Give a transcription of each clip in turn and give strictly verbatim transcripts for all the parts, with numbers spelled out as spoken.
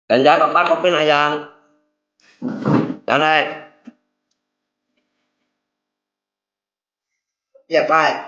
人家爸爸可不那样，然后也拜。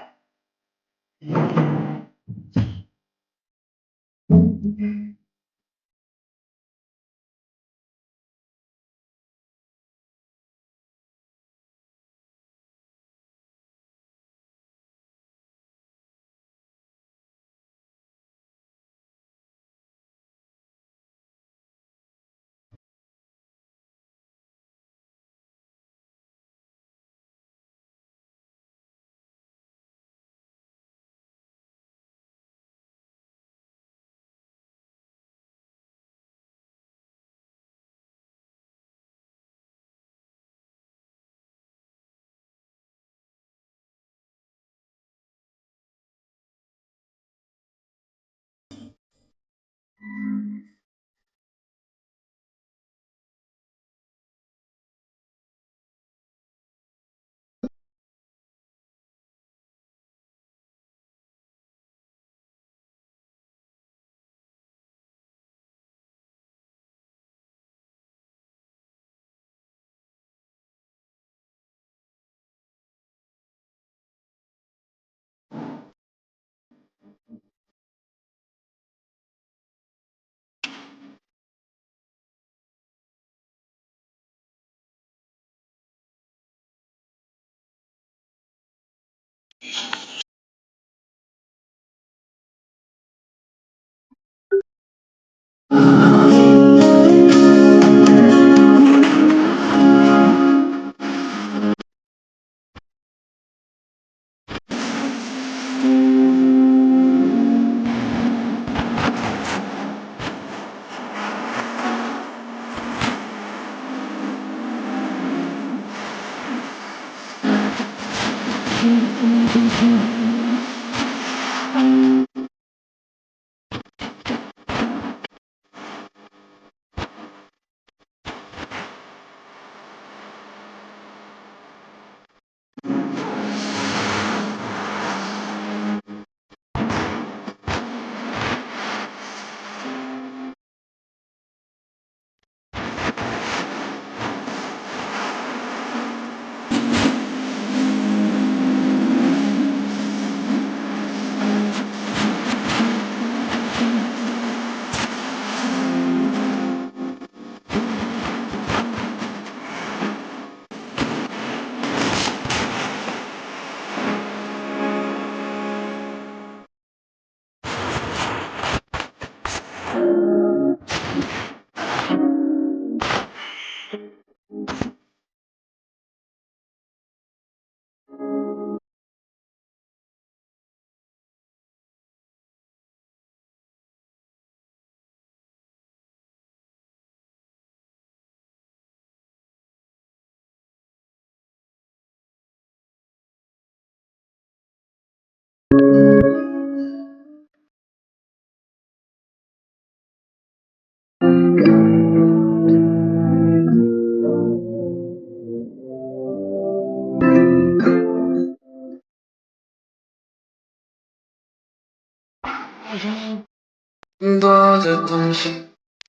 多的东西，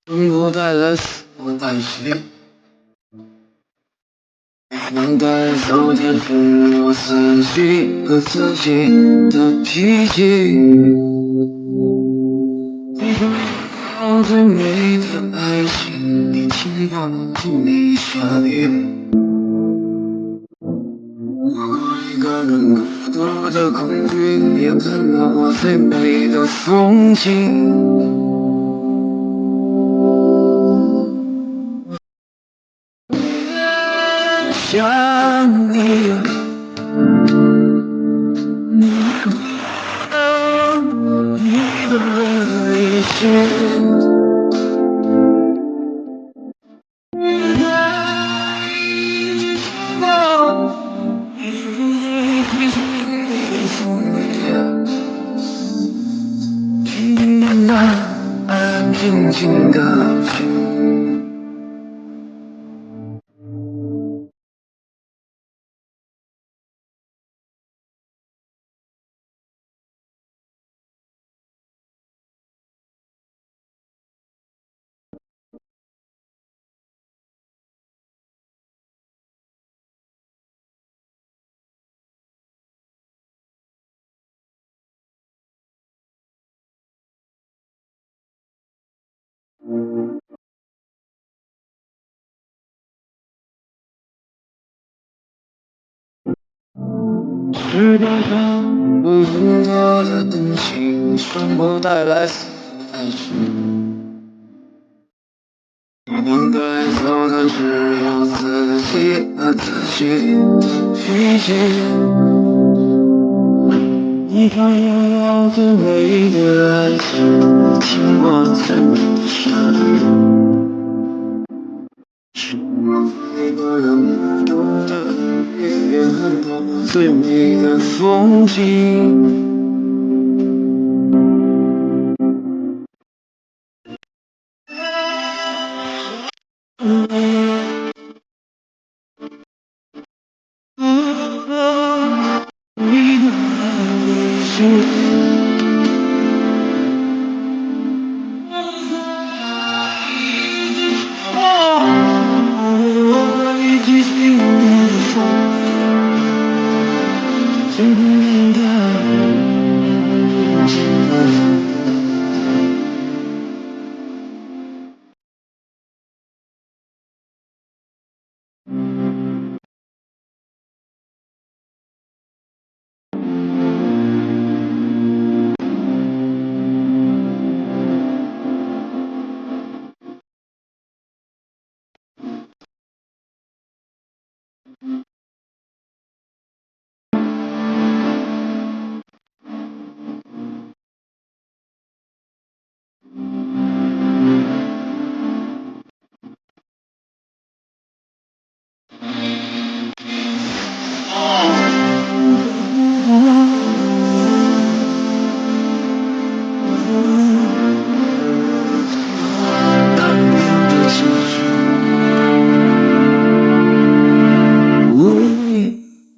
全部带来，我担心。能带走的是我自己和自己的脾气。最美的爱情，你听到了就没下雨。 我一个人孤独的空虚，也看到我最美的风景。想你，你的一切。 安静的。时代上不停落的青春，不带来丝丝的情。我们该走的只有自己和自己的脾气。你看，拥有最美丽的爱情，尽管再迷失。 最美的风景。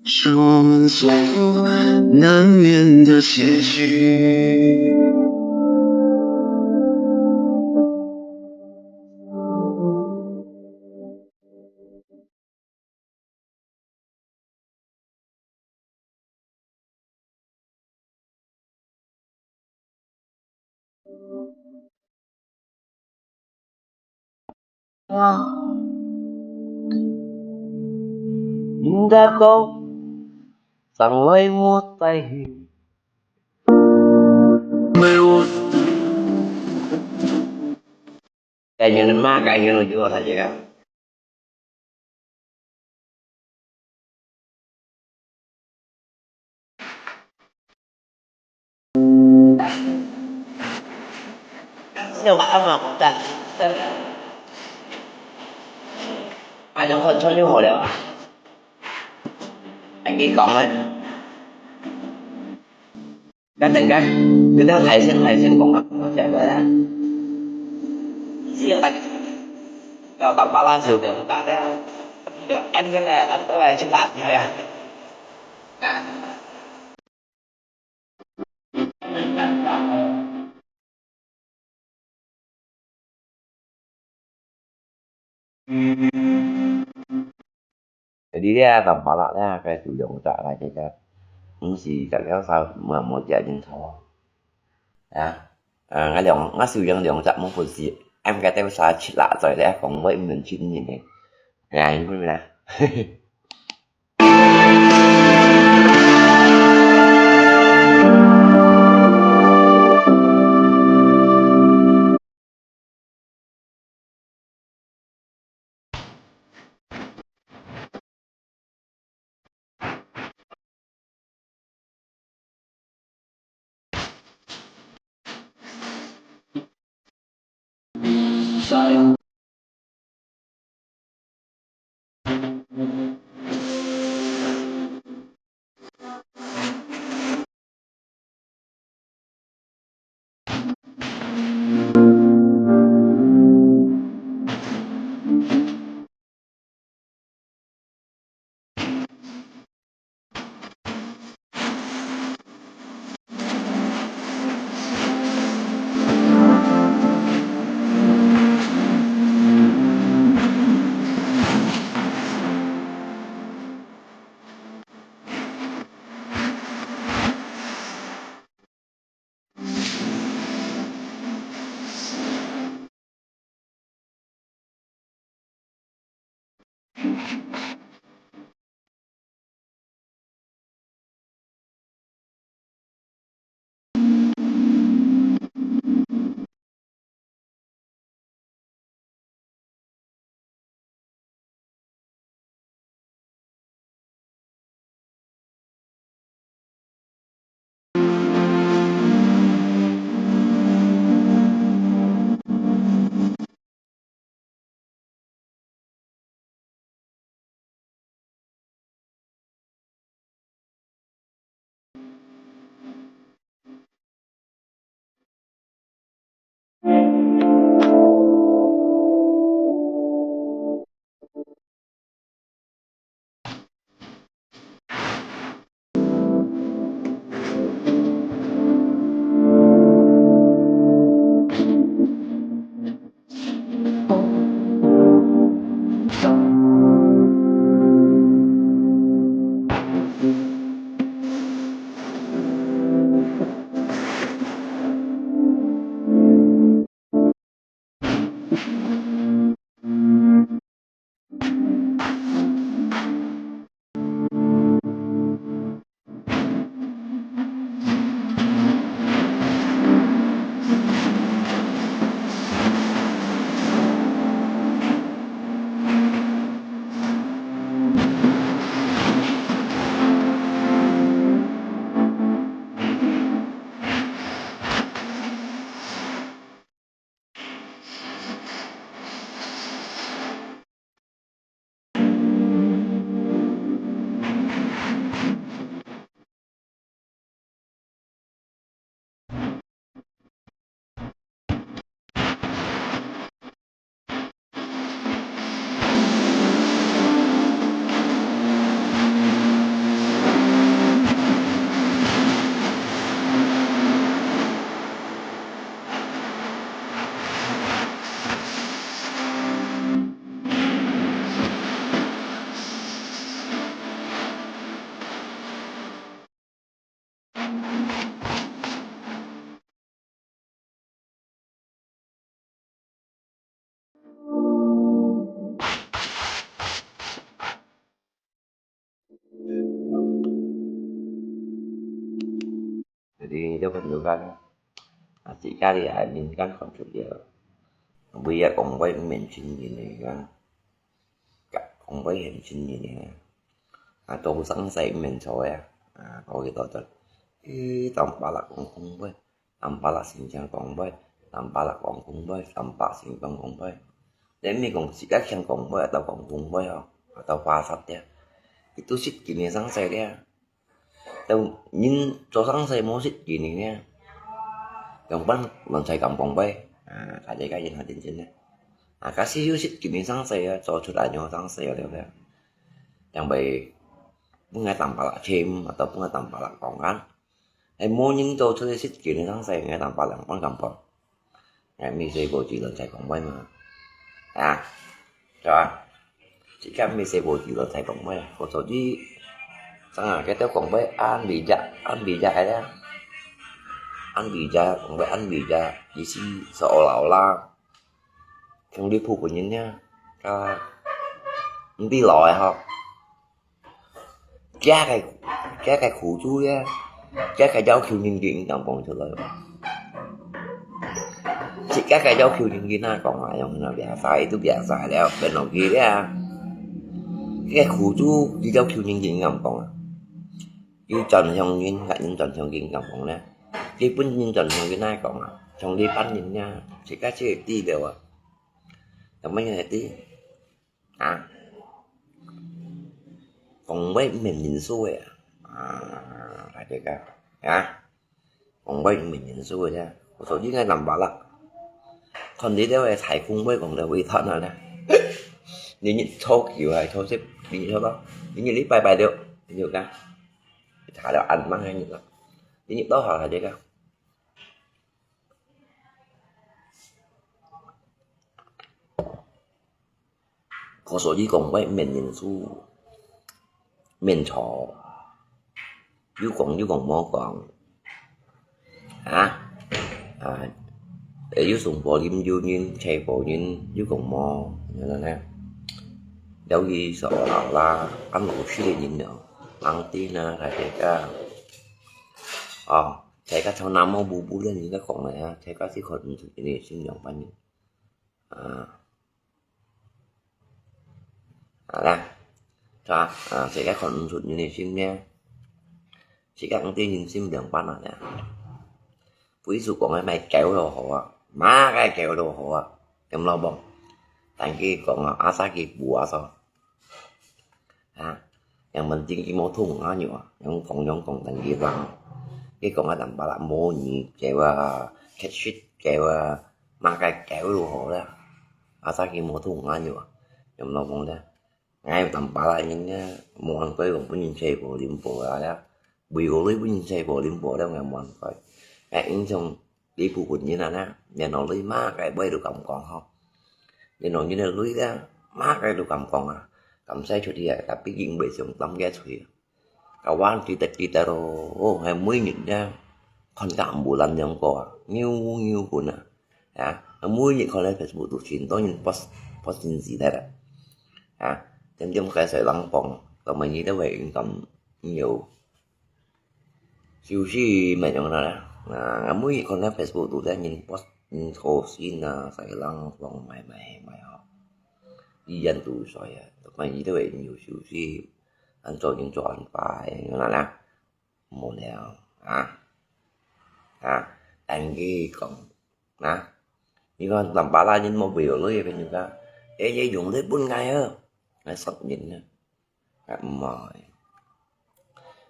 是我们所难免的结局。 哇，人家講，常來我在。沒有。 Kaya nyo naman, kaya nyo naman, kaya. 你有看嗎？但，但，哎，能看穿就好了啊。哎，你講啊。 Kadang-kadang, kadang海鮮，海鮮講啊，講起來啊，是啊，要打巴拉手的，大家，要按个來，按个來去打呀。 Jadi咧，當巴拉咧，該就兩隻啦，這隻，毋係逐條燒，無，無食真好。啊，啊，𠊎兩，𠊎收養兩隻，無本事，俺个兜燒七啦，在咧，講話毋能親人个。哎呀，你講咩啦？你都看到个，啊，自家个人間看出了，為啊講話毋免親人个，講話很親人个，啊，做生意毋免做个，啊，講幾多多，一當巴拉講講話，當巴拉先生講話，當巴拉講講話，當巴先生講話，你毋係講自家想講話，到講講話哦，到發煞个，佢都識緊个生意了。 就人做生意無識緊呢，仰般亂採講講話，啊，大家个人還真真呢。啊，假使有識緊个生意啊，做出來樣生意了了，仰會分𠊎當巴拉簽，啊，都分𠊎當巴拉講啊。係無人做出來識緊个生意，𠊎當巴拉講講講。 𠊎毋係無知亂採講話嘛，啊，係吧？自家毋係無知亂採講話，故所以，正啊，該兜講話恁微弱，恁微弱个啦，恁微弱，講話恁微弱，意思係學老啦，像你普通人呀，啊，毋知老个吼。 自家个，自家个苦處呀，自家个要求人家應當講出來。自家个要求人家哪講啊，用那biasa，itu biasa了，變落去了。自家苦處，佢要求人家應當講啊。佢轉向人，𠊎人轉向佢應當講呢。佢本人轉向佢哪講啊，像你般人呀，自家自己知了啊。做麼个知？ 啊，講話毋免人數个啊，啊，大家啊，講話毋免人數个啊，故所以𠊎當巴拉，看你兜个採講話講到會斷啊呢，你日初九還初十，你日初到，你日禮拜拜六，你就講，查了恁慢个日啦，你日到好大家。 故所以講話免人數，免吵，有講有講無講，啊，啊，有送寶林有人，車寶人，有講無，你看呢？了佢係學老啦，恁老實个人了，人知呢，大家，哦，大家從南無步步人家講个啊，大家只看毋出佢个心仰般人。 啊，好啦，係吧？啊，自家看毋出人个心呢，自家毋知人心仰般啊呢。不是講个買狗就好啊，麼个狗就好啊，有無？但佢講啊，asal佢buah so。 啊，yang penting佢無痛啊，樣啊，樣講樣講等佢人。佢講啊，當巴拉無你狗啊，ketshit狗啊，麼个狗都好啦。Asal佢無痛啊，樣啊，樣老講啦。𠊎當巴拉人啊，無恁該講分人車寶林寶啊啦，為何你分人車寶林寶了，𠊎無恁該。𠊎印象 你部分人啊呢，連老女麼个話都敢講吼。連老人个女咧，麼个都敢講啊，敢使出去啊，tapi佢毋會想擔个罪啊。Kawan kita kita咯，哦，還每日咧，看甲毋無人兩個啊，扭扭滾啊，啊，每日看咧Facebook都盡多人post post信息咧啦，啊，點點該細人講，咁樣你都會應該有。 就是乜樣啦，啊，每日看到Facebook都在人發，人討錢啊，使人講買買買吼，一人都衰啊，但係都會有休息，恁做人做恁快，樣啦啦，無聊啊，啊，等佢講啊，你看南巴拉人無為了你朋友家，哎，也用得分𠊎啊，𠊎殺人啊。 啊，毋會。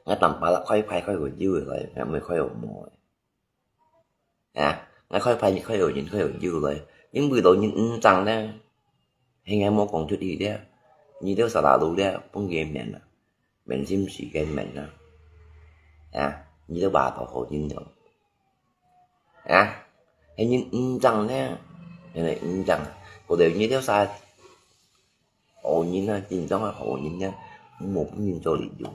𠊎當巴拉開牌開會友來，𠊎毋會開會無个。啊，𠊎開牌開會人開會友來，因為老人毋爭呢，係𠊎無講出去了，你兜selalu了，分佢面啊，面心時間面啊。啊，你兜話到好人了。 啊，係人毋爭呢，係人毋爭。Kalau你兜儕好人啊，真正个好人呢，無分人做利用。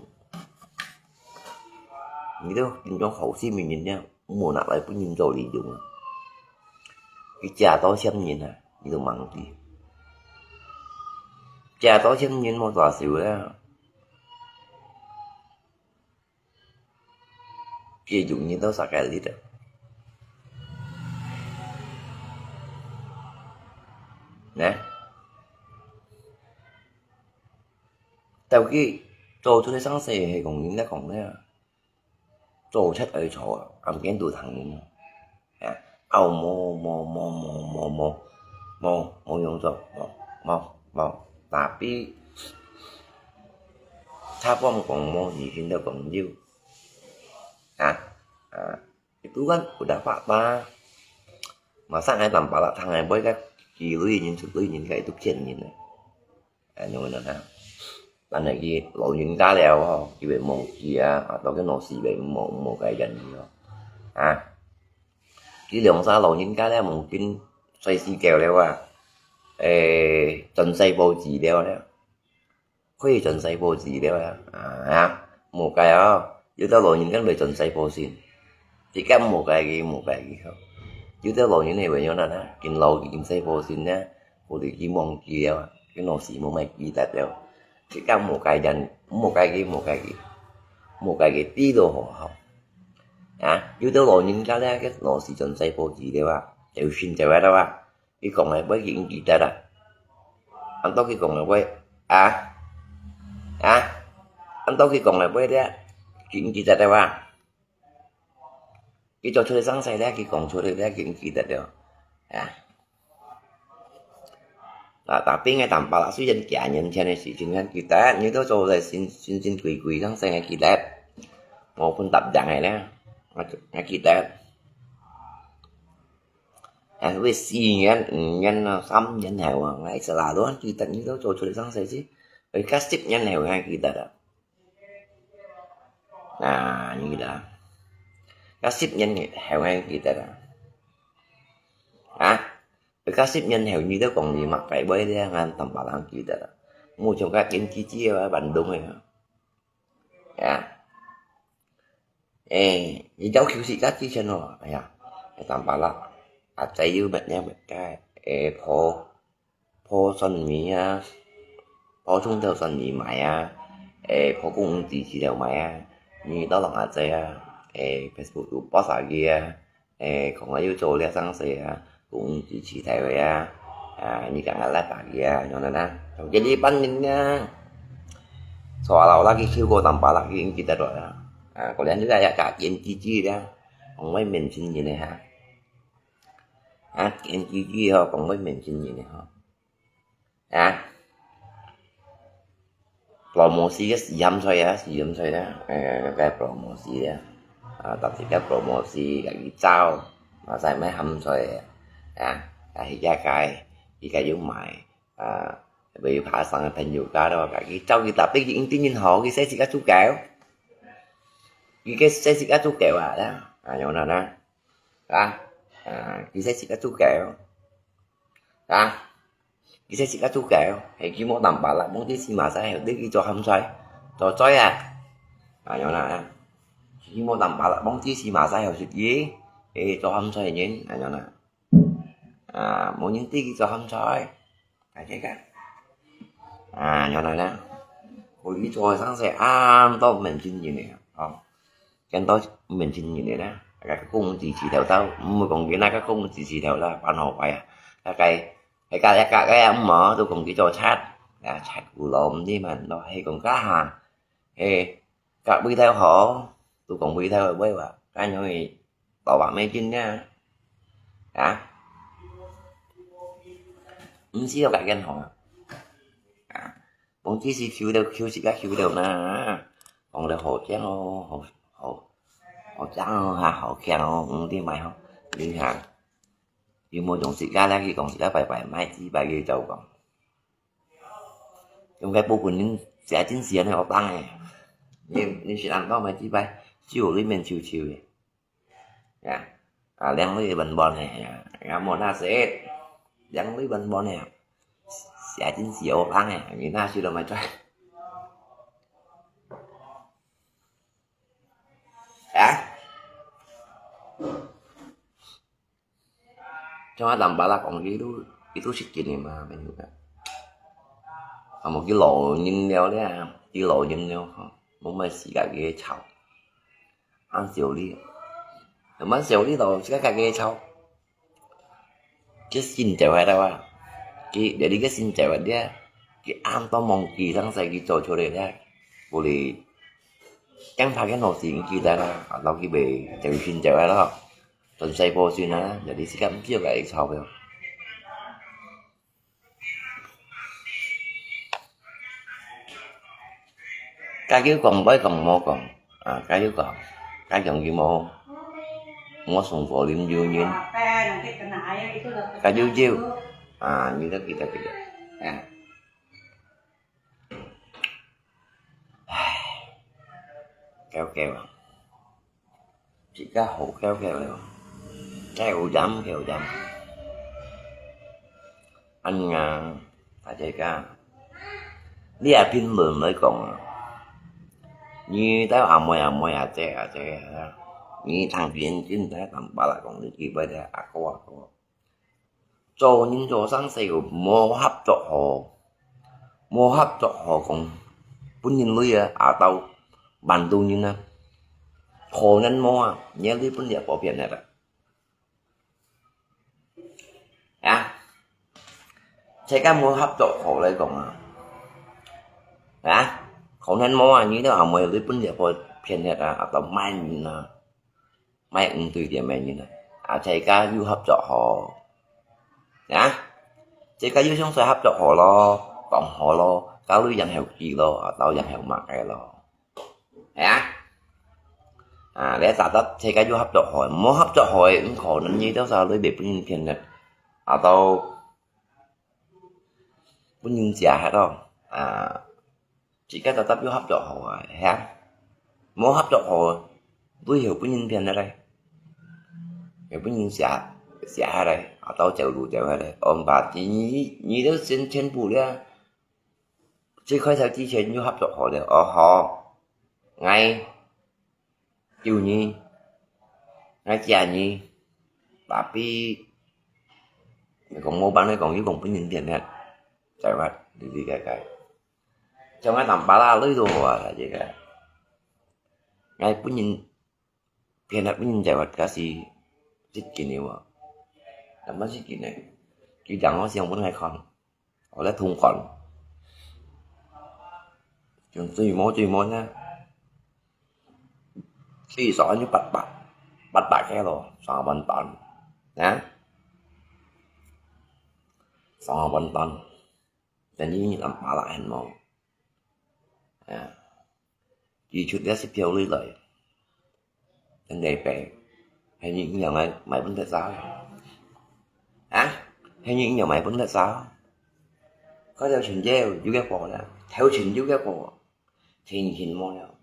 你兜真正好心个人呢，無拿來分人做利用啊。佢借到錢人啊，你都忘記。借到錢人無大事啊。佢有人到啥个哩个。呢？到佢做出个生事係講人家講个，做出愛做，暗間都聽人。啊，哦，無無無無無無無無用做，無無無，tapi，他講講無，你聽到講有。啊啊，itu kan udah fakta. Masa ngai tanpa lah tangai boy kan，佢類人出類人，該都騙人个。 啊，因為呢，但係佢老人家了吼，佢會忘記啊，啊，到佢老時會無無該樣子哦。啊，佢兩儕老人家了，mungkin歲數高了啊，誒，轉世報紙了了，可以轉世報紙了啊，啊，無該哦，有兜老人家會轉世報信。 自家無該个，無該个吼。有兜老人係會樣啦，緊老緊細個先呢，或者佢忘記了，佢老時無乜記得了。自家無該人，無該个，無該个，無該个知道好好。啊，有兜老人家咧，佢老時轉細個時了啊，有信就係了啊。佢講个話佢毋記得啦。安到佢講个話，啊，啊，安到佢講个話咧，佢毋記得了啊。 佢做出个生事咧，佢講出个咧，佢毋記得了。啊。啊，tapi ngai tanpa lah，雖然幾年前个事情，ngai記得，你都做个神神神鬼鬼生事，ngai記得。無分答應个咧，ngai ngai記得。啊，會四年、五年啊，三年後啊，ngai selalu記得你都做出个生事，係，會加十年後，ngai記得啊。 啊，你啦，該十年後，𠊎記得啦。啊，該十年後，你都講你嘛該位咧，ngai tanpa lah記得啦。無像該電視機啊，bandung个啊。啊，誒，你要求自家之前哦，哎呀，tanpa lah，啊，再有乜嘢乜該，誒，破 破蒜米啊，破蔥頭蒜米賣啊，誒，破公子紙頭賣啊，你到人阿姐啊，誒，Facebook有post下去啊，誒，講啊有做這生事啊，公子紙頭个啊，啊，你講啊拉下去啊，樣樣啊，從這裡搬人啊，坐樓啦去求過tanpa lah，佢記得了啊，啊，可能你个也加點幾句啦，講會面前人个哈。 啊，電視機吼，講會面前人个吼。啊，promosi个四鹹菜啊，四鹹菜啊，誒，該promosi啊，啊，但是該promosi，該佢招，嘛使買鹹菜啊，啊，啊，佢家該，佢家有賣，啊，會有爬山个朋友家咯，該佢招佢特別佢應對人好，佢識自家煮狗，佢个識自家煮狗啊，啊，有哪哪。 啊，啊，佢識自家煮狗，啊，佢識自家煮狗，係佢無tanpa lah，忘記時嘛使，你去做鹹菜，做菜啊，啊，樣啦，啊，佢無tanpa lah，忘記時嘛使，好食佢，誒，做鹹菜个人，啊，樣啦，啊，無人知佢做鹹菜。 大家看。啊，原來呢，可以做生事恁多面前人呢，哦，恁多面前人呢，大家公子指頭到，毋好講佢那個公子指頭啦，辦好壞啊，大家，大家，大家，大家毋好，都講佢做賊，啊，賊古老毋知嘛，咯，係講家下，誒， 甲味道好，都講味道會話，該樣个老話咩真啊？啊？毋係有改變好啊？啊？講只是求了，求自家求了嘛。講了好聽哦，好，好，好聽哦，哈，好聽哦，毋知買吼，你看，有無用自家咧去講自家拜拜，買幾拜佢就講。 用該部分人寫真寫呢，好當誒。你，你是恁多買幾擺，就有裡面臭臭誒。呀，啊，兩類文本誒，呀，也無那些，兩類文本誒，寫真寫好當誒，你那些都買出來。啊？ 像阿林巴拉講，佢都，佢都識見个嘛，朋友啊。啊，無佢老人了咧，佢老人了，吼，無麼時間佢去吵。恁少哩，恁少哩咯，自家家己炒。佢心走下來啊，佢，這裡个心走下來，佢恁多忘記上世佢做出來咧，無哩，驚怕个東西佢記得啦，啊，老佢會走心走下咯，轉世報信啊，這裡自家毋知有該炒票。 加油講，毋愛講，莫講。啊，加油講，加強佢無，莫送火啉酒人。加油酒。啊，你都記得，記得。啊。唉，夠夠啊。 自家好夠夠了，該有飲，該有飲。恁樣啊，大家，你也評論來講啊，你兜阿妹阿妹阿姐阿姐啊，你聽見真在淡薄啦講，你記不得阿哥阿哥。 做人做生世个無合作好，無合作好講，分人鐳啊，啊到萬度人啊，可能無啊，你鐳分你阿婆騙忒啊。啊，世間無合作好來講啊，啊，可能無啊，你兜阿妹鐳分你阿婆騙忒啊，啊到萬人啊。 買毋對點个人啊，啊，自家有合作好，啊，自家有相對合作好咯，講好咯，交流然後記咯，啊，到然後麼个咯，啊，啊，你打到自家有合作好，無合作好个，毋可能你到時候你袂分人騙个，啊，到分人食忒咯，啊。 自家tetap有合作好啊，係啊。無合作好，都會分人騙个咧，會分人寫，寫下來，啊，到走路走下來，哦，把你，你都先全部了，最開頭之前有合作好了，哦，好，𠊎 救你，𠊎借你，tapi你講無辦法講，又講分人騙忒，在外裡裡該該。像𠊎當巴拉類都好啊，這個。𠊎分人騙忒，分人在外，該是失敬个無？怎麼失敬呢？佢講我想分𠊎看。 我來通關。像水母水母呢，水上有八百，八百kilo，三萬ton，啊？三萬ton，等於兩百零萬，啊？ 佢出這十條鐳來，真个白，係你仰會買分得著？啊？係你仰會買分得著？該條船仔有幾多啦？頭前有幾多？前前無了。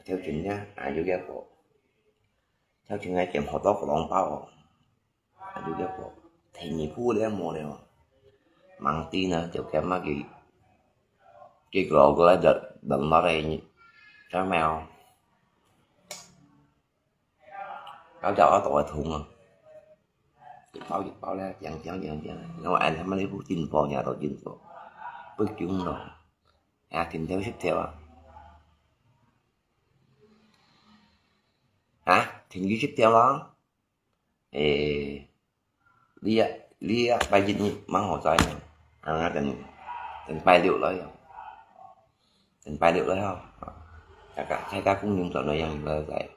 頭前呢，啊，有幾多？頭前還減好多個紅包哦。 啊，有个貨，第二步了無了。吂知呢，就感覺佢，佢過過來就，就落來，知無？搞到我肚會痛啊！一包一包咧，訂訂訂訂，因為俺他媽呢部進貨，伢都進貨，不中咯，啊，訂條十條啊，啊，訂佢十條咯。 誒，這，這拜一日吂好在呢，啊，等，等拜六來哦，等拜六來吼，大家，大家共樣轉來樣來在，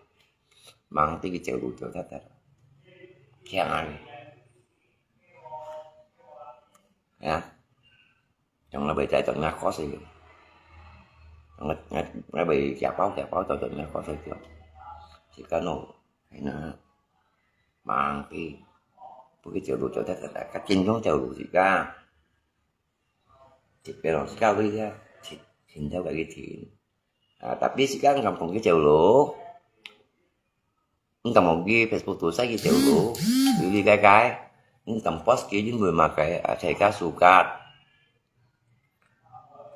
吂得去走路走忒忒，強啊！哎呀， Yang lebih cai tengah kos itu. Ngai, ngai, ngai lebih kiapau, kiapau cai tengah kos itu. Sika no, hai na, mang ti. Bukit jauh lu jauh dah, dah, dah, kacin dong jauh lu sika. Sika lo, sika lu ya, sin, sin jauh kaki sin. Ah, tapi sika kampung ke jauh lu. Ntang mông ki Facebook tu sai ki têu lu, li li kai kai. Ntang post ki yun mui ma kai, a, thai ka su kat.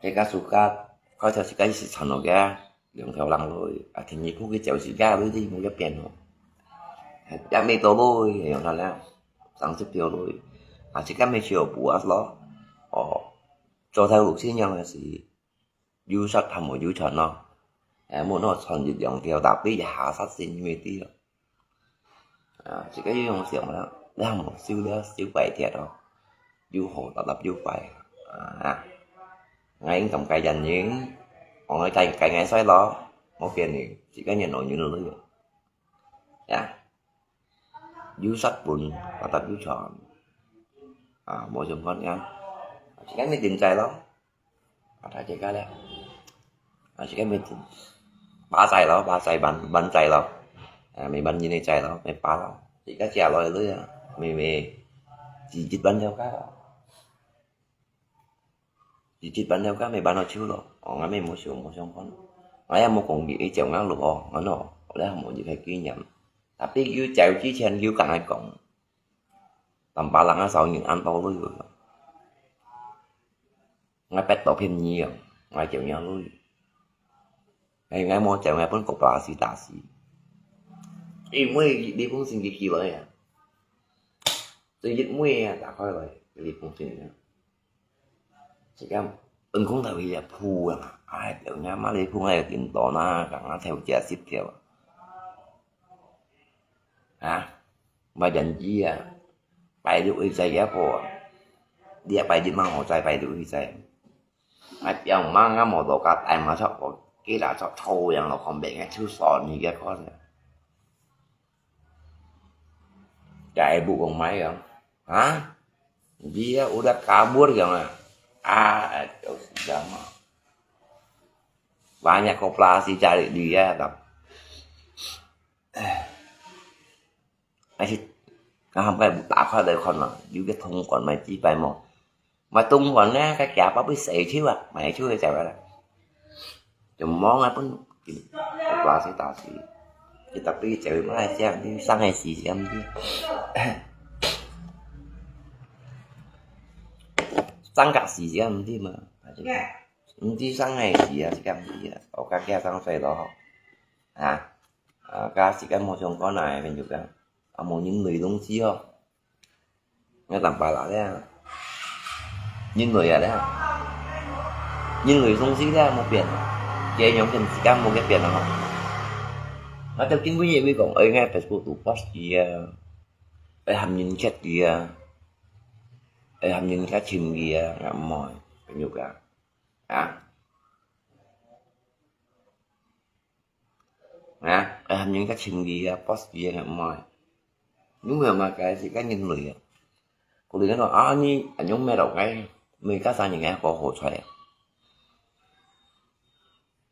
Thai ka su kat, khoi thao si ka si chon lo kia, liang thao lang lu, a, thìn yi phu ki têu si ka lu di mu ya pian lo. Ya mei to lu, yong thao la, sang si piu lu. A, si ka mei chiu bu as lo. O, cho thao lu si nyang la si. Yu sat tham mo yu chon no. 誒，無拿穿一兩條，tapi下殺身體个。啊，自家有用想啦，你無修了，修壞忒咯，又好搭搭又壞。啊，𠊎應該改人呢，𠊎改改𠊎衰咯，無變呢，自家人老人了。呀，有殺本，搭搭有穿。啊，無相干呀，自家每天在咯。 啊，大家了。啊，自家每天，巴在咯，巴在，萬，萬在咯。啊，每萬人个在咯，每巴咯。自家食落去啊，每，每，自己萬條个咯。自己萬條个，每萬條手咯。哦，𠊎每無想，無相干。𠊎也無講佢一隻𠊎路哦，𠊎咯，𠊎也無一個經驗。Tapi佢走之前，佢同𠊎講，Tampalak啊，少人安到咯。 𠊎逼到便宜啊，𠊎就讓路。哎，𠊎無走，𠊎分cooperasi打死。因為這封信寄寄來啊，這一尾啊，打開來，這封信啊，這個，嗯，講到佢啊，鋪啊，哎，人家媽的鋪，𠊎有點多啦，剛剛才有加十條啊。啊，買電視啊， 拜六去在也好啊，你也拜日嘛好在拜六去在。哎，表妹啊，無到家，大媽出，我給他出，抽樣了，看別人出手，你也看了。該不講買樣，啊？你也有得kabur樣啊？啊，就是這樣嘛。Banyak koperasi cari duit啊，tapi 但是，剛好打開來看嘛，有個通關買幾百毛，買通關呢，該幾百塊洗手啊，買手个走啦。就忙啊，分，打死打死，佢特別走嘛，這樣，你上海死死咁知，上海死死咁知嘛，毋知上海死啊，死咁知啊，我家家上水咯，啊。 啊，該時間無相干啊，朋友講，啊，無人類東西哦。𠊎Tampalak咧，人類啊咧，人類東西咧無變，佢樣跟時間無个變啊吼。𠊎就今晡日會講，哎，𠊎Facebook都post佢啊，愛喊人check佢啊，愛喊人家尋佢啊，𠊎毋愛，朋友講，啊。 啊，愛喊人家尋佢啊，post佢啊，毋愛。因為嘛，該時間人類啊，可能講啊，你恁樣罵到𠊎，每個生日𠊎過好彩啊。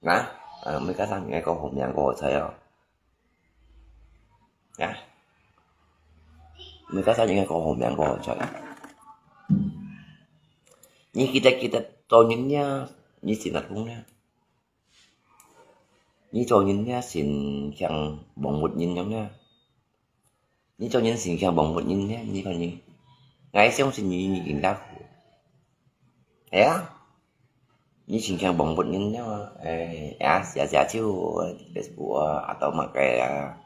啊，啊，每個生日𠊎過好命過好彩哦。啊，每個生日𠊎過好命過好彩。你記得記得做人呀，你先來講呀。 你做人呢，心像動物人樣呢。你做人心像動物人呢，你看你，𠊎相信你，你應該好。哎呀，你心像動物人呢，哎呀，寫寫就Facebook啊，atau makai啊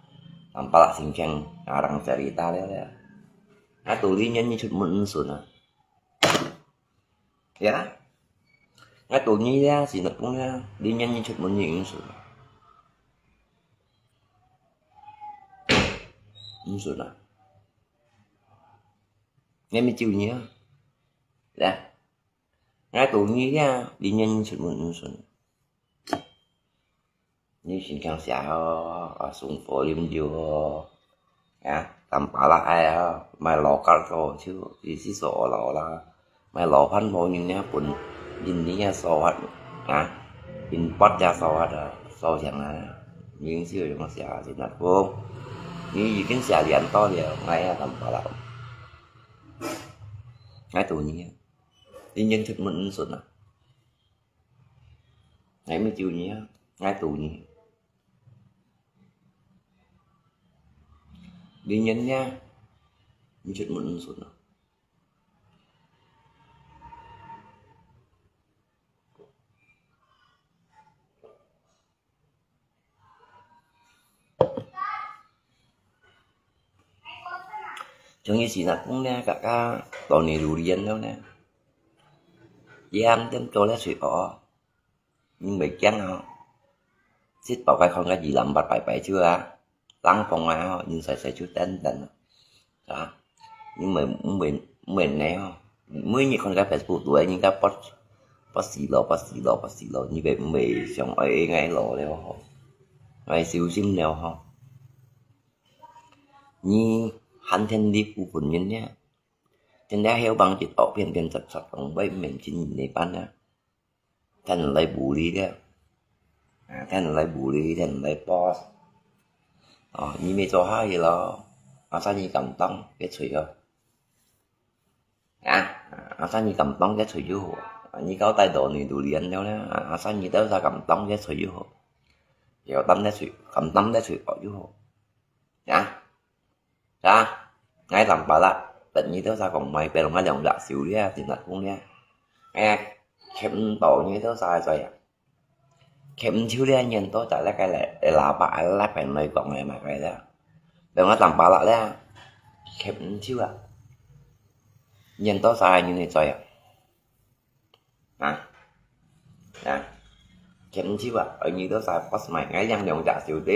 ，nampak lah心像orang cerita了了。啊，道理呢，你出門毋順啊。 Ya. Ngai tu nyi ya, si nak pun ya, di nyan nyi chut mun nyi ing sun. Ing sun ah. Ngai mi chiu nyi ya. Ya. Ngai tu nyi ya, di nyan nyi chut mun ing sun. Ni sing khang sia ho, a sung fo lim diu ho. Ya, tam pa la ai ho, mai lo kar to chiu, i si so o la o la. Mai lo phan fo yin nia pun, yin ni ya so hat. Ha? Yin pot ya so hat, so siang a. Ning siu yung sia, si nat pu. Ni yi kin sia lian to liao, ngai ya tam pa la. Ngai tu ni ya. Yin yin chut mun sun a. Ngai mi chiu ni ya, ngai tu ni. Di nyan nia, mi chut mun sun a. Chang yi si na kung nia, ka ka, to ni lu lian lo nia. Yam tem to le sui o. Ning bai kiang ho. 直到該看該二零八擺擺就啊，冷風啊，人細細就等等啊，啊，你毋會毋會毋會呢吼，每日看該Facebook都係人家發發死咯，發死咯，發死咯，你會毋會想愛𠊎老了吼，愛小心了吼。你還天理不分人呢，真正曉幫一惡片片實實講，會毋免真人來辦啊。 天來無理了，啊，天來無理，天來boss。哦，你乜做下去咯，asal你敢當，佢吹哦。啊，asal你敢當，佢吹就好。啊，你交代到你都連了呢，啊，asal你兜儕敢當，佢吹就好。有膽佢吹，敢當佢吹哦就好。啊。 啊，𠊎Tampalak，別你兜儕講，買別人个兩隻手咧，真難講咧。哎，欠毋到你兜儕个罪啊。欠毋就咧，你兜儕咧，該來，來喇叭，來別人來講个嘛，該咧。別人Tampalak咧，欠毋就啊。你兜儕个人个罪啊。 啊，啊，欠毋就啊，愛你兜儕boss買，𠊎兩兩隻手仔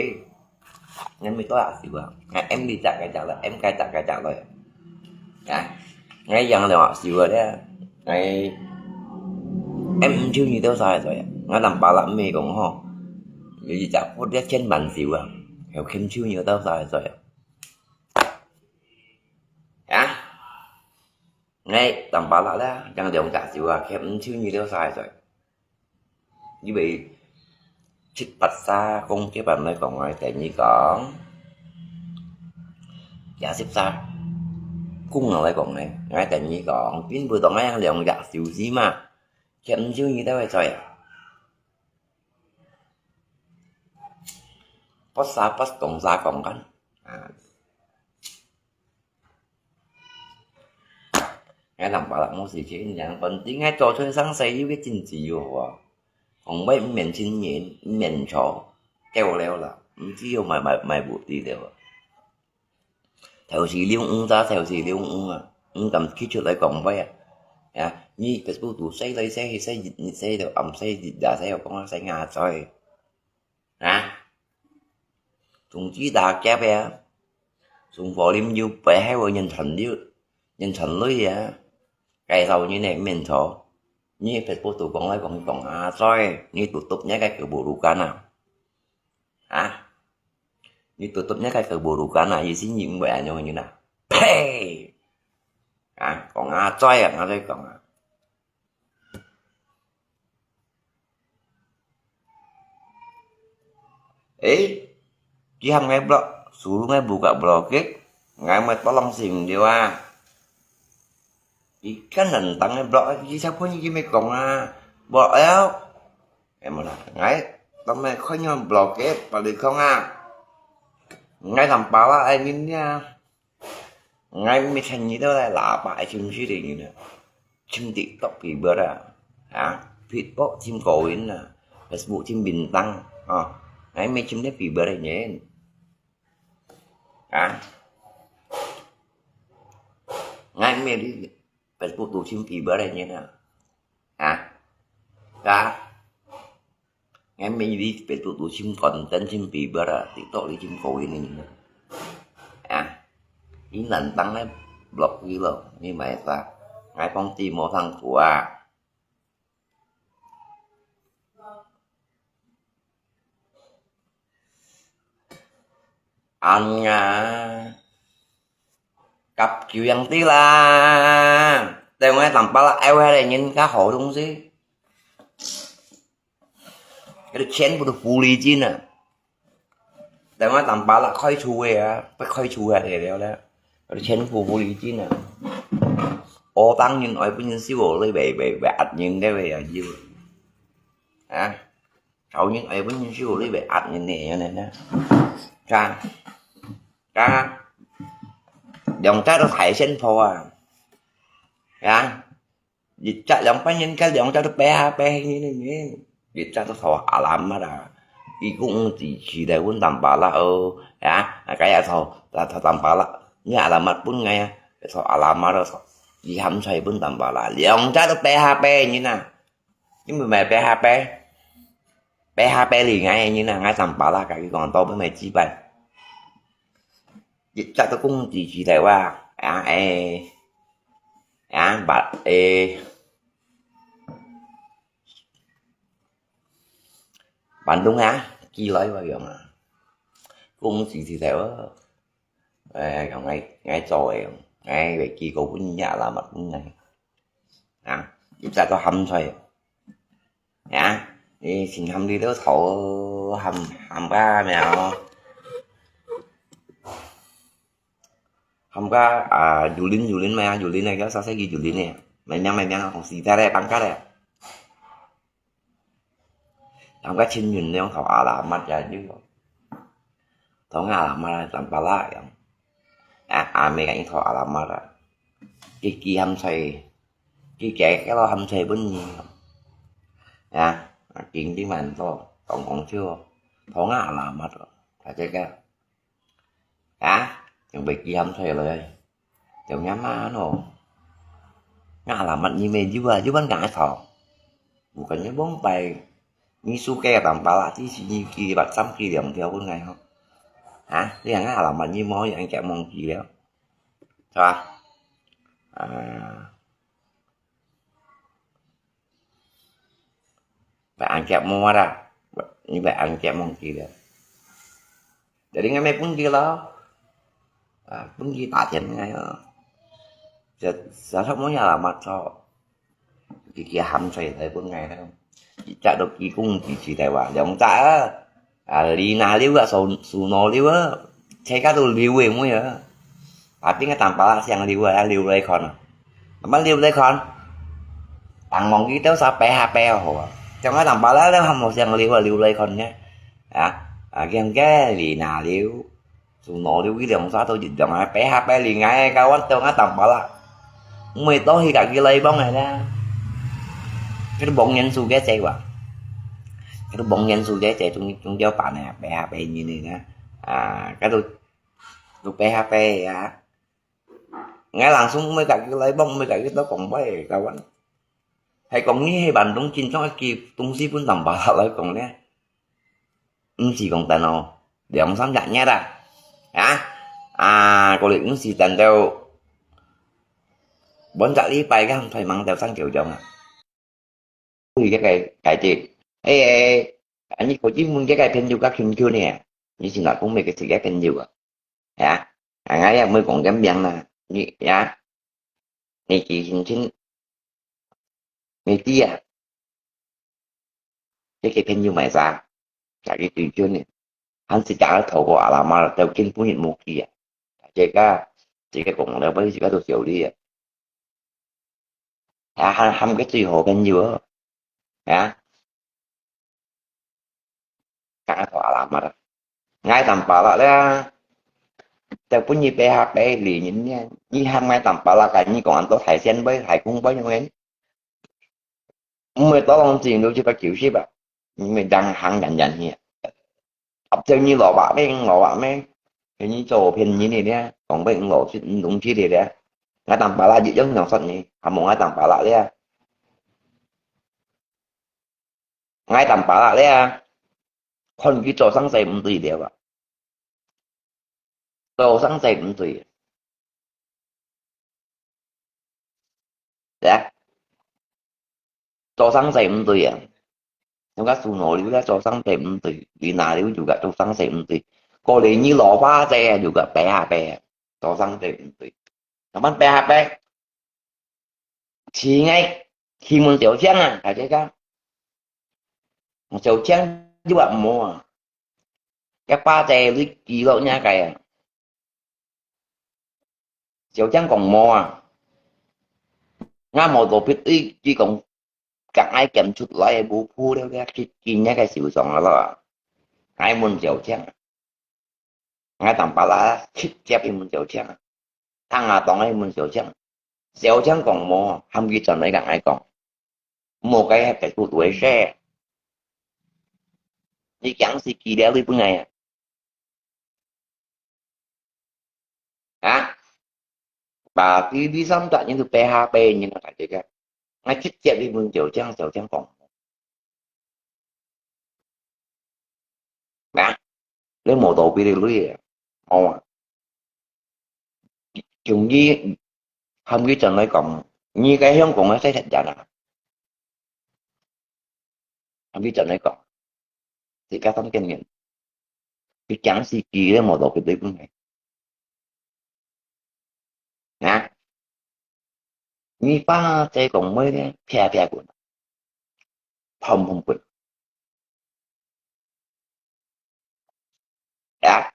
，𠊎乜多隻手啊，𠊎M二隻該隻了，M該隻該隻了，啊，𠊎兩兩隻手啊咧，𠊎M毋就你兜儕个罪啊，𠊎Tampalak毋係講吼，有一隻佛咧千萬手啊，有欠就你兜儕个罪啊，啊。 𠊎Tampalak咧，正兩隻手啊，欠毋就你兜儕个罪。因為七八儕講，這擺來講，𠊎等於講，幾十儕講來講呢，𠊎等於講，並毋當𠊎兩隻手指嘛，欠毋就你兜个罪啊。不殺不動殺講緊，啊。 𠊎Tampalak無事情，人本地𠊎做出生細有个真自由啊。講話毋免親人，毋免吵，夠了啦，毋知要買買買物資了。頭時遛魚咋，頭時遛魚啊，毋敢企出來講話啊。呀，你Facebook都洗來洗去，洗日日洗到暗，洗日夜洗，又講啊洗牙嘴。 啊？總之打劫个啊，送火啉油，背後个人傳流，人傳淚啊，介紹人个面頭，你Facebook都講來講去講啊，所以你都督你个keburukan啊，啊？你都督你个keburukan啊，意思你毋會恁樣人啊？呸！啊，講啊，嘴啊，𠊎在講啊。 Eh, dia ngai blok, suruh ngai buka blokir, ngai mai tolong sim dia. Ikan nentang ngai blok, di siapa ni kimi kong ah, blok el. Eh, mana? Ngai, tamai kau nyon blokir, balik kong ah. Ngai tampala ai ngin dia. Ngai mi khen nyi tau lai lapa ai chim chi ding nyi na. Chim TikTok pi bơ ra. Ha? Facebook chim Kawin na. Facebook chim Bintang. Ha? Ngai mi chim ne pi bơ ra nyen. Ha? Ngai mi di Facebook tu chim pi bơ ra nyen na. Ha? Ka? Ngai mi di Facebook tu chim content chim pi bơ ra, TikTok di chim Kawin ni. Ah, in nantang ngai blok di lo, ni mai sa. Ngai phong ti mo thang kua. An nga. Kap kiu yang ti la. Teu ngai tampala ai wai le nyin ka ho dong si. Cái đó chén của tôi phủ lý chín à. Tại mà tạm bá là khói chua à, phải khói chua à để đéo đó. Cái đó chén của phủ lý chín à. Ô tăng nhìn ơi bún nhìn siêu ổ lấy bể bể bể ạt nhìn cái bể à nhiều. Hả? Cháu nhìn ơi bún nhìn siêu ổ lấy bể ạt nhìn nè này nè. Cha. Cha. Dòng cha nó thải sen phô à. Hả? Dịch cha lòng phải nhìn cái lòng cha nó bé ha bé như thế này. Dịch cha nó thọ alamat à. Ý cũng chỉ chỉ để vốn tạm bá là ơ. Hả? Cái à thọ, thọ, thọ tạm bá là. Như alamat vốn ngay à. Cái thọ alamat đó thọ. Ý hàm sai vốn tạm bá là. Lòng cha nó bé ha bé như nè. Nhưng mà mày bé ha bé. 八下八里𠊎个人啊，𠊎當巴拉，佮佢講到尾尾幾擺，一隻都講支持台灣啊，啊，誒，啊，板，誒，板東啊，寄來个樣啊，講支持台灣，誒，用𠊎，𠊎做个，𠊎會寄過分也啦，嘛分𠊎，啊，一隻都喊出來。 呀，你先喊你兜頭，喊，喊个咩哦？喊个啊，Yulin，Yulin咩啊？Yulin个，叫啥个Yulin个？咩名咩名啊？紅絲帶个，pangkat个。喊个陳雲亮頭alamat呀，就，頭alamat當巴拉樣。啊，阿妹个一頭alamat啊，佢佢喊出來，佢佢佢老喊出來分你。 呀，啊，緊緊慢做，講講笑，同啊，alamat，大家个，啊，用飛機喊出來，就恁樣咯。啊，alamat你咩有啊，有問𠊎頭，毋敢你往擺，你輸个當巴拉，只是你寄八三寄兩條分𠊎吼。啊，你看啊，alamat你無，人家忘記了，是吧？啊。 Bèk ăn kiak mua dah. Ni bèk ăn kiak mua kì dah. Jadi ngai mai pun kì lo. Ah, pun kì ta tian ngai. Sa sa thok mo ya la mat thok. Kì kì ham sai tai pun ngai dah. Kì chak do kì kung kì si tai wa. Liang chak ah. Ah, li na liu ah, su su no liu ah. Chai ka tu liu eh mui ah. Tapi ngai tam pala siang liu ah, liu lai kon ah. Apa liu lai kon? Tang mong kì têu sa pe ha pe ho ah. Chong ngai tam pala liu ham mo siang liu ah, liu lai kon ngai. Ah, ah, kiang ke li na liu. Su no liu kì liang sa tu jit dong ah, pe ha pe li ngai kawan têu ngai tam pala. Mui to hi ka kì lai bong ngai dah. Kì tu bong nyen su ke chai wa. Kì tu bong nyen su ke chai chung chung jao pa nè, pe ha pe nyi ni nè. Ah, kì tu tu pe ha pe ah. Ngai langsung mui ka kì lai bong, mui ka kì to kong bai kawan. Hai kong ni hai ban dong chin chong kì tung si pun tam pala lai kong nè. Ưm sì kong tên ôh, liang sam yak nyet ah. Hả? À, cô Lệ ưm sì tên đâu. Bốn chả lý bay cái không thoải mắng đều sang kiểu giống à. Ui, cái, cái, cái gì? Ê, ê, ê, anh ấy có chứ mừng cái, cái phim du các phim chưa nè. Như xin nói cũng mấy cái sự cái phim du à. Hả? À, ngay à, mới cũng gắn miệng nè. Như, hả? Nè, kì hin thin, nè, tia. Kì kì phên yu mai sa. Kà kì tùy chun nè. Hăn sì chả thầu của à la ma tàu kinh phú hiện mô kì à. Chê ka, chê ka kong leo bơi chê ka tu siêu li à. Hả, hăn hăm cái tùy hồ phên yu à. Hả? Kang ai thok alamat ah. Ngai tam pala le. Têu pun nyi pe ha pe li nyi nyi. Nyi ham ngai tam pala ka nyi kong an to thai sian bai, thai kung bai nyi. Mui to long jing lu chi pa kiu shi ba. Nyi mui dang hang yan yan hi. Ap têu nyi lo ba me, lo ba me. Nyi cho phiên nyi ni le. Kong bai lo chi, long chi li le. Ngai tam pala ji yong nyong sat nyi. Ham ngai tam pala le. Ngai tam pala le. Kon kì cho sang sai ưm tui liao ah. Cho sang sai ưm tui. Deh. Cho sang sai ưm tui ah. Yong ka su no liu la cho sang sai ưm tui. Li na liu yu ka cho sang sai ưm tui. Ko li nyi lo pa sai yu ka pe ha pe. Cho sang sai ưm tui. Nang man pe ha pe. Thì ngay khi muốn Tiểu Trang à, phải chứ không? Tiểu Trang chứ bạn mua à. Cái ba tè lui kỳ lộn nha cái à. Tiểu Trang còn mua à. Nga mua đồ bịt ý chỉ còn cặp ai kèm chút lại bù phu đeo đeo khi kỳ nha cái xỉu dòng là lo. Ai muốn Tiểu Trang. Ngai tam pala khit chep hi mun Siao Chiang. Thang a tong hi mun Siao Chiang. Siao Chiang kong mo, ham ki chon ai kang ai kong. Mo kai hep kai ku tuai she. Ni kiang si ki dia lui pun ngai. Ha? Ba ti di sam ta nyen tu pe ha pe nyen na ka je ka. Ngai khit chep hi mun Siao Chiang, Siao Chiang kong. 你無倒分你鐳啊，無啊。從你喊佢轉來講，你个香港个細忒人啊，喊佢轉來講，自家當見面，佢驚死佢，你無倒分你鐳。啊？你爸在講咩呢？啪啪滾，砰砰滾。啊？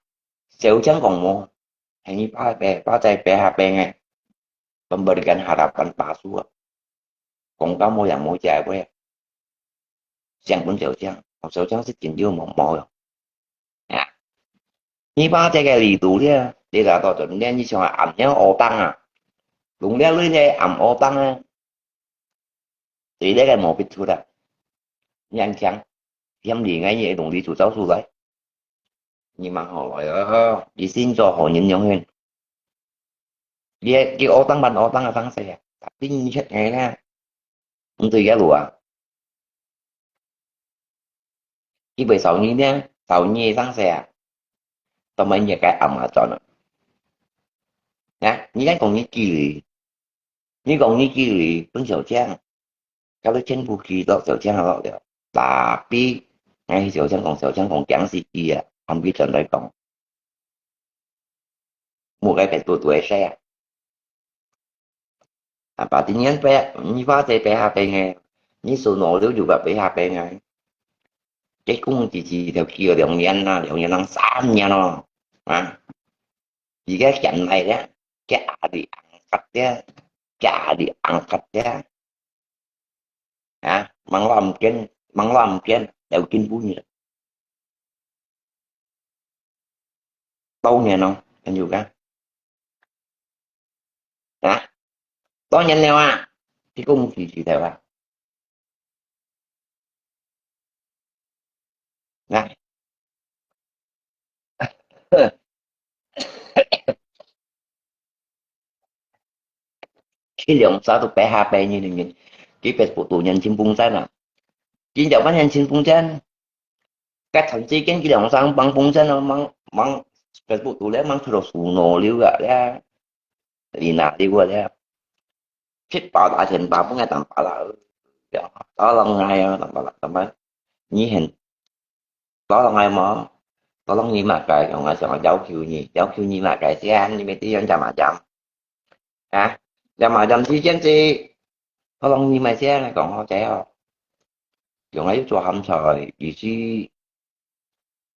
小強講無，係你爸爸，爸在白下病个，pemberikan harapan palsu啊。講到無樣無價个話啊。想分小強，哦，小強係真有毛毛个。啊？你爸這个力度咧，你拿到這，你像暗夜屙當啊，用了你个暗屙當啊，對這个毛病出來，你很強，嫌你个你會同你做招出來，你蠻好來哦，你先做好人樣先。你，你屙當還屙當个方式啊，tapi你出來呢，毋對个路啊。佢會掃你呢，掃你个生死啊，做麼你个阿媽轉啊？啊，你在講你幾時？你講你幾時分小強？搞到全部去到小強落了。Tapi，𠊎小強講，小強講驚死佢啊，喊佢轉來講。 無个別度度个事啊。啊，把今年白，你爸在白下病个，你手腦溜溜个白下病个，這公子只條橋兩年啦，兩年零三年咯，啊，而家現在咧，佢阿里硬發咧，佢阿里硬發咧，啊，忙亂毋見，忙亂毋見，有進步呢。 多年咯，很久个。啊？多年了啊，一共幾時了啊？啊？ 佢兩儕都白下白日日，佢別度人尋風箏啊。佢兩班人尋風箏，該段時間佢兩儕忙風箏咯，忙，忙別度咧，忙出到樹腦溜啊咧，里那溜啊咧，七八打千八分个打把啦，打落來啊，打把啦，打把，你很 Tolong ai mo, tolong你麼个，用啊想要求你，要求你麼个先，你每天用講麼講？啊，講麼講時間是，tolong你麼先來講好仔哦。用啊要做鹹菜，意思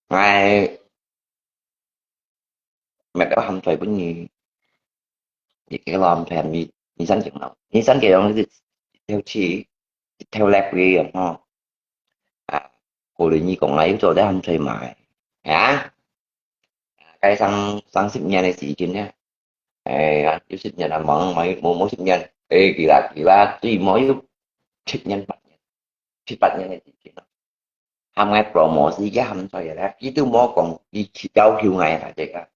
，𠊎 買个鹹菜分你，你个鹹菜你，你三斤咯，你三斤用一條刺，一條鑢个用吼。啊，過來你講啊，又做得鹹菜賣，啊？該三，三十年个時間呢，哎呀，有十年啊，無，無，無，無十年，哎，幾啦，幾啦，最無有七年八年，七八年个時間咯。 喊𠊎promosi个鹹菜咧，佢都無講，佢去要求𠊎啊，這个。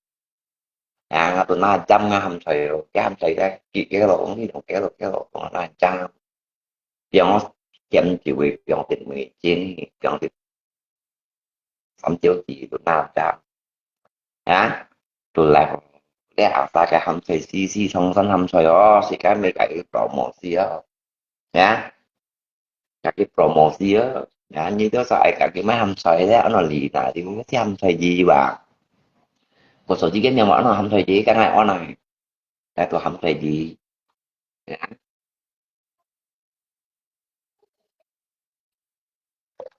啊，𠊎都拿針啊鹹菜咯，个鹹菜咧，佢，佢老公，佢同佢老，佢老公拿針，放我鹹酒个，放啲味精，放啲三椒子，都拿針。啊，都來，這下个鹹菜，四四川酸鹹菜哦，自家買个promosi哦。 呀，家己promosi啊，呀，你都係愛家己買鹹菜咧，安到你那，你買鹹菜魚吧？我手機个面話安到鹹菜魚，剛才安到，來做鹹菜魚。呀，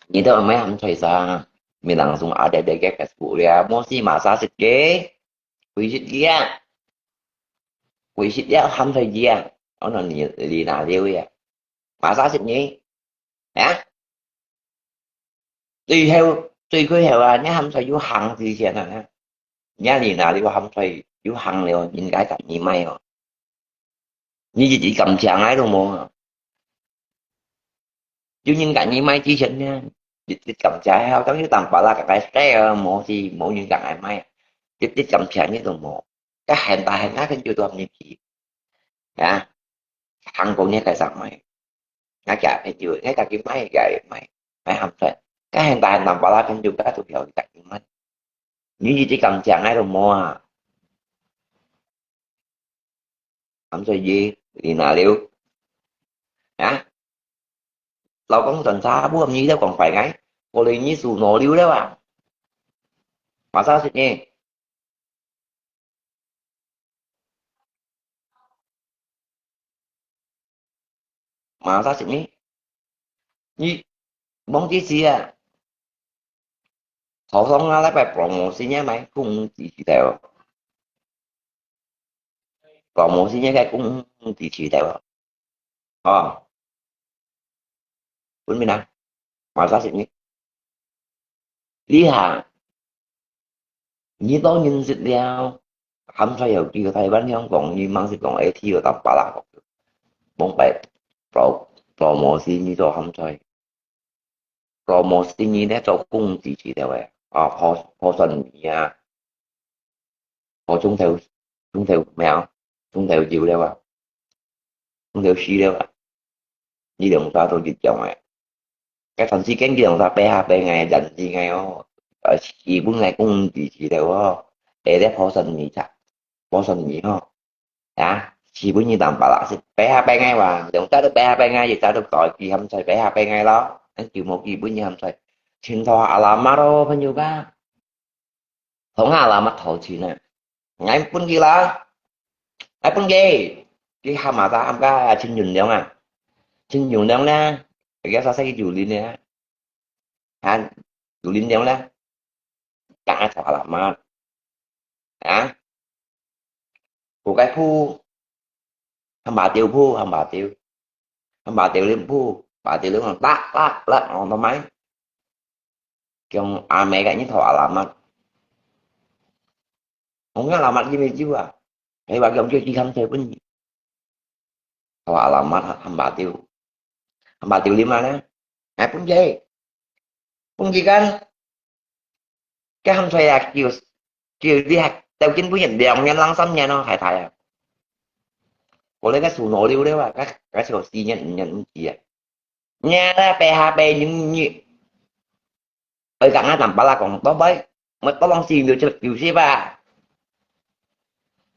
你都買鹹菜啥？咪人送阿爹爹个Facebook咧，莫是馬殺食个，會食个啊，會食了鹹菜魚啊，安到你，你那了呀？ Masa sih ni? Ya? 最後，最後啊，你鹹菜有行之前啊，你哪裡哪裡有鹹菜有行了，人家甲你賣哦。你一直感謝𠊎都無啊。有人甲你賣之前呢，一直感謝，好像有淡薄啦，甲𠊎share啊，無是無人甲𠊎賣，一直感謝你都無。甲現在現在很久都還沒去。啊，行過你个上賣。 𠊎家朋友，𠊎家己買个買，買鹹菜。該現在南巴拉朋友，該都曉得買。你一直感謝𠊎都無啊？含水魚，你哪溜？啊？老公轉差不多你都講壞𠊎，過來你手腦溜了啊？Masa sih你？ Masa sih你？你忘記去啊？頭上啊，那擺promosi啊，買公司去的哦。Promosi啊，該公司去的哦。哦。分明啊，Masa sih你？ 你哈，你都認識了，鹹菜有幾個台灣香港，你吂識講，哎，去有當巴拉講，往擺pro-，promosi你做鹹菜，promosi你咧做公司去了喂，啊，泡，泡酸米啊，泡中頭，中頭咩啊，中頭油了啊，中頭絲了啊，你兩儕都一樣誒。 該段時間佢兩儕白下白𠊎，人事𠊎哦，呃，日本𠊎講毋知佢了哦，會得破生意差，破生意吼，啊，日本人當巴拉斯，白下白𠊎哇，兩隻都白下白𠊎，一隻都代佢鹹菜，白下白𠊎咯，恁就無佢本人鹹菜，全套阿拉媽咯，朋友吧。 同下啦，乜頭前啊。𠊎分佢啦，𠊎分佢，佢喊嘛，喊个陳永良啊，陳永良呢，佢个啥个有林呢，啊，有林良呢，講啊，同下啦嘛，啊， 有个鋪，喊巴丟鋪，喊巴丟，喊巴丟林鋪，巴丟林講，啦，啦，啦，哦，做麼个？講阿姆个日頭阿拉乜，講阿拉乜因為有啊，係話講叫佢喊出分你。 Awak alamat hamba tiu. Hamba tiu lima na. Ai, pun jai. Pun jikan. Cái hâm xoay à, kiểu, kiểu đi hạt, đầu tiên pun nhận đèo nhân lăng xăm nhà nó hài thái à. Có lẽ cái số nó liu liu à, cái, cái số xì nhận, nhận gì à. Nhà nó pe ha pe những nhị. Ơi, cả ngã tầm bá là còn tao bấy. Mà tao lòng xì được cho kiểu gì bà.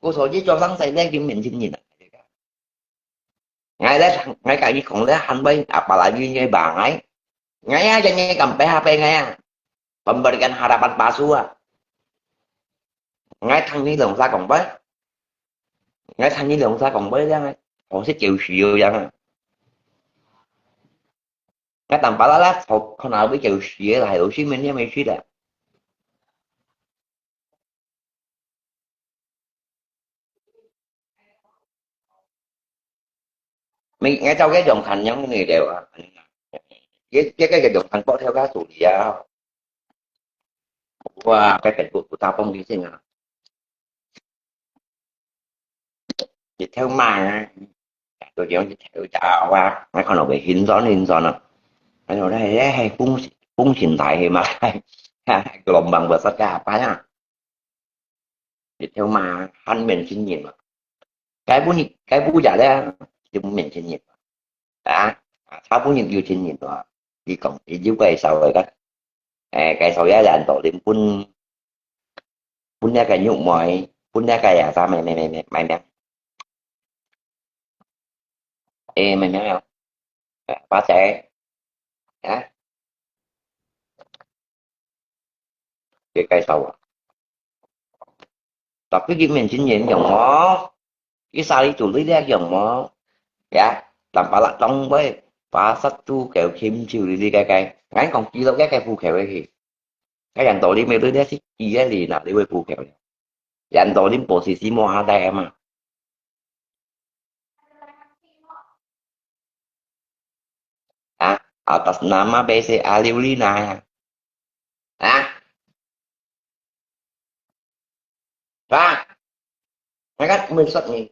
Cô số chỉ cho lăng xài đen kiểu miệng xin nhìn à. Ngai le, ngai ka i kong le han bai, apalagi ngai ba ngai. Ngai a, jangan ngai kampai hape ngai a. Pemberikan harapan palsu a. Ngai thang ni long sa kong bai. Ngai thang ni long sa kong bai le ngai. Hong si kiu si yo yang a. Ngai tam pala la, hong, hong na bai kiu si la, hai lo si men ye mei si da. Mình nghe trong cái dòng thành giống như đều à. Cái, cái, cái dòng thành có theo cái số gì à. Wow, cái Facebook của tao không đi xin à. Chỉ theo mà. Tôi chỉ chỉ theo chả qua, mấy con nó bị hin gió, hin gió nè. Mấy con đây, đây, hay phun, phun xin thái hay mà. Cái lòng bằng vừa sắt cả apa nhá. Thì theo mà hăn miền sinh nhìn mà. Cái bún, cái bún chả đấy, thì bún miền sinh nhìn. À, sao bún nhìn yêu sinh nhìn đó. Thì còn, thì dưới quay sau rồi đó. Ê, cái sau giá là tổ điểm bún, bún giá cái nhục mỏi, bún giá cái à, sao mày, mày, mày, mày, mày, mày. Ê, mày, mày, mày. Bá trẻ. Hả? Cái cây sau à. Tapi cái miền sinh nhìn giống nó. Cái sao đi chủ lý đấy giống nó. Ya, tanpa lak trong bơi. Phá sát tu kéo khiêm chiu đi đi cái cái. Ngắn còn kilo cái cái phù kéo cái gì. Cái dàn tổ đi mê lưới đấy xích chi cái gì nào đi với phù kéo. Dàn tổ đi bộ xì xì mua hả tay em à. Hả? Atas nama B C A Liu Lina ya. Hả? Hả? Ngai cắt mười sắt nhỉ?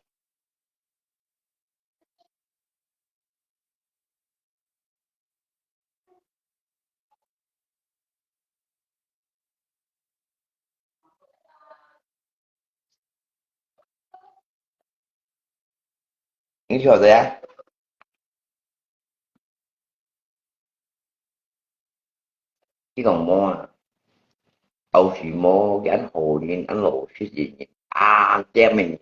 Ini siapa ya? Ini kamu mau ah? 有時無，恁好人，恁老實个人，恁恬个人，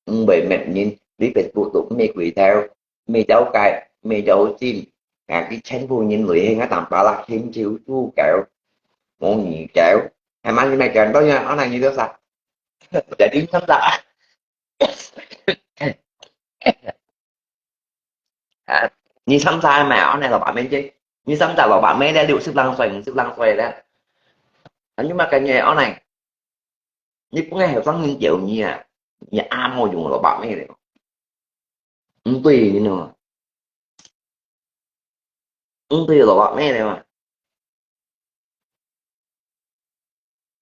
毋會搣人，你Facebook都搣佢頭，搣走街，搣走精，啊，佢全部人類型啊，當巴拉，牽手、豬狗、母乳狗，係嘛？你咪講到樣，可能你都啥？Jadi你參加。啊，你參加嘛，安尼六百蚊啫，你參加六百蚊咧，六十零歲、五十零歲咧，啊，你嘛跟人安尼，你本來後生人叫你啊，你阿無用六百蚊咧，毋對，你知無？毋對六百蚊咧嘛。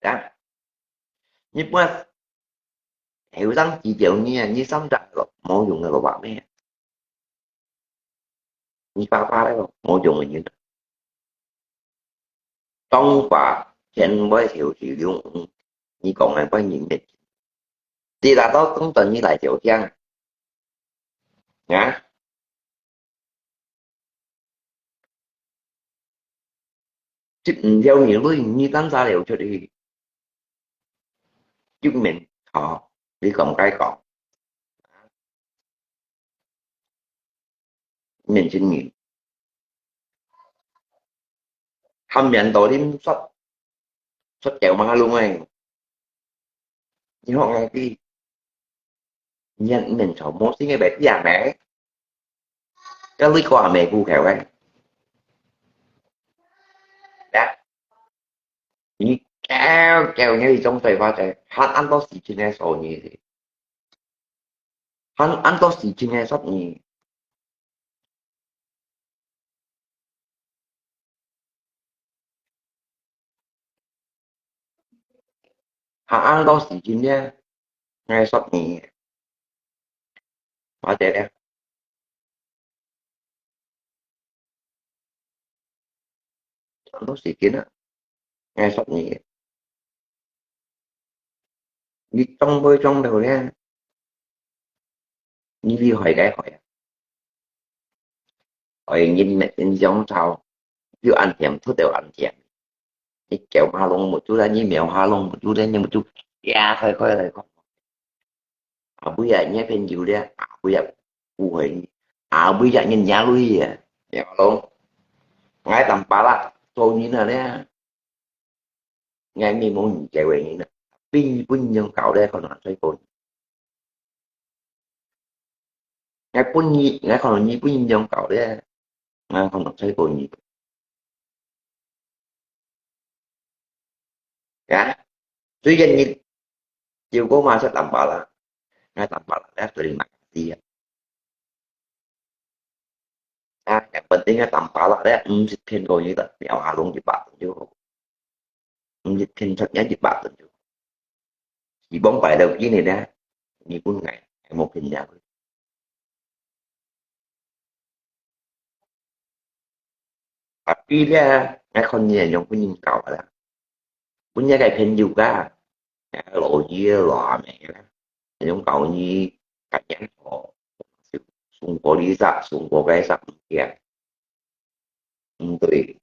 啊，你本來後生至少你啊，你三十六，無用个六百咩？你爸爸咧，無用个人。當爸前尾條是兩五，你講个本人咩？你拿到公等你來就聽。啊？ 接毋了你，你單儕流出去，救命！好，你講該講，面前人，喊人到你說，說叫馬龍哎，你學𠊎知，你面朝無心个白樣呢？ 該你个阿姆苦口个。呀，你搞搞你種水花仔，還恁多事情个說你，還恁多事情个說你。 下恁多時間咧，𠊎十年，或者咧，恁多時間啊，𠊎十年，你種杯種到咧，你厲害个害啊！ 愛人乜人相吵，又恁甜，出到恁甜。你狗馬龍目珠啦，你貓下龍目珠咧，你目珠呀，開開來看。阿妹啊，你朋友咧，阿妹啊，誤會你，阿妹啊，人家累啊，貓龍，𠊎當巴拉，做人啊咧，𠊎咪無你个為人啊，比你本人搞咧，可能最過。 𠊎本意，𠊎可能你本意樣搞咧，𠊎可能吹過你。呀，雖然你照顧嘛是淡薄啦，𠊎淡薄啦，𠊎對你嘛知啊。啊，yang penting啊，淡薄啦，咧，毋識騙過你个，你阿龍一百分就好。 毋識騙出一一百分就。希望擺到今日咧，你本來係無騙了。啊，比咧，𠊎看你係用本人教个啦，本人个朋友个，老爺老阿妹个啦，係用教你，教你哦，送過你啥，送過該啥物件。 毋對，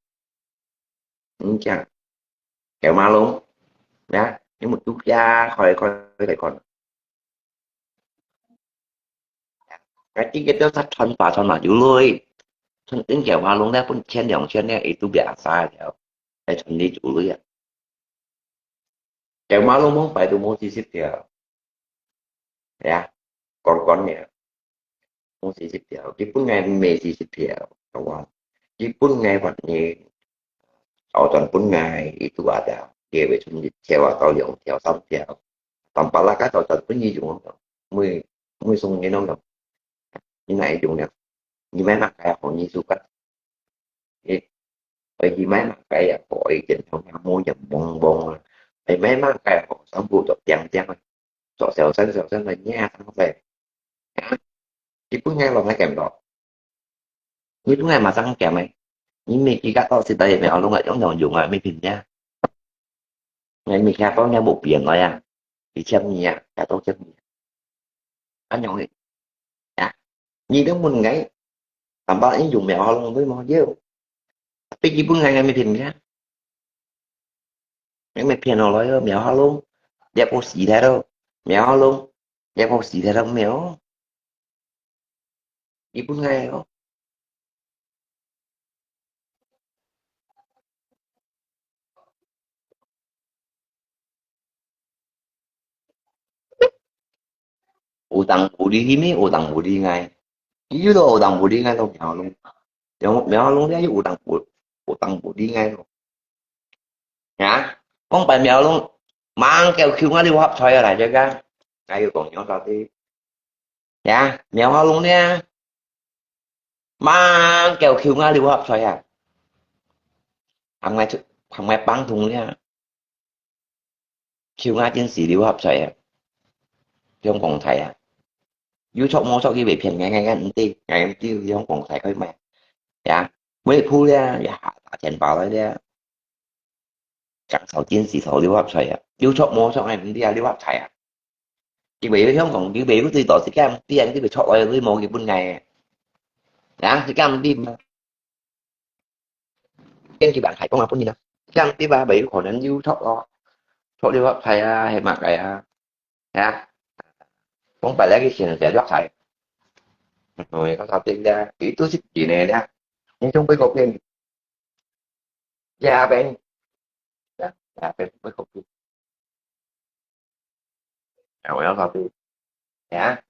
毋講，狗馬龍，呀，你目珠呀，開開來看。𠊎今日都才穿花穿嘛有鐳，穿頂狗馬龍咧，分千兩千咧，佢都變三條，還穿你有鐳啊！狗馬龍往擺都無四十條，係啊，講講咧。 講四十條，佢本來毋係四十條，好無？佢本來反正，頭前本來佢都話條，佢會出一條啊，到兩條、三條，淡薄啦，該頭前本來用，每，每送人攏用，你哪會用了？你買麼个好，你自家，你，愛去買麼个也好，愛見到那模樣呆呆啊，愛買麼个好，全部都靚靚啊，做小生小生个，你也當在。 你本來攏愛減咯。你本來嘛正減个，你每幾個到時代也無攏愛用用用啊，每天呀。𠊎每天到也無變來啊，一千二啊，也到千二。恁樣个，呀，你都問𠊎，淡薄你用苗好攏對無？有。Tapi基本𠊎，𠊎每天呀。你乜騙我來哦，苗阿龍，你个死忒咯，苗阿龍，你个死忒咯，苗，你本來哦。 有當無理，你乜有當無理𠊎。佢又都有當無理𠊎咯，苗龍。苗，苗龍，你又有當無，有當無理𠊎咯。呀，講白苗龍，吂叫求𠊎六合彩啊，大家。𠊎又講樣到底。呀，苗龍呢？吂叫求𠊎六合彩啊！喊𠊎出，喊𠊎幫同呢？ 求𠊎真係六合彩啊，香港彩啊。有著無著，佢會騙𠊎，𠊎，𠊎毋知，𠊎毋知香港彩可以買。呀，每鋪咧，呀，打電話來咧，講到真係抽六合彩啊，有著無著，𠊎毋知啊，六合彩啊。佢會有香港，佢會有最多時間，毋知啊，佢會著來，佢無佢分𠊎啊。呀，時間毋知嘛。 見佢還係講啊，本人啊，這樣對吧？乜有可能有著咯，著六合彩啊，係麼个啊？呀，講白了，佢先係六合彩。哦，講到這个，佢都係真个咧。你從美國片，這邊，呀，這邊美國片。 哎，𠊎講到這，呀，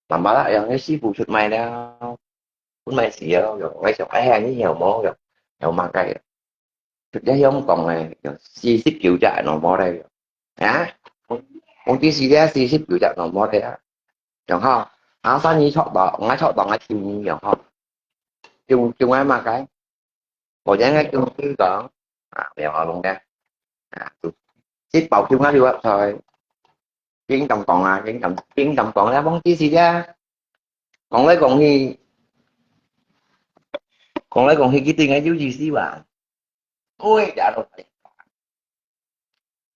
慢慢啦，哎呀，你師傅出賣了，出賣死了，用，𠊎想，哎呀，你有無用？有麼个？出了香港个，用四十九隻normal个，啊？講，講第四隻四十九隻normal个啊，用吼，啊，生意著到，𠊎著到，𠊎請你用吼，用，用𠊎麼个？ 無人个公司講，啊，苗阿龍个，啊，就，一包中啊六合彩，緊咁講啊，緊咁，緊咁講啦，忘記時間，講來講去，講來講去，佢對𠊎有意思哇。喂，呀，都，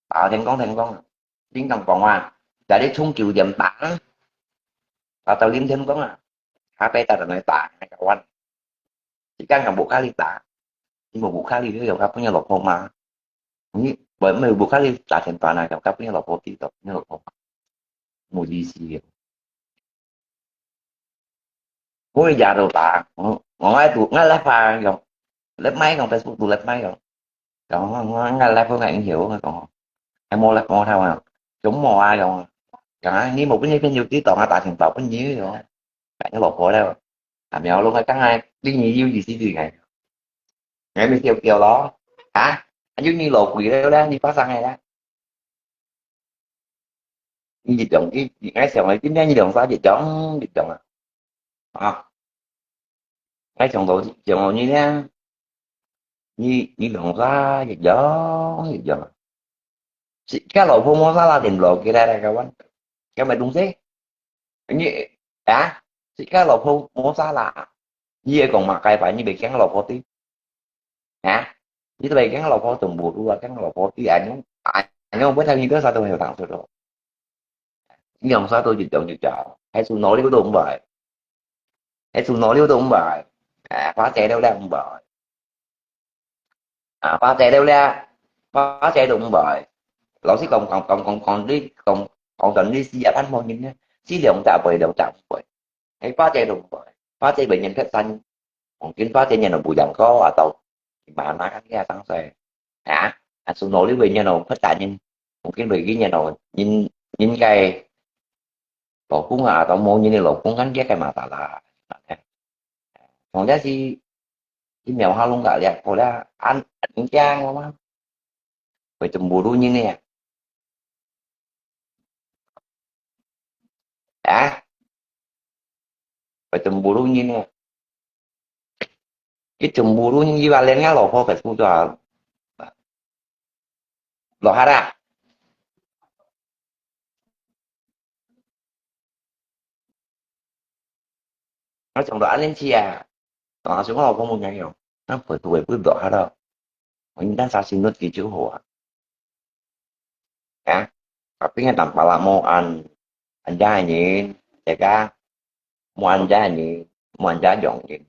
啊，聽講，聽講，緊咁講啊，在你衝九點半啊，啊，到零點鐘啊，下擺打電話打，𠊎講， 時間又無卡哩打，你無，無卡哩，你用卡分你老婆嘛？你無，無，無卡哩打電話啦，用卡分你老婆知道，你老婆嘛？無意思个。我也都打，我，我愛讀，我來發用，來買用Facebook，讀來買用。 講，𠊎，𠊎，𠊎live𠊎毋曉，𠊎講，𠊎無live無聽啊，總無啊，講，講啊，你無分你朋友知道啊，打電話分你哦，講你老婆了，啊，苗龍啊，講啊，你，你有意思對𠊎，𠊎咪笑笑咯，啊，有你老鬼了咧，你發生个咧，你一種，你，你，𠊎想啊，今天你兩三日種，你種啊，啊，𠊎想到，想到你咧。 你，你兩儕一樣，一樣啊。自家老婆無啥啦，連老佢來，來，kawan。該麼東西？你，啊？自家老婆無啥啦。你也講嘛，該擺你袂驚老婆的？啊？你都袂驚老婆，全部都啊，驚老婆的，恁樣，恁樣，𠊎聽你多少都會有糖吃咯。你兩儕都一樣一樣，還是哪裡都毋會。 係做哪裡都毋會，誒，花姐了了毋會。啊，花姐了了，花姐都毋會。老實講，講，講，講，講，你講，講真，你四十萬無人呢，四兩隻會，兩隻毋會。係花姐都毋會，花姐會人劈山，黃金花姐人都無養過啊，到，mana kan dia sang saya. Ha? Asu noli we nyan o, phetan nyan, mungkin we nyan o, nyin, nyin kai 老公啊，都無人个老公，恁樣个masalah。從這時，一秒下弄个了，過了，恁，恁樣个嘛，會全部都人呢。啊？會全部都人呢。佢全部都人，佢話連个老婆Facebook都啊，落下啦。 啊，講到恁樣去啊，啊，所以𠊎老公問𠊎講，那會不會不落下了？我應該啥心都知就好啊。啊，tapi个tanpa lah無恁，恁樣个人，大家，無恁樣个人，無恁樣个人。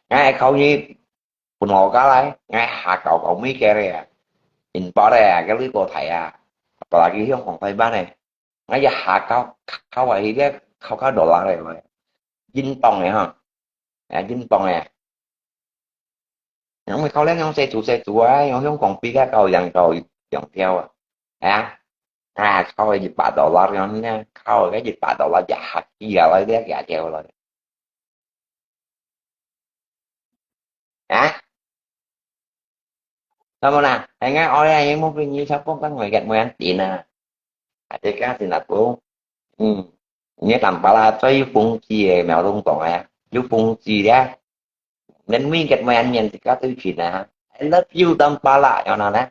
𠊎靠你，分我過來，𠊎下搞搞咩个咧啊。銀包个啊，个鐳過大啊，本來佢香港台灣个，𠊎一下考考啊，佢个考考dollar个，英鎊个哈，啊英鎊个，因為考了用細組細組啊，用香港比較高，兩高兩條啊，啊，啊，考个一百dollar樣呢，考个一百dollar一下機啊，來這幾條來。 啊？Sama na, ai ngai oi ai mo pin ni sa pong kang ngai gat mo yan tin na. Ate ka sin na ko. Hmm. Ni tam pala choi yung pung chi e, mèo dong dong e. Yung pung chi dia. Nên mi gat mo yan nyan si ka tui chin na. I love you tam pala, yun na na.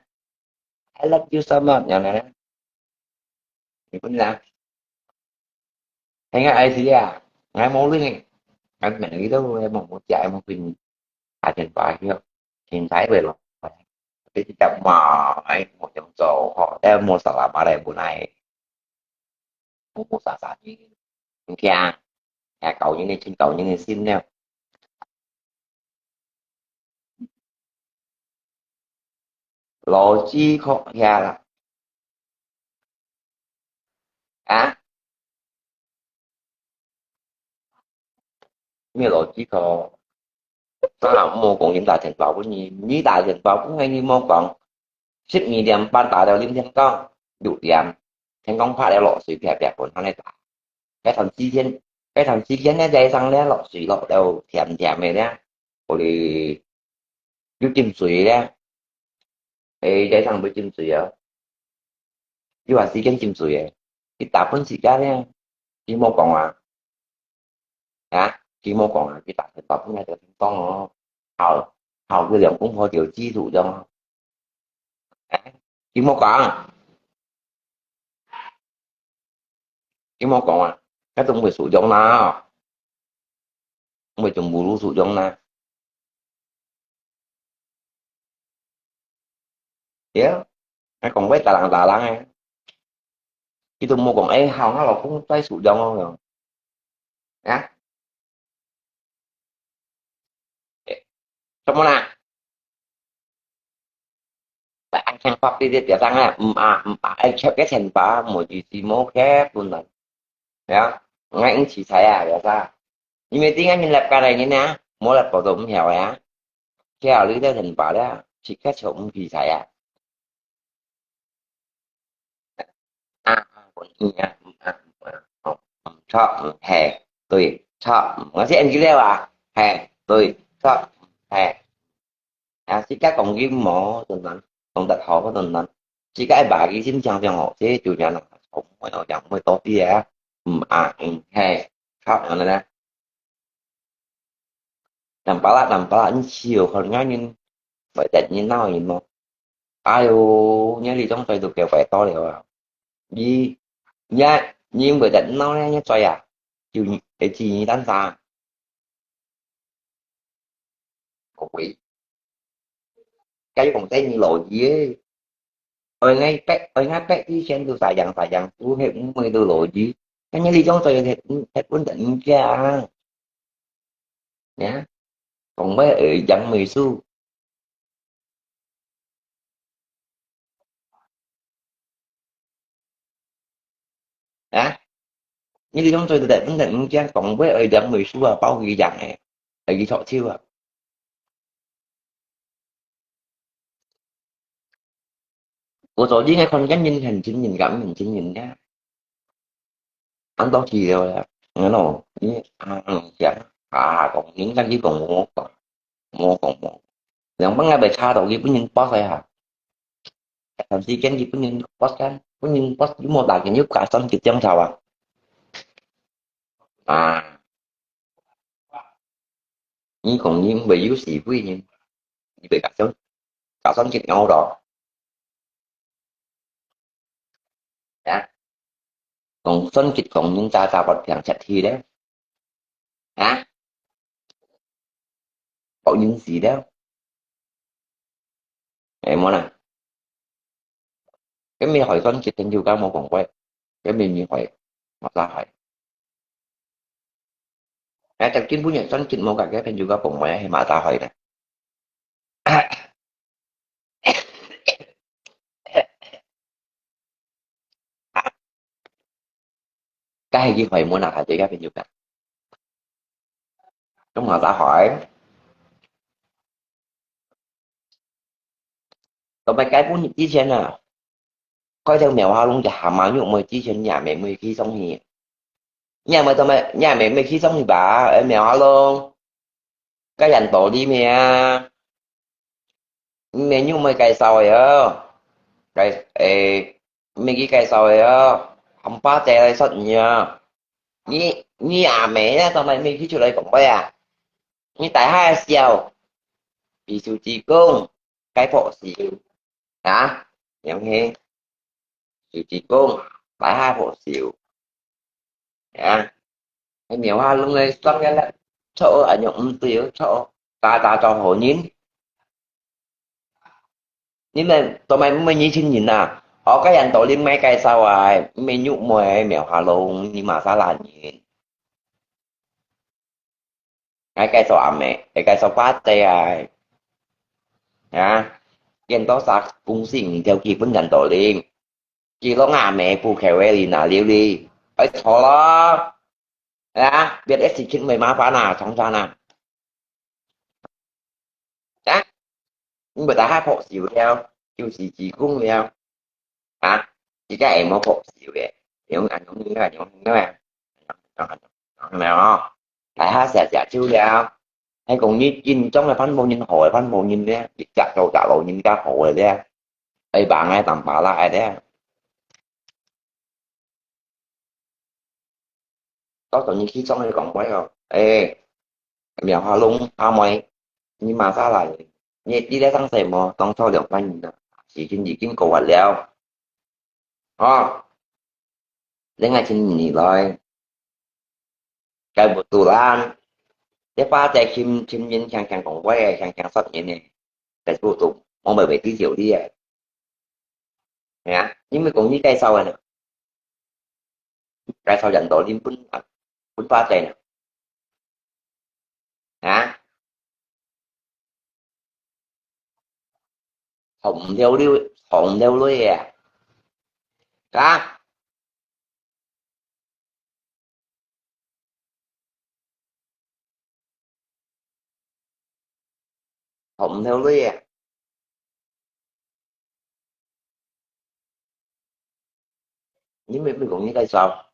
I love you so much, yun na na. Ni pun na. Hai ngai ai si ya, ngai mo ling, ngai mèn li do, ngai mo mo chia, ngai mo pin, a chen pa hiu, chen sai ve lo. Te ti tap ma, ai mo yong zo ho, te mo sa la ma le bu nai. Mo mo sa sa ni, ni kia, ya kau ni ni chin kau ni ni sin ne. 邏輯學遐啦。啊？咩邏輯學？當然莫講你打電話分你，你打電話分你莫講，十二點半打到凌晨講六點，天光拍了落水，啪啪分佢打。該段時間，該段時間呢，在上呢落水落到甜甜的呢，我哋 有浸水咧，誒，在上會浸水啊，有啊時間浸水誒，佢大部分時間咧，佢莫講啊，啊，佢莫講啊，佢大部分大部分就聽講哦，好，好，佢兩公婆就知道咗，誒，佢莫講，佢莫講啊，該都會受傷啦，會全部都受傷啦。 呀，𠊎講話大人大人誒，佢都無講，誒，好，𠊎老公在使用哦，啊？誒，做麼啦？愛聽法律个表上啊，毋啊，毋啊，愛check个錢包，無就是無check本來。呀，𠊎應制裁啊，biasa。因為點解你立過來人啊，無立過都毋曉啊。 佢啊，你在人吧了，自家就毋比賽啊。啊，啊，啊，啊，哦，毋著，嗯，係，對，著，嗯，𠊎先應佢了啊，係，對，著，嗯，係。啊，自家講佢無，等等，講得好，等等，自家愛把佢心情放好，這就這樣啦，從來有講，毋會多啲啊，嗯，啊，嗯，係，著，恁樣啦。 Nampak lah, nampak lah,你試看，人會得人鬧人無？哎喲，你這種嘴都給壞到了啊！你，你，你會得鬧呢，你嘴啊，就會知你單啥？各位，該講得你老爺，愛𠊎逼，愛𠊎逼以前都sayang sayang，都係毋會都老爺。Kan你這種嘴係，係本得人家啊。 呀，講話會揚尾數。啊，你這種做得，毋得，毋驚講話會揚尾數啊，包佢揚誒，會佢著手啊。 我昨天還看見人很親人，敢很親人呀？恁多資料呀，嗯咯，你啊，嗯，講啊，講人家去講我講，我講我，兩幫也被查到佢本人包開哈，但是跟佢本人包開，本人包佢莫打緊又加上去檢查啊，啊。 你講你毋會有是非呢？你會假算，假算結拗咯？啊？講算結講人渣渣發病出去咧？啊？講人死了？誒，無啦。 Cái mi hỏi Xuân Kiệt thành tựu cao một vòng quay. Cái mi mi hỏi mà ta hỏi. Cái chắc chính phủ nhận Xuân Kiệt một cái thành tựu cao một vòng quay hay mà ta hỏi này. 該係佢開門啊，下底該片就講。 中華大海。到尾該半日之前啊，該條廟下弄隻蛤蟆肉妹之前，若妹妹去上去。若妹到尾，若妹妹去上去吧，哎，廟下弄，該人到裡面啊，毋係肉妹介紹个哦，介，誒，毋係佢介紹个哦，喊花姐來說你啊。 你，你阿姆啊，做麼个毋去出來講話啊？你大下笑，比手指公，該破笑啊？樣嘿，手指公，大下破笑啊？你廟下弄來算个啦，錯啊，恁樣毋對哦，錯，大大做好人。 你們都買，買你親人啊？哦，該人到你買介紹啊，買肉妹廟下弄，你馬沙拉人。𠊎介紹阿姆，𠊎介紹花姐啊。啊，見到啥公司毋條基本人到你，佢摎阿姆補口个哩那溜哩，哎，錯咯。啊，別个事情會麻煩啊，長長啊。 啊，你毋大下拍手了，就是鞠躬了。啊，這个會無拍手个，用恁樣，用恁樣，用恁樣，用恁樣哦。大下謝謝手了，係講你緊張个番無人好个番無人呢，一隻做隻老人家好个咧，愛幫个當巴拉个咧。 到時你去上去講話哦，誒，廟下弄阿妹，你馬上來，你知得上勢無？當初兩個人啊，事情已經過完了。哦，另外請你來，該不堵啦，你爸在尋，尋人，強強講話，強強說人呢，該不堵，我們袂知道你誒。 係啊，你毋係講你介紹个呢？介紹人到你分，分花姐呢？啊？學毋了你，學毋了你啊？啊？ 學毋了你啊？你毋係講你介紹？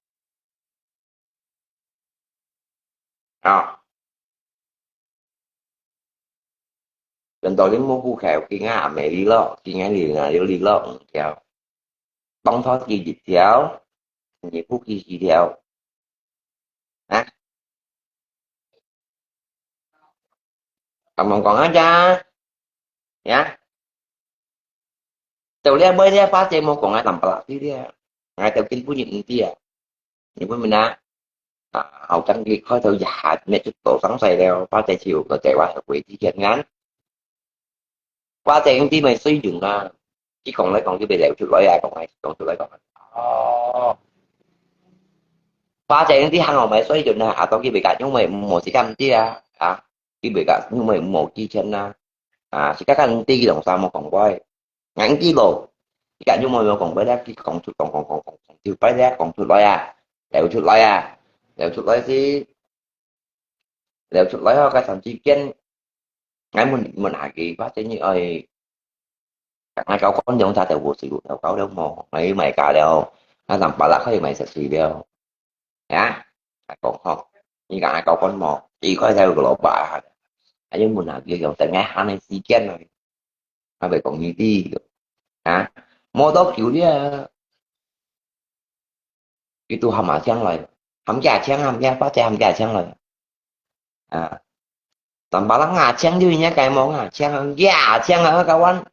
啊，輪到你無顧客，佢𠊎阿姆哩咯，佢𠊎哩哪有哩咯，毋曉。當初佢一條，你顧佢幾條？啊？ 敢講講啊，呀？到了尾了，花姐無講啊，淡薄仔知了。𠊎兜根本就毋知啊。你問問啊？啊，後生佢開頭一下，乜就到上勢了，花姐就個計劃會之前眼。 花姐兄弟妹水準啊，佢講來講去，佢袂流出來啊，講來講出來講。哦，花姐兄弟行後買水準啊，啊，當佢袂甲，因為無時間毋知啊，啊，佢袂甲，因為無之前啊，啊，自家看兄弟佢兩三無講過，眼記咯，佢甲因為無講過咧，佢講出講講講講講，就擺咧講出來啊，流出來啊，流出來是，流出來後，該三四件。 𠊎問，問下佢，或者你愛，𠊎交關兩隻豆腐水果，交交了無？𠊎買價了，𠊎三百六可以買十四了。啊？𠊎講吼，你講𠊎交關無？一塊才有個老闆啊，𠊎就問下佢，用等𠊎閒个時間啊，𠊎袂講你知，啊？無多久了，佢都喊阿強來，喊阿強，喊阿，或者喊阿強來。 啊，三百六阿強有影个無啊？強啊，阿強啊，kawan。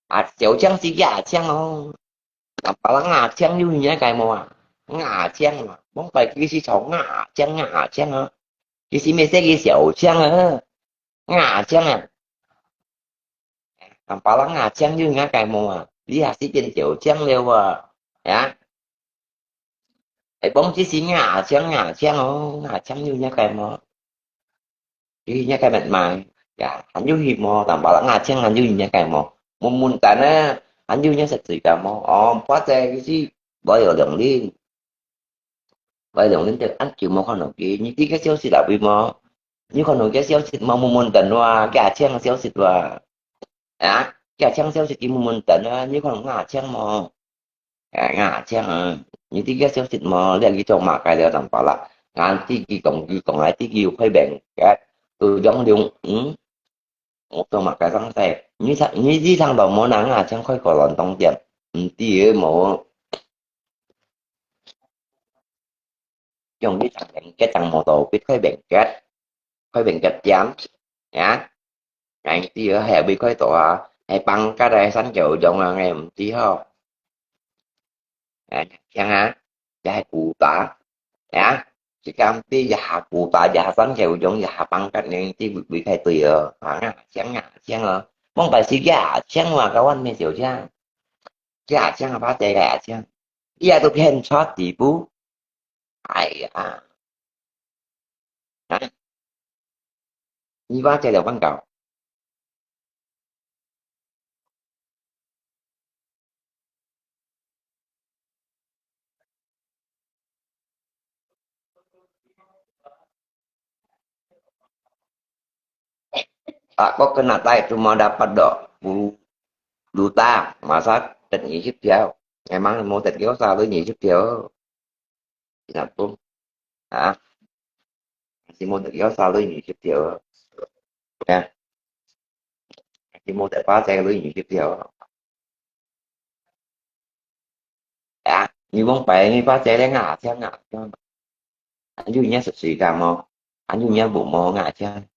啊，小強是阿強哦。三百六阿強有影个無啊？阿強啊，往擺佢是從阿強，阿強啊，佢是毋係寫佢小強啊？阿強啊。 三百六阿強有影个無啊？你也是變小強了啊？啊？會講這是阿強，阿強哦，阿強有影个無？有影个乜買？呀，還有去無？三百六阿強還有影个無？問問等啊，還有影食水个無？哦，或者佢是無有兩零。喂，兩點鐘恁久無看到佢，你知佢消息啦，為無？你看到佢消息無？問問等哇，佢阿青消息哇？啊？佢阿青消息佢問問等啊，你看到阿青無？哎，阿青啊，你知佢消息無？你去做麼个了，當巴拉？俺知佢講，佢講，俺知佢有開病，哎，都兩兩，嗯？ 我做麼个生事？你聽，你，你聽到無人啊？像開個卵凍店，毋知个無？用你聽人个聽無到，別開名个，開名个店，呀？人知个係會開到啊，係放假个三九種啊，𠊎毋知吼。 哎，聽啊，這係古巴，哎呀，這間店也係古巴，也係三九種，也係放假呢，這位，位開對哦，啊，聽啊，聽哦，往擺時間啊，聽啊，該碗麵小姐，這啊，聽啊，把這个啊，聽，伊也都騙錯地步，哎呀，啊，你把這條廣告。 Aku kena tai cuma dapat dua puluh juta, masa dapat二十條，memang無得幾多，都二十條。Kenapa？啊？Masih無得幾多，都二十條。啊？Masih無得花錢，都二十條。 啊，你往擺你把這个牙籤啊，有影食水个無？啊，有影無無牙籤？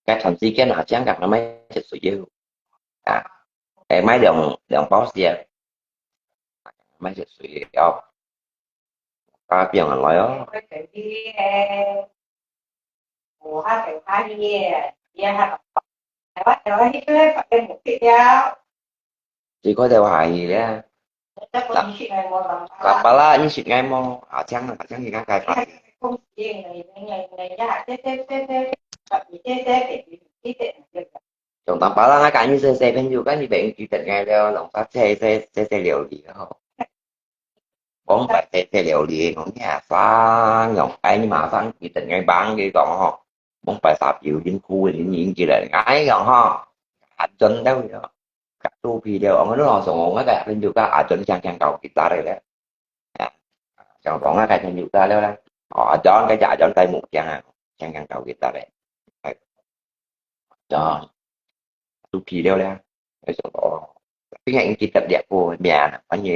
該長時間牙籤个，買食水藥啊，誒，買兩兩包先，買食水藥，啊，放下來哦。 你開頭話語咧，打巴拉，你識𠊎無？啊，聽啊，聽你講解釋。用打巴拉，𠊎講你細細朋友，講你朋友記得𠊎了，用打細細細細料理吼。 往擺細細料理，講你阿生，用哎你阿生，佢等𠊎幫佢講吼，往擺十九點苦，你已經記得，哎講吼，阿俊了，甲肚皮了，我都老想我个朋友甲阿俊強強搞吉他了咧，啊，想講啊，該朋友甲了咧，哦，阿俊，該隻阿俊在木匠啊，強強搞吉他咧，哎，阿俊。 肚皮了咧，該想哦，邊个應該特別个名啊，反正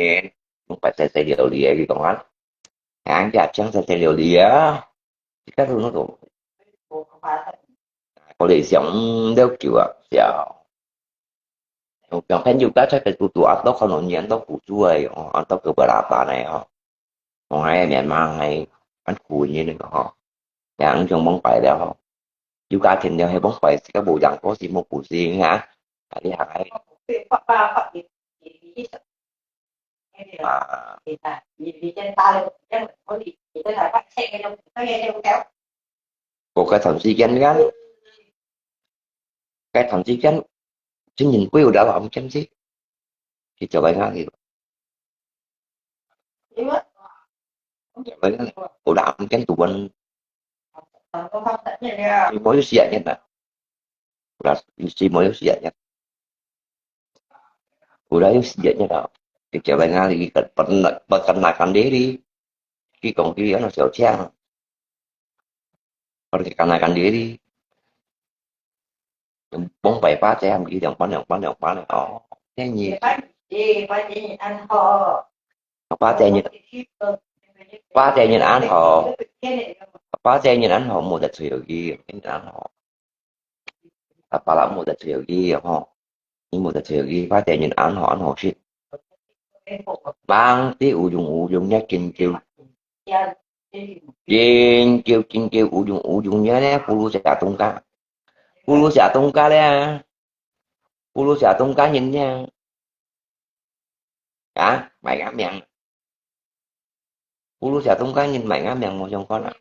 用擺細細料理个，佢講啊，哎呀，講細細料理啊，這个都那種，我在想，嗯，了久啊，笑。用朋友甲出去堵堵啊，都可能年都苦主个哦，啊，都个不拉巴呢哦。 我个面盲个，恁苦人个吼，兩種蒙拐了吼。有家庭了，係蒙拐，自家無養過，是無故事哈。啊，你行个，啊，我个長時間个，該長時間，真人會有了，毋見去，去做个哪去？ Udah mungkin tuan. Semua itu siapnya lah. Udah semua itu siapnya. Udah itu siapnya lah. Kita lain hari perkenalkan diri. Ki kong ki ano siau chiang. Perkenalkan diri. 往擺花姐，佢兩班兩班兩班哦，建議。花姐你，花姐你恁好，花姐你恁好，無得罪佢，你恁好。啊，巴拉無得罪佢吼，你無得罪佢，花姐你恁好，恁好食。Mang ti ujung-ujungnya kintil. Kintil, kintil, ujung-ujungnya ne, pulu sia tungka. Pulu sia tungka le. Pulu sia tungka nyin ne. Ya, mai ngam yang. Pulu sia tungka nyin mai ngam yang mo yong kon a.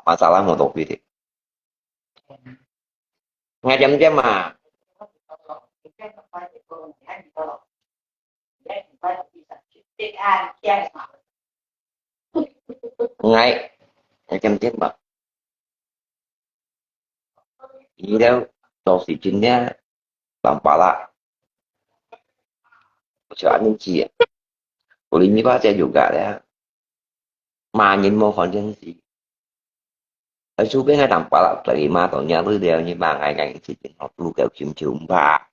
Masalah mo topi di. Ngai jam jam a. ，𠊎，𠊎點點吧。你了做事情呢，tong pala，就恁樣子啊。我哩你把這有个了，罵人無看電視。 哎，隨便𠊎tong pala terima到若鐳了，你罵𠊎，𠊎一定好，都夠請求毋怕。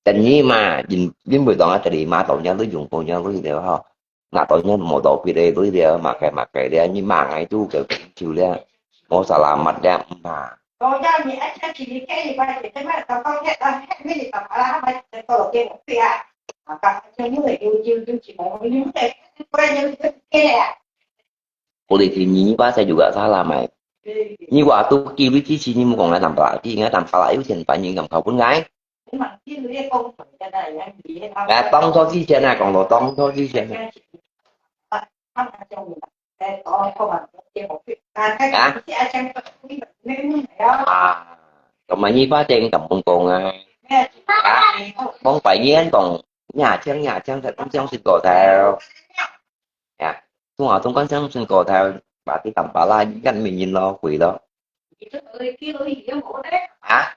等你嘛，因，因為當𠊎terima到若鐳，用過若鐳了吼，拿到若無到別个鐳了，麼个麼个了，你罵𠊎都夠請求了，無salamat了，毋怕。我哩聽你，你把saya juga salah mai。你話都叫你支持，你莫講𠊎tong pala，𠊎tong pala有錢，把人咁靠分𠊎。哎，當初之前啊，講到當初之前啊。啊？啊，咁啊，你把錢咁樣講啊？啊？講白你講，廿千，廿千，才講相信過頭。 呀，中華中國相信過頭，berarti tong pala，應該沒人咯，貴咯。啊？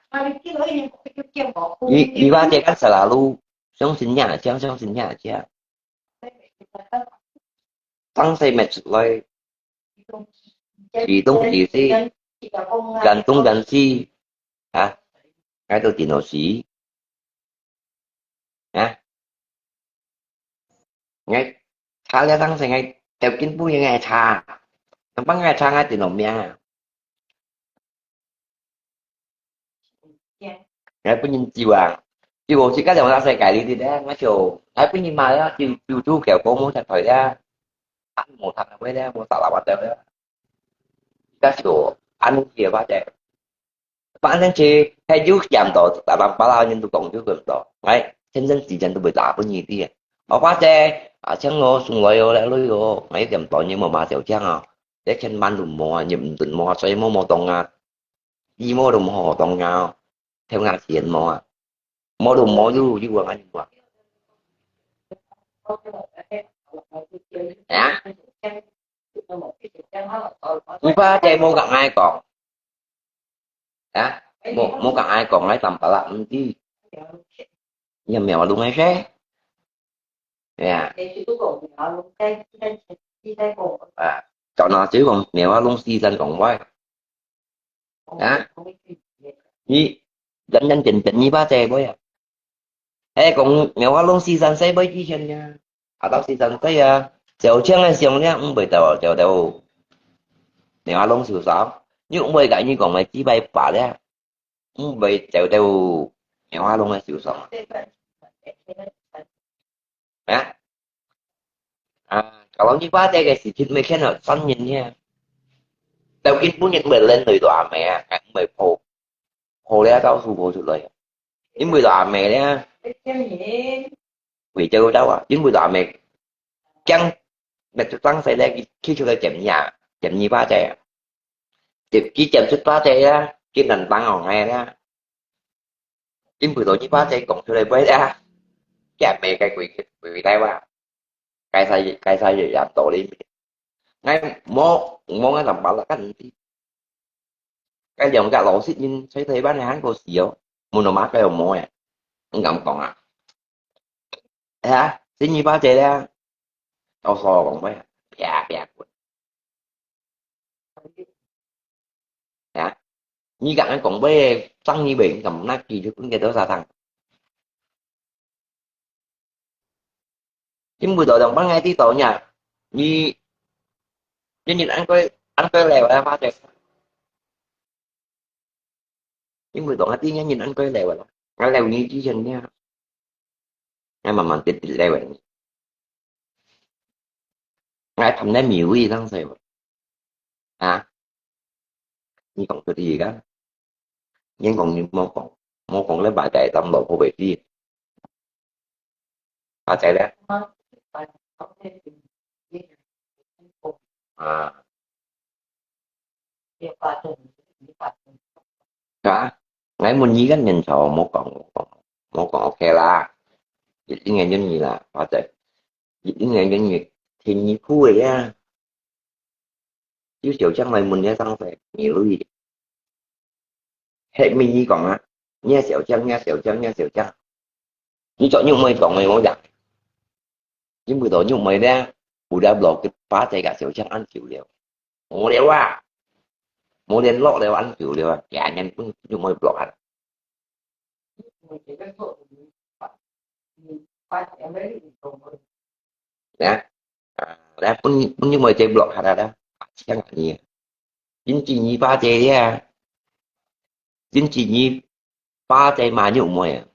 你，你話這個selalu相信廿千，相信廿千。當時咪出來，自動自私，gantung ganti，啊？𠊎都電腦死。 啊？𠊎查了當時𠊎條件不應該查，能幫𠊎查𠊎電腦名啊？𠊎分人救啊，救我自家在我世界裡的咧，𠊎就，𠊎分人罵了，救，救主教哥無才台了，啊，無談了，我了，我打了我掉了，但是我安慰了，我在。 Pangcang cik，係有嫌到，tong pala人都講有嫌到。哎，先生時間都會打分你的。我發覺，啊，請我送來哦，來來哦，哎，嫌到你無罵小強啊，這千萬都無啊，你毋准無啊，所以無無當啊，你無都無好當啊，聽下錢無啊，無都無有，有啊，你無啊。啊？你發覺無同𠊎講。 啊？無，無同𠊎講，𠊎tong pala毋知。你苗龍个事？呀。啊，早那就講苗龍時間講話。啊？你認認真真，你把這位啊？ 哎，講苗華龍時間細妹之前呢，啊，到時間細啊，小強个相呢，毋會到，到，到苗華龍受傷，又毋會甲你講个幾百把咧，毋會走到苗華龍个受傷啊。啊？啊，kalau你把這個事情沒看到三年呢，到今本人毋會輪到阿妹啊，毋會抱，抱了到處抱出來啊。 因為到阿妹咧，回州到啊，因為到阿妹驚，乜就當時咧，佢，佢出來接你啊，接你把仔啊，接，佢接出把仔啊，佢能當好个咧，因為到你把仔講出來會啊，佢阿妹个回，回來哇，該儕，該儕也也道理。𠊎無，無𠊎tong pala kan毋知。 該兩隻老實人在台灣个還過死哦，問到麼个又無誒，毋敢講啊。哎呀，新一把姐咧，到時候講咩？啪啪滾。哎呀，你敢講咩？生意咩？你敢拿佢就分佢多少糖？ 因為到兩班个地道呀，你，你，你安該，安該來个話的，因為到个地人，你安該來个，俺來你之前呢，俺慢慢跌跌來个，俺談來米味当时，啊，你讲出去个，你讲你莫讲，莫讲了，白带当老婆回去。 阿仔咧？啊。啊？𠊎問你个人潮，莫講，莫講，莫講，OK啦。一年一年啦，花仔，一年一年，天你苦个呀。有小将来问你上岁，你累。黑咪你讲啊，你也小将，你也小将，你也小将。你做肉妹讲个我讲，因为做肉妹咧，有了落个把这个小将按久了，无了啊，无联络了按久了啊，两年不就没有落啊。啊，啊，来分分你妹仔 block 下啦，像你，因为你把这呀，因为你把这马肉妹啊，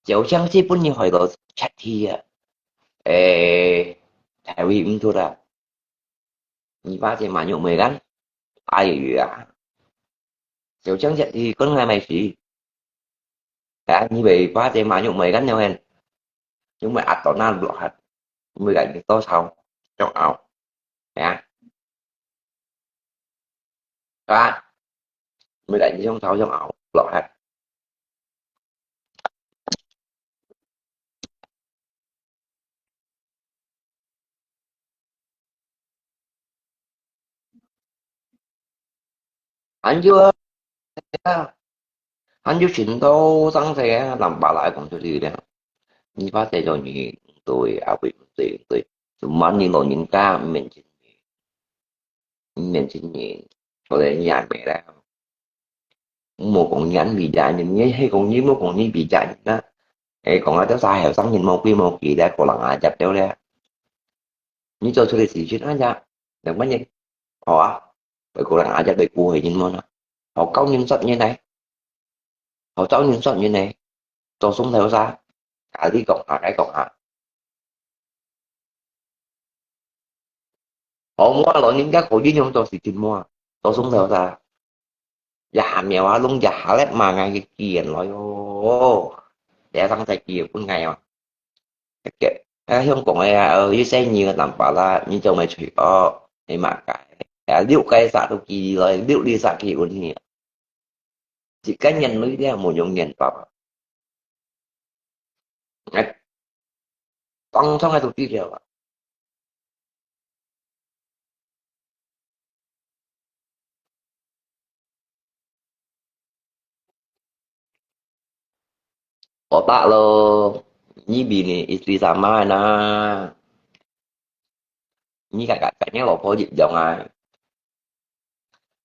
就像是分你害到出去啊，诶，才会唔出啦。你把这马肉妹干，哎呀，就像这去跟还没事。啊，你被把这马肉妹干了很，因为阿多那落下，你被感觉多少，中熬，啊，啊，你被感觉中超中熬落下。 還有啊，還有尋到上世啊，南巴拉講出去了。你發生咗你對啊，對對對，就問你老人家面前，面前你，後來你也沒了。莫講你比較人，你係講你莫講你比較人啊。誒，講啊，都係後生人無規無矩咧，可能啊，接到咧。 你做出个事情啊呀，兩萬人，好啊，外國人啊，就對過去人麼啦，好高人殺人呢，好招人殺人呢，做松頭啥，啊，你講下，該講下，好，我老人家可以用做事情麼，做松頭啥。 也下苗啊，弄也下咧嘛，𠊎个機緣來哦。第一生在機緣分𠊎哦。个，啊，香港个啊，呃，一些人个南巴啦，你做咩吹哦？你嘛个，啊，六个煞都寄來，六里煞寄分你。一个人類咧，無用人爸爸。哎，當場个都知了啊。 Otak lo, ni bini istri sama na. Ni kakak-kakaknya 老婆一樣啊。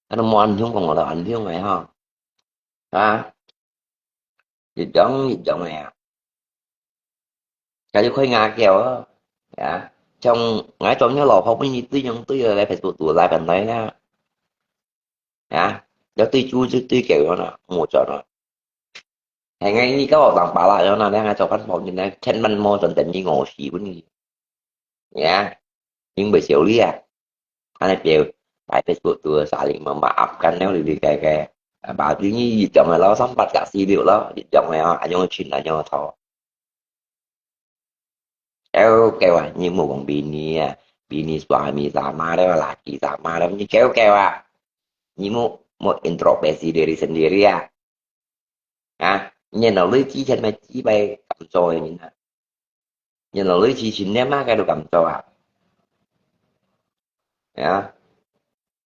Ano mo 安兄講我的安兄哎哈。啊，一樣一樣哎呀。 該就開牙叫啊，呀，像𠊎做你老婆分你對樣對个來Facebook度來本來啦，呀，要對豬就對狗樣啦，無準啊。還𠊎你教我當巴拉樣啦，你還做番婆，你來千萬莫準等你餓死分你，呀，因為小李啊， Anai piu, pai Facebook tu saling memaafkan nyo lili kai kai. Ba tu ni jong lo sampat ka sibuk lo, jong lo ayong chin ayong tho. Kêu kêu ah, ni mu kong bini ah, bini suami sama lo, laki sama lo, ni kêu kêu ah. Ni mu mu introspeksi diri sendiri ah. Ha, nyen lo lui chi chen mai chi bai kam cho ni na. Nyen lo lui chi chin ne ma kai lo kam cho ah. Ya.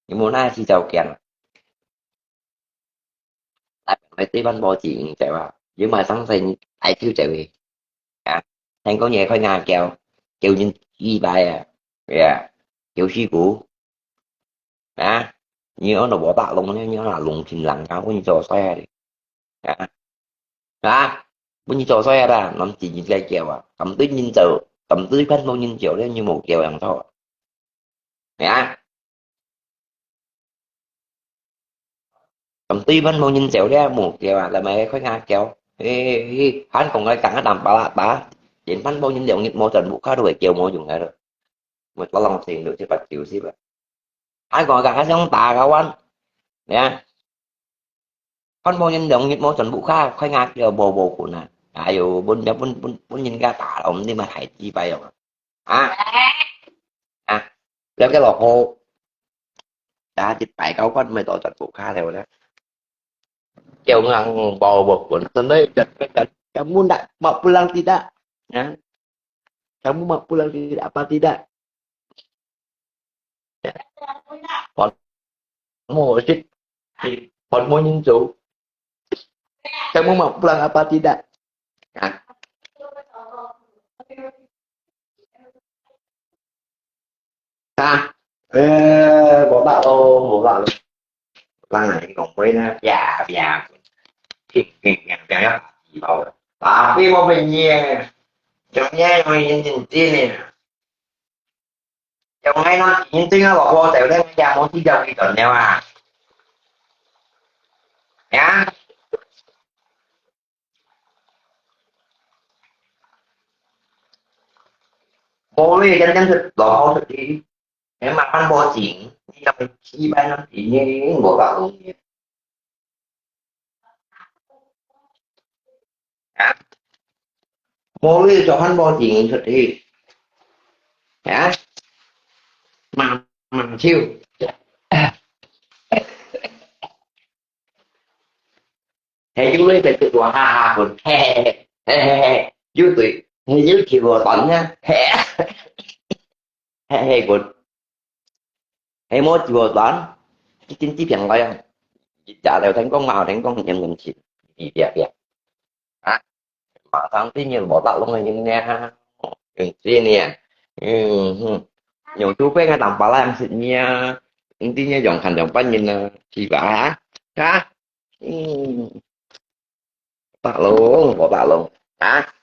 Ni mu na chi chau kiang. Tại phải tư vấn bộ chỉ chạy vào. Nhưng mà sáng sinh ai thiếu chạy về. Ya. Thành công nhẹ khỏi ngà kéo. Kéo nhìn chi bai ah. Ya. Kéo si cú. Hả? Như nó bỏ bạc luôn, như nó là luôn trình lặng cao, có như cho xe đi. Hả? Hả? Có như cho xe ra, nó chỉ nhìn cái kiểu à. Tầm tưới nhìn chịu, tầm tưới phép mong nhìn chịu đấy, như một kiểu hàng thọ. Hả? Tầm tưới phép mong nhìn chịu đấy, một kiểu à, là mày khó ngã kiểu. Ê, ê, ê, hán còn cái cẳng đàm bà lạ bà. Đến phép mong nhìn chịu, nghịch mô trần bụi khá đuổi kiểu mô dùng cái rồi. Một tao lòng tiền được chứ bật kiểu gì vậy? Ai có cả cái giống ta cả quan. Nè. Con bố nhân đồng nhiệt mô chuẩn bụ kha, khai ngạc giờ bồ bồ của nè. Ai yo, bún, bún, bún, bún nhìn gà tả ống đi mà thải chi bay rồi. À. À. Leo cái lọ hồ. Đã chích bảy câu con mày tỏ chuẩn bụ kha leo đó. Kiểu ngang bò bột cuốn sân đấy, chật, chật, chật, chật, muốn đại, mà pulang tidak. 啊，kamu mak pulang tidak apa tidak? Hôn無食，hôn無人做。Kamu mak pulang apa tidak? 啊？啊？呃，無法咯，無法咯。人來講話呢，啪啪，啪啪啪啪，打飛我分你。像你用認真呢。 用𠊎攏認真啊，落雨走咧，𠊎也無知道幾多了啊。呀？無咧，真正係落雨出去，你麻煩無錢，你就去試辦啊，你無法度。 啊？無你做飯無錢出去。啊？慢慢手。係有你在這度哈哈滾，嘿嘿嘿，嘿嘿嘿，有對，係有條路短呢，嘿。 嘿嘿，我，嘿，無自我端，一定只平來啊。一隻了天光，嘛天光，陰陰天，別別別。啊？馬上變成無大龍个人呢，用這呢，嗯哼，用豬背个當巴拉樣食呢啊，你這呢用看兩半人啊，是吧？啊？啊？嗯。 大龍，無大龍，啊？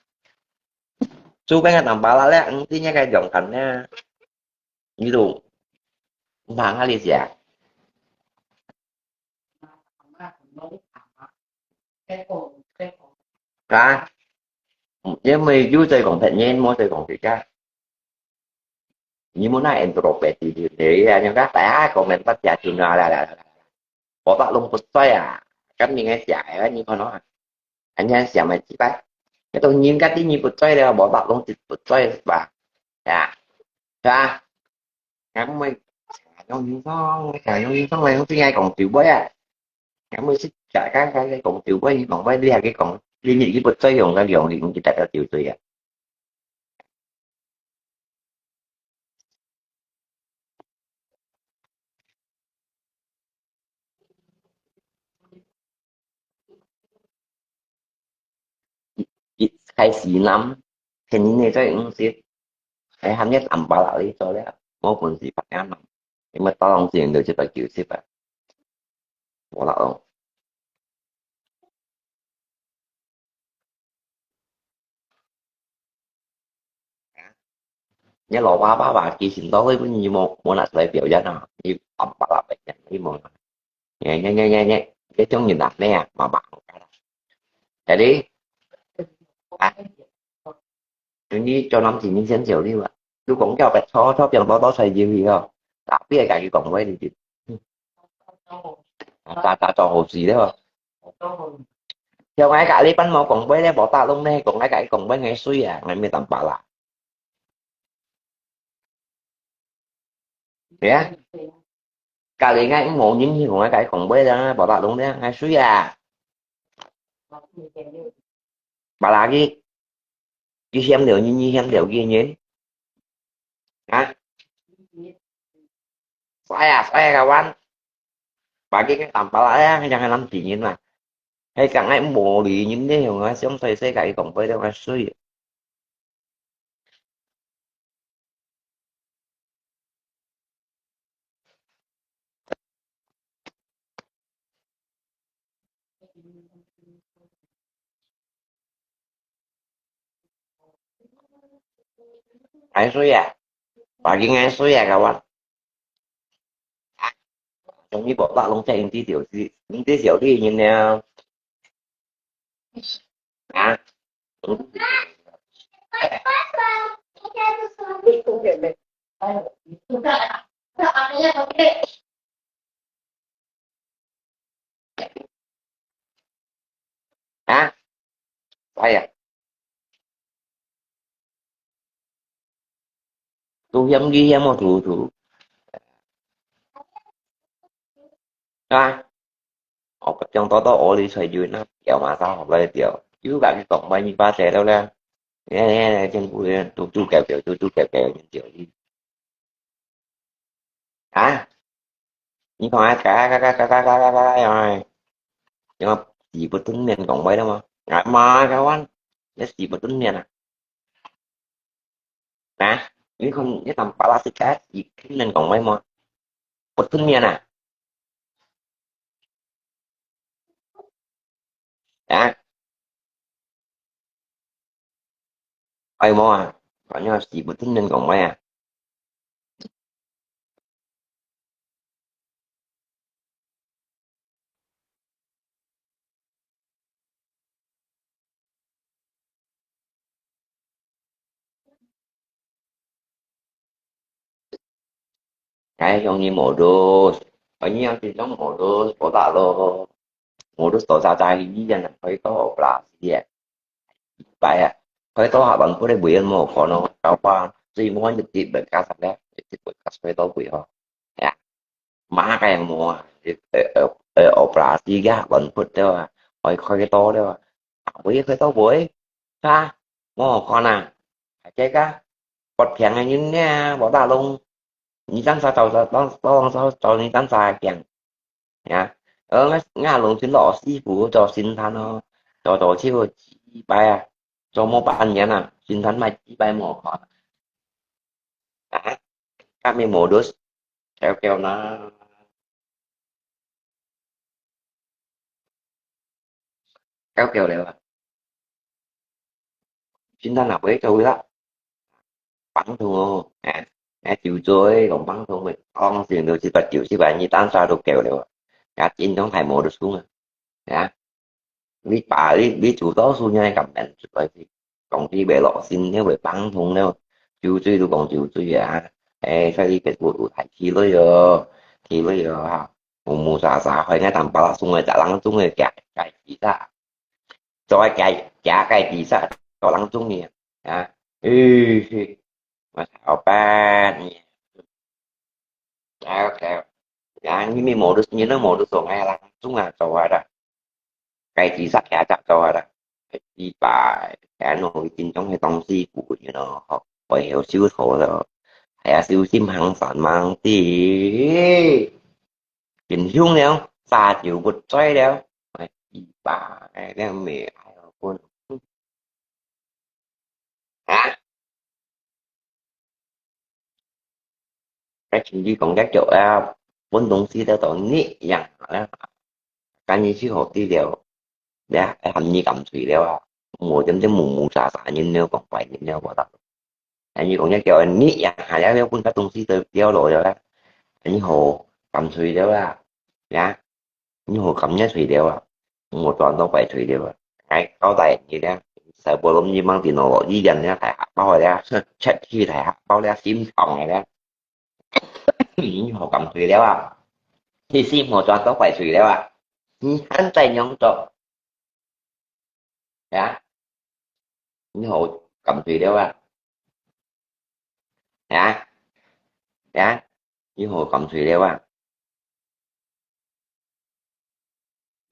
豬背个當巴拉咧，你這个用緊呢？你都毋行啊，你食？啊？因為有在講別人，無在講自家。 你莫拿introvert你啊，你看大家講明白就好啦啦啦啦。無法弄不出啊，咁你个寫个，你看喏，人家寫嘛幾擺，該種人家對你不在了，無法弄就不在是吧？呀，是吧？咁我用輕鬆，用輕鬆來用最愛講對不對啊？咁我是假剛剛在講對不對，你講不對，你還去講，你你你不在用个用，你你大家就對啊。 一，一開始諗，肯定你在五十，哎，還要tambah lagi做了，無本事白眼諗，因為到當時就一百九十啊，無啦哦。 你老爸爸爸，佢先到位，你無，無拿出來表演啊？你暗巴拉白演，你無拿。你，你，你，你，你，你種人啊，你啊，媽媽。Jadi，啊，你做男子，你先走了啊。你講叫別錯，錯變多多才有去哦。Tapi係佢講話，你就，啊，打，打招呼死了。 像𠊎隔離班無講話咧，無打攏咧，講𠊎隔離講話，𠊎衰啊，𠊎咩tambah啦。係啊，隔離𠊎無人去同𠊎隔離講話啦，無打攏咧，𠊎衰啊。Apalagi，佢嫌了你，你嫌了佢呢？啊？Saya, saya kawan. Bagi kang tambah lah ya, jangan nanti ni lah. Hei, kang ai moli ni ni, yung nga siyang sai sai kai kong pai dong asui. Ai sui ya, bagi ngai sui ya kawan. Trong ni bok bak long cai inti tiểu弟, inti tiểu弟nhìn nè. Hả? Hả? Phải à? Tu hiam gi hiam mo tu tu. Hả? Ơ, trong đó đó, ơ, lý thầy dùi nó, kéo mà sao học lại tiểu. Chứ bạn cái cổng bay như ba trẻ đâu nè. 哎，哎，政府个嘟嘟叫叫，嘟嘟叫叫，人叫你。啊？你看啊，嘎嘎嘎嘎嘎嘎嘎嘎，哎，你看死不吞面讲话了吗？啊，妈个，你死不吞面啊！啊？你看你当巴拉斯加死吞面讲话吗？不吞面啊？啊？哎，无啊，反正死不吞面讲话啊。哎，兄弟，modus，哎，你yang tidak modus，我打咯，modus多大大一样的，可以到我不拉屎的，一百啊，可以到下班过来为什么可能搞不好，所以我就直接不干啥了，直接不干啥，可以到位哈，哎呀，妈个，我，呃，呃，呃，我不拉屎个，乱不掉啊，可以，可以到了啊，我也可以到位，啊，我看啊，还这个，不便宜人呢，我打龙。你当啥找找当当找找你当啥讲呀？呃，我我龙群老师傅做神探哦，做做师傅几百啊，做么半年啊，神探卖几百么啊？啊，kami modus，搞搞啦，搞搞了啊。现在哪会做啦？放松哦，哎，哎，就做讲放松个，放松就七八九十万，你当啥都够了啊，也真正太modus啊，啊，你把你你主导数呢，咁样出来去，讲你为落心，你为放松了，酒醉都讲酒醉啊，哎，所以别个舞台起来哦，起来哦哈，木木沙沙，还应该当巴拉松个，在人中个，该该其他。 做个假假个地煞，做人中意啊，啊，誒，我頭班呢，啊，OK，啊，你咪無得，你都無得做，哎，人中啊，做啊啦，个地煞假煞做啊啦，一百，哎，我真正係當師傅，you know，吼，我有修圖咯，係啊，修心行善行啲。 英雄了，殺就不追了。哎，一把，哎，這樣沒，哎呦，不能，啊？哎，情侶講這腳啊，分東西都到你樣了，趕緊去好地了，呀，哎，含你感水了啊，無點點無無沙沙，人了講怪人了，我道。 哎，你講一條，你呀，還要要分个東西都掉落了啦。你好感水了啦，呀，你好感熱水了啊，我賺到白水了啊。哎，交代你咧，細波攏你mang電腦落，你人家大學包了，出出去大學包了，心痛了。你好感水了啊，你心好賺到白水了啊，你還在仰做？ 呀，你好感水了啊？呀，呀，你好感水了啊？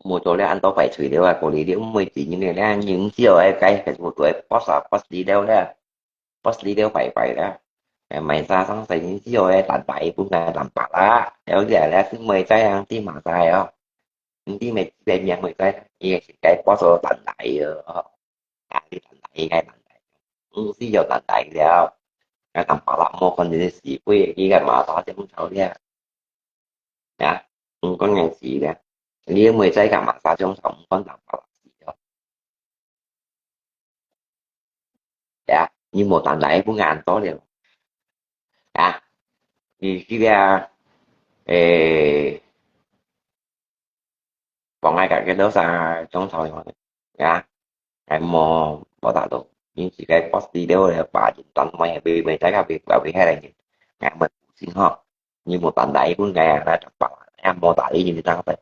無做了恁多壞水了啊，過來了，毋會知人了，人只有愛該，該做對，boss啊，boss了了。 Pas li liu pai pai liu. Eh, mai sa sang sai ni sio eh, tan tai pun ngai tan pa la. Liu dia liu si mai sai ang ti ma sai oh. Ang ti mai ti ben yang mai sai. Ye si kai pas so tan tai oh. Ah, ti tan tai kai tan tai. Ang si yo tan tai liu. Ngai tan pa la mo kon ni si pui, ni kai ma sa ti mung chao liu. Ya, ang kon ngai si liu. Ni mai sai kai ma sa chong chao ang kon tan pa la si oh. Ya,你無tan tai分人多了。Ya，你這个，誒，放愛个幾多少鐘頭用的？Ya，還無，無打到。你自家boss了了，把人當買，買，買，再个買，買，買下來，還無信號。你無tan tai分人啊，那怎麼辦？還無打理你當然。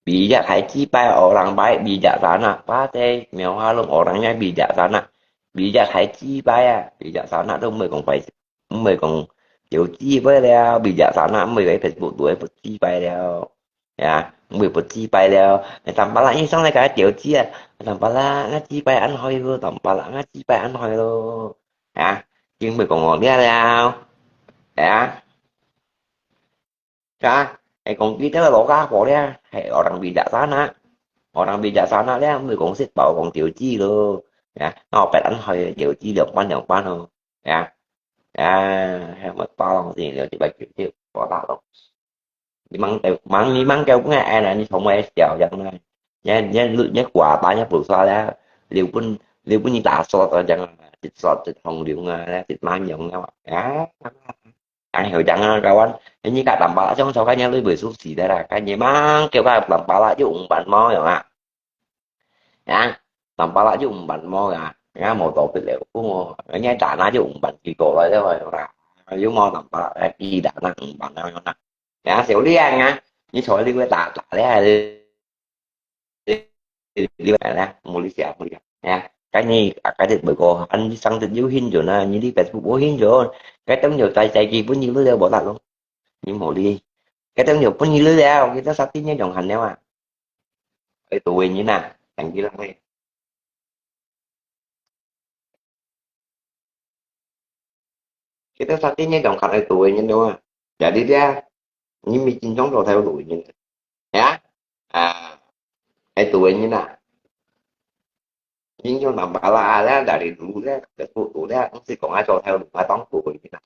Bijak hai cibai orang baik bijaksana. Pate mèo halong orangnya bijaksana. Bijak hai cibai ah. Bijaksana tu 毋會講壞，毋會講丟紙會了，bijaksana毋會Facebook都會不自敗了，呀，毋會不自敗了。Tampalak你上來个丟紙啊，Tampalak啊自敗恁好咯，Tampalak啊自敗恁好咯，呀，真會講我了了，呀。 Ka, ai kong kita lo ka ko le, hai orang bijaksana. Orang bijaksana le, mui kong sit bao kong tiểu chi lo. Ya, no pet an hoi tiểu chi liang pan liang pan lo. Ya. Ya, hai mui bao long si liang chi bai kiu kiu, ko ta lo. Ni mang kêu, mang, ni mang kêu cũng ai na, ni không ai siao yang na. Nhớ, nhớ, nhớ quà ba nhớ bù xoa le. Liu bún, liu bún ni ta so to yang, sit so, sit hong liu nga, sit mang yang na. Ya. Ai, heo jang a kawan. Ini ka Tampalak chong chau ka nya lui bui su si da la. Ka nya mang kêu ka Tampalak ju ung ban mo yong a. Ya. Tampalak ju ung ban mo ya. Nga mo to pit leo. Ku mo. Nya da na ju ung ban ki ko la de wa yong a. Yu mo Tampalak ki da na ung ban na yong a. Ya, siu liang a. Ni choi li we da da le. Li we da na. Mo li sia mo li. Ya. Ka ni, ka dit bui ko. An sang dit yu hin jo na. Ni li Facebook yu hin jo. Ka tong jo tai tai ki pun ni lu le bo la lo. Ni mo li. Cái tao nhiều pun ni lưới đao, cái tao sao tin nhé đồng hành nếu à. Ê tụi như nè, thành đi lắm đi. Cái tao sao tin nhé đồng hành ê tụi như nếu à. Chả đi ra. Như mi chín sống rồi theo đuổi như nè. Hả? À. Ê tụi như nè. Những trong nằm bà la à, đã đi đủ ra, cái tụi tụi ra, không xí còn ai cho theo đuổi, phải tống tụi như nè.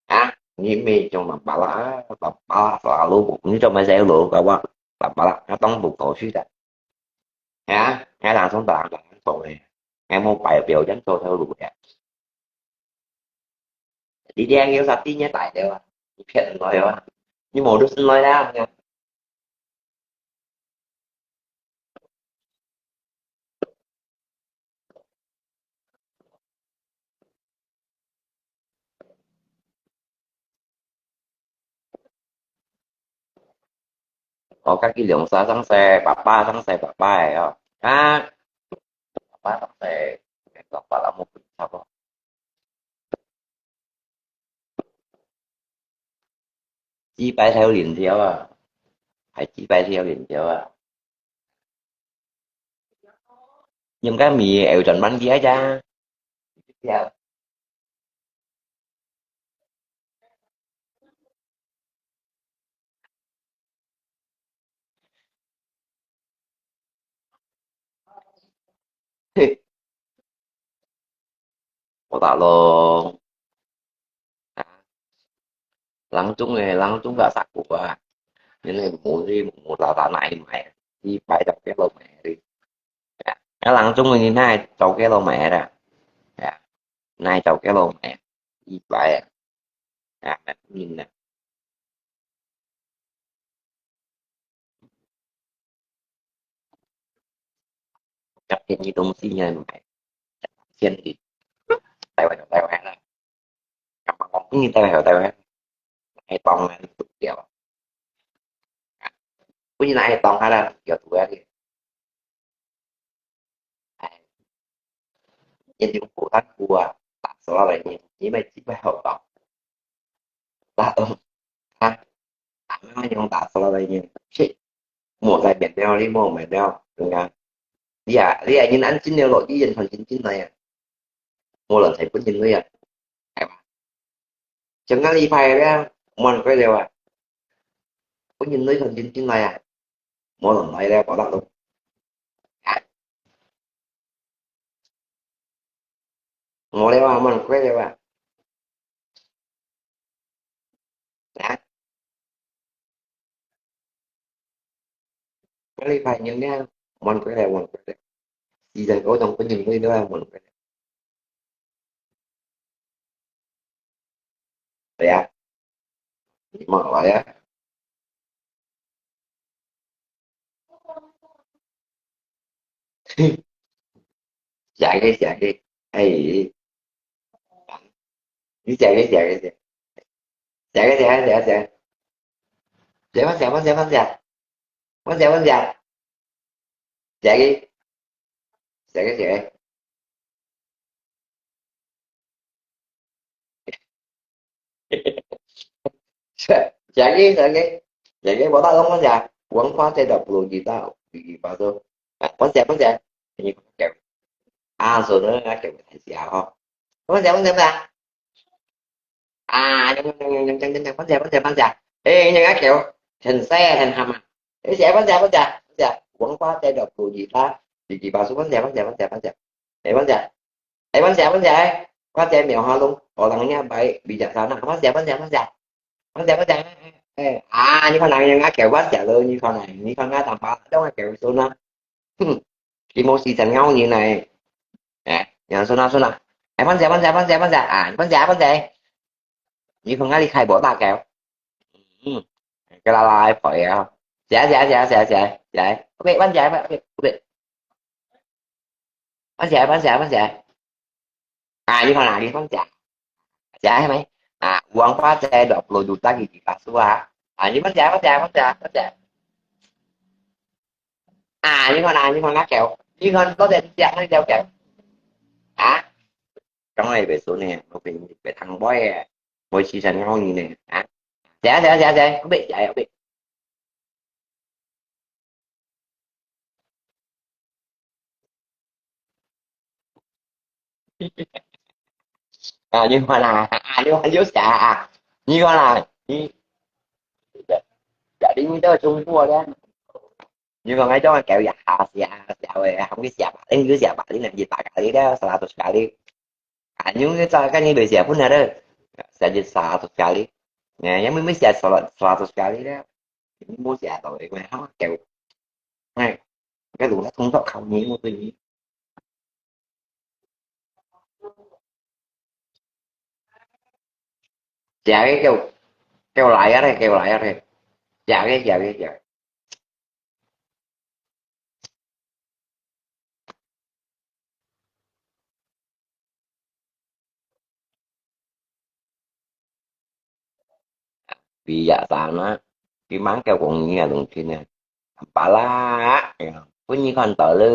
Hả? Ni mi trong Tampalak, Tampalak selalu, ni trong mai sai lo, kawan. Tampalak, nó tông bục tổ sư đã. Hả? Ngay là sống tàng tàng sống này. Ngay mua bài biểu diễn cho theo đuổi đã. Đi đen yêu sắp tí nhé tại đều à. Phiền nói à. Nhưng mà đứa xin nói ra nha. Ủa, các cái lượng sao sáng xe, bà ba sáng xe, bà ba rồi. Ha? Bà ba sáng xe, bà ba là một cái sao đó. Chỉ bài theo liền theo à. Phải chỉ bài theo liền theo à. Nhưng cái mì eo tròn bánh kia cha. Theo. Ủa ta lo. Lăng chung này, lăng chung gak sak của à. Nên là mua gì, mua ta ta nai mày. Đi bay dọc cái lồng này đi. Cái lăng chung này nai dọc cái lồng mẹ ra. Nai dọc cái lồng mẹ. Đi bay à. À, nhìn nè. Chắc cái gì tông xí nha mày. Thiên thì. Tay vào, tay vào. Cặp mặt bóng như tay vào, tay vào. Hay tông này, kiểu. Cũng như là hay tông hay là kiểu tụi ấy. Ai. Nhân yung phủ tắc của. Tạp số là gì? Chỉ mày chỉ mày hậu tông. Tạp tông. Ha. Tạp nó yung tạp số là gì? Shit. Mua cái biển đeo đi, mua mày đeo. Đúng không? Lý à, lý à, nhìn ăn chín đeo lộn chứ yên phần chín chín này à. Mua lần thấy cũng nhìn lý à. Ai mà. Chẳng ngán lý phải đeo. Mua cái đeo à. Cũng nhìn lý phần chín chín này à. Mua lần này đeo có đắt không? Mua đeo à, mua cái đeo à. Hả? Cái này phải nhìn nha. Món cái này, món cái này. Chỉ dành có trong cái nhìn đây nữa, món cái này. Đấy à? Mở vào đấy à? Chả cái, chả cái. Ê. Đi chả cái, chả cái, chả cái. Chả cái, chả cái, chả cái, chả cái. Chả cái, chả cái, chả cái, chả cái. Chả cái. Chả cái, chả cái. 谢谢谢谢，谢谢，我打通分享，文化这个不如你到，你把说，啊，分享分享，你给我，啊，说的那给我看一下哈，分享分享分享，啊，分享分享分享，哎，那个给我，很晒很好嘛，哎，谢谢分享分享分享，文化这个不如你到，你把说分享分享分享分享，哎，分享。 哎，分享分享，哎，分享，苗哈龙，orang nya baik bijaksana，分享分享分享，分享分享，哎，哎，啊，你看人家叫分享了，你看啊，你看啊，tanpa ada orang叫分享，哼，emosi dan ngau ni nai，哎，yang sana sana，哎，分享分享分享分享啊，分享分享，你看啊，你开不大叫，嗯，个啦啦，哎，跑呀，谢谢谢谢谢谢谢谢，OK，分享，OK，OK。 分享分享分享，啊，你看啦，你分享，分享係咪？啊，uang pa在落落落大个地方是啊，啊，你分享分享分享分享，啊，你看啦，你看啦，狗，你看多謝你讲那条狗，啊，刚才别说呢，我被你被汤包耶，我其实很好你呢，啊，谢谢谢谢谢谢，OK，加油，OK。 啊，你看啦，啊，你看有啥啊？你看啦，你，你都中国的，你看，哎，这种狗也好笑，笑的，还会笑吧？你有笑吧？你能一百个，你都seratus kali，啊，你用这个，你没笑，不能的，saja seratus kali，哎，也没没笑，seratus kali的。 你無寫到，因為哈，狗，哎，該路上通道考你，我對你。寫个狗，狗來啊咧，狗來啊咧，寫个寫个寫个。 Bijaksana，佢吂叫講你啊，當真啊。Pala，分你看到了，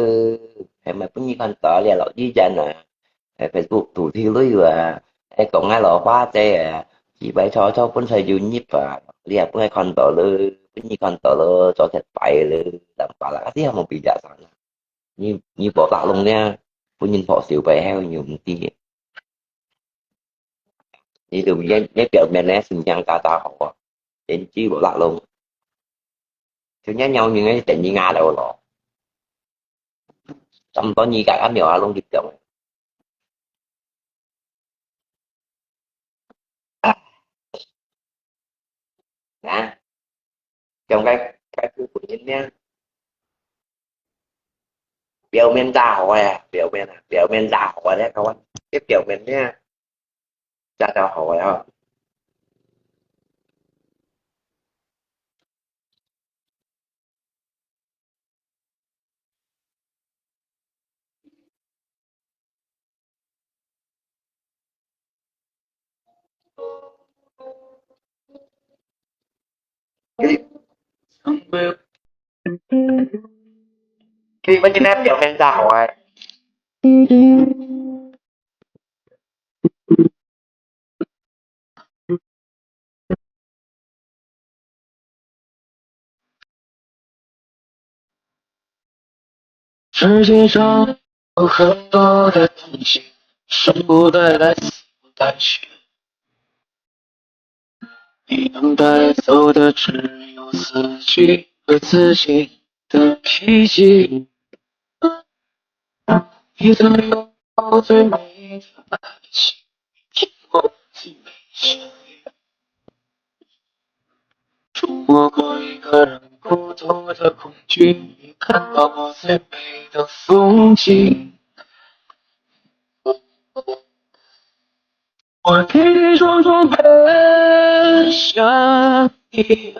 係咪分你看到了？老弟人啊，喺Facebook肚頭裡啊，係講啊老話仔啊，幾擺吵吵分佢有入啊，你也分佢看到了，分你看到了，做失敗了，但pala，你有無bijaksana？ 你，你無打攏了，分人破手背後你毋知。你就你，你表面呢，心情假假好啊，人知無打攏。就你鳥人个等你牙頭咯。差不多你家家廟啊，攏入中。 啊，用个，个日本人呢，表面打好个，表面啊，表面打好个，个話，个表面呢，打到好个哦。 Kiri, kiri macam mana yang minta awak? 世界上有很多的东西，生不带来，死不带去。你能带走的只有自己和自己的脾气。你曾拥有最美的爱情，听过最美的相遇。 触摸过一个人孤独的恐惧，看到过最美的风景。我跌跌撞撞奔向你，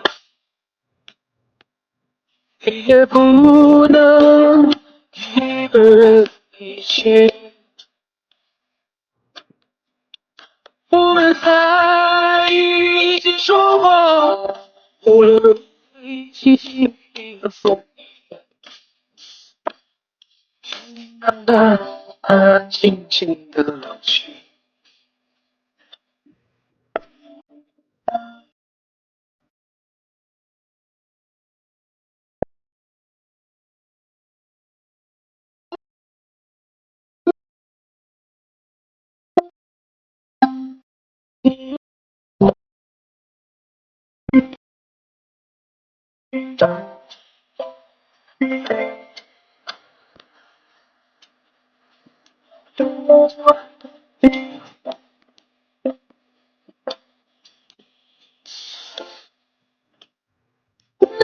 你也不能一个人离去。 我们在一起说话，忽略一起心里的风。淡淡安安静静的老去。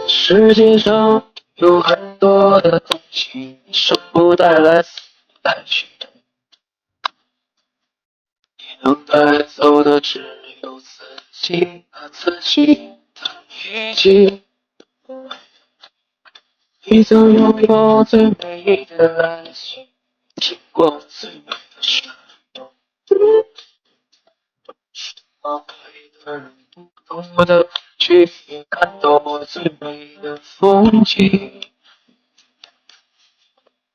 世界上有很多的东西，生活带来带去的，你能带走的只有自己和自己的脾气。你曾拥有最美的爱情，听过最美的伤。我的去看到我最美的风景。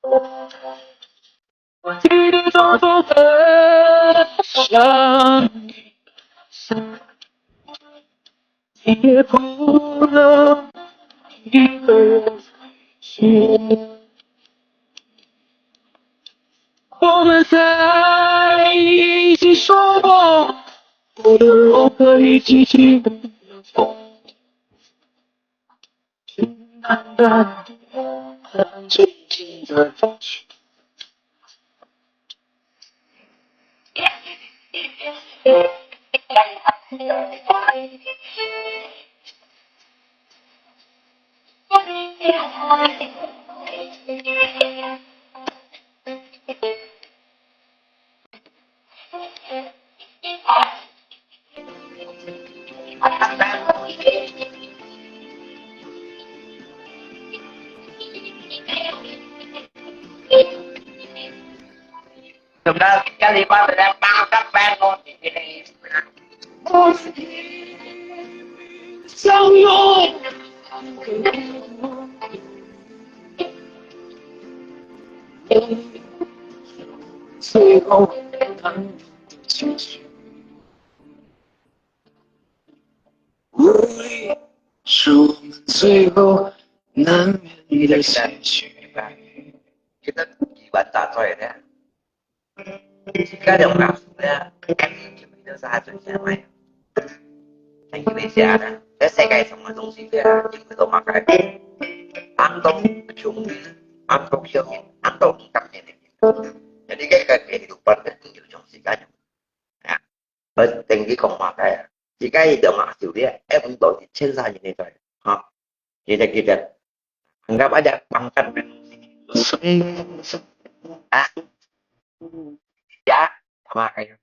我低低头头的想你，你也不能一个人去。我们在一起说过，不能可以继续。平淡淡，很静静的风景。无力是我们最后难免的结局。 Kita iban tacoy niya. Jika ada orang sudah, kita sa atin siya may. Ang Indonesia na, sa世界上个東西啊，因為都嘛該，ang tong chungi, ang tong siya, ang tong kami ni. Jadi kaya kaya kehidupan kan tinggal yung siya. Ya. Bas tinggi kong makai. Jika itu masuk dia, eh untuk cinta ini saya. Ha. Kita kita anggap aja pangkat. Ah. Ya, sama kayak.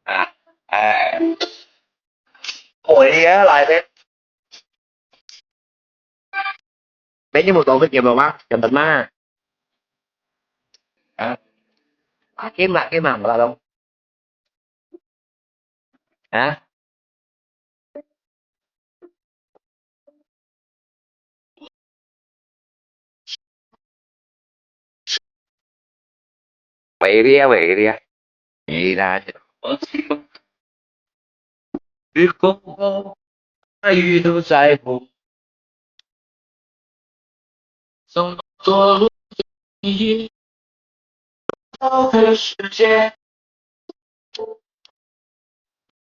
啊，哎，我也来呗。 Bé, ñu mù tông thuyết nghiệp rồi mà, chấm tấn mà. Hả? À, kiếm lại cái mảng là đâu? Hả? Vậy đi, vậy đi. Vậy là 如果我遇到在乎，怎么做路易到的世界，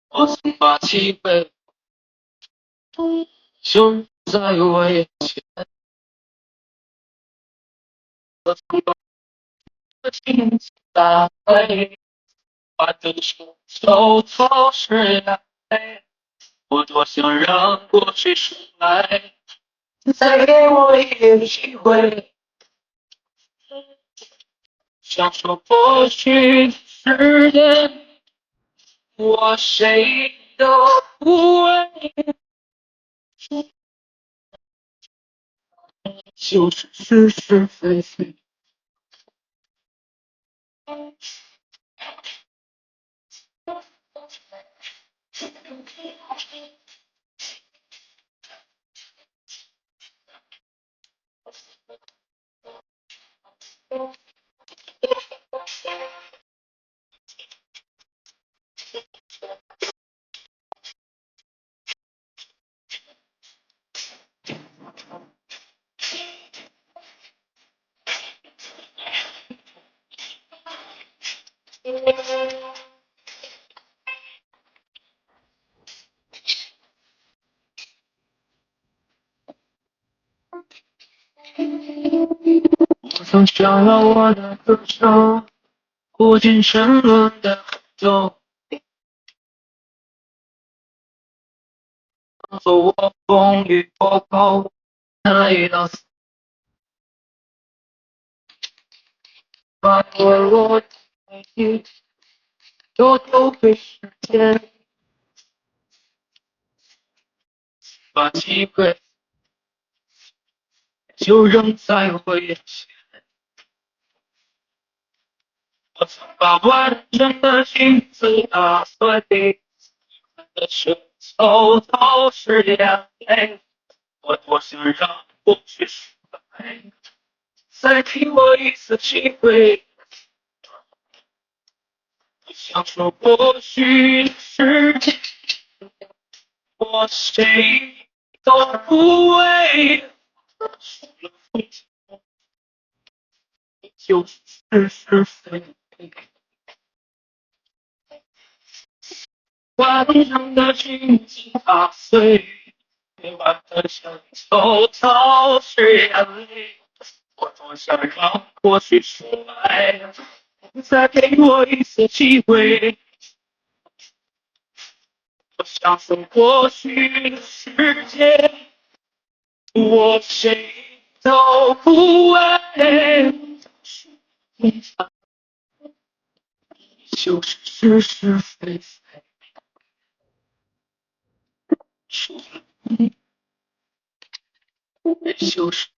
我曾把气氛胸在我眼前。 我从来不打开，把对手手抽出来。我多想让过去重来，再给我一点机会。想说过去的誓言，我谁都不会。 就是是是非非。我曾想要我的歌声，不进沉沦的黑洞。当作我风雨过后，那一道把我落地，都丢给时间，把机会就扔在我眼前。我曾把完整的镜子打碎，的手偷偷拭眼泪。我多想让过去失败，再给我一次机会。不想说过去的事情，我谁都不会。就是是非。完整的镜子打碎，夜晚的小偷偷拭眼泪。我多想让过去失败，再给我一次机会。我想说过去的时间，我谁都不爱。就是是是非非，就是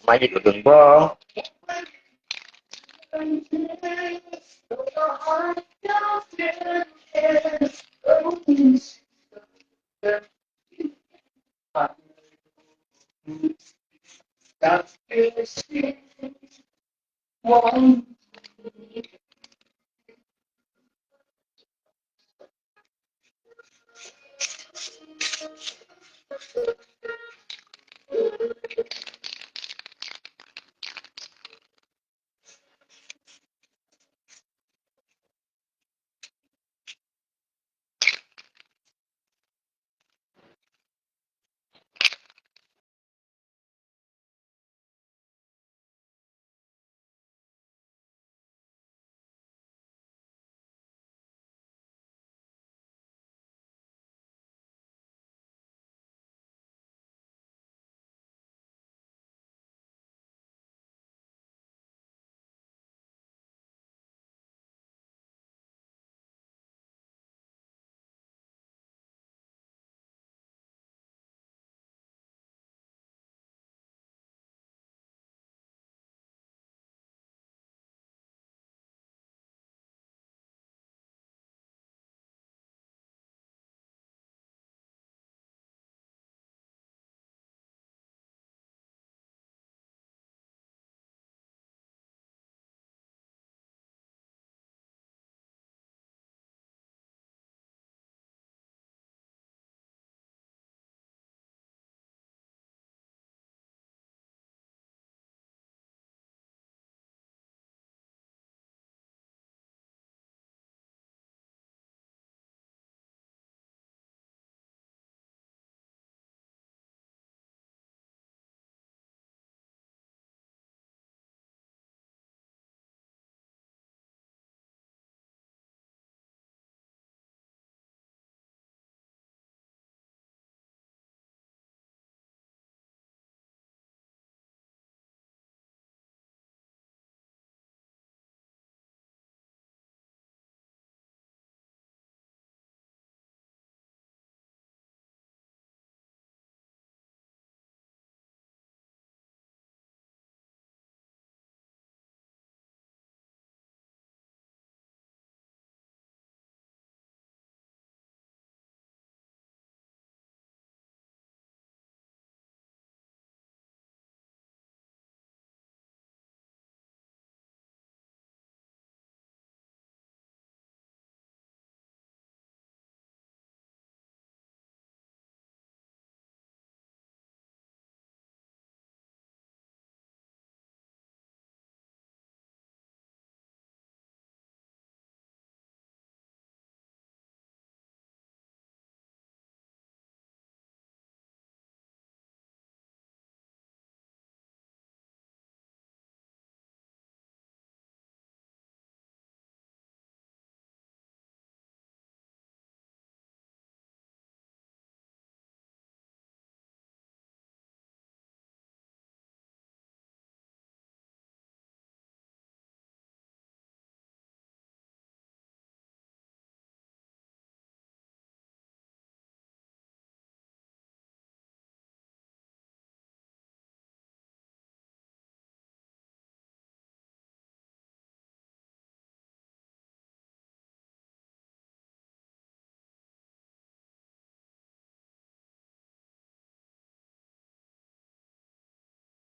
買一个燈光。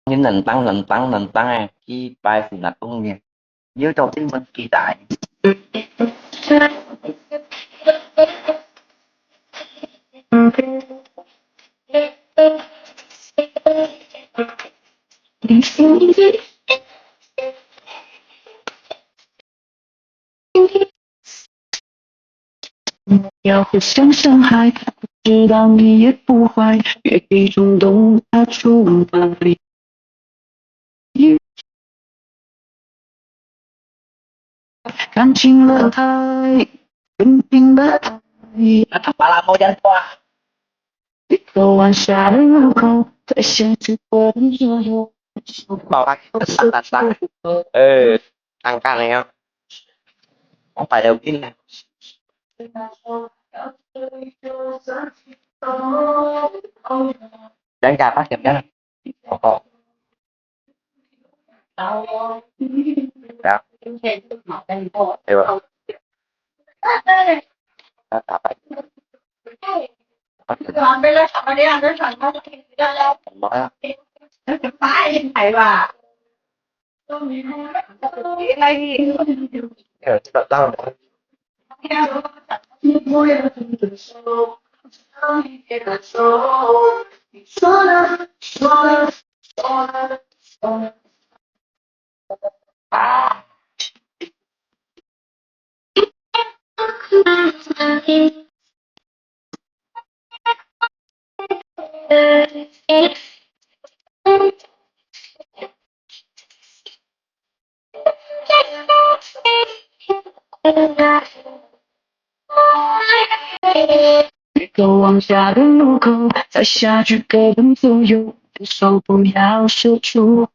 你能当能当能当哎，去拜师那公呢，你又走进门期待。要互相伤害，知道你也不坏，越激冲动他出卖。感情了太，感情了太。Apa lah mau jangan tua? Di 口岸下的路口，在现实过的所有。Mau lagi tak tak tak. Eh, angkat ya. Không phải đầu tiên này. Đang cà phát kiểm tra. Ồ. 啊，係吧？啊，打牌。什麼呀？哎，這個當然。一个往下的路口，再下去根本就有，手不要说出口。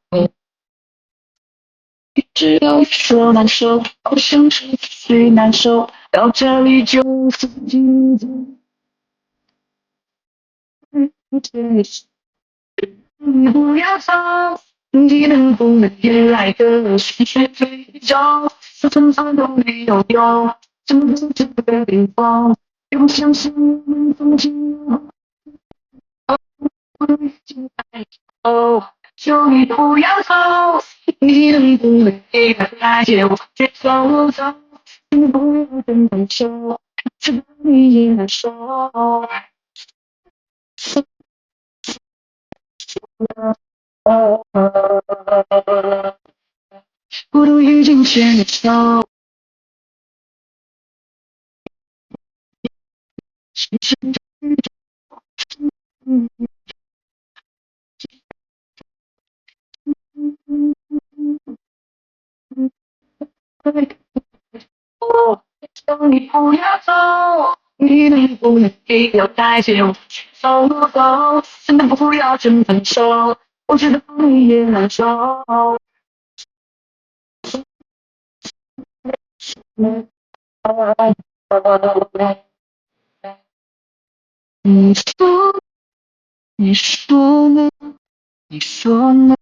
一直要说难受，好像是最难受，到这里就是尽头。你不要走，你能不能也来个顺水推舟？说什么都没有用，什么都只会冰封。用相信我们曾经有过。哦，求你不要走，你能不能给个台阶，我去走走，你不要等等说，知道你也难受。孤独已经牵着手。你不要走，你能不能给个台阶，我去走路走，真的不要真分手，我知道你也难受。你说，你说呢？你说呢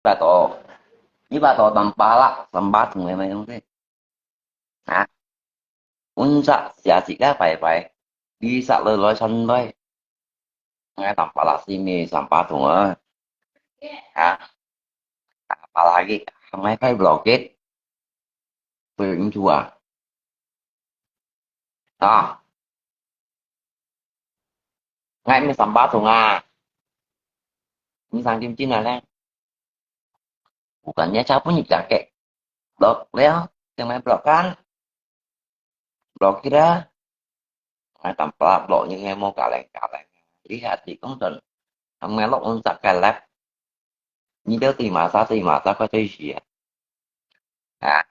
？Bato, ni bato tampalak, sampatong may mayroon din. Ha? Unsa siya sika bye-bye. Bisa loloy sanbay. Ngai tampalak si mi sampatong ah. Ha? Apalagi, may kay blokit. Pwede yung tuwa. Ah. Ngai mi sampatong ah. 你上金金啊咧，bukan你cabut你jaket，blok了，正买blok kan，blok kira，啊，tanpa blok你还莫搞来搞来，你下子讲真，他们落on sa kalap，你都对马杀对马杀快对死啊！啊！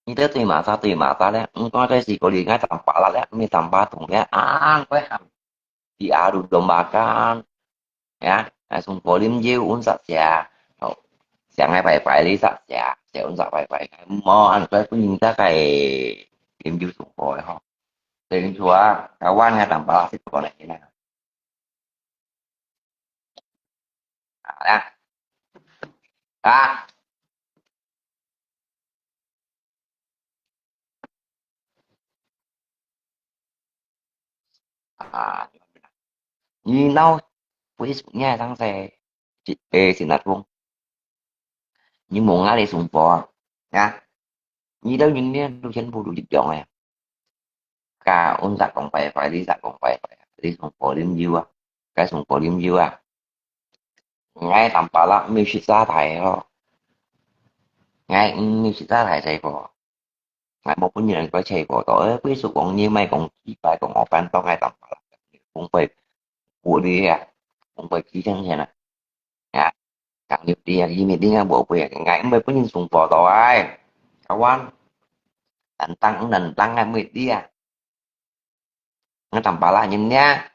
你兜對馬殺對馬殺咧，毋過這時過年，𠊎tanpa辣咧，毋係tanpa痛咧，啊，𠊎喊，dia aru dombakan，ya，𠊎送貨啉酒，阮煞食，好，食𠊎拜拜，你煞食，食阮煞拜拜，無，恁樣分人家个啉酒送貨个吼。等於說啊，台灣个tanpa辣係講來个啦。啊，啊。 啊，你拿Facebook你還當在，誒，新加坡，你無愛來送貨啊？啊，你兜人呢，都全部都一樣个。甲，阮煞講拜拜，你煞講拜拜，你送貨啉酒啊，該送貨啉酒啊。 𠊎tanpa辣毋係食沙大哦。𠊎毋係食沙大細個。𠊎無分人个細個到，誒，歸宿講你莫講幾擺講我搬到𠊎tanpa辣。講會，我哩啊，講會幾千錢啊。啊，講你啲啊，因為你啊無會，𠊎毋會分人送貨到啊。Kawan，nantang，nantang啊，毋係啲啊。𠊎tanpa辣人呀。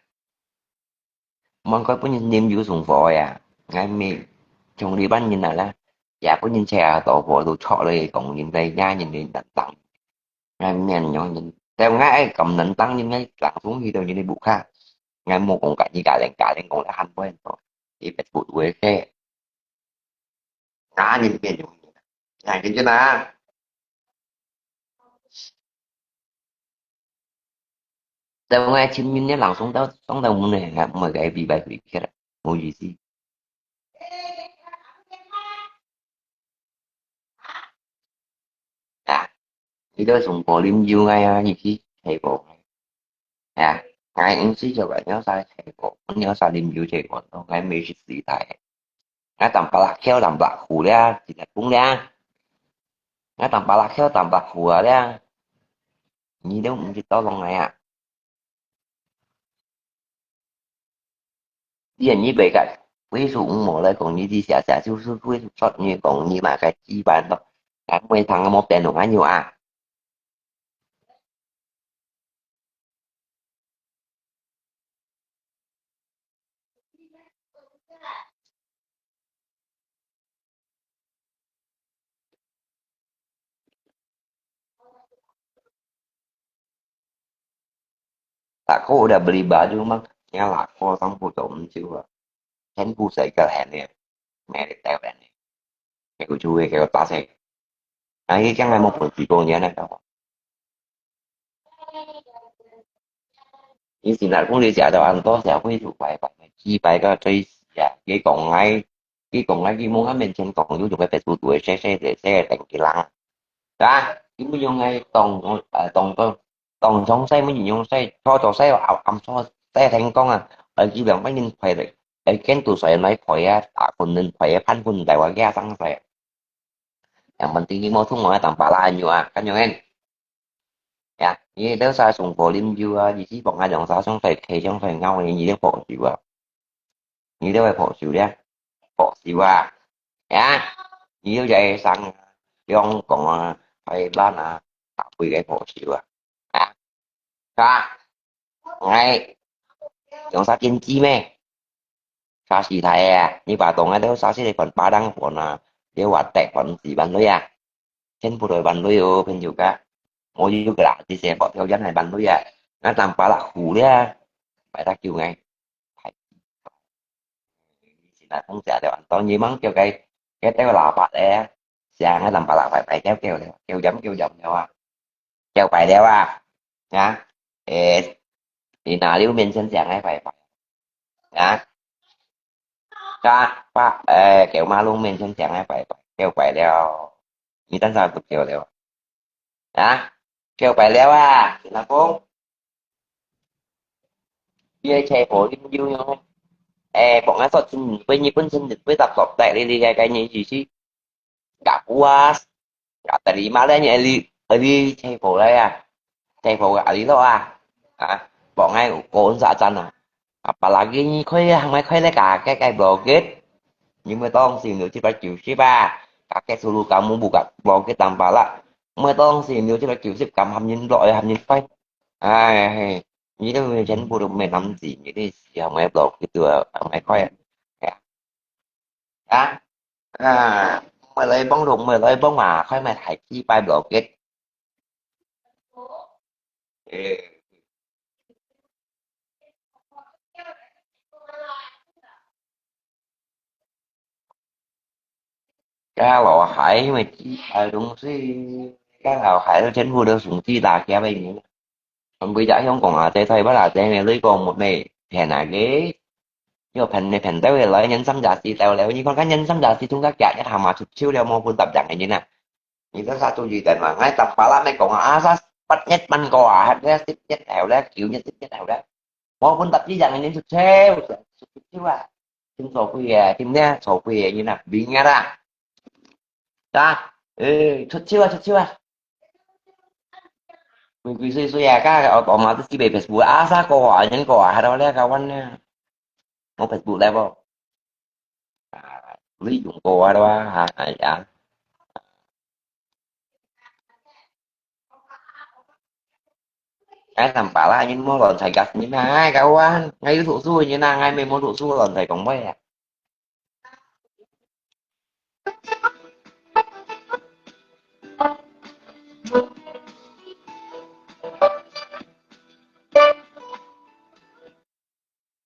毋過分人啉酒送貨呀，𠊎毋係像你班人啊啦，也分人車啊到貨都坐落講人个，也人个nantang。𠊎毋係恁樣人，但𠊎愛敢nantang人个，langsung去到人个屋下，𠊎無講甲你家人，家人講了喊不很多，你別不會个。啊，你變樣，你看，你看啊。 但係𠊎尋人个人送到，送到門个，𠊎毋會个，拜拜，無意思。啊，你都送貨啉酒个啊，你去齊過。啊，𠊎毋係叫𠊎鳥儕齊過，𠊎鳥儕啉酒齊過，𠊎毋係時代。 𠊎tanpa辣橋tanpa苦了，真係講了。𠊎tanpa辣橋tanpa苦啊了，你都毋知道講个啊。你你別个，歸宿無來講，你知寫寫就係歸宿出，你講你嘛該幾萬咯，𠊎每趟無變動恁樣啊。 Lako udah beli baju mang, yang lako sampu jom jiwa. Kan ku sai kal hene, meri tau hene. Kayak ku cuy, kayak ku tasik. Nah, ini kan memang politiko nya nak tahu. 你先來講你食到恁多，社會就拜拜，祭拜到最死啊！佢講𠊎，佢講𠊎，佢無𠊎面前講，有種个別度度个細細个細个等佢人，啊！佢毋用𠊎當，呃，當當當詳細，毋用詳細，初初細，暗暗初細聽講啊，呃，佢兩個人陪咧，呃，跟住誰來陪啊，打滾人陪啊，潘滾大話佢生細。 Yang penting你無同𠊎tanpa辣恁樣啊，恁樣个。呀，你兜儕送貨啉酒啊，你只放下兩儕相對企相對拗个，你兜保守啊，你兜會保守咧，保守啊，呀，你兜在生啊，香港啊，台灣啊，大杯个保守啊，啊，啊，哎，兩儕堅持咩？ Sa si thai à, ni ba tong ai teo sa si thai kon padang pon à, teo wa tek pon si ban lui à. Chen pu doi ban lui ô, phen yu ka. Mo yu ka la, ti se po teo yan hai ban lui à. Nga tam pa la khu lia. Pai ta kiu ngai. Pai. Sin na kong sia teo an tong ni mang kiu kai. Ke teo la pa le. Sia nga tam pa la pai pai teo kêu teo. Kêu yam kêu yam teo à. Kêu pai teo à. Nga. Ê, đi nà liu miên chen sia ngai pai pai. Hả? Cha, pa, ê, kéo ma lung miên chen sia ngai pai pai. Kéo pai liao. Ni tan sa tu kéo liao. Hả? Kéo pai liao à? Là không? Bia che bố lim yu nyo. 誒，幫𠊎說清楚，日本清楚，搭說得，你，你个，个意思是，gak puas, gak terima咧，你，你，你，吹火來啊，吹火个，你咯啊，啊，幫𠊎講一陣啊。Apalagi你開，還愛開咧，gak，个，个，blockade，你每當時有七百九十啊，gak，ke suruh kamu buka blockade Tampalak，每當時有七百九十，敢喊人落，喊人開，哎，嘿。 你都全部都毋會諗住，你都時候毋會blockade都毋會開啊。啊？啊？毋會來幫助，毋會來幫啊，開麼大機擺blockade。誒。 該老海，因為雞排東西，該老海都全部都送去打劫个人。全部在香港啊，在台灣啊，在美國沒騙啊个，要騙你騙到个來，人心也死掉了。你看看人心也死，通个假一下嘛出手了，無分答應个人啊。你這下注意點嘛，𠊎打巴拉沒講啊，啊，啥八月半個啊，還有十月後咧，九月、十月後咧。 無分答應个人出手，出手啊！聽錯鬼个，聽咧錯鬼个，你那邊个啦，啊，誒，出手啊，出手啊！鬼鬼祟祟啊，該我我媽都知被Facebook啊，啥個啊，人個啊，還到咧，kawan咧，我 Facebook 咧無？啊，你用過啊，對吧？啊，哎呀。 Ai, Tampalak nyin mo lon sai gas nyin ai, kawan. Ngai yu susu nyin na, ngai me mo susu lon sai kong boy ya.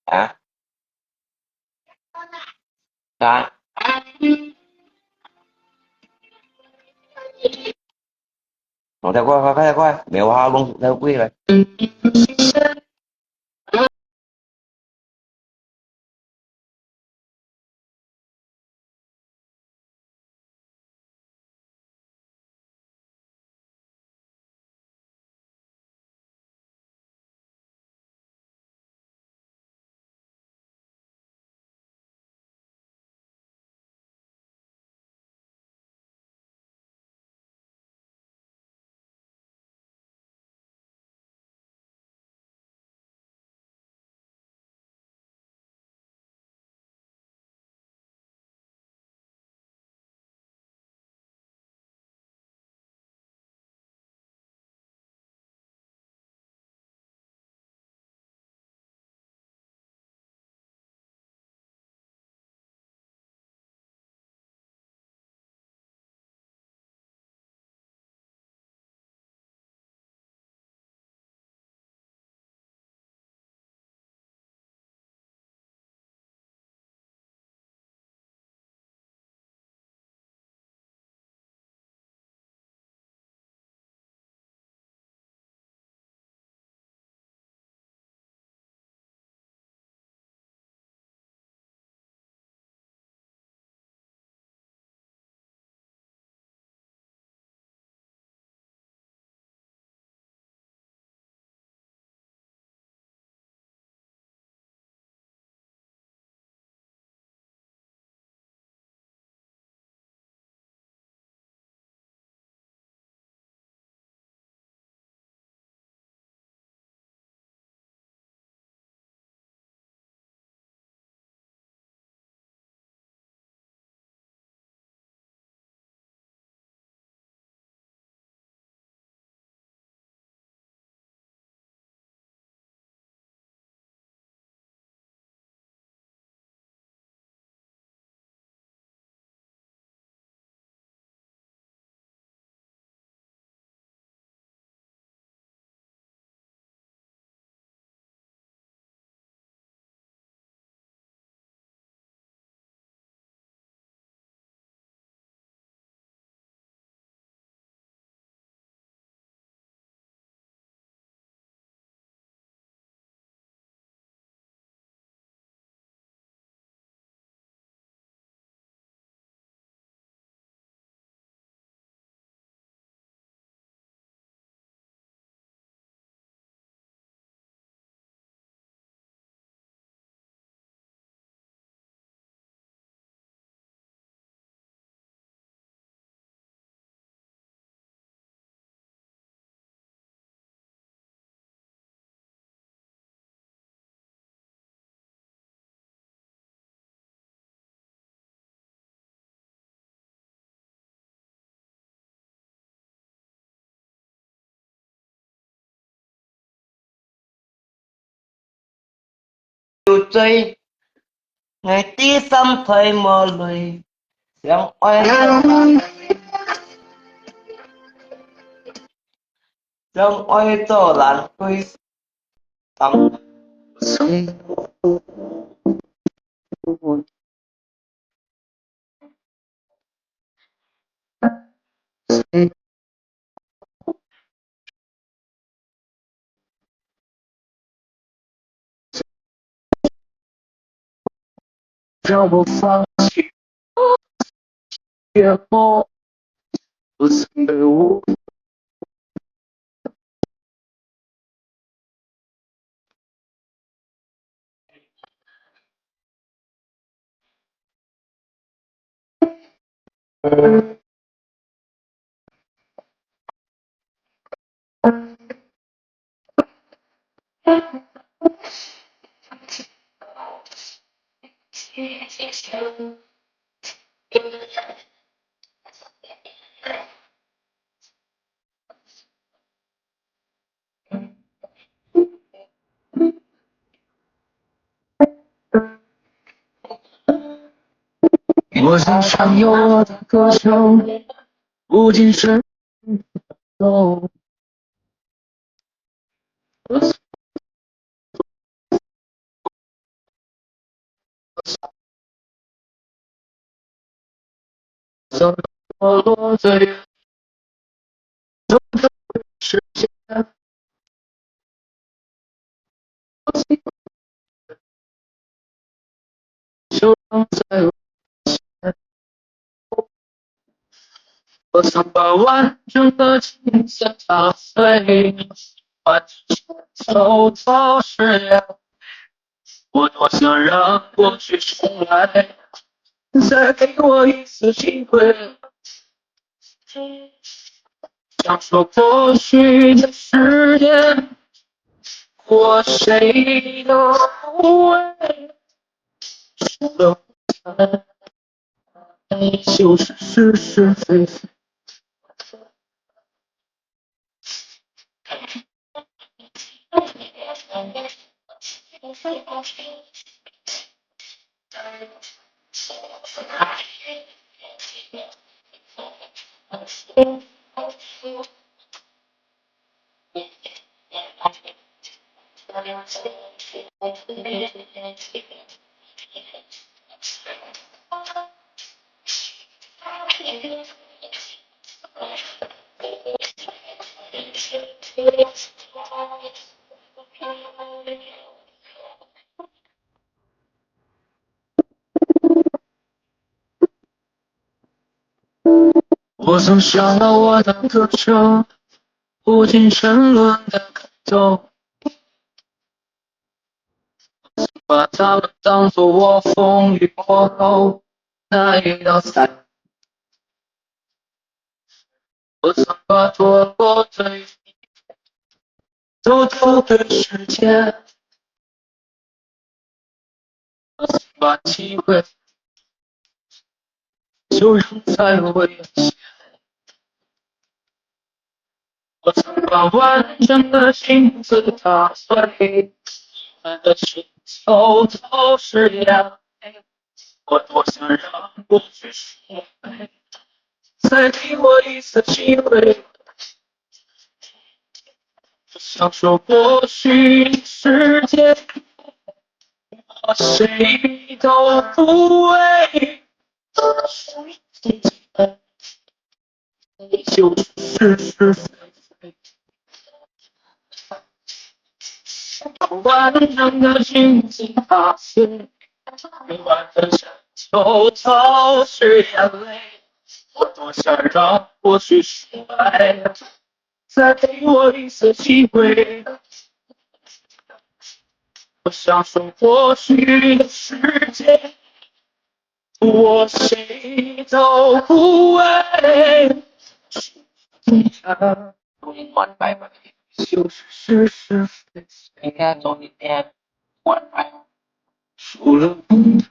Hả? Hả? Nó theo coi, coi, theo coi. Nếu hoa luôn theo quy rồi. 嘴，𠊎第三胎無淚，想愛做爛，想愛做爛鬼。當 让我放弃，也不，不曾被我 我想享有我的歌声，不仅是 我想把完整的青春踏碎，换成千头草时光。我多想让过去重来，再给我一次机会，享受过去的时间，我谁都不为，除了我自己。 就是是是非非。我曾想到我的歌声，不停沉沦的感动，把它们当作我风雨过后那一道伞。我曾把错过的都都给时间， 把机会就用在我眼前。我曾把完整的青春踏碎，我的心头都是眼泪。我多想让过去释怀，再给我一次机会，享受过去的时间。 我谁都不为，就是是非非。完整的心情发现，完整的伤口都是眼泪。我多想让过去释怀，再给我一次机会，我享受过去的时间，我谁都不为。就是是非非，除了你，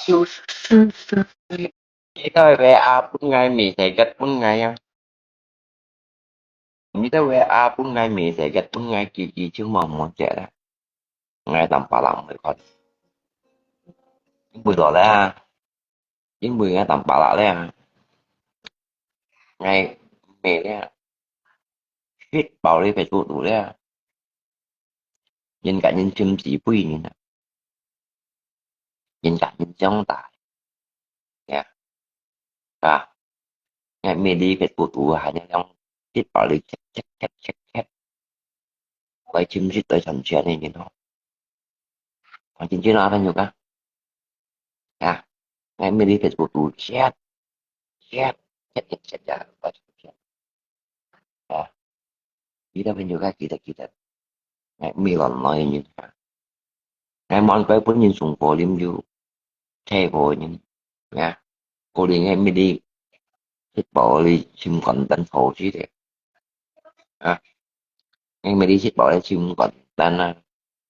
就是是非非。 你兜會啊，分𠊎message分𠊎啊。你兜會啊，分𠊎message分𠊎，佢佢就無無接啦。，𠊎Tampalak毋會看，因為落咧啊，因為𠊎Tampalak咧啊，𠊎毋係咧啊，食飽你Facebook肚咧啊，人家人尋死飛人啊，人家人長大，呀，啊，𠊎毋係你Facebook肚還有兩食飽你切切切切切。 來尋食來賺錢个人吼。看真真啊，朋友啊。啊，𠊎毋係你Facebook肚，share，share，share，share，share，來賺錢。啊，記得朋友啊，記得，記得。𠊎毋係亂來个人啊。𠊎毋會分人送貨啉酒， 車貨人，呀，可能係毋係你食飽你心肝膽好事个，啊，係毋係你食飽你心肝膽啊，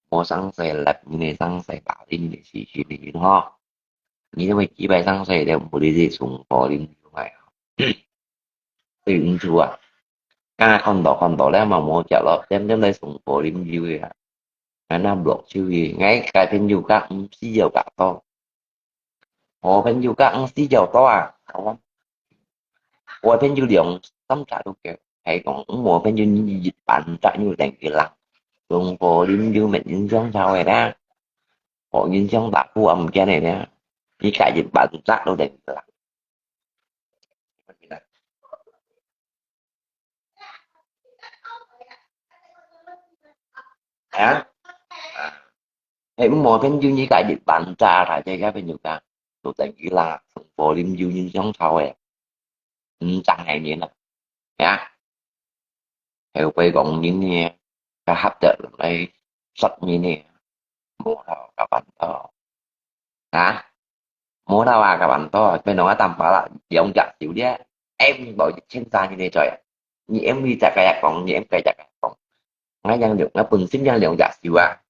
無生事，立你个生事，打你个事情个人吼，你都會幾擺生事了，無你去送貨啉酒个。 對毋住啊。啊，看到看到了嘛，無食咯，點點來送貨啉酒个啊。啊，那block手个，𠊎个朋友甲毋需要甲多，我朋友甲毋需要多啊，好啊。我朋友兩三隻都夠，係講我朋友一半隻有等佢啦，送貨啉酒乜影響到个啦，我影響大富啊，毋見个啦，佢家一半隻都等佢啦。 啊？啊，係無朋友你家一半隻啦，這个朋友講，都等於啦，送貨啉酒影響到个，毋正个人啊，啊？後背講人呢，甲合作來殺人呢，無好甲辦到。 啊？無啦啊，甲辦到，變到啊Tampalak兩隻手咧，M無一千三你个罪啊。你M你隻个講，你M个隻个講。𠊎兩兩，𠊎本身兩兩隻手啊。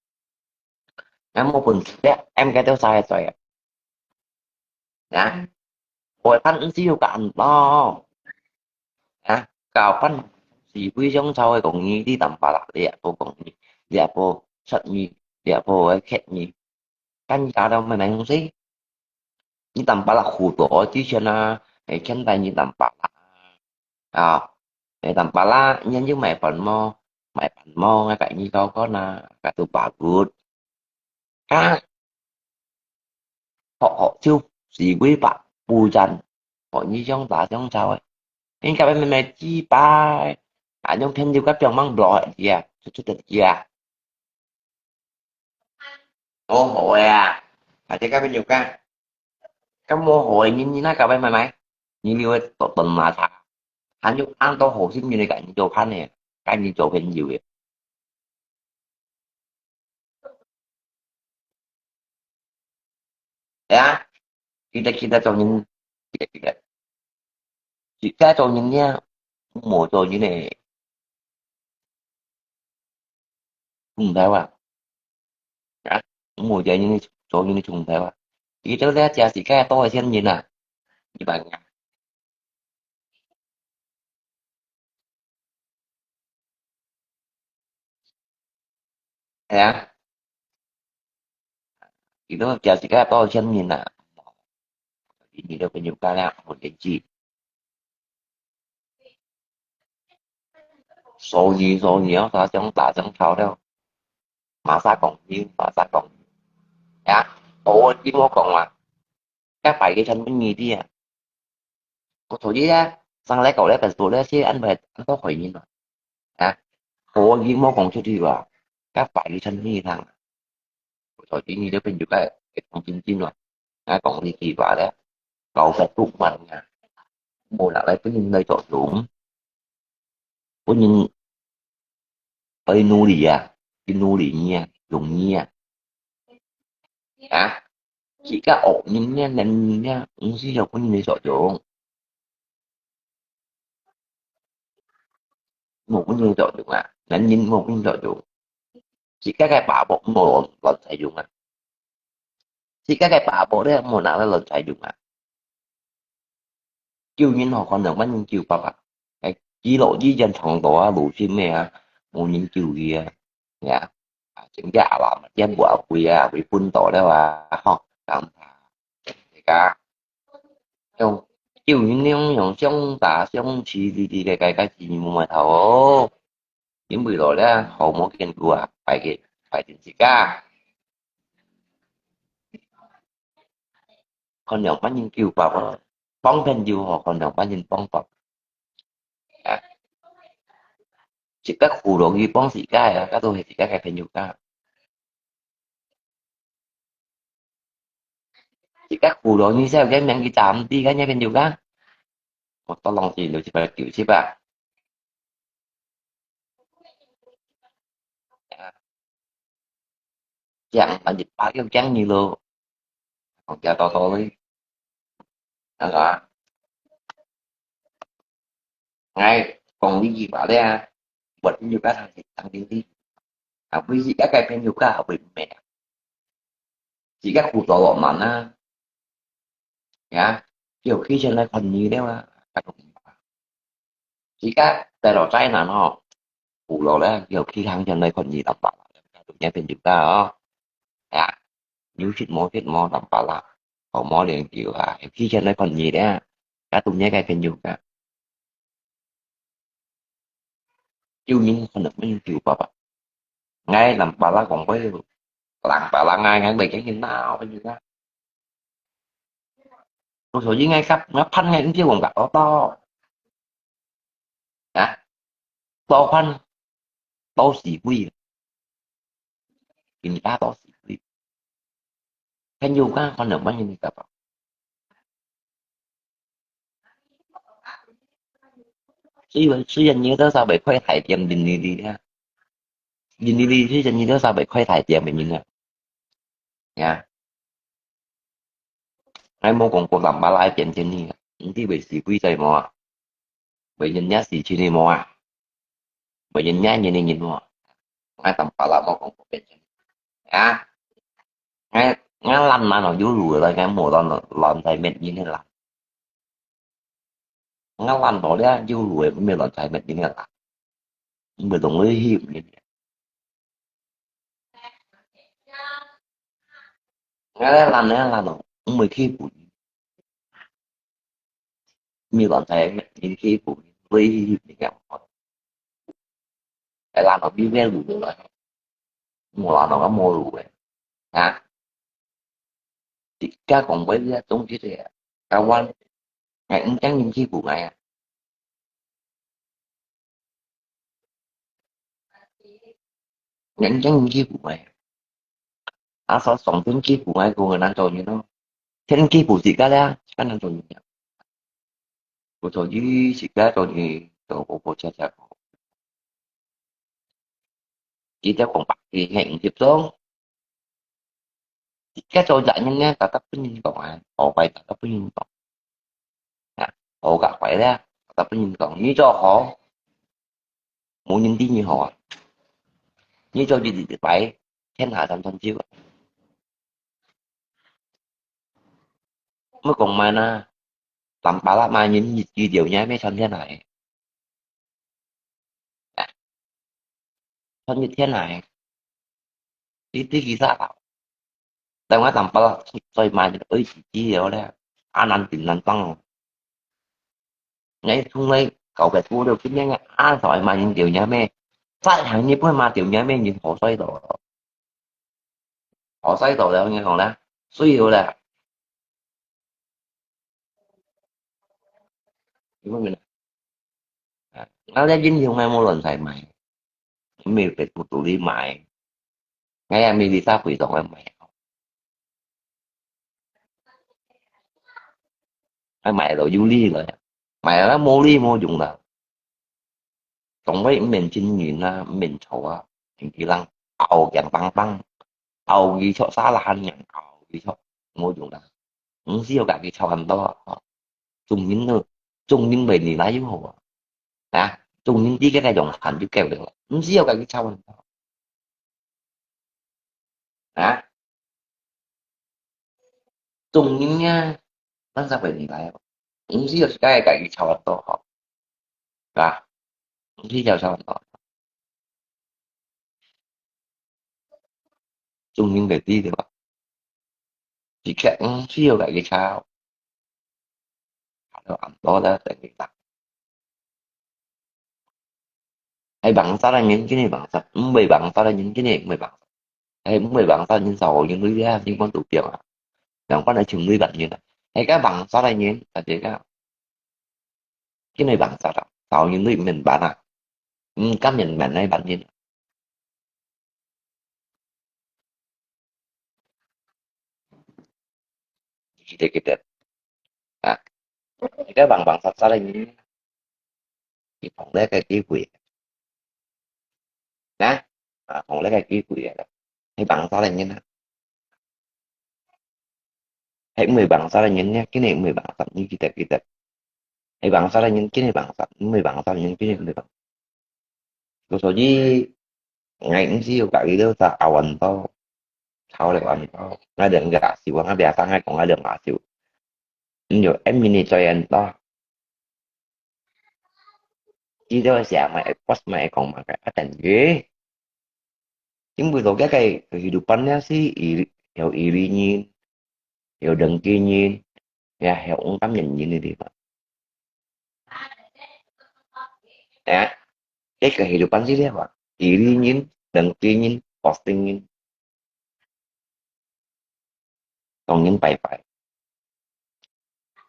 𠊎無本事咧，M个都三个罪啊。啊？我看毋是有甲辦到。 啊，搞半死灰相吵个講你，你Tampalak，你也無講你，你也無出你，你也無愛客你，干你搞到咩咩東西？你Tampalak苦多之前啊，係欠待你Tampalak啊，啊，係Tampalak，你又買飯無？買飯無？𠊎甲你搞講啊，甲都bagus。啊， 學學就死鬼白布戰，學你相打相吵个。應該咩咩幾擺，啊，用朋友甲表mang block个啊，出出个啊。哦，好个啊，啊，這个朋友講，咁無好个，你你那个買買買，你你會斷斷麻茶，還有恁多好心人个甲你做伴个，甲你做朋友个。 哎呀，記得記得做人，記得記得，自家做人呢，無做人呢，重頭啊，啊，無做人呢，做人呢重頭啊，記得咧，這世界多个錢人啊，一般啊。 係啊，佢都表示个多千年啦，你都朋友家了，我年纪，所以所以哦，打相打相吵了，马上讲你，马上讲你，呀，我我我讲啊，该摆个成本你的啊。 我同意啊，上来搞了本多了些安排安到回应了。啊，我已经没讲出去吧，该法律程序上，我同意你这边就该同情心了，啊，讲你几话了，搞个不满啊，我拿来不能来做用，不能 愛努力啊，去努力你啊，容易啊。啊，自家惡人呢，人呢，毋需要分你作用，無分你作用啊，人人無分你作用，自家个把握無亂亂使用啊。 自家个把握咧，無拿來亂使用啊。救人好看兩萬人救爸爸，哎，佢落雨天長途啊，路迥个啊，無人救佢啊，呀。啊，真个啊啦，嘛，店鋪啊，貴啊，貴分到了啊，吼，咁啊，大家用，用人用用相打相取，哩哩个个个字母嘛头哦，因為落咧，好無見過啊，拜个，拜定自家。看兩萬人救爸爸，幫朋友吼，看兩萬人幫爸爸。啊，自家苦勞去幫自家啊，該都係自家个朋友家。自家苦勞，你識个名佢打毋知，該你朋友家。我當然是六七八九七八。啊， 講，反正白又講你咯。講較多道理，係嘛？𠊎講呢句話咧，我朋友家同同你，啊，為自家个朋友家為咩啊？自家苦到落難啊，呀，有氣錢來看你了啊，自家帶到災難哦，苦勞咧，有氣行錢來看你，摎爸爸，該都也變有个哦。哎呀，有食無食無摎爸爸，好無兩久啊，有氣錢來看你咧，該都也該變有个。有人可能沒有救爸爸。 𠊎摎爸爸講過，摎爸爸𠊎，𠊎毋會驚佢鬧，你知道。所以𠊎，𠊎盼𠊎毋知講个，哦，到，啊，到盼，到死鬼，人家到死鬼，朋友家可能萬一你知道。 雖然，雖然你都稍微開大店，人你你啊，人你你雖然你都稍微開大店个人啊，呀，𠊎無講過摎爸爸變成你啊，你知會死鬼在無啊？會人家死去你無啊？ 無人愛你，你無。𠊎摎爸爸無講過別人。啊，𠊎，𠊎懶懶哦，有路來，𠊎無亂，亂在面前个啦。𠊎懶到了，有路个，毋係亂在面前个啦。毋係同你去，毋係。 𠊎懶咧懶哦，毋會欺負你。毋係亂在面前欺負你，會欺負你个。𠊎懶到變變路來，無懶到𠊎無路个。啊？自家講話這種事情啊，台灣，𠊎毋驚人欺負𠊎啊。 人驚欺負𠊎。啊，所以上天欺負𠊎，𠊎難做人咯。天欺負自家咧，自家難做人啊。故所以自家做人，都好好謝謝。佢就講白，佢係毋接受。 自家做責任呢，tetap分人講啊，好壞tetap分人講。啊，好甲壞咧，tetap分人講。你做好，無人知你好啊。你做一日壞，天下三分之一。 毋好講麼个啦，摎爸爸麼人一句了，你還沒穿天來。穿一天來，你自己啥搞？等𠊎摎爸爸出嘴麼人愛自己了咧，啊難頂難當哦。 𠊎從來搞个做了，今年个啊，所以嘛，人就人咩，再行日本嘛，就人咩，人好衰到，好衰到了，你講啦，衰了啦。因為呢，啊，𠊎這英雄𠊎無亂使買，毋係別個獨立買，𠊎也毋係為啥非常个買。 啊，買到有利來，買到無利無用啦。總會毋免真人啊，毋免吵啊，年紀人拗硬邦邦，拗佢吵，沙拉人拗佢吵，無用啦。毋需要甲佢吵恁多啊，吼。眾人都，眾人為你來就好啊。啊，眾人知个用飯就夠了，毋需要甲佢吵恁多。 啊？眾人啊，咱才會明白哦。毋是有時間家己差不多吼，啊？毋是有差不多。中人个知對吧？一刻毋需要个佢抄，還有恁多个等於啦。係bangsa个人，今日bangsa，毋係bangsa个人，今日毋係bangsa。係毋係bangsa人，少人類啊，你講都變啊。兩款个情侶男人啊，係个bangsa个人，大家講，今日bangsa啊，少人類面板啊，毋敢面板个板人。 記得，記得。啊，你个bangsa个人，你碰到个機會。啊，啊，碰到个機會啊，你bangsa个人啊。係毋係bangsa个人呢？今日毋係bangsa，你記得，記得。係bangsa个人，今日bangsa，毋係bangsa个人，今日毋係bangsa。所以，𠊎毋需要佮佢兜吵恁多，吵了恁多。𠊎兩个阿舅，𠊎biasa𠊎講𠊎兩个阿舅。毋就，em ini再恁多。佢兜寫麼个，post麼个，講麼个，啊，等於。因為到該个kehidupan呢，係iri，有iri人，有dengki人，也有ungkapan人个地方。啊，該kehidupan係這樣，iri人、dengki人、posting人，當然拜拜。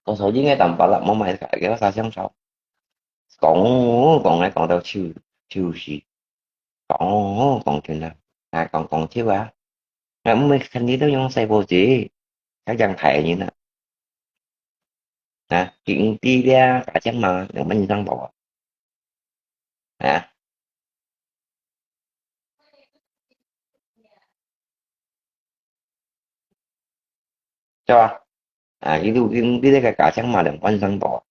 我所以个Tampalak無買个，个啥相吵。講，講來講到手，手死。講，講真啊，啊，講，講笑啊。啊，毋係看你都用細報紙，較像大人啊。啊，佢毋知了，打仗嘛，兩萬以上跑啊。啊。 對吧？啊，佢都，佢，佢這个家長嘛，兩萬上多。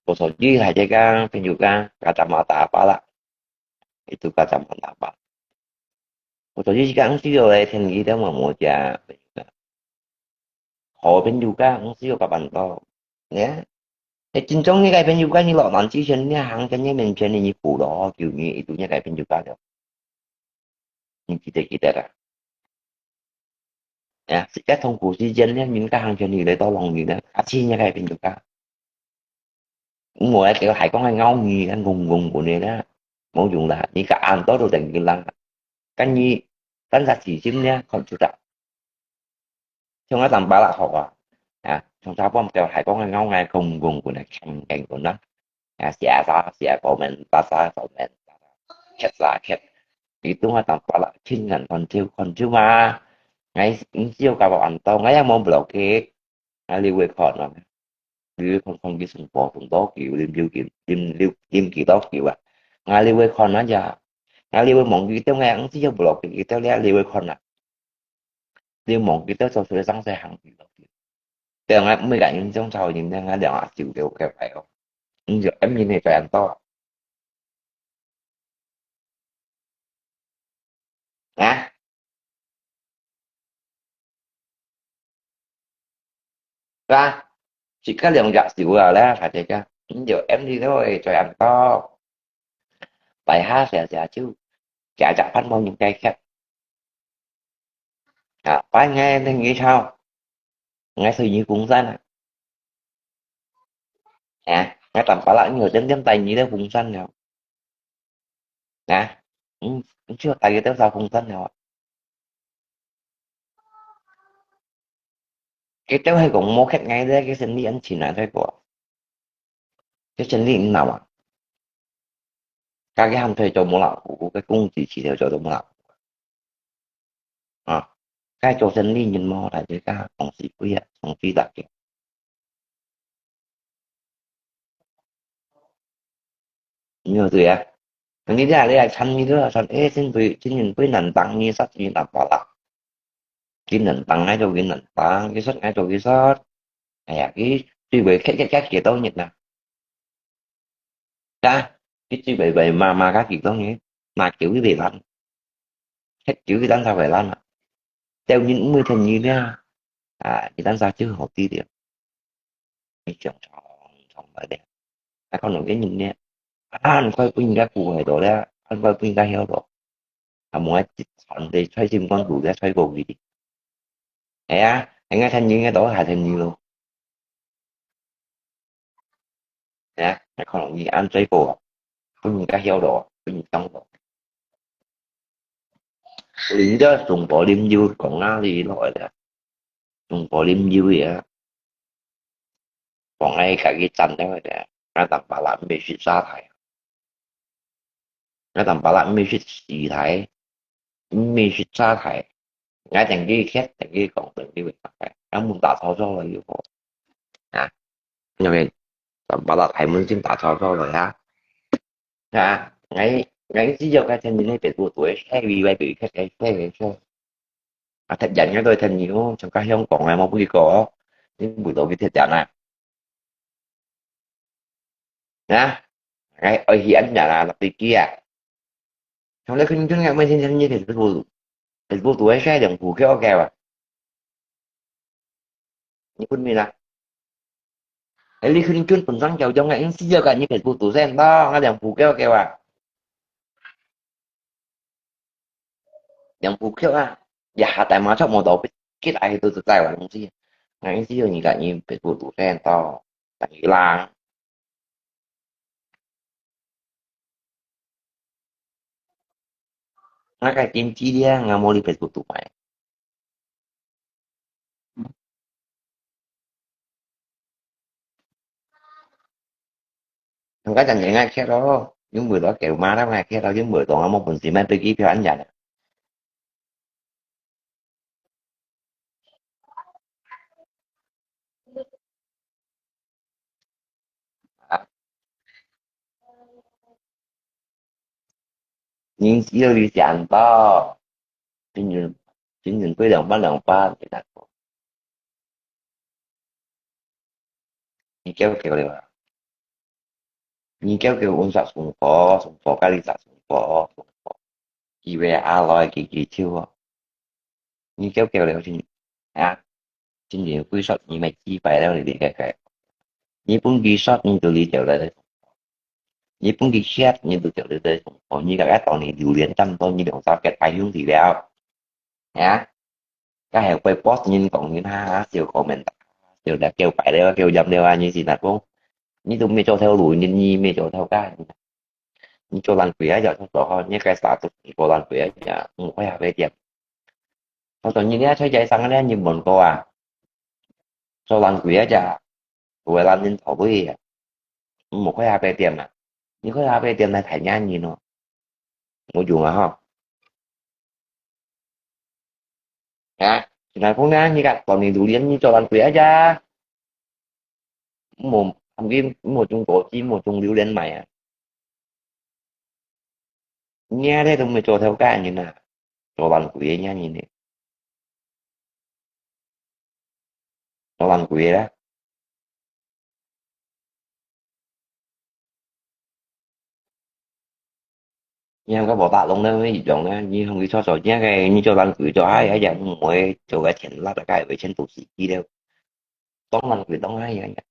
Kosong，佢還在講，朋友講，kacamata apa啦？Itu kacamata apa？Kosong，佢講，需要來聽佢兜嘛，無加。好朋友講，需要八萬多。呢？ 你尊重你个朋友，你落難之前，你行在你面前，你扶咯，救你，itu你个朋友家了。你記得，記得啊。呀，自家痛苦時間呢，人家行前你來tolong你呢，啊，自己个朋友家。我來叫海光个咬你，跟公公个呢，無用啦，你个恁多都等於人，跟你，跟他起心呢，看出來。 像𠊎Tampalak學啊，啊，從頭到尾就係講个咬𠊎公公个呢，輕輕个呢，啊，寫啥寫comment，打啥comment，打啥，劇啥劇，佢都𠊎Tampalak，親眼看著，看著嘛。𠊎毋需要教我恁多，𠊎也無block佢，𠊎留佢看啊。 你看，看佢成波動多久，啉酒幾，啉，啉，啉幾多久啊？𠊎你會看啊呀，𠊎你會望佢兜，𠊎毋知有無落去，佢兜你，你會看啊。你望佢兜做出來生事行幾多久？對，𠊎每個人中超人呢，𠊎兩下就了解哦。你就，嗯，你會這樣做。 啊？是吧？自家兩隻手啊，來，大家講，你就M D都會這樣做。擺下寫寫就，寫隻盼望應該看。啊，擺𠊎等你抄，𠊎隨你風扇啊。啊，𠊎Tampalak你有點點帶你个風扇了。 啊，嗯，你就大家都燒風扇了啊。佢兜係講無缺𠊎咧，佢生理恁錢啊，在過。佢生理毋鬧啊。家己喊退做無啦，有个工資起頭做都無啦。啊，該做生理人無，大家講是貴啊，講是大家。 你有對啊？你這你還參與了，參，誒，真對，真人對難當，你殺你難巴啦。佢難當，愛做佢難當，佢殺，愛做佢殺。哎呀，佢對佢刻刻刻幾多日啊？啊，佢對佢佢罵罵佢幾多日，罵叫佢袂爛，刻叫佢單殺袂爛啊。 Teo nyin mui then nyi lia. À, nyi tan sa chứ hổ tí điểm. Nyi chồng chồng chồng lại điểm. À, con nổi cái nhìn nè. À, anh quay pin cái cụ hay đó đấy. Anh quay pin cái hiếu đó. 還無愛一餐个菜心肝肚个菜過佢。係啊，應該趁你个多還趁你咯。係啊，還可能你恁最好啊，分人家曉到啊，分人當到。你這中國啉酒講哪裡來的？中國啉酒个啊，講愛家己站了个，啊，當巴拉毋係食沙太。 𠊎當巴拉毋係食西太，毋係食沙太，𠊎等佢歇，等佢講，等佢會大概，𠊎門打吵吵了又好。啊，因為當巴拉大門先打吵吵了呀。啊，𠊎，𠊎只有該天你那邊多多，下位外邊開開開開。啊，太遠个都係聽你哦，像該香港啊，無幾個哦，你唔到去忒遠啊。 啊，哎，愛去恁樣啊，落地機啊。像你去你講，每天你Facebook，Facebook都會晒兩步叫个啊。你分明啦。哎，你去你講本身就用个，因此就个你Facebook都晒到，啊，兩步叫个啊。 兩步曲啊，一下大馬出無到，結愛都在玩東西。𠊎意思有人家人別步都看到，等於啦。那个經濟咧，𠊎無你別步都買。 Hông có chăm chỉ ngay kia đó, những buổi đó kiểu má đó ngay kia đó, những buổi đó một phần gì mà tôi ký phiếu ăn dần. Những siêu đi chán to. Chính những, chính những tôi đồng phát đồng phát thì là 你叫叫了啊？你叫叫阮殺松果，松果，家己殺松果，松果。佢會阿來佢佢手哦。你叫叫了先啊？真正會殺你咪幾擺了你个个。你分佢殺你就你就來。你分佢歇你就就來。哦，你个个當你榴蓮這麼多，你兩三個大兄弟了。 啊，該係會boss人講人哈，笑comment，笑了叫擺了，叫飲了啊，你是哪講？你都沒做頭路，你，你沒做頭家，你做爛鬼啊，就做好，你該啥都做爛鬼啊，就，嗯，我也會點。我說你這才在上咧，你問過啊？做爛鬼啊，就，會爛人頭尾啊。 毋好開咖啡店啊！你開咖啡店來大額人哦，無用啊吼！啊，現在講呢，你看當年榴蓮你做爛鬼啊呀！無，毋好，毋好種果子，毋好種榴槤賣啊！你啊，這都毋係做頭家人啊，做爛鬼个人呢！ 做爛鬼个啦。你還過無打攏咧，一樣咧，你同佢做做，你个，你做爛鬼做，哎呀呀，毋會做个錢，拉大家會錢都死去了。當爛鬼當哎呀呀。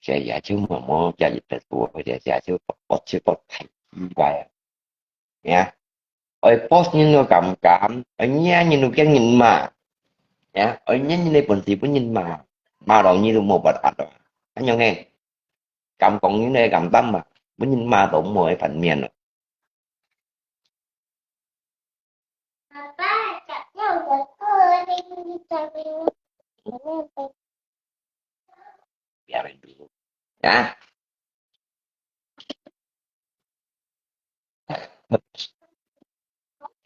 這也就默默加一百多，或者這就不，不，就不太奇怪啊。呀，愛boss人都敢敢，愛惹人都驚人罵。呀，愛惹人个本事分人罵，罵到你都無辦法了。恁樣个，敢講人个敢擔嘛，分人罵到無个反面了。 啊？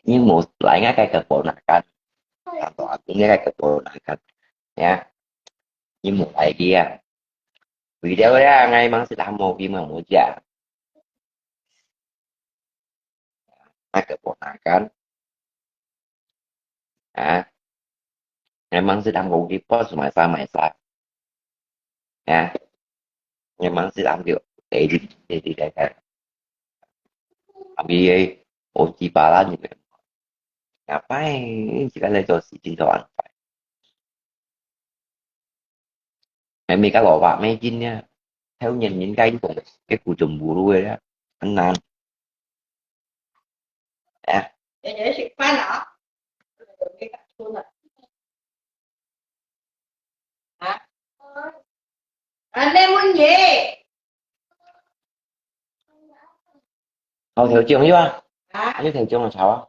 你無來𠊎个keponakan，tantu aku你个keponakan，ya，你無來去啊？為了呀，𠊎吂識喊無去嘛無食。 Keponakan. Ha? Memang sedang rugi pos masa-masa. Ha? Memang sedang rugi. Jadi, jadi, jadi. Abi, eh, uji palan juga. Ngapain sih kan itu si cinta orang? Mẹ mì cá lò bạc mẹ chín nha. Theo nhìn những cái cũng cái củ chùm bù đuôi á. Anh Nam. 哎，日日食飯啊？啊？啊，你問嘢？頭頭獎有啊？啊？你頭獎啊，炒啊？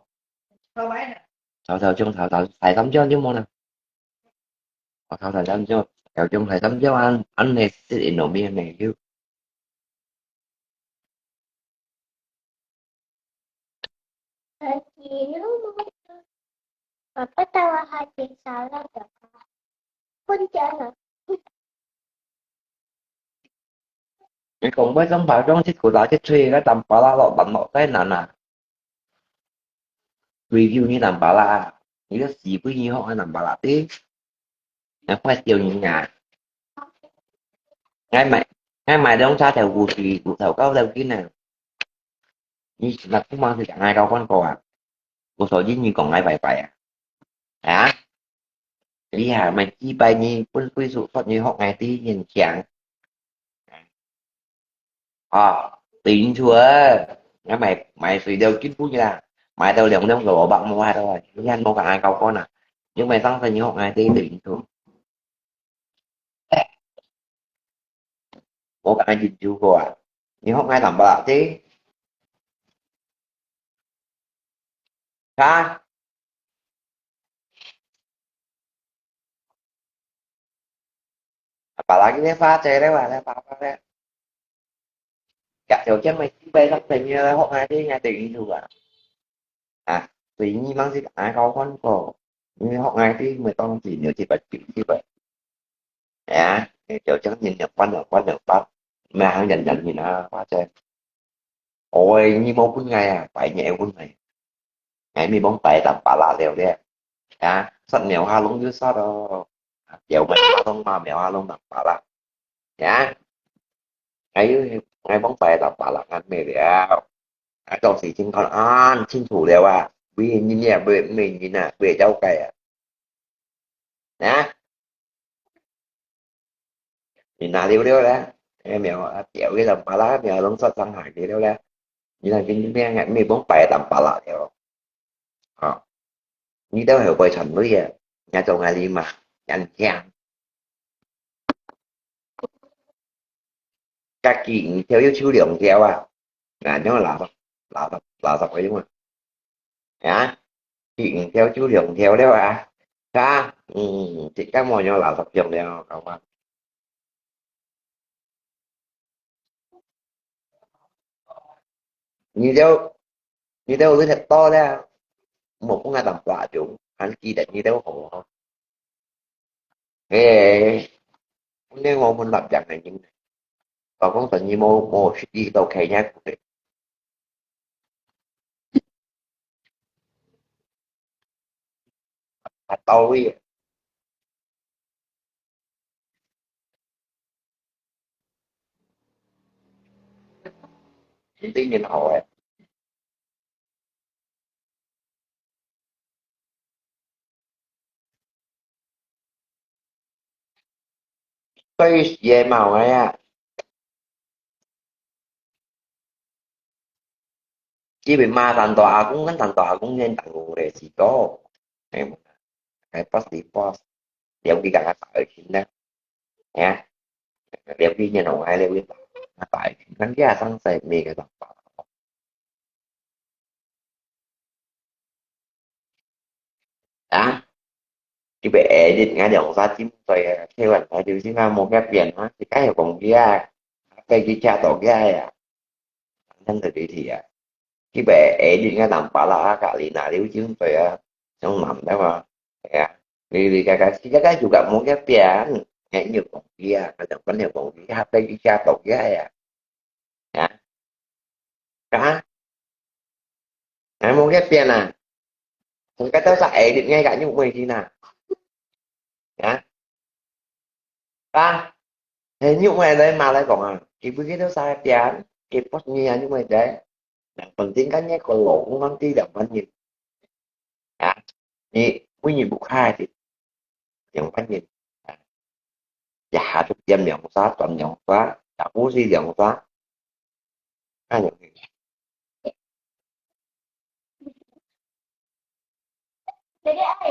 炒咩呢？炒頭獎，炒頭，大三獎就無啦。我頭頭獎就，頭獎大三獎啊，恁呢食一路面呢，就 Haji lu mo. Apa tawa Haji salah ya? Pun jangan. 你講買張包裝，一個打一吹，該淡薄啦，落淡薄，該難啊。Review你淡薄啦，你都死鬼你學个淡薄啦，對。 哎，壞掉你啊！𠊎買，𠊎買兩隻豆腐水，骨頭高頭筋啊！你那不忙是講𠊎搞關過啊？我說你，你講𠊎拜拜啊？啊？你還買幾百你分歸屬說你學𠊎的人強？ 啊，對因此啊，𠊎買，買水都進步啦，買到兩兩個蘿蔔無啊都啊，你看無講𠊎搞過啊，因為上次你學𠊎這對因此，我講𠊎進步過啊，你學𠊎淡薄啦，這，啊？ Apalagi咧花姐咧話咧，花花咧，隔條街咪四百六十年咧，學𠊎啲，𠊎對你做啊。啊，所以你莫係愛搞看過，你學𠊎啲，咪當自然有七百九十个。哎呀，你就將人兩班兩班兩班，咪行人人面啊，花姐。哦，你無分𠊎啊，擺你會分𠊎。 𠊎咪幫擺淡薄啦了咧。啊，殺貓下籠就殺咯。啊，狗貓下籠，貓貓下籠淡薄啦。啊，𠊎又，𠊎幫擺淡薄啦，恁咩了。啊，到時先看啊，清楚了啊。為人啊，為，為人啊，為了解啊。啊， 你拿了了咧，哎，苗啊，掉个淡薄啦，苗攏殺傷害个了咧。你那邊咩，咩幫擺淡薄啦了。啊，你兜後背傳落啊，也做𠊎哩嘛，人聽。家己五條又抽兩條啊，啊，恁樣垃圾，垃圾，垃圾个用啊。 啊，第五條就兩條了啊。啊，嗯，這个無用垃圾用了，好吧？你兜，你兜有食到了，無分𠊎淡薄就，還記得你兜好哦。 嘿，本來我分立樣个人，老公生意無，無實際到開業个。啊，到位。一定好诶。 所以時个嘛，有个啊，基本嘛，單獨阿公跟單獨阿公先等我个時到，哎，哎，boss，boss，了解个大事情呢，哎呀，了解个，我还了解大事情，人家上世没个想法。 啊，佢被edit，𠊎兩儕尖嘴啊，開玩笑就先啊，無个變啊，自家有講佢啊，飛機車到佢啊，反正就佢去啊，佢被edit，𠊎淡薄啦，隔離那溜尖嘴啊，像男的嘛，係啊，你你个个，佢个个就个無个變，𠊎有講佢啊，𠊎兩個有講佢啊，飛機車到佢啊，啊，啊。 哎，無个變啊！從該兜煞edit𠊎个肉尾去哪？啊？啊？係肉尾來嘛來講啊？佢不佢兜煞變，佢不你啊肉尾在？兩分鐘間个個老公講對兩分鐘。啊？你每日不開的，兩分鐘。啊？一下就點兩儕，轉兩儕，也不是兩儕。 哎呀， Apa?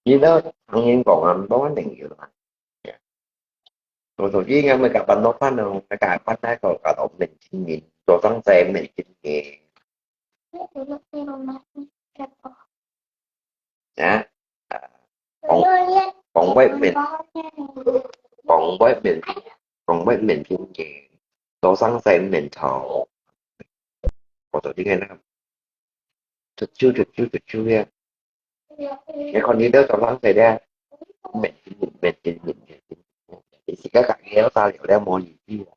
你都聽人講啊，毋好定要啦。我手機應該會搞半多半哦，該搞半那個搞到面前面，做上在面前面。啊？講，講話面，講話面，講話面前面，做上在面頭。我手機應該那個 出手出手出手呀！你看你都做老細咧，每天每天每天，你自家家己要打了了無意思啊！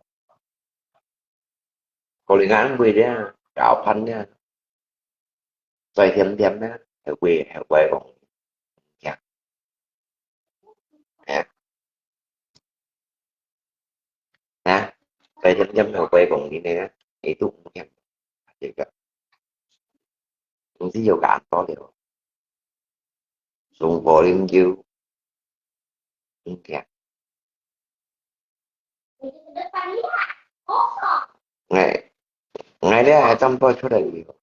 可能安慰咧，搞翻咧，再添添咧，還會還會講，呀，哎。 啊，再添添後背講你呢，你都毋聽，這個，總是有感到了，送火靈油，毋聽。哎，哎，這還真不出來了。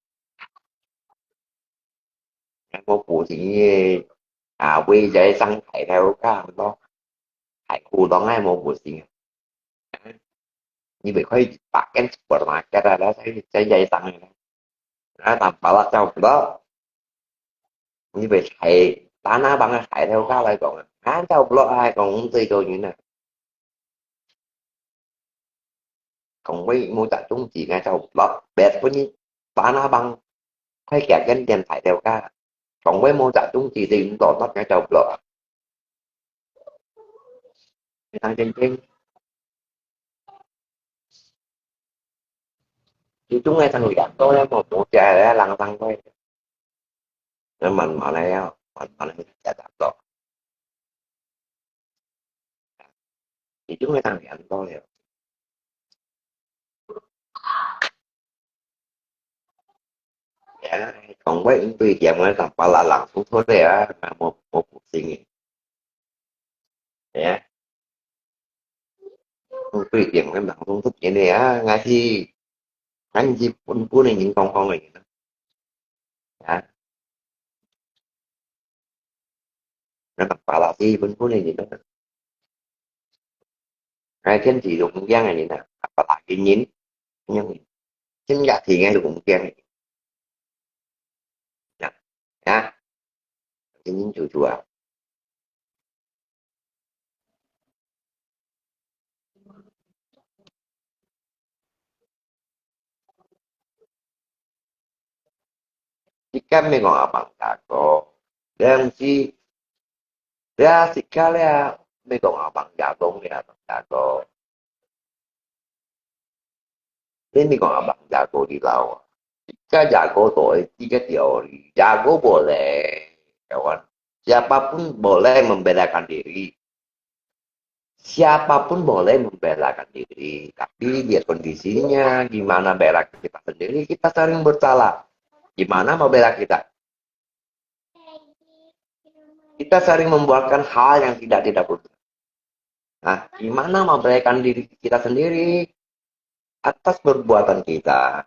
無補習个，啊，為這生態頭家咯，太苦惱啊，無補習啊。你咪可以百間supermarket啊，然後再再再生个，然後打巴拉走不咯。你咪係打那幫个大頭家來講啊，啊走不咯，還講最多人啊。 講話無集中志，𠊎就落別分你打那幫，開幾間店大頭家。講話無集中志，你毋落落，𠊎就落啊。你當真真。最終𠊎就兩多咧，無無食咧，人生會。 那慢慢來啊，慢慢來食得多。已經會當很多了。哎，講話應對點个，當巴拉人不錯的啊，那麼我不信耶。哎，應對點个人都不見的啊，𠊎係，𠊎係本本的人講講的人啊。 啊，那當巴拉斯本本的人啊，該天氣都毋一樣的人啊，巴拉斯人，人，真正天氣都毋一樣的人。啊，啊，真真楚楚啊。 自家毋係講阿爸阿哥，這毋係，這自家這毋係講阿爸阿公，這阿爸阿哥。你毋係講阿爸阿哥你老啊，自家阿哥都會自家調理，阿哥無咧，kawan。Siapa pun boleh membelakan diri. Siapa pun boleh membelakan diri, tapi lihat kondisinya, gimana bela kita sendiri, kita saling bersalah. Gimana membela kita? Kita sering membuatkan hal yang tidak, tidak perlu. Nah, gimana membelakan diri kita sendiri? Atas perbuatan kita,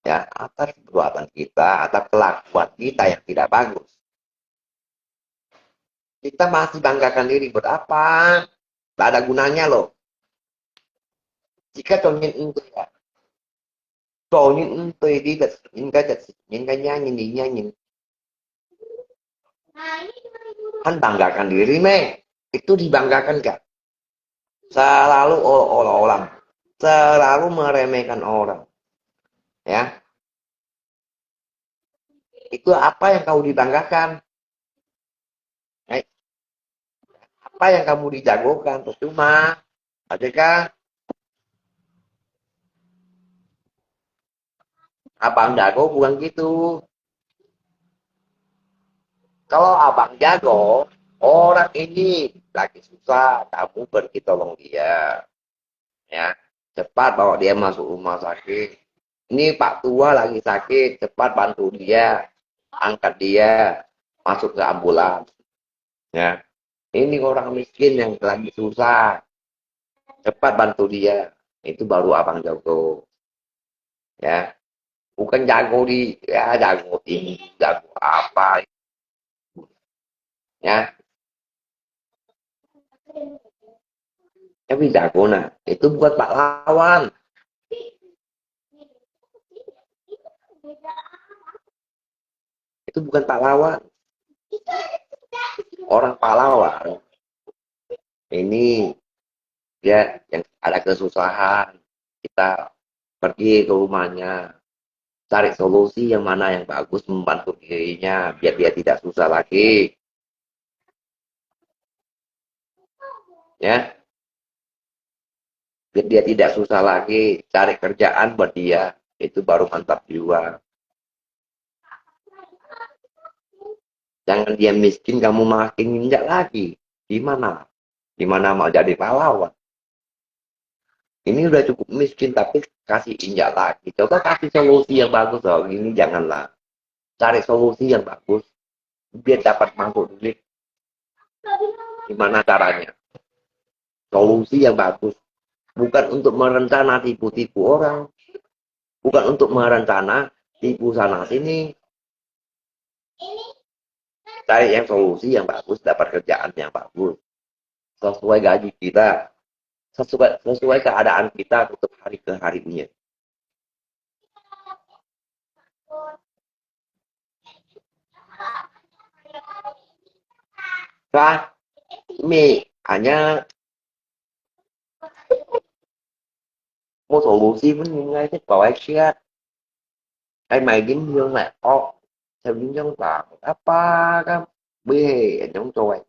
ya, atas perbuatan kita, atas kelakuan kita yang tidak bagus. Kita masih banggakan diri buat apa? Tak ada gunanya loh. Jika 做人毋對啊，做人毋對，你个，人家就，人家罵你，你罵人，還 banggakan diri咩？Itu dibanggakan kah? Selalu olok-olok orang, selalu meremehkan orang. Ya. Itu apa yang kau dibanggakan? Eh, apa yang kamu dijagokan? Percuma. Ada kah? Abang jago bukan gitu. Kalau abang jago, orang ini lagi susah, kamu pergi tolong dia. Ya, cepat bawa dia masuk rumah sakit. Ini Pak Tua lagi sakit, cepat bantu dia, angkat dia masuk ke ambulans. Ya, ini orang miskin yang lagi susah, cepat bantu dia. Itu baru abang jago. Ya, bukan jago di, ya, jago ini, jago apa. Ya, tapi jago nah, itu bukan pahlawan. Itu bukan pahlawan. Orang pahlawan ini dia yang ada kesusahan, kita pergi ke rumahnya, cari solusi yang mana yang bagus membantu dirinya biar dia tidak susah lagi. Ya, biar dia tidak susah lagi, cari kerjaan buat dia, itu baru mantap jiwa. Jangan dia miskin, kamu makin injak lagi. Gimana? Gimana mau jadi pahlawan? Ini udah cukup miskin, tapi kasih injak lagi. Coba kasih solusi yang bagus loh. Ini janganlah. Cari solusi yang bagus. Biar dapat masuk duit. Gimana caranya? Solusi yang bagus. Bukan untuk merencana tipu-tipu orang. Bukan untuk merencana tipu sana sini. Cari yang solusi yang bagus, dapat kerjaan yang bagus. Sesuai gaji kita. Sesuai, sesuai keadaan kita untuk hari ke harinya. Ka, mi, anya, một số bộ phim mình nghe thích bảo ai siết. Ai mày dính hương lại, ồ, sao dính hương vào, apa, cái bê, giống tôi.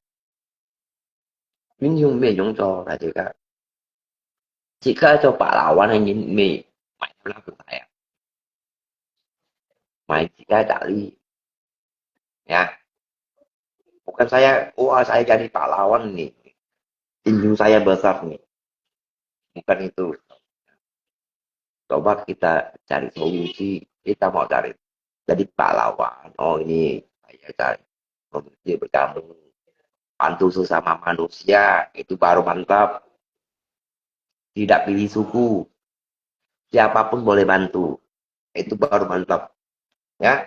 Dính hương bê, giống tôi, là thì cả. Chỉ có cho bà là quan hay nhìn mì, mày làm cái này à? Mày chỉ cái đạo lý. Ya. Bukan saya, oh, saya jadi pahlawan nih. Tinju saya besar nih. Bukan itu. Coba kita cari solusi. Kita mau cari. Jadi pahlawan. Oh, ini saya cari solusi bergabung. Bantu sesama manusia. Itu baru mantap. Tidak pilih suku. Siapapun boleh bantu. Itu baru mantap. Ya.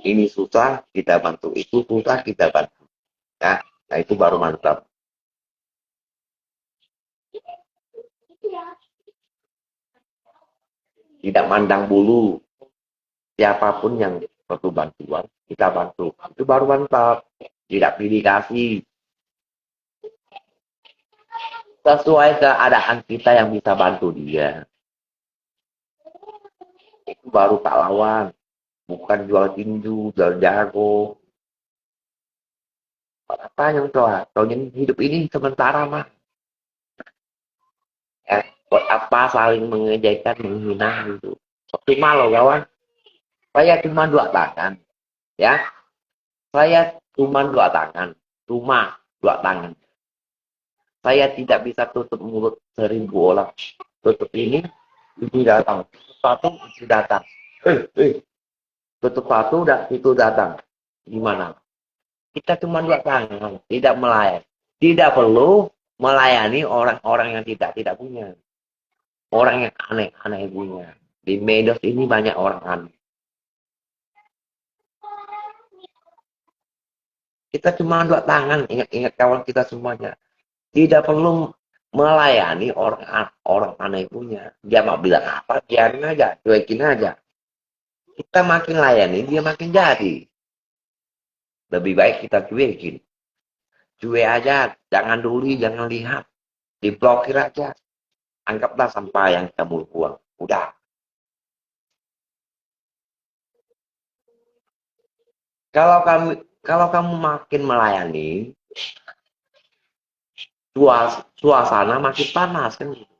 Ini susah, kita bantu. Itu susah, kita bantu. Ya, nah, itu baru mantap. Tidak mandang bulu. Siapapun yang perlu bantuan, kita bantu. Itu baru mantap. Tidak pilih kasih. Sesuai keadaan kita yang bisa bantu dia. Itu baru pahlawan. Bukan jual tinju, jual jago. Buat apa yang tua? Kau ini hidup ini sementara mah. Ya, buat apa saling mengejekkan, menghina gitu? Cuma loh kawan, saya cuma dua tangan. Ya, saya cuma dua tangan. Cuma dua tangan. Saya tidak bisa tutup mulut seribu orang. Tutup ini, itu datang. Tutup satu, itu datang. Eh, eh. Tutup satu, dah itu datang. Gimana? Kita cuma dua tangan, tidak melayani. Tidak perlu melayani orang-orang yang tidak tidak punya. Orang yang aneh-aneh punya. Di medsos ini banyak orang aneh. Kita cuma dua tangan, ingat-ingat kawan kita semuanya. Tidak perlu melayani orang orang aneh punya. Dia mau bilang apa, biarin aja, cuekin aja. Kita makin layani, dia makin jadi. Lebih baik kita cuekin. Cuek aja, jangan duli, jangan lihat. Diblokir aja. Anggaplah sampah yang kamu buang. Udah. Kalau kamu kalau kamu makin melayani, suas- suasana makin panas kan gitu.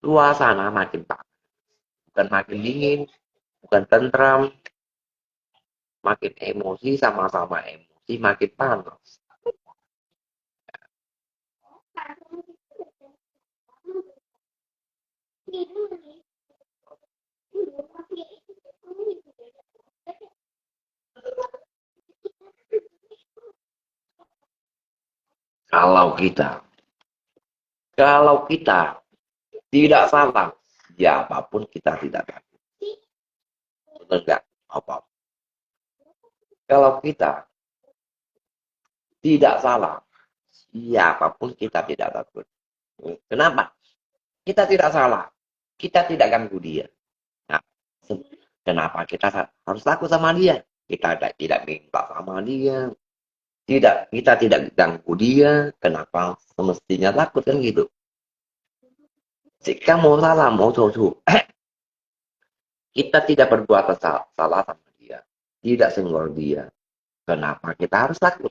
suasana makin panas. Bukan makin dingin, bukan tentram, makin emosi, sama-sama emosi, makin panas. Kalau kita, kalau kita tidak salah, siapapun kita tidak takut. Betul nggak? Apa? Kalau kita tidak salah, siapapun kita tidak takut. Kenapa? Kita tidak salah. Kita tidak ganggu dia. Nah, kenapa kita harus takut sama dia? Kita tidak minta sama dia. Tidak, kita tidak ganggu dia. Kenapa semestinya takut, kan gitu? Jika mau salah, mau 做错, kita tidak berbuat salah sama dia, tidak senggol dia. Kenapa kita harus takut?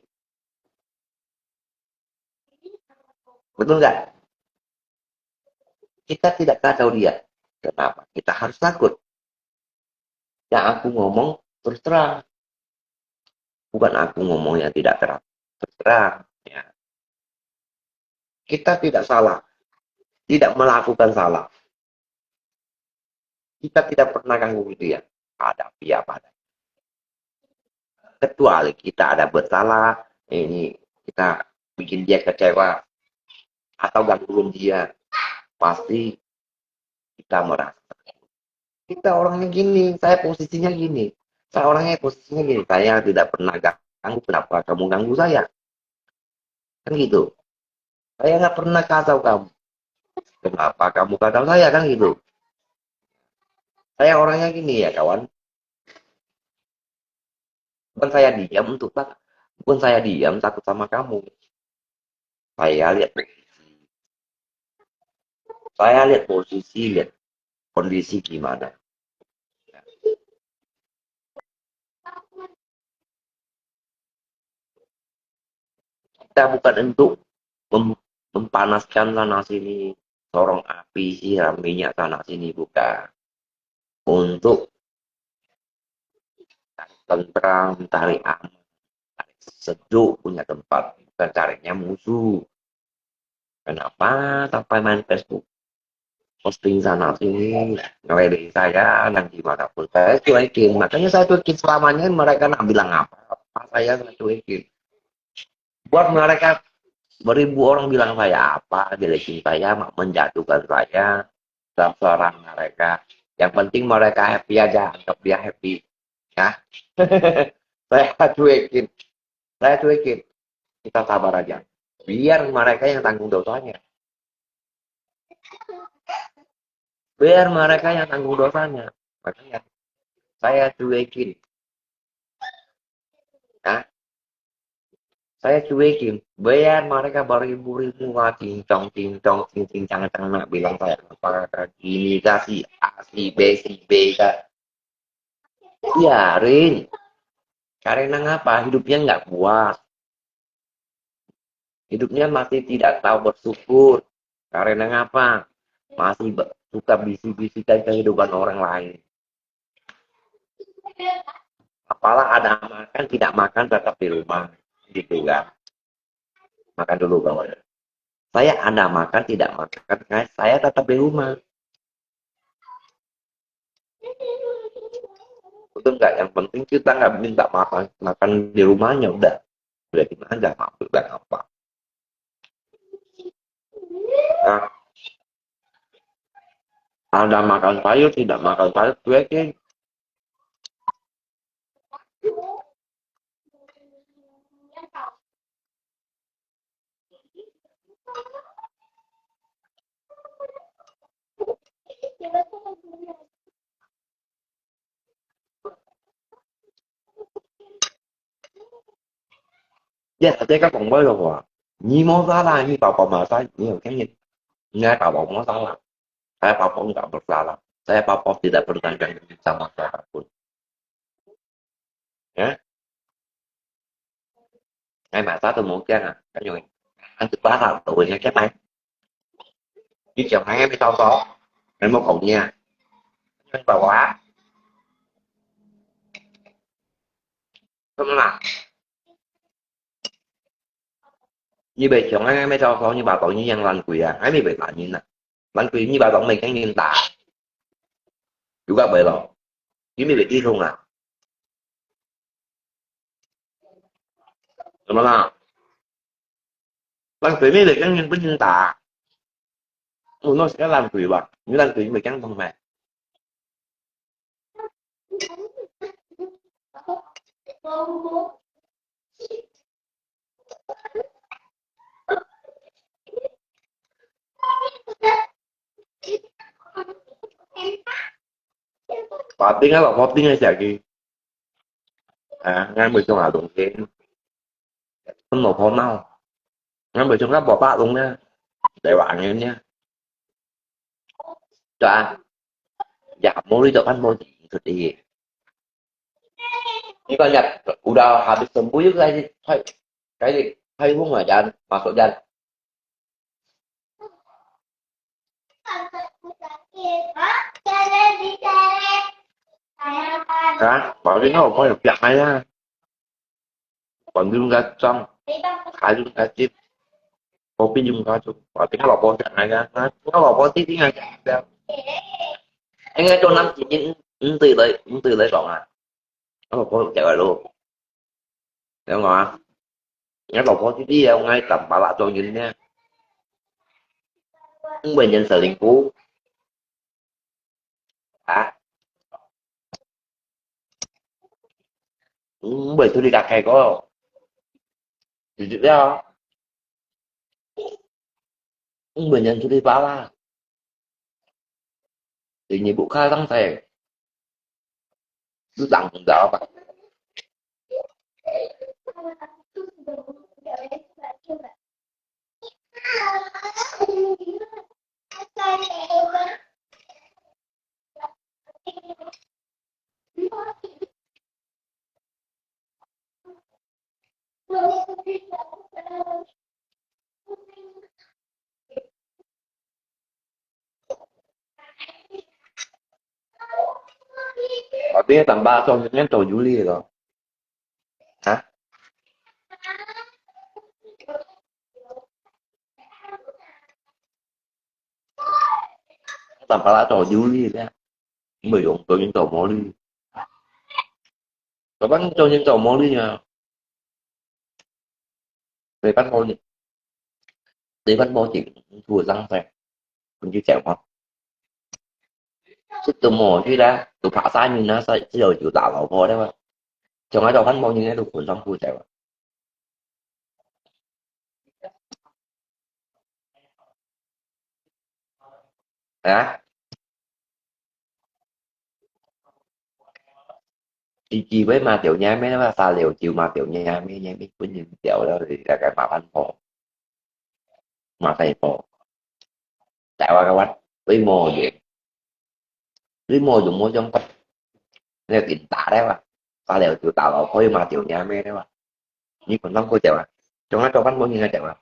Betul nggak? Kita tidak kacau dia. Kenapa kita harus takut? Yang aku ngomong terus terang. Bukan aku ngomong yang tidak terang. Terus terang. Ya. Kita tidak salah. Tidak melakukan salah. Kita tidak pernah ganggu dia. Hadapi apa adanya. Kecuali kita ada bersalah, ini kita bikin dia kecewa atau gangguin dia, pasti kita merasa. Kita orangnya gini, saya posisinya gini, saya orangnya posisinya gini, saya tidak pernah ganggu, kenapa kamu ganggu saya? Kan gitu. Saya nggak pernah kacau kamu. Kenapa kamu kacau saya, kan gitu. Saya orangnya gini ya, kawan. Bukan saya diam untuk tak, bukan saya diam takut sama kamu. Saya lihat posisi. Saya lihat posisi, lihat kondisi gimana. Kita bukan untuk mem-, mempanaskan sana sini, sorong api, siram minyak sana sini, bukan. Untuk cari tentram, cari aman, cari sejuk punya tempat, bukan carinya musuh. Kenapa sampai main Facebook? Posting sana sini, ngeledek saya, dan gimana pun. Saya cuekin, makanya saya cuekin selamanya, mereka nak bilang apa, apa saya, saya cuekin. Buat mereka, beribu orang bilang saya apa, jelekin saya, menjatuhkan saya, serang mereka. Yang penting mereka happy aja, anggap dia happy. Ya. Saya cuekin. Saya cuekin. Kita sabar aja. Biar mereka yang tanggung dosanya. Biar mereka yang tanggung dosanya. Makanya saya cuekin. Ya. Saya cuekin. Biar mereka beribu-ribu, wah, cincong, cincong, cincing, cang, cang, nak bilang saya apa, ini kah, si A, si B, si B kah. Biarin. Karena ngapa? Hidupnya nggak puas. Hidupnya masih tidak tahu bersyukur. Karena ngapa? Masih be-, suka bisik-bisikan kehidupan orang lain. Apalah ada makan, tidak makan, tetap di rumah. Gitu kan. Makan dulu, kawan. Saya ada makan, tidak makan, saya tetap di rumah. Betul nggak? Yang penting kita nggak minta makan, makan di rumahnya, udah. Udah, kita aja makan, udah apa. Nah, ada makan sayur, tidak makan sayur, cuekin. Ya, saya kan ngomong lo, ni mau salah, ni papa masalah, ni oke ni. Ni papa masalah. Saya papa nggak bersalah. Saya papa tidak pernah ganggu sama siapa pun. Ya. Ai, mà ta tôi muốn kia nè, cái người ăn thực bá là tụi người kia mày. Đi chồng hai em đi tao có. 你有冇講你啊？你有冇講啊？做麼个啊？你袂像啊，你做講你爸講你樣懶鬼啊，還沒被打人啊。懶鬼，你爸講沒跟人打，有个袂咯？你沒被地痛啊？怎麼啦？懶鬼，沒被跟人不能打。我那是个懶鬼吧？你懶鬼，你没讲懂没？ Pating ah, lok pating ah siya ki. Ah, ngan mo itong along kin. Ano po nao? Ngan mo itong kapo pa along niya. Dai wa angin niya. Tua, ya mo ri to kan mo di to di. Ini kan ya, udah habis sembuh juga kayak kayak kayak bunga dan masuk dan. Hả? Bảo đi ngồi coi được chặt này nha. Còn đừng ra trong. Hãy đừng ra chip. Không biết đừng ra chung. Bảo đi ngồi bó chặt này nha. Hả? Ngồi bó tí tí ngay chặt nha. Anh nghe trong năm chín chín, ừ, từ đấy, ừ, từ đấy bảo à. Ngồi bó chặt này luôn. Hiểu không ạ? Ngay đầu bó tí tí, ngay tầm bảo là cho nhìn nha. Không phải nhân sự thành phố. Hả? Không phải tôi đi đặt kẹt có. Thì được đó. Không phải nhân tôi đi báo à. Thì nhiệm vụ khai tăng thể. Cứ tăng cũng đỡ vậy. Ở đây tầm ba trăm nhân tàu du lịch rồi. Hả? Tầm ba trăm tàu du lịch đấy. Mới dùng tàu nhân tàu mò đi. Tàu bắn tàu nhân tàu mò đi nha. Tây Bắc Môn, Tây Bắc Môn chỉ thua Giang Tây, mình chia sẻ mà. Chứ tụi mò chứ đã, tụi phá sai mình nó sai, chứ rồi chịu tạo lẩu phô đấy mà. Trong cái tàu Bắc Môn như thế, tụi cuốn trong khu chạy mà. Hả? Chỉ chỉ với mà tiểu nha mấy nó xa liều chịu mà tiểu nha mấy nha mấy quên những tiểu đó thì là cái mà văn phòng mà thầy phổ. Tại qua cái quán với mô gì, với mô dùng mô trong quán này tỉnh tả đấy mà xa liều chịu tạo lẩu khối mà tiểu nha mấy đấy mà. Như còn trong cô tiểu à, trong nó cho văn mô như ngay tiểu à.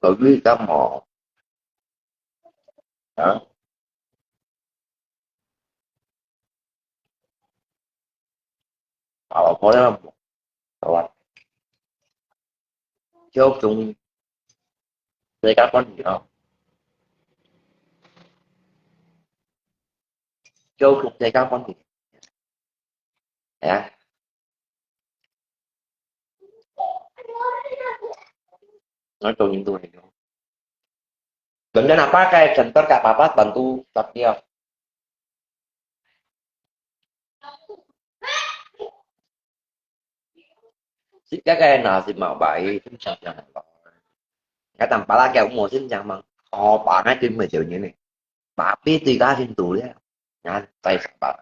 Tự biết tao mò. Hả? Tao có lắm. Tao bảo. Chứ không, dễ cá con gì không? Chứ không, dễ cá con gì? Hả? Nói chung những tôi này. Benda apa kai center kat papat bantu tak dia. Xích cái cái nào xịt màu bảy cũng sao cho hàng lòi. Cái tầm pala kéo mua xịt chẳng bằng. Ồ, bà ngay trên mười triệu như này. Bà biết tùy cá xin tù đấy. Ngán tay sạc bà.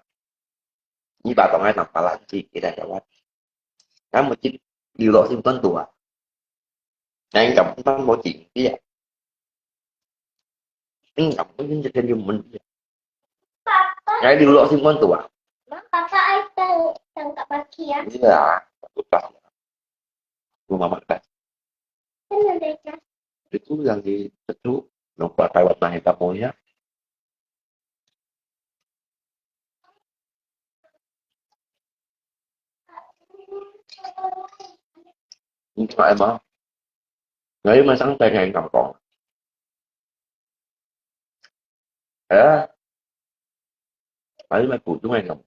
Như bà tổng ngay tầm pala chỉ cái này cho bắt. Ngán một chích điều đó xin tuân tù à. Nang kampung kan mo jin dia. Hmm, kampung jin jadi mun dia. Ngai di lo si mon tua. Papa ai tang tangkap lagi ya. Iya, aku pas. Aku mama pas. Itu yang di itu, nampak lewat naik kampungnya. Ngai mah. Ngai mah sang tai ngai ngam kong. Eh, ngai mah kutung ngai ngam.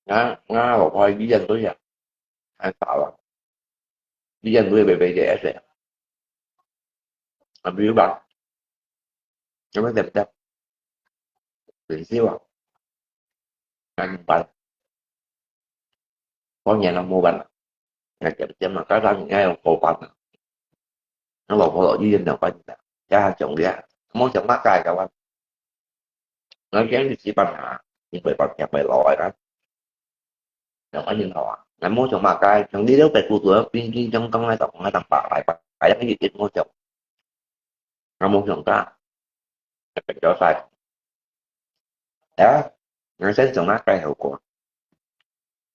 Nga, nga, 我怀疑人都呀，还打了，医院都会被被这些，啊，比如吧，什么怎么的，很希望，那怎么办？ 當然啦，無辦法。𠊎點點啦，加上𠊎有好辦法。𠊎老婆落醫院兩班啦，也係重要，無想麼个个話。𠊎驚你死板啊，你會辦法會老个啦。兩班人好啊，𠊎無想麼个，像你兜白骨頭，平平常常來同𠊎當白來白，白樣一點無想。 Ngắm mông sông ta. Cho sai. Ya, ngắm sen sông ta cái hậu quả.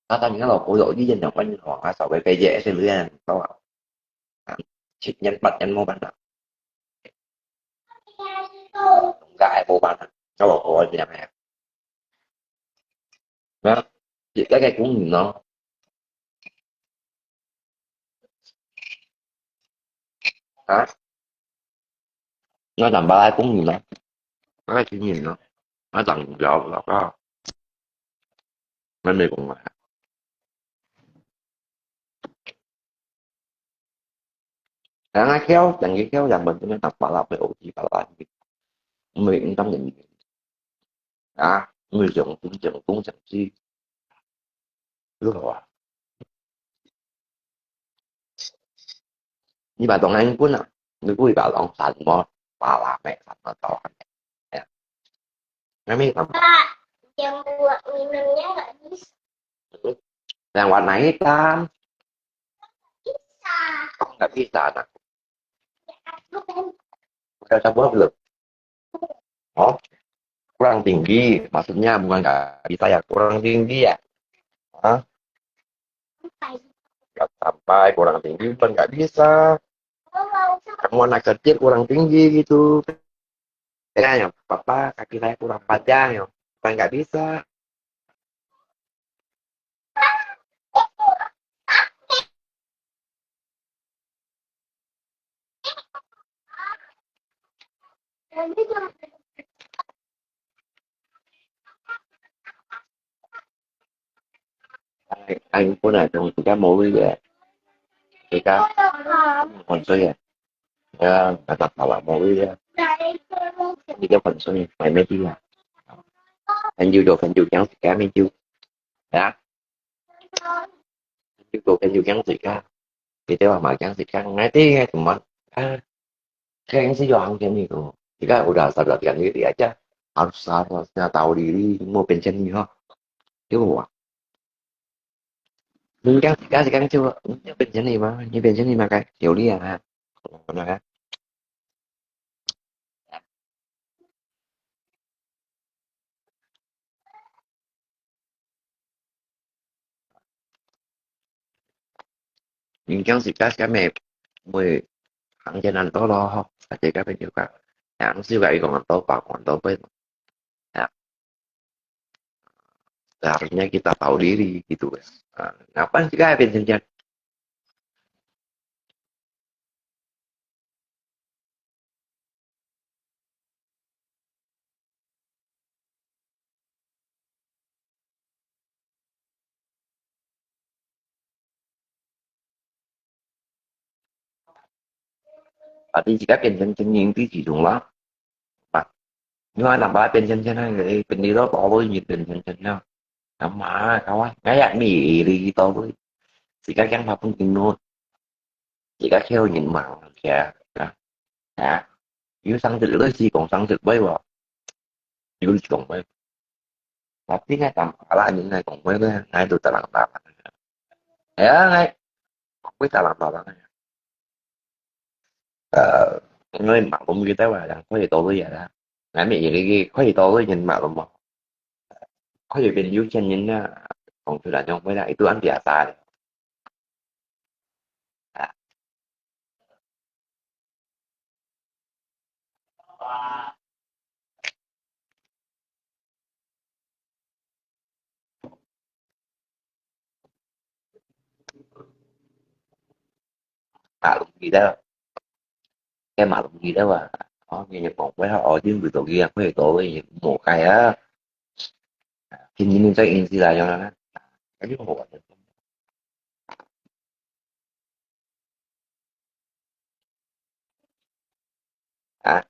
Ta ta những cái lò cố dụ với dân tộc anh họ ngã sau cái cái dễ sẽ lưỡi ăn tao à. Chích nhân bắt nhân mô bắn à. Gái mô bắn à. Cái lò cố anh em hè. Đó. Chỉ cái cái cũng nhìn nó. Hả? Nó tầm ba lai cũng nhìn nó. Nó cái chỉ nhìn nó. Nó tầm dạo là có. Nó mê cũng mà. Hả, nó khéo, chẳng cái khéo dần mình cũng tầm ba lai phải ổ chỉ ba lai. Mình cũng tâm định. Hả? Mình chồng cũng chồng cũng chồng chi. Ơ,你把東西搬啊，你故意把東西麼，把拉咩，什麼都，哎呀，那沒什麼。Yang buat minumnya nggak bisa. Yang warna hitam. Bisa. Kok nggak bisa, nak? Udah coba belum? Oh, kurang tinggi. Maksudnya bukan nggak bisa ya, kurang tinggi ya. Hah? Nggak sampai, kurang tinggi, bukan nggak bisa. Kamu anak kecil kurang tinggi gitu. Ya, ya, papa kaki saya kurang panjang ya. Bukan nggak bisa. Anh, anh có này trong cái mối với cái cá còn tôi à. Ờ, là tập hợp là mối với cái phần số này, mày mới đi à. Anh yêu đồ, anh yêu kéo thì cá mới yêu. Hả? Yêu cầu anh yêu kéo thì cá. Thì tôi mà kéo thì cá ngay tí ngay tụi mình. À, cái anh sẽ do ăn cái gì rồi. Thì cá ủa đã sao là cái gì thì chắc. Harus, harus, harus tahu diri, mau pensiun ni ha. Chứ không. Mình kéo thì cá thì cá chưa, mình pensiun ni mà, như pensiun ni mà cái, hiểu đi à. Không có nói. Mình kéo thì cá, cá mẹ, mười tháng trên ăn đó lo, à, thì cá bên nhiều cả. Tháng siêu gãy còn ăn to, bảo còn ăn to bên. Ya. Seharusnya kita tahu diri gitu ya. Nah, ngapain sih kayak pensiun? Berarti jika pensiun-pensiun yang di jidung lah. Pak, nyo anak ba pensiun-pensiun yang, eh, pendiro pa lo yang pensiun-pensiun yang. Nama, kawan, ngaya mi iri kita lo. 自家驚怕分佢弄，自家噭人罵佢啊，啊，有生得類似講生得會無？有講會。Tapi ngai tanpa lah，你ngai講會呢，ngai都打冷打冷。哎呀，ngai，會打冷打冷。呃，因為馬龍遇到啊，人可以多个人啊，難免有一个可以多个人馬龍嘛，可以變有錢人啊，講出來講會啦，itu安biasa。啊。馬龍遇到，該馬龍遇到啊，哦，你講會好，哦，真不容易啊，會多个人無該啊，今年再運氣來用啦，那就好啊。啊。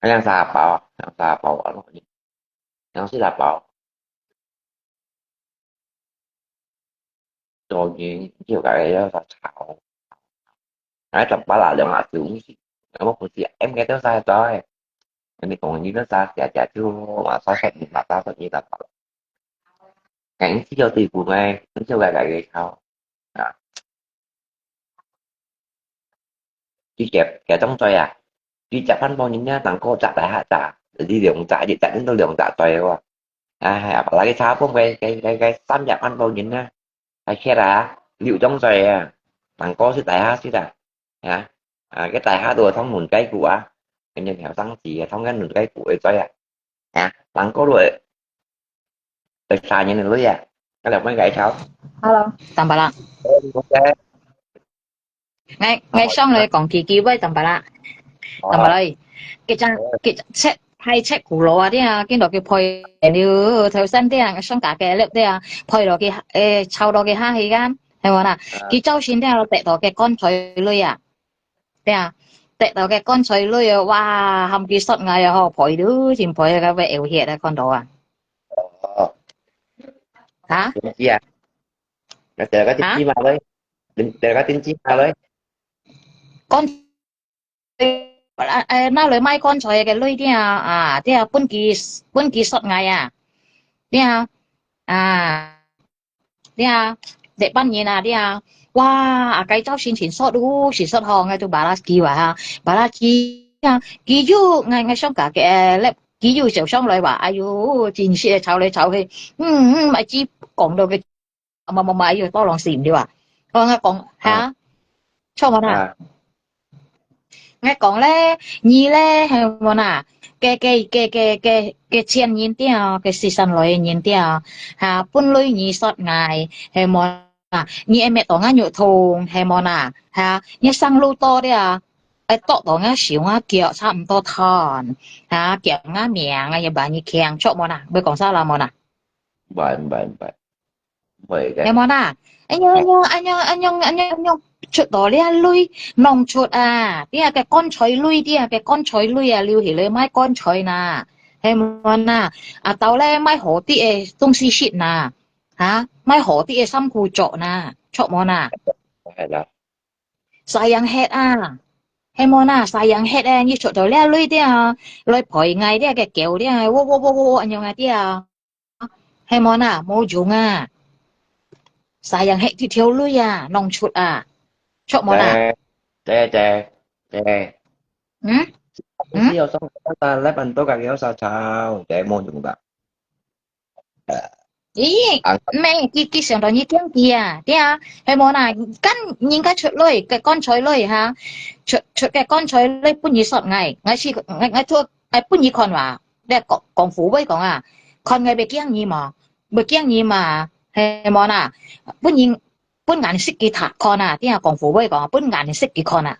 Yang sa bao, yang sa bao ano ni? Yang sila bao. Cho nên nhiều cái đó là sao? Nói trong ba là lượng là tướng gì? Nó có gì em nghe tới sai rồi. Nên còn như nó xa xa xa chứ mà xa hết mà xa thật như là bao. Cảnh chứ cho tùy của mày, nó cho gài gài gài sao? À. Chứ chẹp, chẹp trong trời à? Chứ chẹp phân bón nhìn nhá, thằng cô chặt lại hả chặt. Đi liều chặt, đi chặt đến đâu liều chặt trời quá. À, hay là cái sao không cái, cái, cái, cái xăm chẹp phân bón nhìn nhá. Hay chết à? Liều trong trời à? Thằng cô sẽ tại hả xí à? Hả? À, cái tại hả đùa thông nụn cái cũ à? Cái nhân hẻo tăng gì thông cái nụn cái cũ ấy trời à? Hả? Thằng cô đùa. Tại sao như này lui à? Cái là mới gãy sao? Hello, tạm bạ lạ. Ok. Ngay, ngay xong rồi còn kỳ kỳ với tạm bạ lạ. Tạm bạ lạ. Cái trang, cái set, hay set cũ lô à, đi à, cái đó cái phơi, nếu theo sân đi à, ngay xong cả cái lep đi à, phơi đó cái, ê, sau đó cái há hay gan, hay mà nè. Cái châu sinh đi à, tệ đó cái con trời lui à. Đi à, tệ đó cái con trời lui à, wow, hâm cái sót ngay à, họ phơi đứa, chính phơi cái về eo hiệt à, con đó à. Hả? Cái gì à? Nó tệ cái Hả? Chi mà đấy. Tệ cái tin chi mà đấy. Con à, à, nó lấy mai con trời cái lui đi à, à, đi à, bún kì, bún kì sót ngay à. Đi à, à, đi à, để ban nhìn à, đi à. Wow, à, cái cháu xin xin sót đu, xin sót ho, ngay tu bà la kì à ha. Bà la kì à, kì yu, ngay, ngay xong cả cái, lep, kì yu chiều xong rồi bà, ai yu, chính sự cháu lấy cháu hơi. Ừ, ừ, mà chỉ còn đâu cái 啊，無，無，無，哎喲，多浪事毋對啊。哦，𠊎講，啊。哈？錯無啦？啊。𠊎講咧，你咧，係無啦？个，个，个，个，个，个前人啲哦，个世上來个人啲哦，哈，本來你說𠊎，係無啦？你會搣到𠊎肉痛，係無啦？哈，你生路多啲啊，會剁到𠊎手啊腳差毋多斷，哈，叫𠊎命啊，也把你強，錯無啦？會講啥啦無啦？ 毋會，毋會，毋會。毋會个。有無啦？哎喲，哎喲，哎喲，哎喲，哎喲，哎喲，出到這類，弄出啊！這个棺材類，這个棺材類啊，留起來賣棺材呐，係無啦？啊，到咧賣好啲个東西食呐，哈，賣好啲个衫褲著呐，著無啦？係啦。 sayang het啊，係無啦？sayang het啊，你出到這類啲啊，來陪𠊎啲个狗啲啊，喔喔喔喔喔，恁樣啊啲啊，係無啦？無用啊！sayang het一條類啊，弄出啊，著無啦？對，對，對，對。嗯？嗯？不是有送到來辦多个有啥吵，對，無用个。 咦，啊。毋係，佢，佢想到你驚佢啊，對啊，係無啦？跟人家出來，个棺材類哈，出，出个棺材類分你說𠊎，𠊎是，𠊎，𠊎做，𠊎分你看哇，這廣，廣府話講啊，看𠊎會驚你無？會驚你嘛，係無啦？分人，分顏色佢睇看啊，對啊，廣府話講，分顏色佢看啊，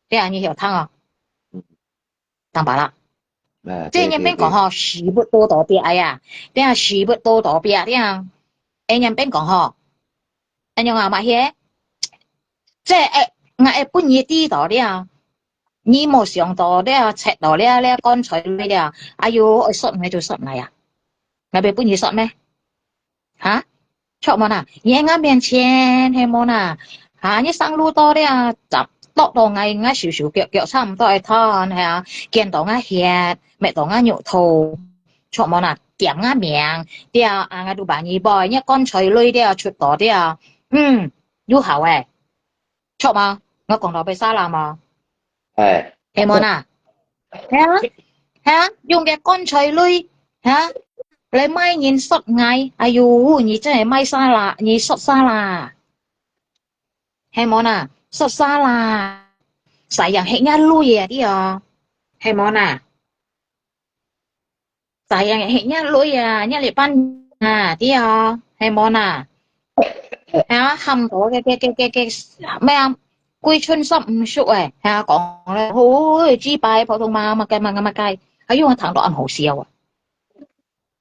對啊，你曉聽哦。打巴拉。啊，這人變講吼，屎朏多多壁呀，對啊，屎朏多多壁，對啊。哎，人變講吼，哎，樣啊，嘛係，這哎，𠊎哎分你知道了，你無想到了，切到了，了棺材鐳了，哎喲，愛說𠊎就說𠊎呀，𠊎會分你說咩？ 哈？著無吶？你在𠊎面前，係無吶？哈，你上路到了，站，落到𠊎，𠊎手手腳腳差毋多會斷，係啊，見到𠊎血，搣到𠊎肉痛，著無吶？點𠊎名，了啊，𠊎都把你背，你棺材鐳了，出到了，嗯，有效誒。 著無？𠊎講到會salah無？哎。係無吶？係啊，係啊，用个棺材鐳，哈，來買人說𠊎，哎喲，你真係買salah，你說salah，係無吶？說salah，sayang係若鐳啊，對哦，係無吶？ Sayang，係若鐳啊，若這般啊，對啊，係無吶？啊，喊到个个个个个，咩啊，歸村煞毋熟誒，啊，講了，吼，幾擺普通話，麼个麼个麼个，哎喲，聽到恁好笑啊，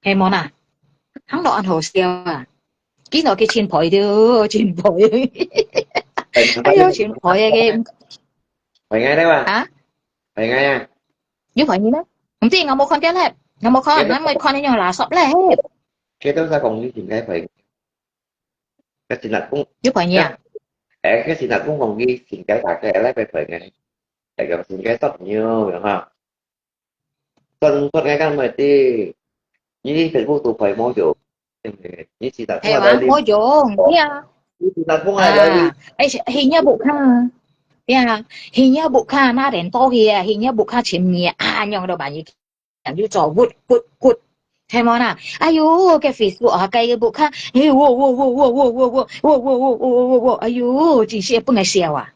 係無吶？聽到恁好笑啊，見到佢真佩服，真佩服，哎喲，真佩服个，係𠊎个嘛？啊？係𠊎啊？ 有朋友咩？毋知，𠊎無看見咧，𠊎無看，𠊎無看你用垃圾咧。佢都在講你應該回，佢是那公，有朋友啊？哎，佢是那公講你應該打開來回回个，哎，个應該做朋友，有哈？做做个幹嘛的？你Facebook都回冇有？你知道係啊，無用，對啊。你知道講啊？啊，哎，係若屋下，對啊，係若屋下，那人多去啊，係若屋下尋你啊，樣都把你 就做，骨，骨，骨，係無吶？哎喲，个Facebook啊，个屋下，哎，喔，喔，喔，哎喲，真係分𠊎笑啊！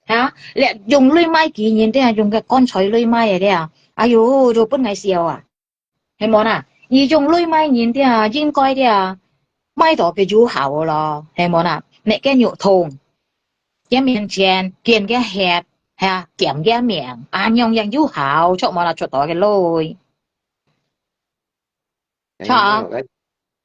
哈，這用鐳買佢人的啊，用个棺材鐳買个的啊，哎喲，都分𠊎笑啊！係無吶？你用鐳買人的啊，應該的啊，買到个有效咯，係無吶？你个肉痛， 佢面前見佢血，係啊，點佢名，恁樣樣有效，著無啦？出到个鐳。著啊。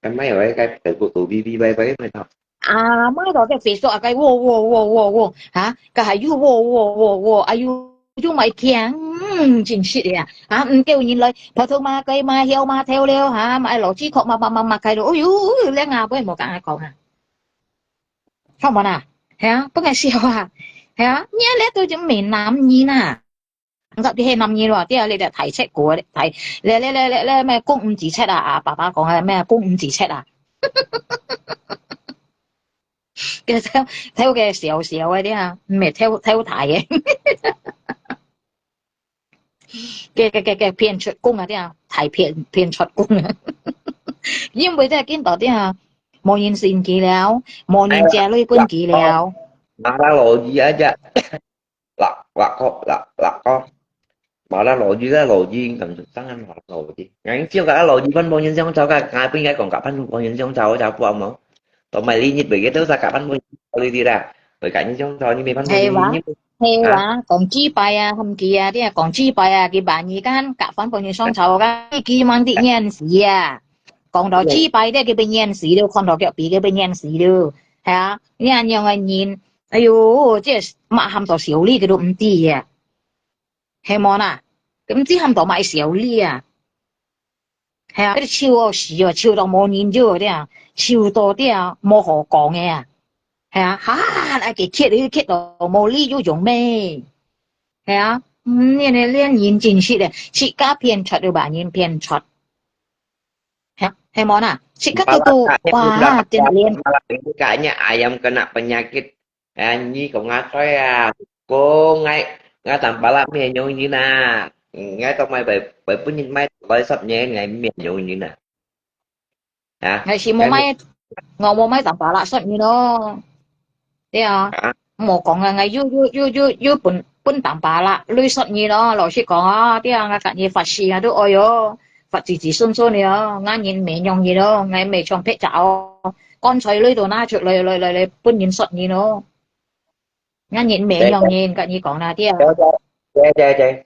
哎，買到个Facebook都嗶嗶歪歪，買到。啊，買到个Facebook啊，个喔喔喔喔喔，哈，个還有喔喔喔喔，哎喲，有買驚，嗯，真實个啊，啊，毋夠人來，普通嘛，該嘛，曉嘛，偷了，哈，買老雞殼嘛，嘛，嘛，嘛，開了，哎喲，靚啊，不會無敢講啊。 著無啦？係啊，分𠊎笑啊！係啊，你這都就美男人啊！毋知你係男人咯，對啊，你這大尺骨，大，這這這這這咩公五至七啊？啊，爸爸講个咩公五至七啊？个偷偷个笑笑个對啊，毋係偷偷大个。 个个个个騙出公啊，對啊，大騙騙出公啊。因為這見到對啊，無人信佢了，無人借鐳分佢了。Malah logi aja. Lak lak ko lak lak ko. Malah logi lah logi, kan tangan malah logi. Ngang siu ka logi pan pon yin siang chao ka, ngai pun ngai kong ka pan pon yin siang chao chao puang mo. Tao mai li nyit bagi tu sa ka pan pon yin siang chao li di lah. Bagi ka yin siang chao ni mai pan pon yin siang. 係啊，講幾擺啊，含佢啊，你啊講幾擺啊，佢把你間甲方朋友上頭啊，佢問的年時啊，講到幾擺咧，佢變年時了，看到腳比佢變年時了，係啊，你恁樣个人，哎喲，這麼喊到小李佢都毋知啊，係無啦？毋知喊到麼个小李啊？ 係啊，該兜臭哦，屎哦，臭到無人要个啊，臭到這啊，無好講个啊。係啊，哈，那个刻，刻到無力又用咩？係啊，嗯，你呢，連人真實个，自家騙出就把人騙出。係，係無啦？自家都都，哇，真連。Makanya ayam kena penyakit 哎，你講啊，對啊，哥，𠊎，𠊎當巴拉面容人啊，𠊎當買，買，買分人買來十年，𠊎面容人啊。啊，𠊎是無買，𠊎無買當巴拉十年咯。對啊，無講啊，𠊎又，又，又，又，又分，分當巴拉鐳十年咯。老實講啊，對啊，𠊎今日發誓啊，都愛哦，發子子孫孫了，𠊎人面容人咯，𠊎面像別隻哦，棺材鐳都拿出來，來，來，來，分人十年咯。 𠊎人面容人，跟你講啦，對啊。對，對，對，對。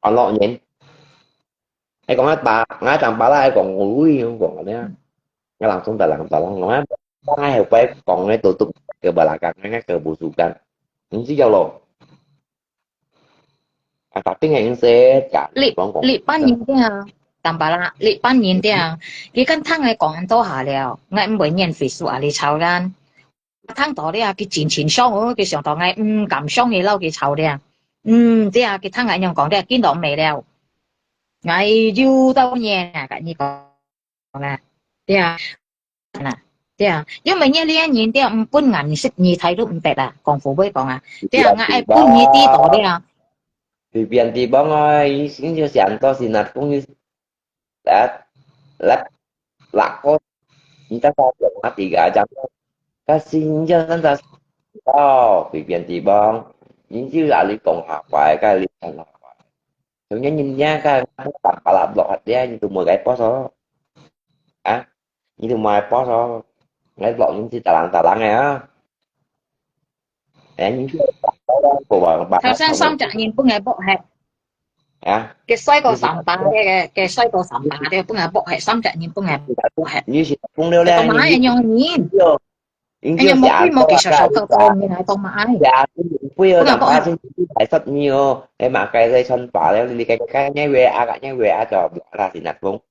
安樂園。你講啊，把，𠊎講把啦，你講我會，你講个呢。𠊎langsung talang-talang，𠊎，𠊎後背講个都都，ke belakang，ke kebusukan。你知道咯？啊，tapi ngai insya，你，講講。你半年了，tambah啦，你半年了，你敢聽𠊎講恁多下了，𠊎毋會念Facebook啊，你吵人。 聽到了，佢真真傷哦，佢想到𠊎毋敢傷佢，摎佢吵了。嗯，這啊，佢聽𠊎樣講了，見到尾了。𠊎又到年啊，跟你講啦，對啊，那，對啊，因為你這人對啊，毋分顏色，你態度毋得啊，講富貴講啊，對啊，𠊎愛分你知道了。隨便地方啊，你，你就想到是哪公司，啊，那，那个 你在发表啊，底下讲，但是人家真的是，哦，随便地方，人就拿你讲下坏，该你讲下坏。所以人家个打巴拉落下，你都没该报说啊，你都没报说，该落人是打人打人的啊。 哎，你這个頭先三隻人分𠊎剝忒。啊？佢衰過三把，佢，佢衰過三把，佢分𠊎剝忒，三隻人分𠊎剝忒。你是講了咧，當然你，你，你就，你就哎呀，無鬼無技術，小狗到你來當嘛哎。呀，你不要讓他先去排斥你哦，哎嘛，該在穿拔了，你該該那位啊，該那位啊，就啦，是那種。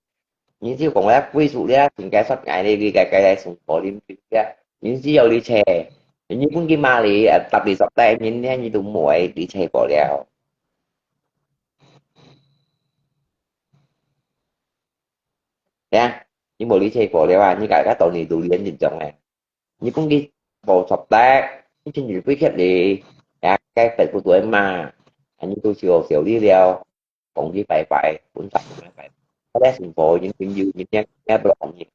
你就講𠊎歸宿了，全家十个你，你个个來送火啉水啊，你只有你車，你分佢罵你，啊，搭你十代面呢，你都無愛你車過了。呀，你無你車過了啊，你个个到你都連人種哎，你分佢無十代，你真有規格哩，呀，該北部隊嘛，啊，你都少少你了。 講佢拜拜，本身拜拜。我咧信佛，人朋友，人家，人家不容易。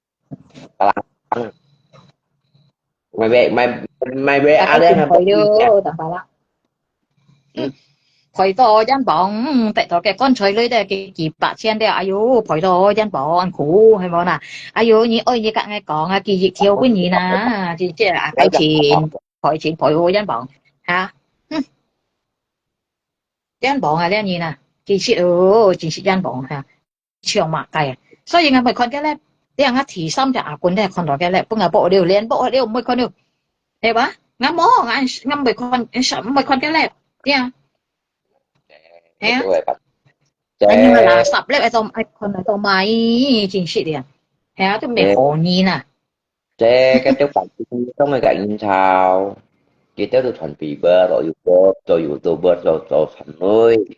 啊啦，啊啦。Mai be, mai, mai be ada na. 哎喲，等下啦。嗯。賠到冤枉，嗯，得到个棺材鐳个幾，幾百千了，哎喲，賠到冤枉，苦，係無啦？哎喲，你愛你甲𠊎講啊，幾億條分你啦，這，這啊，賠錢，賠錢，賠到冤枉，哈？嗯。 冤枉啊，這人啊，真是哦，真是冤枉哈，像麼个啊？所以𠊎毋會看个咧，你看𠊎第三隻阿君咧，看到个咧，分𠊎剝了，連剝了毋會看了，係吧？𠊎無，𠊎，𠊎毋會看，毋會看个咧，對啊，係啊，哎，你个垃圾咧，愛做，愛看來做麼个，真是的，係啊，都無好人啊。 這个就反正當个人潮，佢兜都傳微博，做YouTuber，做YouTuber，做，做傳媒。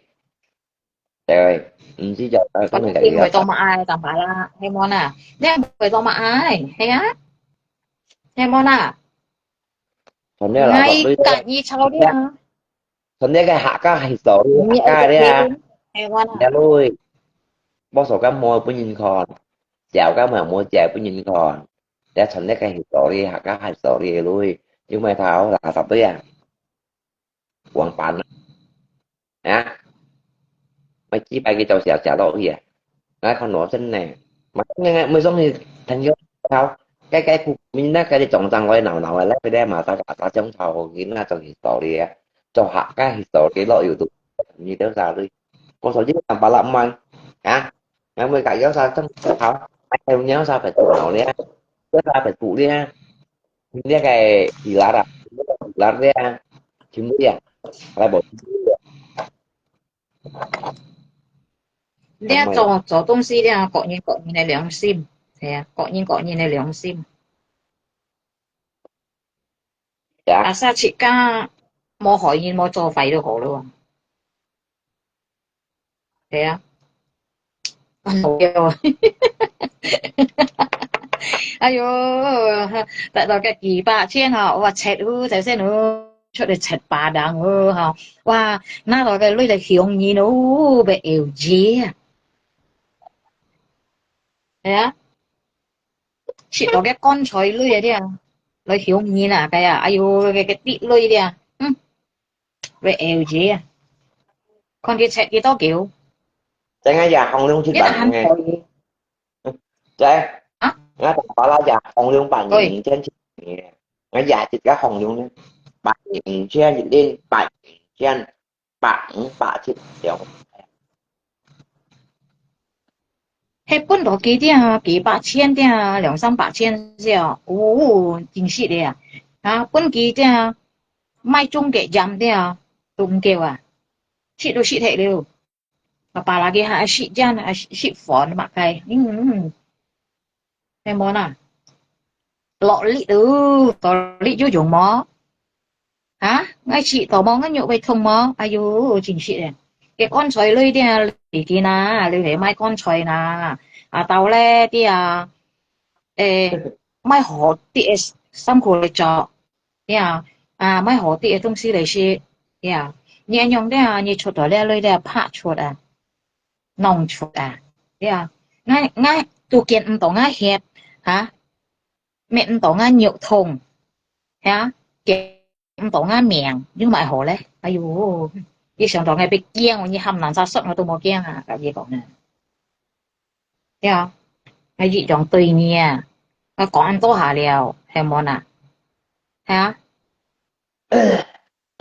對，毋知就，呃，當个人潮。你會做麼个，當白啦，係無啦？你會做麼个，係啊？係無啦？傳了啦，𠊎甲你吵了啊。 傳這个客家history，客家个啊，係無啦？了lui，無所講無分人看，笑講無無笑分人看，了傳這个history，客家history lui，有咩頭垃圾堆啊？王八啊！啊？咪幾擺佢就笑笑落去啊！ 𠊎看到真呢，嘛，𠊎，𠊎，每種你朋友，好，該，該股民那个你總長來鬧鬧个，來，來，嘛，大家，大家種草好，你那種history啊，做客家history落有都，你都啥哩？我說你敢巴拉慢啊？俺們家有啥種好，還有你有啥白做鬧哩？有啥白做哩？你那个伊拉啊，伊拉哩，全部啊，來無？ 你做，做東西了，各人各人个良心，係啊，各人各人个良心。呀。Asal自家無害人，無做壞就好了。係啊。哎喲，得到个幾百千吼，哇，賊哦，頭先哦。 出去賊巴掌哦，吼。哇，拿到个鐳來凶人哦，會有罪啊。係啊，食到个棺材鐳啊，這啊，來凶人啊，該啊，哎喲，个，个滴鐳這啊，嗯，會有罪啊。看佢賊幾多久。等下呀，洪亮去辦个。這還可以。 在，啊？𠊎打巴拉也紅龍百年前七年，𠊎也一个紅龍呢，百年前一年，百年前百五百七條。係分到佢兜幾百千兜，兩三百千兜，哦，真實个啊！啊，分佢兜賣中介店兜，都毋夠啊，食都食忒了。啊，巴拉佢還食煙，還食飯麼个，嗯，嗯，係無啦？落力哦，落力有用無？ 啊，𠊎食到無，𠊎肉會痛無？哎喲，真實个。該棺材類个，你去拿，你去買棺材拿。啊，到咧，對啊，誒，買好啲个衫褲來著，對啊，啊，買好啲个東西來食，對啊。你恁樣个啊，你出到這類个拍出啊，弄出啊，對啊。𠊎，𠊎都見毋到𠊎血，哈？ 搣毋到𠊎肉痛，係啊，見毋到𠊎命，又麼个好咧？哎喲，一想到𠊎會驚，你喊人家說𠊎都無驚啊，甲你講啊。對啊，𠊎一樣對你啊，𠊎講恁多下了，係無啦？係啊。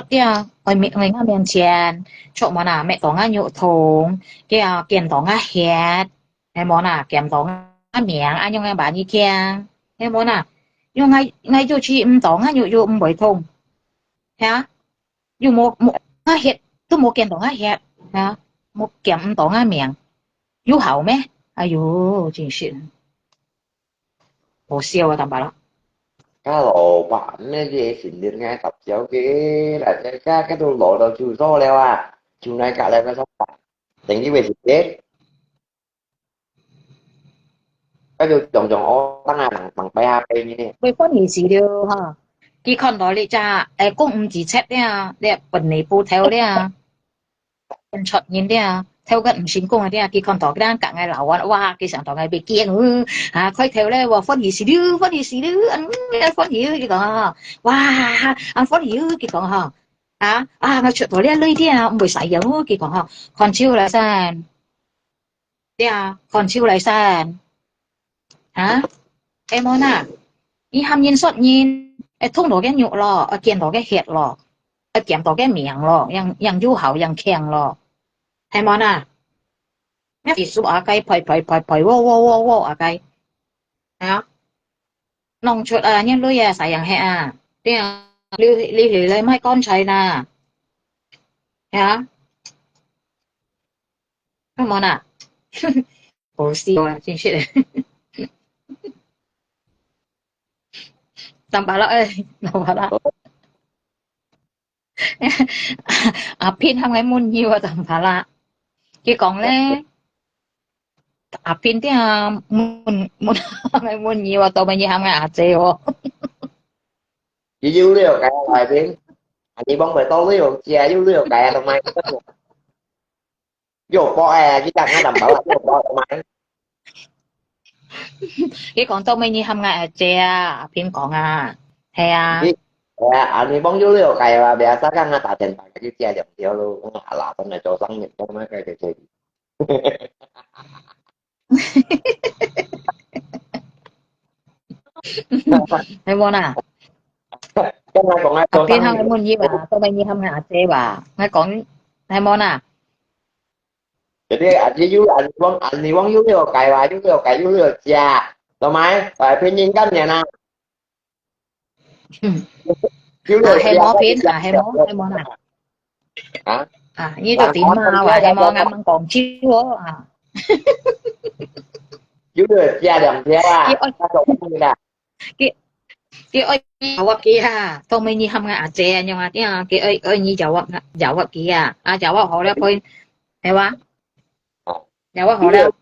對啊，愛面，愛人家面前，著無啦，搣到𠊎肉痛，對啊，見到𠊎血，係無啦，見到𠊎命，恁樣个話你聽，係無啦？因為𠊎，𠊎肉食毋到，𠊎肉又毋會痛，係啊，又無，無，𠊎血都無見到𠊎血，係啊，無見毋到𠊎命，有效咩？哎喲，真是。 好笑啊，當巴拉。該老闆，你這心靈愛搭救个啦，這，這，這都老到九十了啊，就來隔離个上班，等於會死的。該就種種哦，當然人，人拜下拜你呢。會歡喜死了哈。佢看到你隻，誒，公毋止切了，你本來不頭了。 出人了，頭个毋成功个了，佢看到佢等甲𠊎老王，哇，佢想到𠊎會驚，啊，開頭咧，哇，歡喜死了，歡喜死了，嗯，歡喜，佢講吼，哇，啊，歡喜，佢講吼，啊，啊，𠊎出到這類了，毋會使用，佢講吼，看手來先，對啊，看手來先。 哈？係無啦？你喊人說人，會痛到个肉咯，會見到个血咯，會見到个命咯，樣，樣有效，樣強咯。係無啦？你係手啊該，拍，拍，拍，拍，喔，喔，喔，喔，啊該。啊？弄出啊，你鐳啊，使用忒啊。對啊，你，你去來買棺材啦。啊？ Come on啊！好笑啊，真是的。當巴拉，誒，當巴拉。阿平喊𠊎問你啊，當巴拉。佢講咧，阿平定問，問，喊𠊎問你啊，到尾你喊𠊎阿姐哦。佢有了解啊，阿平。啊，你講袂到了解，有了解啊，同埋。 有報誒，你講𠊎淡薄仔，有報誒嘛？佢講做咩你喊𠊎阿姐啊？阿平講啊，係啊。你，係啊，啊，你講有了解啊，biasa kan𠊎打電話，佢借兩條路，講啊啦，真係做生意，做咩个个个。 係無啦？阿平喊𠊎問你吧，做咩你喊𠊎阿姐吧？𠊎講，係無啦？Jadi，啊，你有，啊，你講，啊，你講有了解吧，有了解，有了解，懂嗎？哎，騙人幹的啦。 嗯。啊，係無片啊，係無，係無啦。啊？啊，你都點啊，話係無，啱啱講笑哦，啊。有了加兩條啊，佢愛，那種不會啦。佢，佢愛你找我去啊，當面你喊𠊎阿姐恁樣啊，對啊，佢愛，愛你找我，找我去啊，啊，找我好了，可以，係吧？哦。找我好了。有了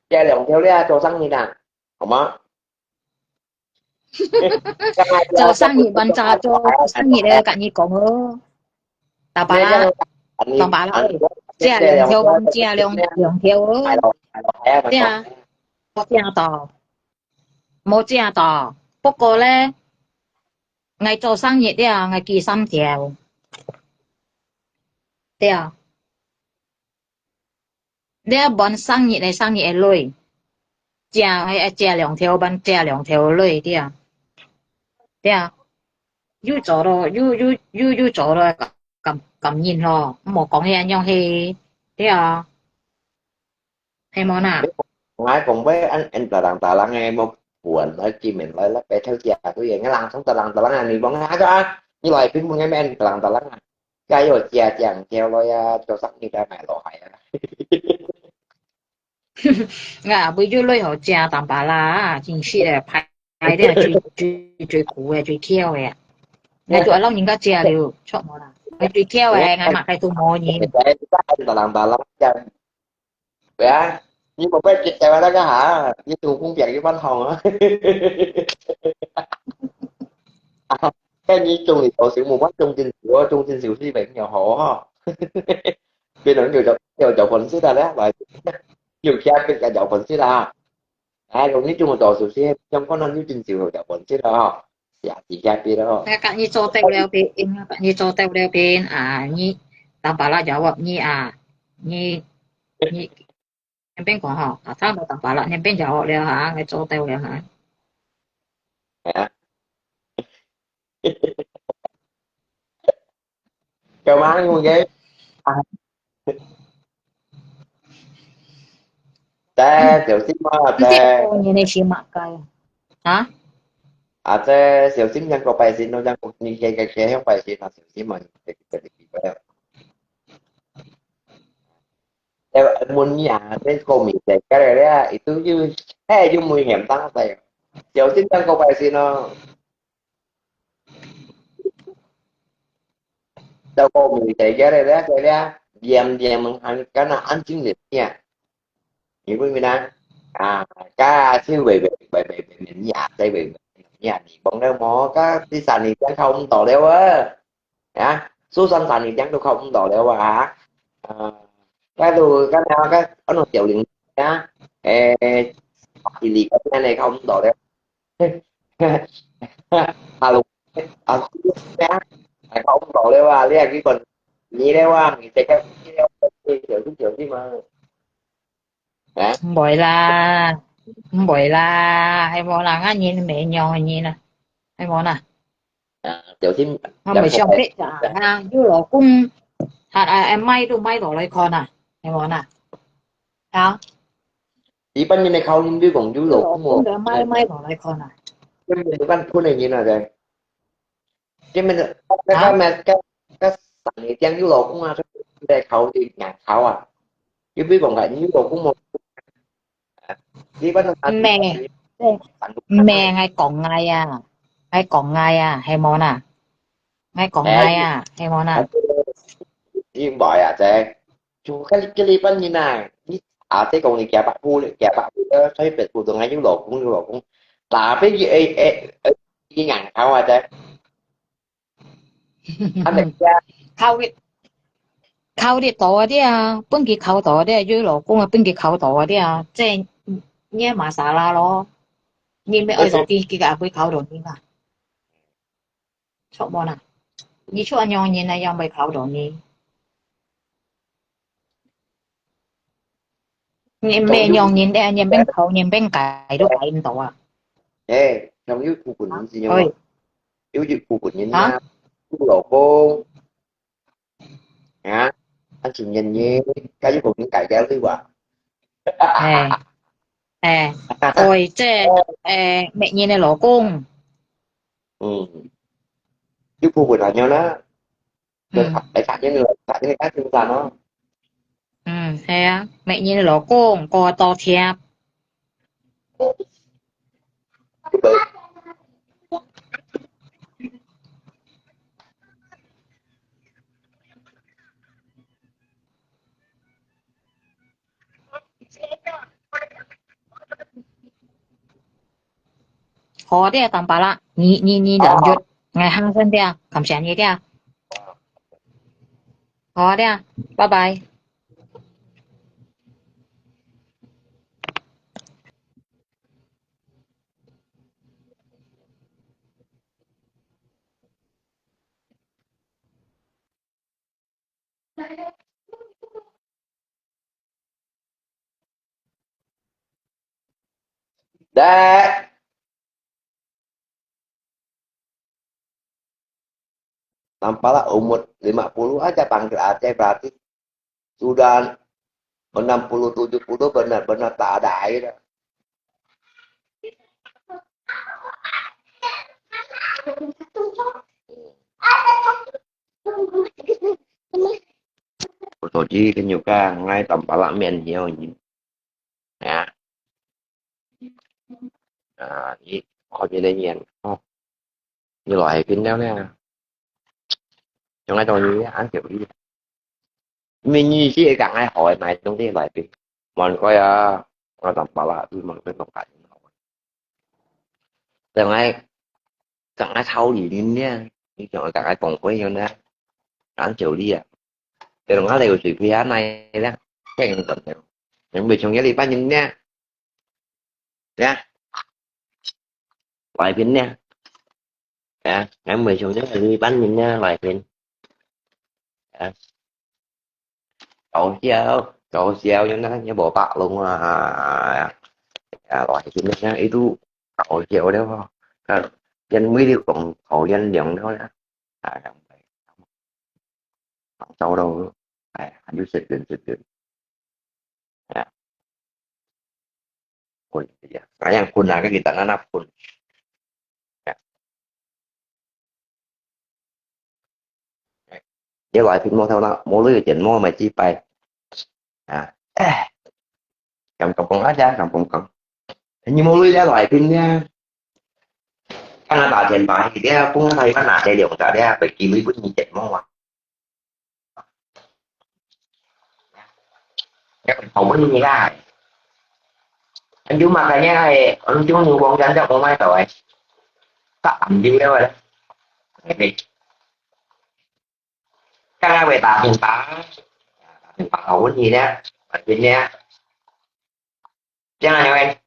加，加兩條了，做生意啦，好嗎？ 做生意，ban做生意咧，甲你講哦。打巴拉，打巴拉，借兩條，ban借兩，兩條哦。對啊，無借到，無借到。不過咧，𠊎做生意了，𠊎記三條。對啊。 你愛分生日个生日个鐳，借，愛借兩條，分借兩條鐳，對啊。對啊。有做咯，有，有，有，有做咯，感，感恩咯，莫講遐樣嘿，對啊。係無啦？ ，𠊎講會恁恁大人大人个，無管來見面來來白頭家，對个，𠊎人從大人大人啊，你講啊，啊，你來賓本个面大人大人啊，該有家長叫來啊，做生意个買落海啊。啊，為咗來好食淡薄啦，真係个，排排咧最最最苦个，最挑个啊。𠊎就老人家食了，著無啦？𠊎最挑个，𠊎嘛係都無人。大人大人食。 喂啊，你莫怪佢，台灣那個哈，你做工病一般好啊。啊，該你中意做小無關，中真少，中真少是病又好哈。別人有找有找本事的咧，來，有錢別个找本事啦。哎，容易中到手些，相關的有真少有找本事的哈。下次下邊咯。該跟你做到了邊，跟你做到了邊啊，你淡薄啦，jawab你啊，你你 你邊講吼，啊，差不多淡薄啦，你邊就好了哈，該做到了哈。係啊。有嗎？你問佢？啊，這小心嘛，毋知過年个時節嘛，該啊。啊，這小心，像個拜神咯，像個你个个个拜神啊，小心嘛，你个个个个。 問你啊，這個名字个咧，itu又，嘿，又危險當在。小心當個百姓哦。這個名字个咧，个咧，念念還敢若安靜一點。你問問啊，啊，該是喂喂喂喂喂你啊，在喂喂你啊，你講了無？該第三日正考毋到了啊。 啊，就算三日天都考毋到了啊。啊，該都，該了，該，安到九零啊，誒，一二个天呢考毋到了。Hello，啊，啊，考毋到了啊，你還去講，你了啊，你這个，你了，小心小心嘛。啊？毋會啦，毋會啦，係無啦，𠊎人毋係恁樣个人啊，係無啦。 啊，小心。𠊎毋係想別个啊，有老公，還，啊，啊，買都買落來看啊，係無啊？啊？一般人个考慮，你講有老公無？有老公个買，買落來看啊。根本無敢分个人啊，對。根本就，該，啊？該，該，該三日天有老公啊，來考慮，硬考啊。又毋係講个，你有老公無？ 你捌毋係，毋係，𠊎講𠊎啊，𠊎講𠊎啊，係無啊？𠊎講𠊎啊，係無啊？你毋係啊，這，就該，該日本人啊，你啊，這講你行百步，行百步，呃，所以別步都愛有老公，有老公，tapi，誒，誒，誒，你硬考啊，這。 啊，人家考你，考你到啊，對啊，分佢考到啊，對啊，有老公啊，分佢考到啊，對啊，這，你个masalah咯，你毋愛做佢，佢个也毋會考到你嘛。著無啊？你像恁樣人啊，也毋會考到你。 你毋係讓人咧，人變頭，人變改都改毋到啊。誒，像有部分人是樣，有一部分人啊，有老公，啊，啊，情人節，該有部分改掉對吧？誒，誒，對，這，誒，每年个老公。嗯，有部分人樣啦。 嗯。來看見你，看見你，看見你咯。嗯，係啊，每日老公過到貼。好，這个淡薄啦，你，你，你兩句，𠊎行先這，感謝你這。好，這，拜拜。Dek. Nampaklah umur lima puluh aja panggil Aceh berarti sudah Menang puluh tujuh puluh benar-benar tak ada air dah. 我手机跟你讲，我打把拉面很有劲。啊，啊，你好几年哦，你来跟了呢，用那种你安久力。 明明是讲爱好个，买东西来俾，蛮贵啊，我打把拉，你蛮贵，同价钱好。等下，讲啊，操你呢，你讲讲啊，讲贵样呢，讲久力啊，等下流水费啊，那呢，更等了，人未从这里办人呢，呀，来宾呢，啊，人未从这里办人呢，来宾，啊。 搞笑，搞笑，有那个无白龙啊，啊，来，今天呢，itu搞笑了吼。啊，因为你讲好原谅了啦，啊，走咯，哎，就随便随便，哎，困呀，哎呀，困啊，个kita anak pun. 你來屏幕頭啦，無鐳个電腦咪只擺。啊，哎，敢講講啊，這敢講講。你無鐳了來屏呢？看啊，打電話去了，講啊，台灣拿這兩隻了，被機會分你電腦啊。 好問題啦。Anju makanya ai, anju ni wong jan jak umai tau ai. Tak ambil dia ai. Oke. Kan ai wei ta pin ta. Ta pin ta hau ni dia. Pin dia. Jangan ya wei.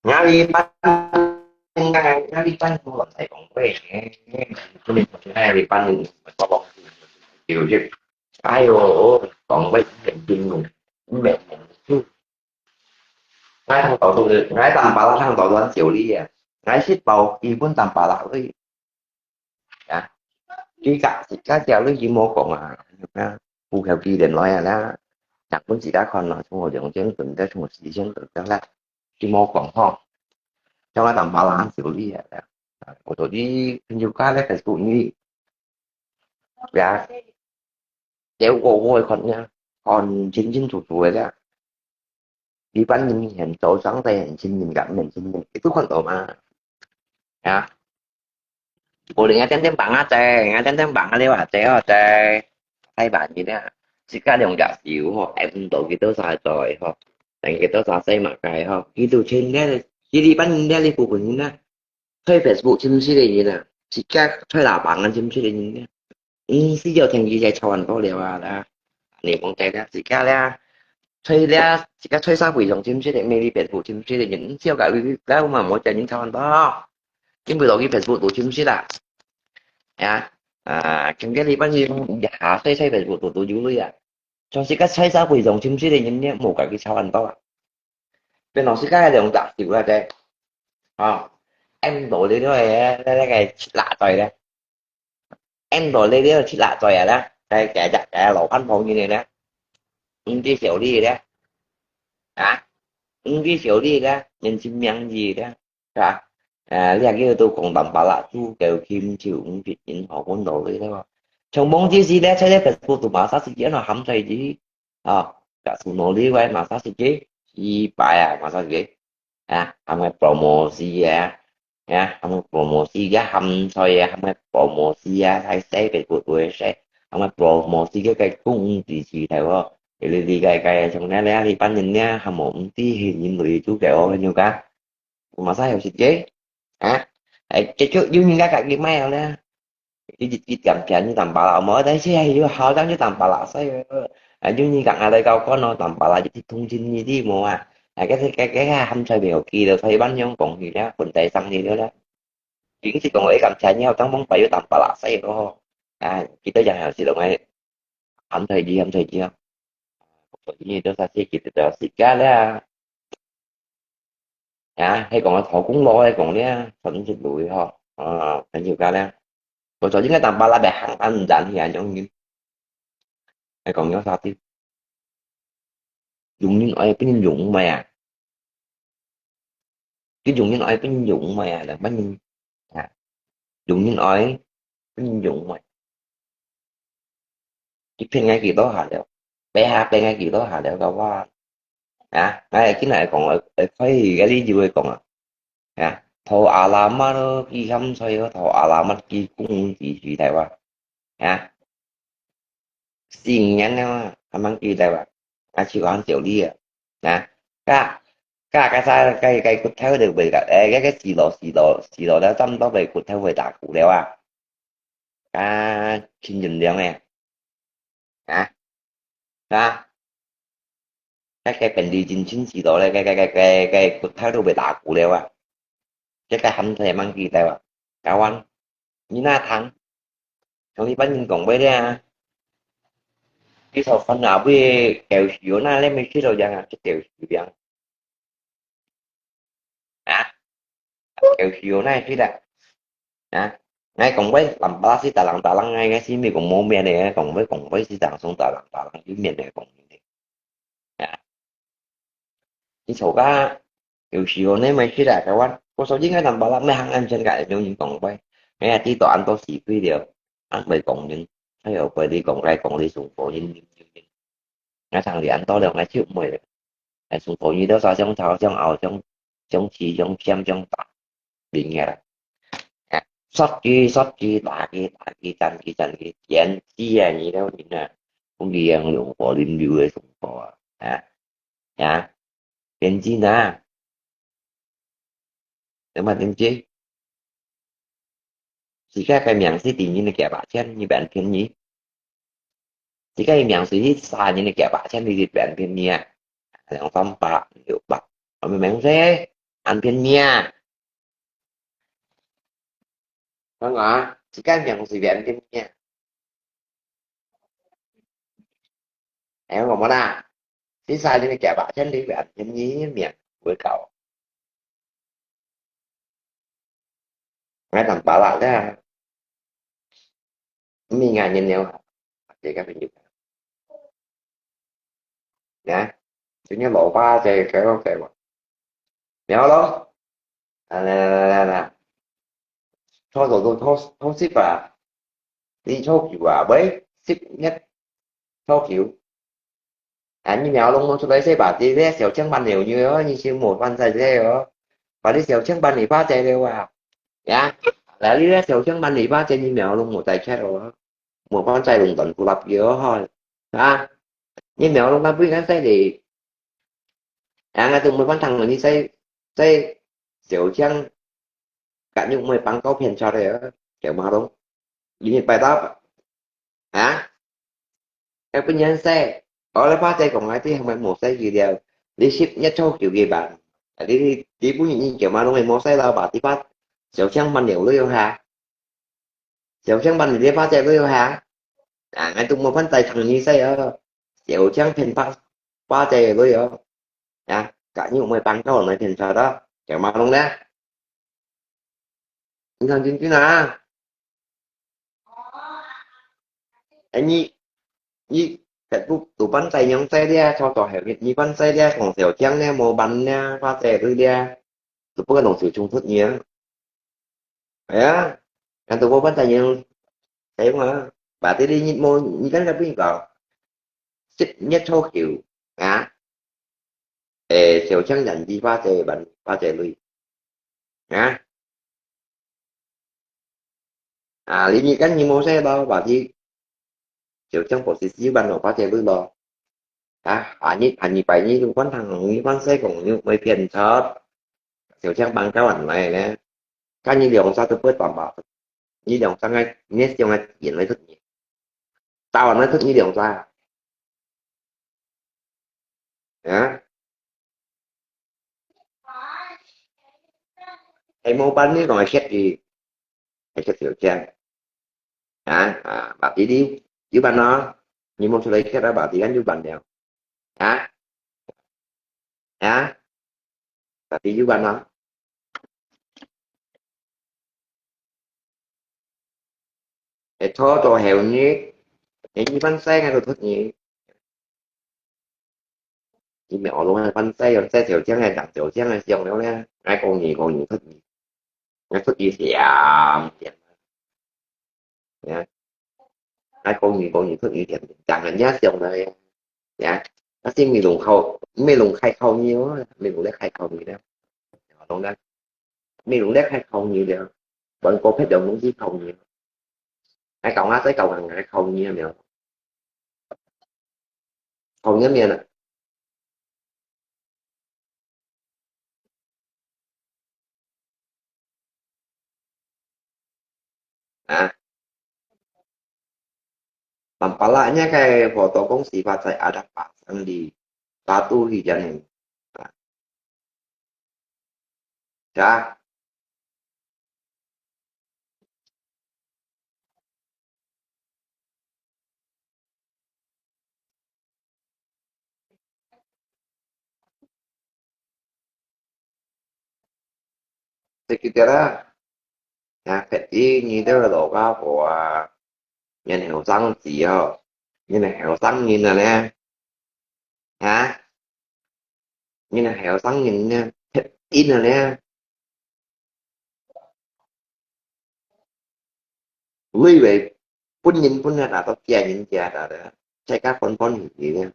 Ngari pan, ngari pan ko sai kong kue. Ngari pan ko kong kue. Ayo, kong kue. Ngai thang tau tu, ngai tam pala thang tau tuan siu li ya. Ngai sit pau, ibun tam pala ui. Ya. Ki ka, ka siau li ki mo kong a. Ya. Pu khau ki den loi a la. Chak pun si ka kon lo, chung ho jong jeng tun da chung si jeng tun da la. Ki mo kong ho. Chong a tam pala siu li ya. Ya. Ko to di, pin ju ka le Facebook ni. Ya. Cheu ko ko kon ya. Kon chin chin chu chu ya. 一般人很早上在很亲民，感很亲民，你都看到吗？啊，無人家天天放啊在，人家天天放啊了啊在哦在，太慢个啦。自家兩隻手吼，挨毋到幾多儕做个吼，等幾多儕細嘛个吼，佢都清个，佢一般人咧，你不可能啊。 在Facebook認識个人啊，自家在哪班啊認識个人啊，毋需要聽佢在吵恁多了啊啦。你講真个，自家咧，在咧，自家在社會上認識个，maybe Facebook認識个人，毋需要甲你，你嘛無叫人吵恁多。因為落去Facebook都認識啦。啊，啊，今日你班人一下在在Facebook都都有鐳啊。 像自家在社會上認識个人呢，無甲佢吵恁多啊。變到自家兩隻手啊，在，啊，挨毋到你了，那那个七啦嘴咧，挨毋到你了七啦嘴啊啦，該該隻該老番婆人个咧，毋知小你个咧，啊，毋知小你个咧，人情名義个咧。 啊，啊，你若叫到講淡薄啦，主教琴就毋必任何管道理了。像網之時咧，在這Facebook度massage自己，安到喊在一起，啊，甲手拿你位massage自己，一擺啊，massage自己，啊，喊个promosi啊，啊，喊个promosi个喊在啊，喊个promosi啊，在西北部都會使，喊个promosi个个公司去頭哦，你你个个像那那一般人呢，還無毋知係人類主教哦，你有講？ Masa有時節，啊，誒，結局有人家家己買了咧，佢佢佢減錢，佢淡薄啦，無，但是還有好像就淡薄啦，所以，啊，有人講啊，來搞看咯，淡薄啦，就通情你知無啊？啊，該該該該鹹菜袂有幾多，所以萬用講起咧，本在生意了咧。平時講我一減錢，你好當幫白有淡薄啦，所以咯，啊，幾多樣有時攏會鹹菜魚，鹹菜魚啊，所以都係自己都自家咧。 啊，係講个頭公路，係講咧，十五十路个吼，啊，朋友家咧，我昨天个打巴拉个行安然去啊，容易，还讲有啥的，容易爱不能容易呀，这容易爱不能容易呀，两百年啊，容易爱不能容易。一片个几多下了，白下片个几多下了个话，啊，哎，今日讲，哎，可以个理由个讲啊，啊，thâu alamat lo, ki ham soi lo, thâu alamat ki kung ki si tai wa, à, 新年了啊，还蛮期待吧？啊，去玩酒力啊，啊，个，个，个啥，个，个骨头都袂个，哎，个，个死咯，死咯，死咯，了差不多被骨头会打鼓了啊，啊，轻人量哎，啊，啊，个，个本地人轻死咯嘞，个，个，个，个，个骨头都被打鼓了啊，这个还蛮期待吧？台湾，你那谈？ 同你班人讲话咧，你头发那位掉须那咧，没去到样啊，就掉须样啊，掉须那去了啊，哎，讲话，南巴拉是打人打人，哎，是没讲冇面的，讲话讲话是打人打人，有面的讲面的。 啊，你吵架，有时候你没事的，台湾，我说应该南巴拉没很安全感，有人讲喂，哎呀，地都安到死鬼了，安没讲人，还有被你讲来讲你中国人，人，人，人，那常里安到了，我就没了，哎，中国人都说想吵，想拗，想，想气，想抢，想打，零个啦。啊，说句说句，打句打句，战句战句，演技啊，你都人啊，讲佢样用火轮流的中国啊，啊。 呀，便宜呐，对嘛，对不对？自家个名是第二个价八千，你便便宜。自家个名是第三个价八千，你就便便宜啊。两三百、六百，我们名是很便宜啊。看啊，自家名是便便宜啊。 哎，我们啦，第三个价八千里边，便宜面会高。俺等巴拉的，你看人了，这个朋友，啊，今天老爸在给我给我，没有咯，啊，来来来来来，初初初初七吧。 你初九啊，喂，十月初九。啊，你苗龙冇出來食吧？這個小強班了，你哦，你先莫翻在這哦。把你小強班你發財了啊。呀，來，你這小強班你發財，你苗龍莫再吃了哦。莫翻在龍騰古立嘅哦，哈。啊，你苗龍那不應該在這。啊，那都莫翻糖了，你在，在小強 敢用咩放高片出來啊？叫馬龍，你拜託啊？要不然使，我來發財講啊，這係咪無使佢了？你十月初九个吧，你你本人叫馬龍係無使啦吧？你把小強班了了哈，小強班你發財了哈，啊，𠊎都無辦法同你使啊，小強騙發發財了哦，啊，敢用咩放高來騙出啊？叫馬龍呢？ 你看真真啊！哎，你你Facebook都辦在用在咧，操作系列，你办在咧，講小強咧，無辦咧，發財佢咧，都不可能就衝突你啊！哎呀，看都無辦在用，在用啊，把這裡你無，你跟佢講，十月初九啊，誒，小強人哋發財辦發財類啊！ 啊，你你跟你無使咯，話你就將博士四萬咯，發財率咯。啊，啊你啊你拜你就換堂，你換世公，你會騙出，就像幫教人來呢。看你兩儕都不會辦法，你兩儕个，你想个錢來出你，打完來出你兩儕。 啊？係無辦呢，講係食佢，係食小強。啊，啊，白弟弟，有辦咯？你無出來食啊，白弟弟有辦了。啊？啊？白弟有辦咯？會拖到後日，你一般西个都出你。你咪我攏係分西，用西條青个、紅條青个上了咧，𠊎講你講你出你，𠊎出你甜甜，呀，𠊎講你講你出你甜甜，講人家上了呀，呀，但是美容靠美容開靠你哦，美容咧開靠你咧，我講咧，美容咧開靠你咧，玩過別樣東西靠你。哎，搞啊，再搞啊，来考你有没有？考你有没有呢？啊？Tampalak nya kay foto kong sifat saya ada pasang di batu hijan ini. Nah, ya. Sakit ya lah. Nah, kati nito lo ka po a. Yan heo sang si ho. Yan heo sang nin na ne. Ha? Yan heo sang nin ne. Kati na ne. Lui về. Pun nin pun na ta to kia nin kia ta da. Sai ka pon pon ni ne.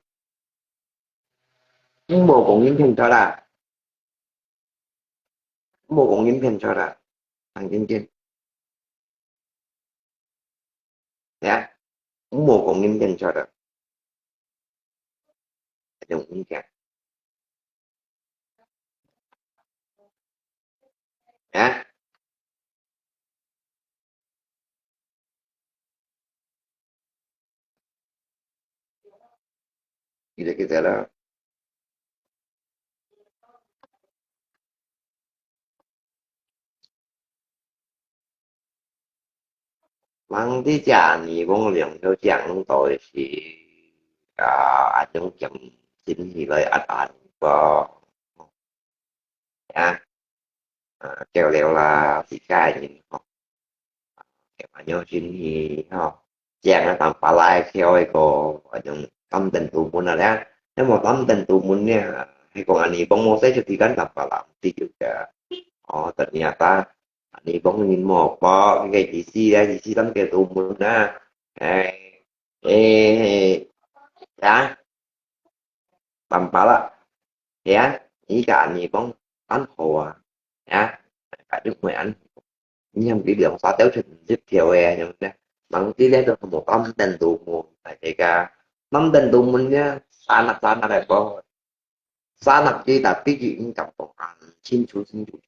Mo kong nin theng ta da. Mo kong nin theng ta da. Ang nin nin. Ya. Mo kong nin theng ta da. Ayong nin kia. Ya. Kita-kita lah. Mang ti cha ni bông liang yo chiang nung to si, a, a chung kiam sin hi lai at an bo. Ya. A, kêu liao la, si kai ni ho. Kêu ma nyo sin hi ho. Chiang a tam pa lai kêu ai ko, a chung tam ten tu mun a liang. Nè mo tam ten tu mun nè, hay kong ani bông mo sai chu ti kan tam pa lam ti ju ka. Ồ, ternyata ani bông nin mo po, cái cái gì gì đấy, gì gì lắm cái tu mun na. Ê, ê, ya, tam pa la. Ya, ý cả ani bông ăn hồ à. Ya, phải được mười ăn. Nhưng cái đường xóa téo trên tiếp theo e, nhưng nè, mang tí lẽ được một tấm tên tù mù, tại cái cả tấm tên tù mù nhá, xa nặc xa nặc đại po. Xa nặc chi ta ví dụ như trong công an, xin chú xin chú.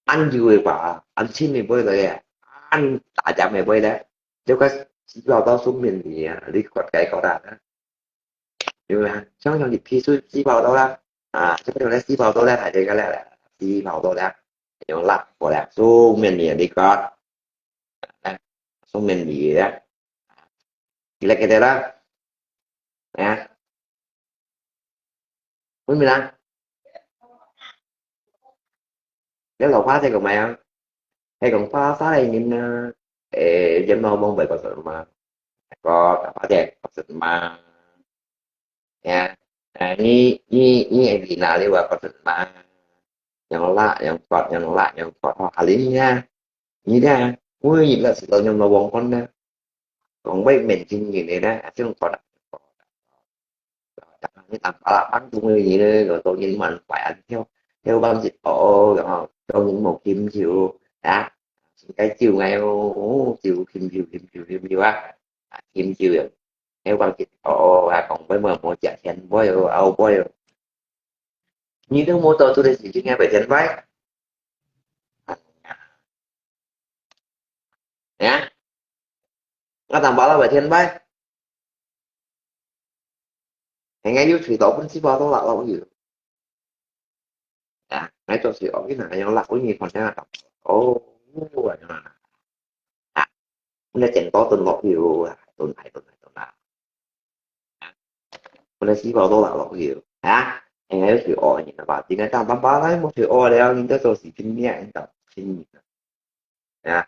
Ăn dư rồi bà, ăn xin mình bơi rồi à. Ăn ta chả mày bơi đấy. Nếu cái lo tao xuống miền thì à, đi quạt cái có đạt đó. Hiểu là, xong rồi thì phi sư xí vào đâu đó. À, chứ không lẽ xí vào đâu đó, phải đi cái lẽ là xí vào đâu đó. Yung lak, có lẽ xuống miền thì đi quạt. Nè, xuống miền thì đó. Thì là cái đó đó. Nè. Ui, mình ăn. Nếu là khóa thì còn mày ăn. Hay còn khóa xá đây nhìn, ờ, ê, giống nó mong vậy có sự mà. Có cả khóa thì có sự mà. Ya. À, ni, ni, ni ai đi nào đi qua có sự mà. Yang lạ, yang quạt, yang lạ, yang quạt, hoa linh nha. Ni nha. Ui, nhìn là sự tao nhầm là vòng con nha. Còn vậy mình xin nhìn này đó, chứ không có đặt. Đặt như tao bảo là bắn tung như vậy đó, rồi tôi nhìn mình phải ăn theo, theo bắn dịch ổ, rồi tôi nhìn một kim chịu, đã, cái chịu ngay, ô, ô, chịu kim chịu, kim chịu, kim chịu á, à, kim chịu, theo bắn dịch ổ, à, còn với mà một chả chén bói, ô, ao bói, ô. Nhìn thấy một tờ tôi đây chỉ nghe phải chén bói. Ya. Nga tang bala bai thian bai. Hei ngai yu chui tau pun si ba tau lak lau yu. Ya, ngai tau si ok na yang lak ui ni kon ya tau. Oh, ya. Ah, na chen tau tun lok yu. Tun ai tun ai tun na. Hôm nay xí vào đâu là lộc hiểu hả? Em ấy thử ỏi nhìn là bảo tiếng Anh tao bấm bá đấy một thử ỏi đấy, nhưng tao tôi chỉ kinh nghiệm anh tao kinh nghiệm. Nè,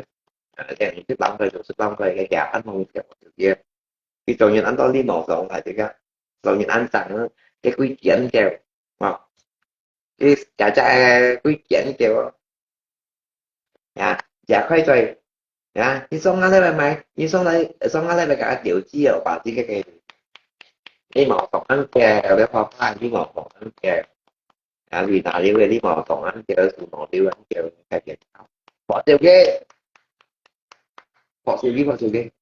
个，啊，个毋識浪費就識浪費，个也安好个條條个。佢做人安到禮貌上來，這个做人安正啊，个鬼見个，啊，佢假假个鬼見个，啊，也快嘴，啊，你上下禮拜買，你上來上下禮拜个了解哦，把這个个禮貌上安个，你好怕禮貌上安个。 啊，你哪裡个你無懂啊？叫佢無了啊，叫佢改變。博少佢，博少佢，博少佢。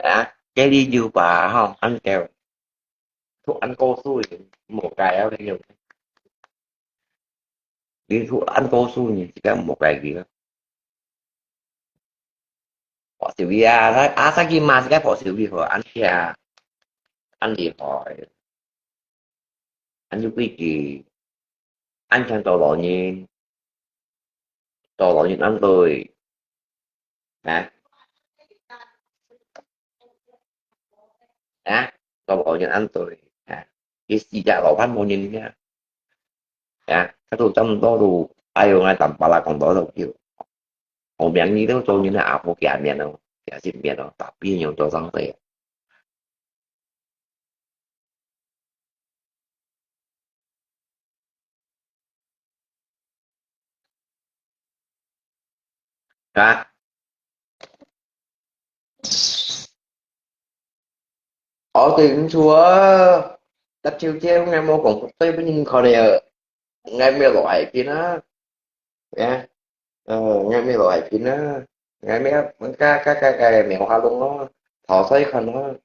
啊，叫你有吧吼，安叫，出安高手个，無改啊，你有。你出安高手个，自家無改佢啊。 博少佢啊，啊，阿薩佢嘛，自家博少佢好，安聽，安厲害，安有規矩，安聽到老人，到老人安對，啊，啊，到老人安對，啊，佢四隻老伴無人聽。 呀，該都差毋多都，哎喲，𠊎淡薄啦講到都叫，後面你都做人啊，阿婆見面咯，見一面咯，tapi你用做上帝啊。啊？哦，對毋住啊，搭少少，𠊎無講對分人看个，𠊎無落海邊啊，呀，呃，𠊎無落海邊啊，𠊎無，該該該該無下弄咯，頭先看咯，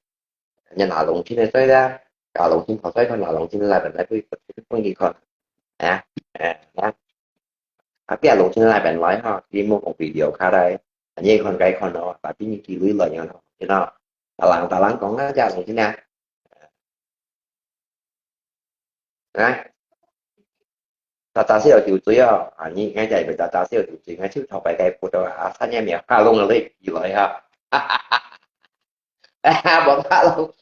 人拿龍親个水啦，拿龍親頭先看，拿龍親來本來不不不你看，啊，啊，啊，啊，別龍親來本來哈，你莫講video卡來，你看該看咯，把比你幾鐳來樣咯，你知道？大人大人講啊，這龍親啊。 啊，打打小酒醉哦，啊，你，𠊎就係打打小酒醉，𠊎就頭擺該葡萄啊，三年沒有喝弄了嘞，起來哈。啊，無喝弄。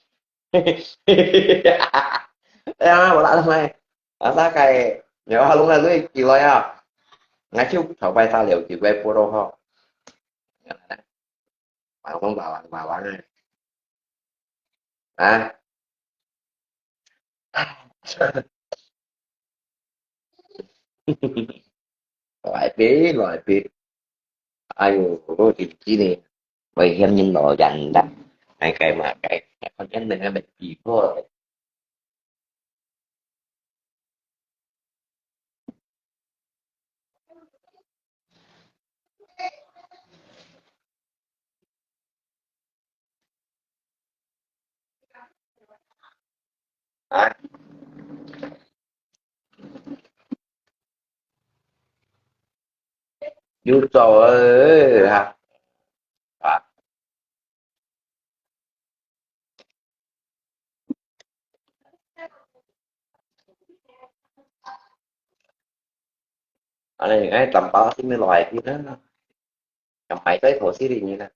啊，無喝弄嘞，啊，大概沒有喝弄了嘞，起來啊。，𠊎就頭擺打了就該波咯吼。玩玩玩玩玩玩啊！啊！來杯，來杯。哎喲，真真呢，危險人老人啦，哎，該嘛該，看見人家沒比過。啊！有做誒哈，啊！恁呢，哎，淡薄先來去啦，又買在頭先裡面啦。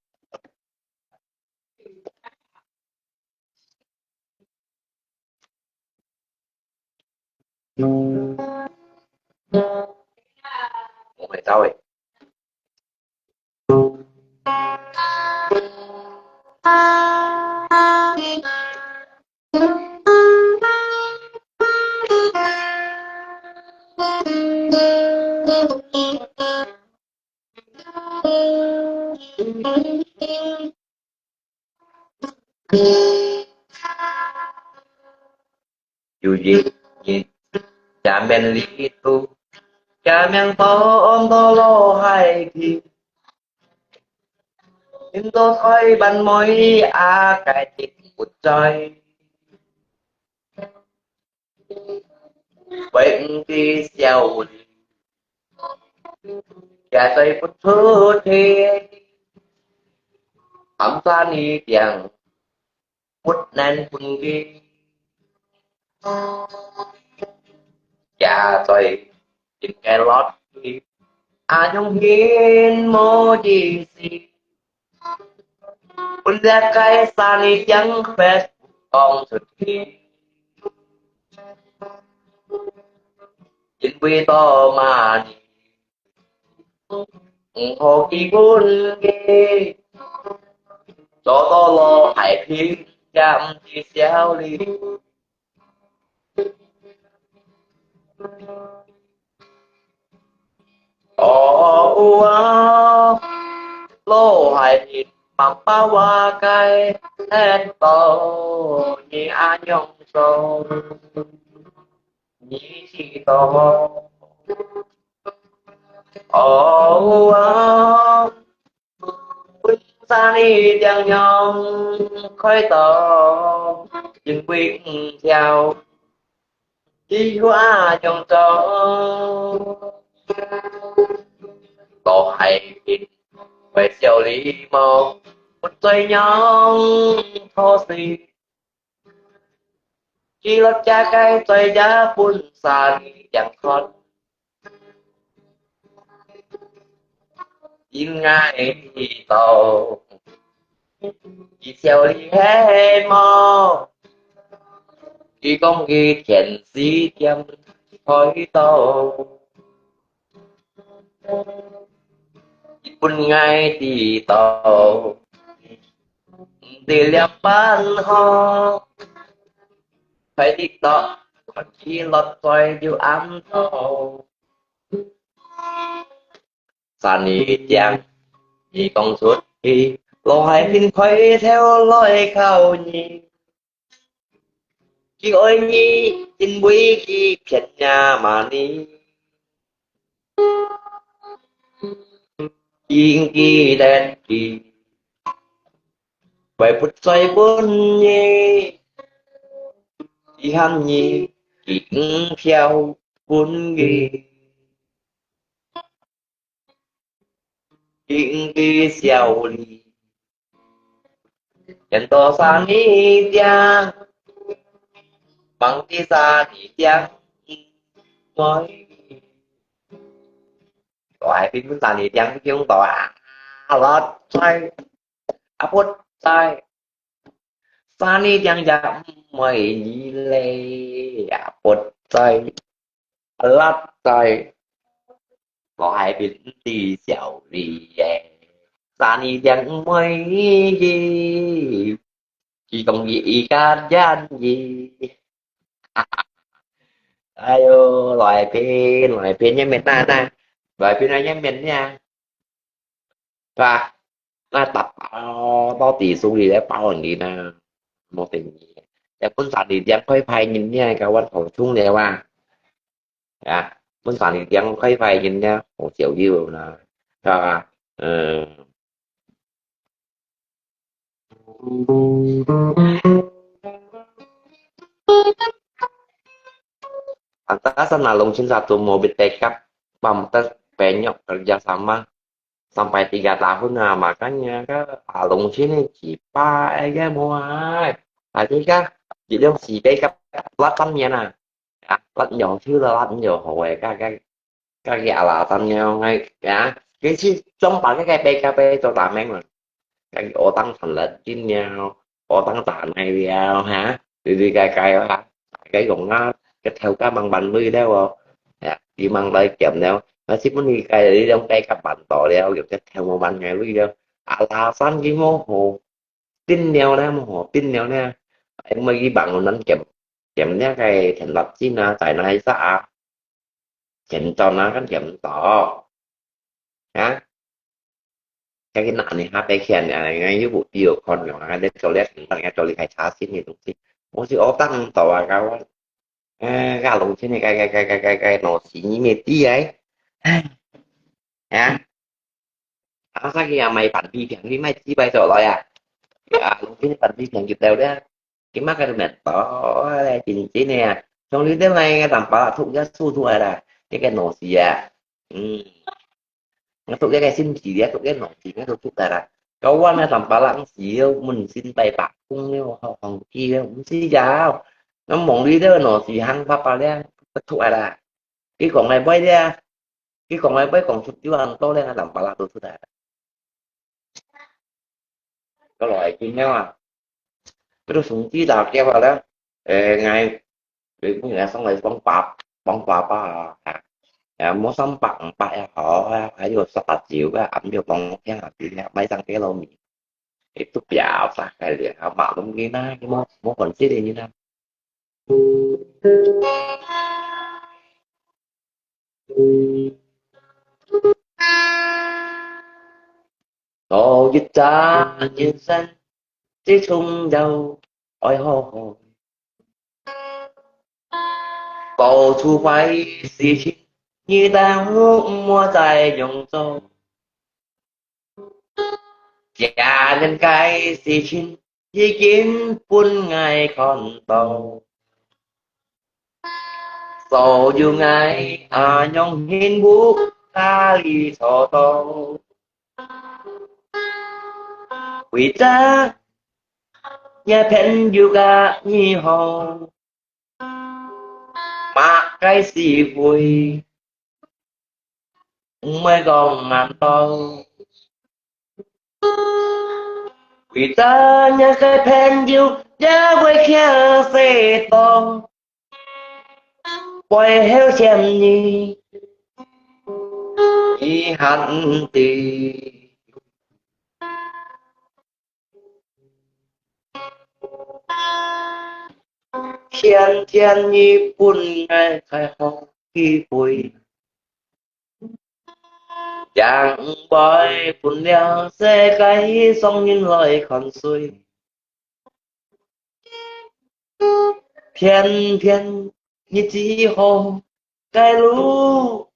有一日，這面裡肚，這面當多老海兵，因做台灣妹啊，該日不在。 為毋知少年，也追不出去，暗山裡定不能分離。也追應該落去，啊，用心無意思。 分這个山裡正發講出去，因為到麼日，毋好記分佢，做到老海兵也毋知少年。 哦啊，老海兵，莫把我該忒多，你恁樣做，你知道無？哦啊， 分山裡點樣開刀，因為毋曉，以後啊樣做。老海兵，會笑你無？不知樣好勢。 佢落這个嘴也分山裡點看，因𠊎知道，佢笑你係無？佢講佢天時點開刀。 分𠊎知道，毋知了辦好，快知道，看佢落嘴就恁多。山裡正，你講出去，老海兵開頭來考你。 佢愛你，因為佢騙若麼呢？佢記得佢，會不再分你，佢喊你，佢毋曉分你。 佢毋知少年，人到山裡正，望知山裡正，愛。大海兵山裡正，用到啊，落在，啊，不在。 山裡正也毋會你咧，也不在，落在。我還面對小李耶，三年前毋會去，佢講佢一家人去。哎喲，來片，來片，一面哪哪，來片啊，一面呀，是吧？那打包到底手裡來包你呢，無定義。要分三年前開牌人呢，搞我頭痛了啊！啊，分三年前開牌人呢，好少有啦，是吧？嗯。Pantasan Along Chin satu mobil pickup, pantas penyok kerja sama sampai tiga tahun, nah, makanya kan Along Chin ni cepat aja muai. Tadi kan, jadi si pickup pelat kan ya nah. Ya, pelat nyo sih lah, pelat nyo hoi, kan, kan 佢阿拉三樣个，啊，佢去裝扮个个杯个杯做大名啦。佢學當陳立金了，學當大奶了，哈，對對个个哈，佢用啊，佢頭家mang萬鐳了哦，啊，佢mang來減了，那是本你个你用杯个萬多了，有个頭冇萬个鐳了，阿拉三佢冇好，定了呢，冇好，定了呢，因為佢bằng能減，減了个陳立金啊，在哪一隻啊？ 減到哪間減到？啊？Cái cái nạn này ha bé khen này ngay như vụ tiêu con rồi ha để cho lét mình nghe cho lý khai thả xin thì đúng chứ. Ủa chứ ổ tăng tàu à cao á. Ê, gà lùng thế này cái cái cái cái cái cái nó xí như mệt tí ấy. Hả? Áo sắc kia mày bản đi thẳng đi mày chỉ bay rồi rồi à. À, lùng thế này bản đi thẳng kịp tàu đấy. Cái mắc cái mệt to chính chính nè. Trong lý thế này tạm bảo là thụ giá su thụ ai là cái cái nó xí à. Ừ. Nó tụ cái cái xin chỉ đấy, tụ cái nó chỉ cái tụ tụ tại là. Kau wan là tạm bảo là xí mình xin bay bạc cũng nếu họ không kia cũng xí giá. Nó mong lý thế nó xí hăng papa đấy. Thụ ai là. Cái còn này bay đấy. Cái còn này bay còn chụp tiêu ăn to đấy là tạm bảo là tụ tụ tại. Có loại kia nhau à. Cái đó súng chỉ là kêu vào đó. Ê, ngày, vì cũng là xong rồi bóng quà, bóng quà ba à. À, mua sắm bạc bạc à, họ, à, phải vô sắp bạc triệu á, ẩm vô bóng kia là tỷ lệ bay tăng cái lô mì. Thì tụt bia phải cái gì, họ bảo đúng cái na, cái mua, mua còn xí đi như nào. Có 一隻人生，最重要愛好好。做出壞事情，你當莫再用做。 家人个事情已經分𠊎看到，所有𠊎阿娘幸福哪裡找到？為著若朋友个以後，麼个事會 毋會講恁多。為著若个朋友也會驚死到，背後嫌你，你還毋知。 天天你分𠊎太好機會，正會分了世界上人來看衰。偏偏你只好 个路，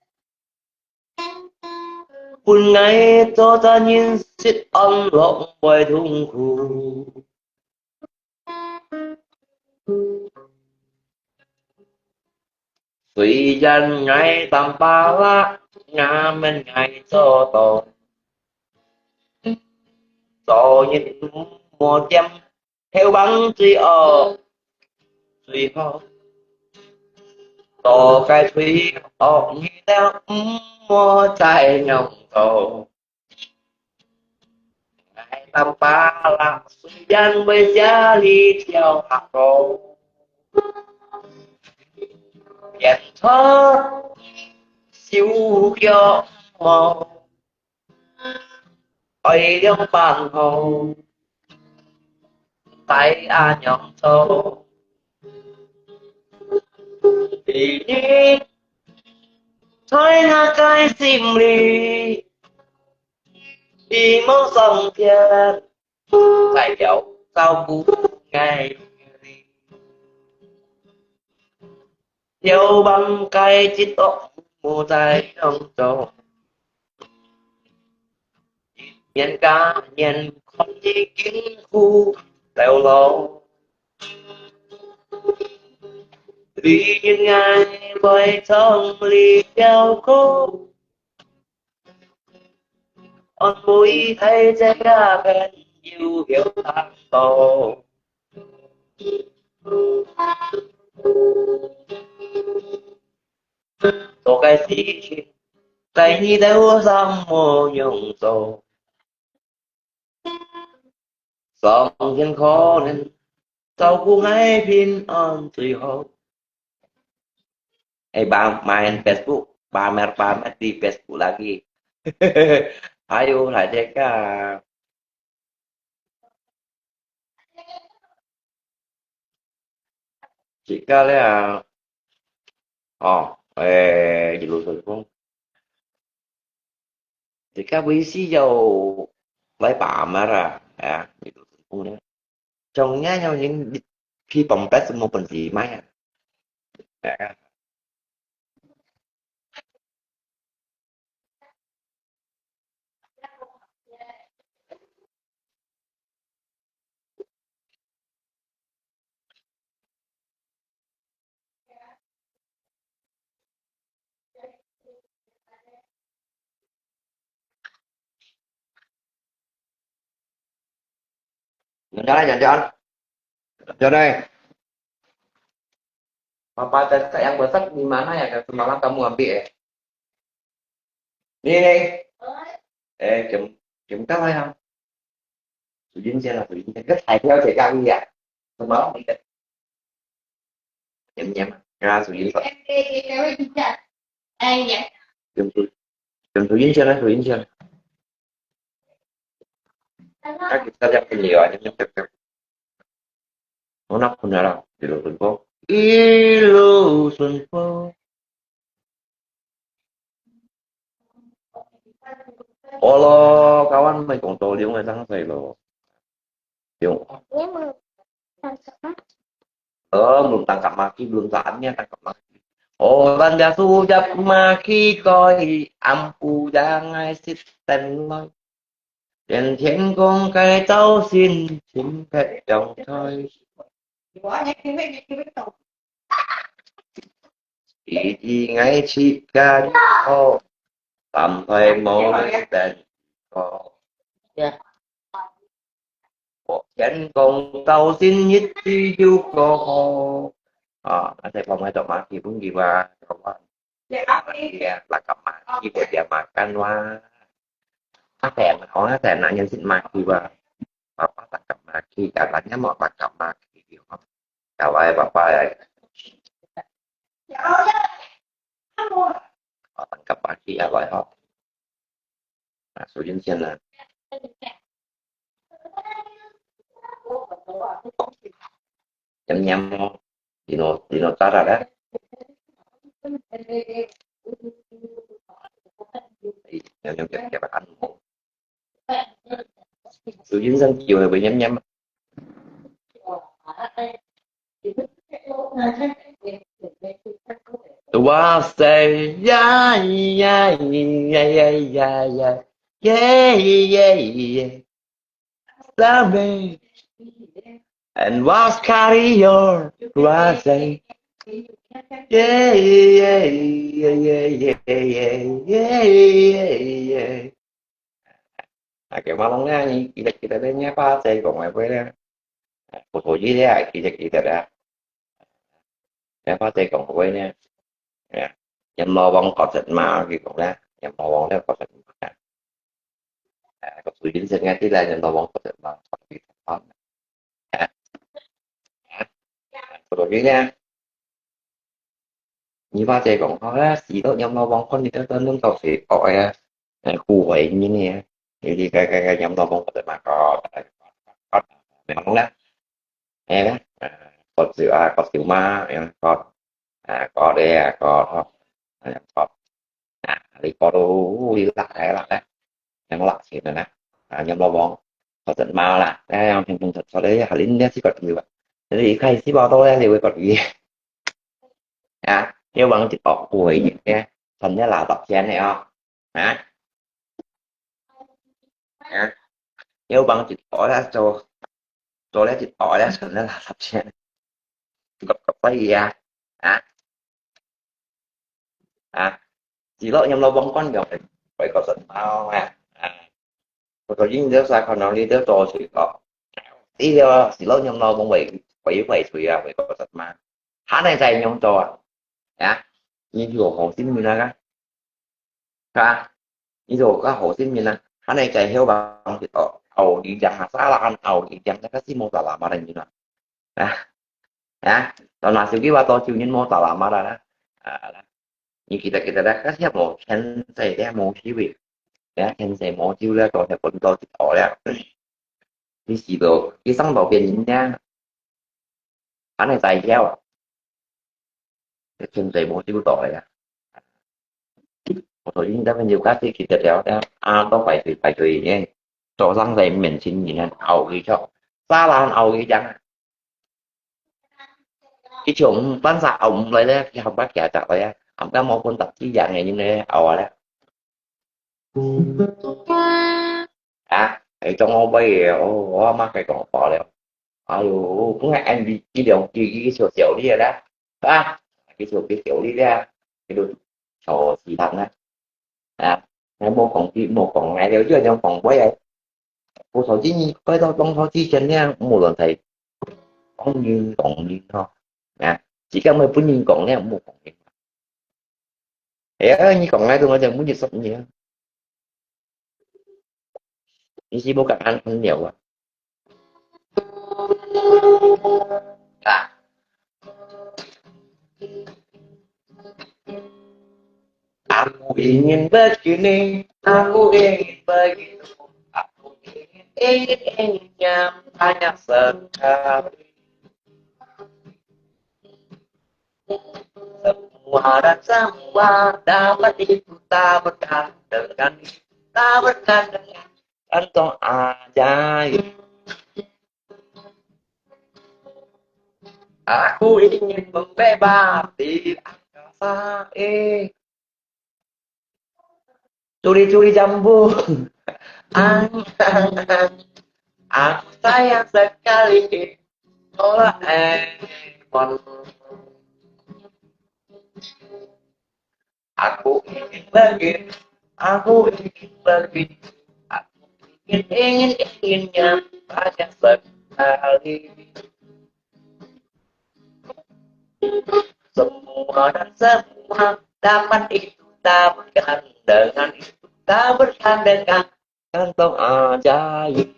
分𠊎做隻人食安樂毋會痛苦。雖然𠊎當巴拉，也免𠊎做到，做人莫恬， 後生最惡最好，做个罪惡你兜毋好再用到。𠊎當巴拉雖然會寫你條客歌，變錯手腳無，愛兩半好，大阿娘做。你在那个心里，你無上天，在了照顾爱你。 有望该一屋无再相做，一年加年看你辛苦流落。你应该会从你了过，安慰大家个朋友有难度。 做个事情，在你头上无用做。上天可能照顾你平安最好。哎，bang main Facebook, pamer-pamer di Facebook lagi. Ayo, hai Jessica. 自家咧啊，哦，誒，一路順風。自家會需要來把脈啊，啊，一路順風咧。像恁樣人去旁邊是無本事買啊。啊。 Jangan, jangan, jangan. Jangan. Papa dan sayang besar di mana ya, yang semalam kamu ambil ya? Ini nih. Eh, jam, jam berapa ya? Sujin siapa? Sujin siapa? Ke saya tahu saya kami ya. Semalam kita. Jam, jam. Ya, Sujin siapa? Jam, Jam, Jam Sujin siapa? Sujin siapa? Kan kita yang punya, ini. Anak benar, di lusun po. Di lusun po. Olo, kawan, may kong toliong ay sang say lo. Yung, oh, belum tangkap maki, belum saatnya tangkap maki. Orang dia sujak maki koi ampu jangai sit ten lo. 连天公改造新，新配阳台。一定爱去干哦，三代无人等哦。天公造新，一直有个好。啊，那在旁边做嘛，基本基本，做嘛。 Ya, tangkap maki, buat dia makan, wah. Apa yang, oh, apa yang nanya sit maki, wah. Papa tangkap maki, katanya mau tangkap maki, gitu. Kawai papa ya. Oh, tangkap maki, apa ya? Nah, Sujin siapa? Nyam nyam, dino, dino tara dah. Nyam nyam, nyam nyam, anu. Sujin sang kiu, nyam nyam. Tua say, ya, ya, ya, ya, ya, ya, ya, ya, ya, ya. Love me and was carry your blessing. Yeah, yeah, yeah, yeah, yeah, yeah, yeah, yeah, yeah. Nah, kaya malong na ni, kita-kita na niya pa, saya kong apa na. Kutuji dia, kita-kita dah. Niya pa, saya kong apa na. Ya. Yang mau wong kau set ma, gitu lah. Yang mau wong dia kau set ma. Eh, kau tujuin set ngerti lah, yang mau wong kau set ma. Eh. Eh. Kutuji dia. 你話就講，哦，死到閻羅王看你，都都弄到誰哦，哎呀，誒，古怪人呢，你你該該該閻羅王覺得嘛，哦，哦，哦，明白了，誒，割手啊，割手嘛，誒，割，啊，割的啊，割，哦，誒，割，啊，你割到，你辣的辣的，yang辣死的呢，啊，閻羅王，覺得嘛啦，誒，平平實實的，還你你去割手啊，你一開始話到咧，你會割手。 啊，要幫一惡鬼呢，賺了六十千的哦。啊，啊，要幫一惡啦，做，做了一惡啦，賺了六十千，合合意啊，啊，啊，死了閻羅王看了，會覺得哦，啊，啊，我說你這啥看到你這做事哦，你這死了閻羅王會，會，會吹啊，會覺得嘛，還能再用做啊，啊，你有好心人啊， 哈，你做个好心人啊，還能在後方哦，拗你講啊，啥啦，拗你講，那個是無啥啦嘛的人啊，啊，啊，到那時候話到九年無啥啦嘛的啦，啊，你記得記得啦，可是無牽制的，無機會，啊，牽制無救了，到時候到一到了，你死到，你上到邊人家，還能再要，牽制無救到了呀。 我頭先在朋友家去食了了，啊，都排隊排隊呢，早上在面前人啊，拗佢出，沙蘭拗佢講啊，佢從半山拗毋來咧，佢後尾行入來啊，後尾無分搭幾樣个人咧拗啊咧。啊，係中我買个，哦，我阿媽佢講飽了。哎喲，本來N B一兩支，佢就少啲啦，啊，佢就佢少啲啦，佢就坐時間啦。 啊，𠊎無講佢，無講𠊎了，就恁樣講話啊。我頭先你拜到當初之前呢，無論係講人講人吼，啊，自家毋係本人講呢，無講人。哎呀，你講𠊎都𠊎就每日十年啊。你是無講恁樣了啊？ 啊。Aku ingin begini, aku ingin begitu, aku ingin, ingin, ingin yang banyak sekali. Semua dan semua dapat itu taburkan dengan itu taburkan dengan kantong ajaib. Aku ingin membebas di angkasa, eh. Curi-curi jambu. Ang, ang, ang. Aku sayang sekali Doraemon. Aku ingin lagi, aku ingin lagi, aku ingin, ingin, ingin yang banyak sekali. Semua dan semua dapat itu taburkan dengan itu taburkan dengan kantong ajaib.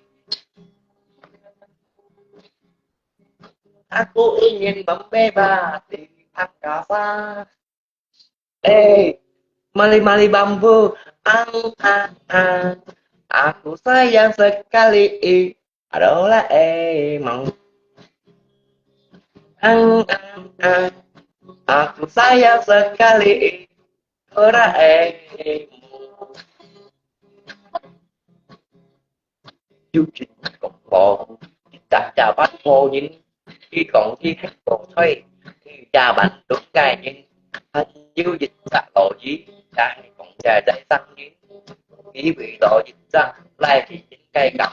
Aku ingin membebas di angkasa. Eh, mali-mali bambu, ang, ang, ang. Aku sayang sekali Doraemon. Ang, ang, ang. Aku sayang sekali Doraemon. 有一个講，一隻隻番婆人，佢講佢係做菜，佢也蠻多个人，還有一隻鱸魚，也係講這隻生人，佢為了一隻來去應該講，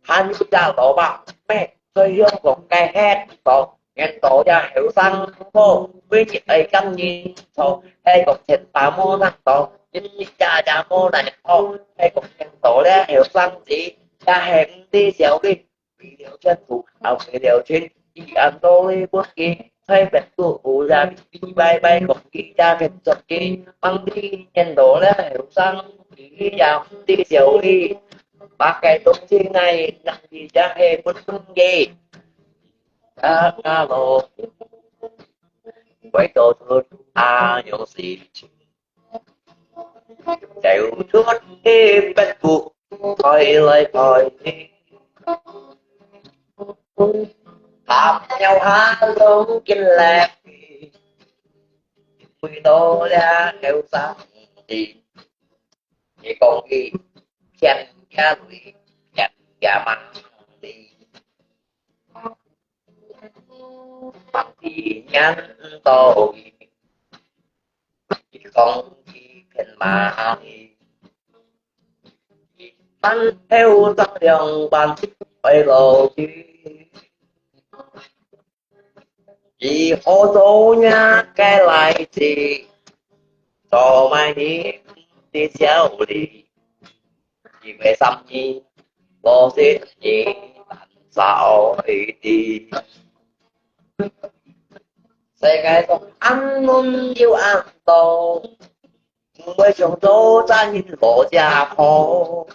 還有隻蘿蔔，咩，最後講該係講， 𠊎兜這後生哥，每日愛跟人坐，係講錢把無能當，一日夜夜無奈何，係講𠊎兜這後生仔，也係毋知少个，為了前途，啊為了錢，佢恁多个不記，在邊度有也比比拜拜，講佢也變做佢，望你𠊎兜這後生，佢也毋知少个，把該東西拿，拿去也係不中个。 Kakalo. 會做出恁樣事情。走出去別屋，開來開去，他鳥下攏緊來，為到了後生的，你講佢騙人家鐳，騙人家馬的。 以後做若个來事，做麼个你毋知曉哩？ 一月三日，老實你膽小一點。世界上恁亂又恁多，毋會想做隻人老家婆，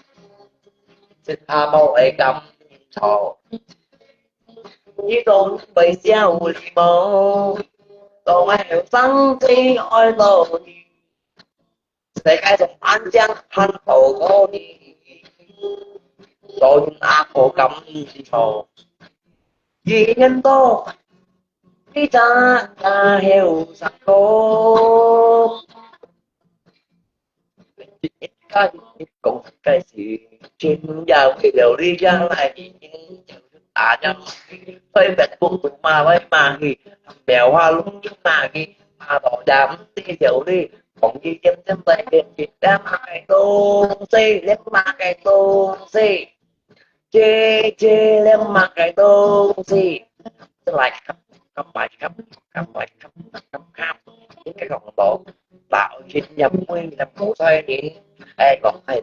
這下無會感錯。你總會笑你無？當後生最愛老你。 世界上恁靚還好過你，做人也好感錯。一年多，你咋也後生過？一家人講个事情，也為了你將來的人生。 大家，所以別个都罵來罵去，苗花攏罵去，罵到也毋知曉哩。講佢真正在面前，這麼个東西，這麼个東西，這，這，這麼个東西，來，看，看，來，看，看，來，看，看，看，應該講到，老天爺，每日無在人，哎，講，哎，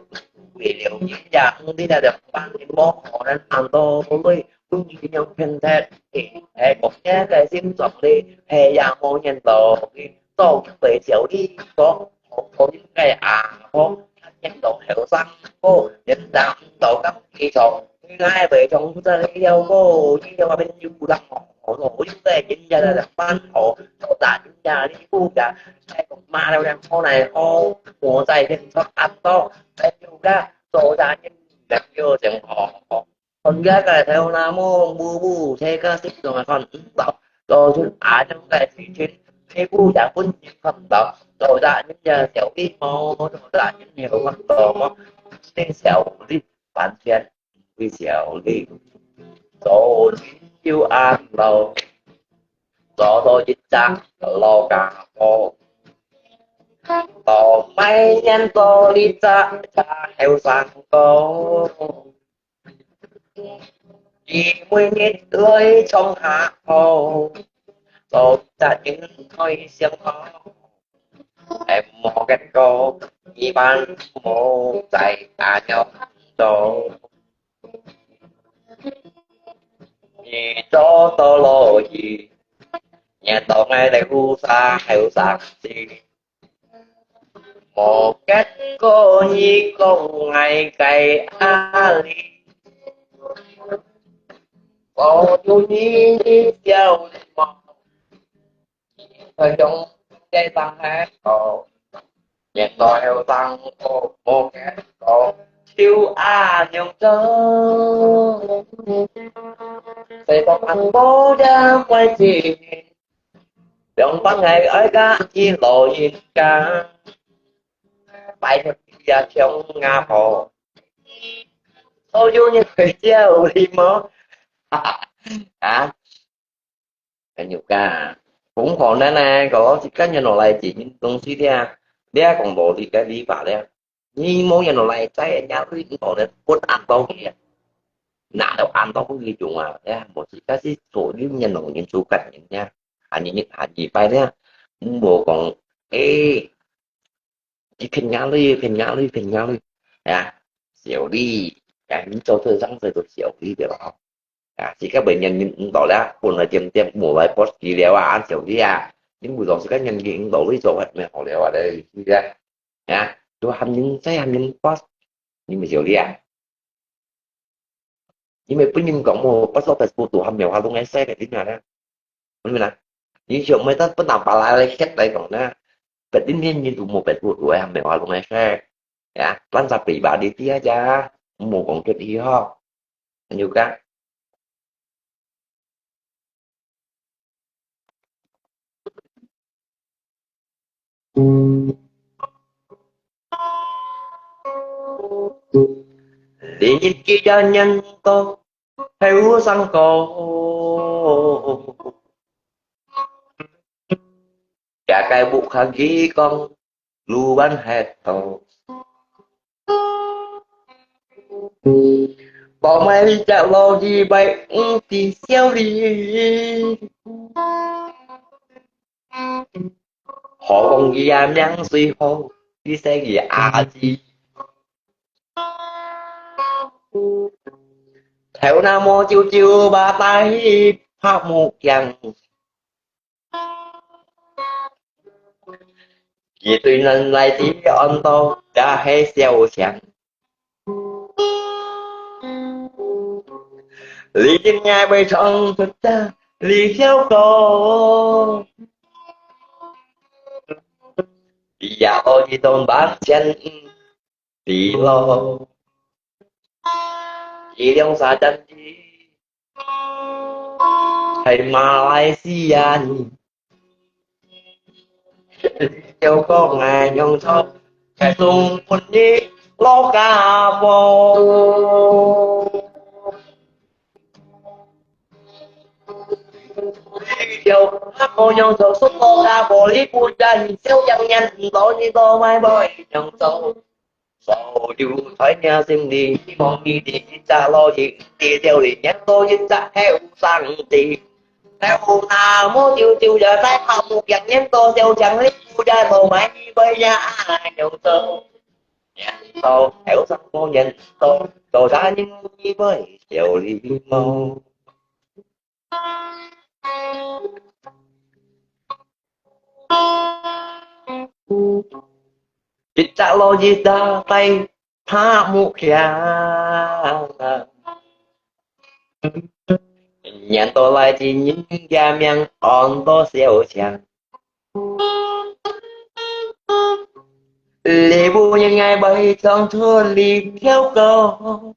為了人家，你那兩萬，你莫可能按到位。 分佢樣騙忒，係講這个心臟哩，係也無人道理，做佢會笑哩，講好好應該啊，好，見到後生哥，人家毋到咁佢做，佢愛會從這裡了過，佢要邊有人好，好，應該人家來辦好，做大人家哩不敢，再講罵了兩口來好，我再變成阿多，再有个做大人，人又真好。 看這个頭那毛烏烏，這个心中看毋到，做出恁樣个事情，你不也分人看到，做大人也笑你無，做大人也看到無，你笑你，半天會笑你，做人有恁老，做到一隻老家伙，到每年到一隻後生哥。 佢每日來唱下課，做責任愛想好，係無結果，一般無在大家做。你做到老去，也當愛留下後生時。 無結果你講𠊎个阿里，我有你你笑你無？你用个當係好，現在後生我無結果，就恁樣做。誰講還無這回事？ 兩班係愛家己老人家，拜託呀，像阿婆，所有人會笑你無？啊？朋友家，講好呢呢，講自家人落來自己東西咧，你講道理个理法咧。 你無人來載人家去，你講人分恁多去啊，拿到恁多去用啊，哎呀，無自家係做人人老人做个人呀，還你還你拜咧，毋好講，誒，你騙人家鐳，騙人家鐳，騙人家鐳，哎呀，笑你，哎，你做這上司都笑你對吧？ 啊，自家會人人毋到啦，本來點點無來boss佢了啊，恁少你啊，因為老師个人人毋到你做法咩好了啊，你是啊，啊，都喊人在喊人boss，你咪少你啊，因為本人講無boss office不都還沒有話攏愛晒个，你哪啦？明白啦？你想毋得分人把拉來歇來講呢，別人面人都無別个，還沒話弄个事，呀，亂雜八八的dia aja，無講出去吼，你就講。Lingit kita nyan to heo sang ko. Jakai bukhan gikong luan heto. Pau mai jak lo di bai ti siau li. Hò kong ki a miang sui hò, di se ki a ji. Thèo na mò jiu jiu ba tai phak mu kiang. Ki tui nan lai ti on to, ya he siau siang. Li jin ngai bai chong tut ta, li hiau ko. Ya o di tong ban chen, di lo. Di liang sa jan di. Hai Malaysia ni. Siau ko ngai yong cho, khai sung pun ni lo ka bo. Siau ko yong cho sung lo ka bo li bu ja ni siau yang nyan lo ni lo mai bo yong cho. 所有在你心里，希望你的一隻老人，跌掉了年多一隻後生的。後那麼久久也在跑步，年年多少獎勵，不然我買一杯呀，用走。年多後生多年多，多少年一杯小礼物。 一隻老一隻在拍木屐。年到來，今日个名安到小強。你不應該被撞出你跳高。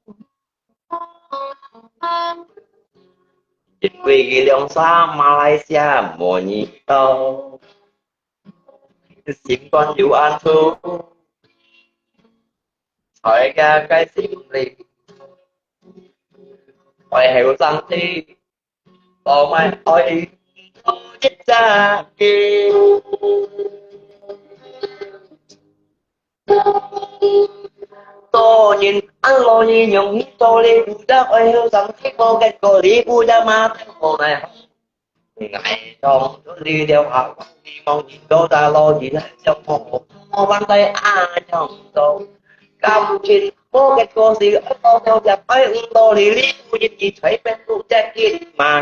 因為佢兩儕馬來西亞無人到，心肝有安處，在佢个心裡，愛後生啲，我們愛一隻嘅。 做人恁老，你容易做你不得，愛後生，你無結果，你不得嘛，等我來。愛當初你了下，你望你到大老，你來想我，我還在啊想做。感情無結果是愛到到只愛毋到你，你不一定隨便不得緊嘛。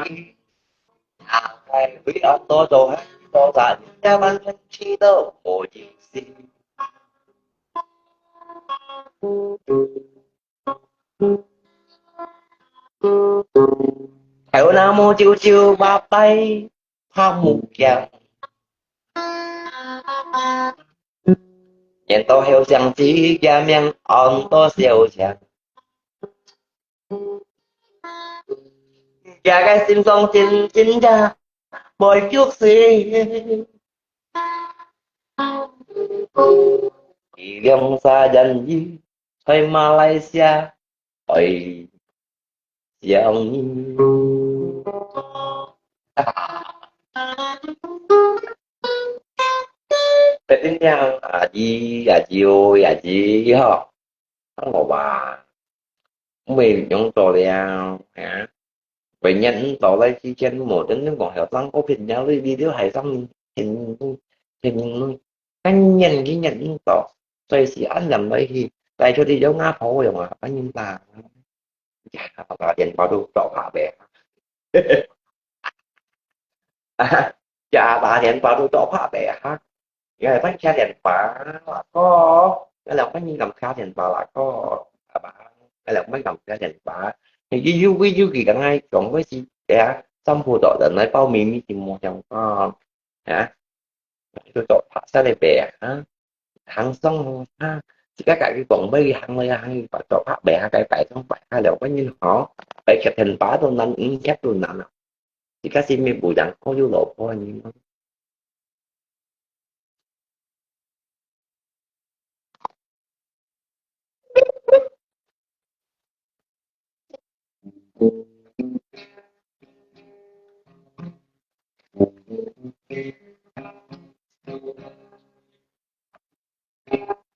啊，在為了多做多少，人家完全知道我有心。頭那麼久就拜拜，怕目標。年到後生，自家命安到小強。 佢个心上真真个會哭死。佢兩儕人在馬來西亞愛想你。別人講阿姨、阿舅、阿姨吼， 啊，我話，毋會用到了，啊？別人毋到來之前，無等你講，還有張國平了，你你都還上天天天，今年今年毋到，所以是恁樣來去，帶出去有外婆用啊，恁樣啦。呀，打電話都做下呗。 啊，呀，打電話都做怕白哈。你還會聽電話啦哥，你兩個人敢聽電話啦哥，係嘛？你兩個人敢聽電話？你有有有佢剛才講過是，哎呀，三步走，人來報名，你就莫想啊，啊，就走爬山的白啊，行上啊，自家家己講，要行了要行，走爬白下，該擺上擺下了，關鍵好，擺七天八都難，五天都難啊。自家是沒有人，我有老婆呢。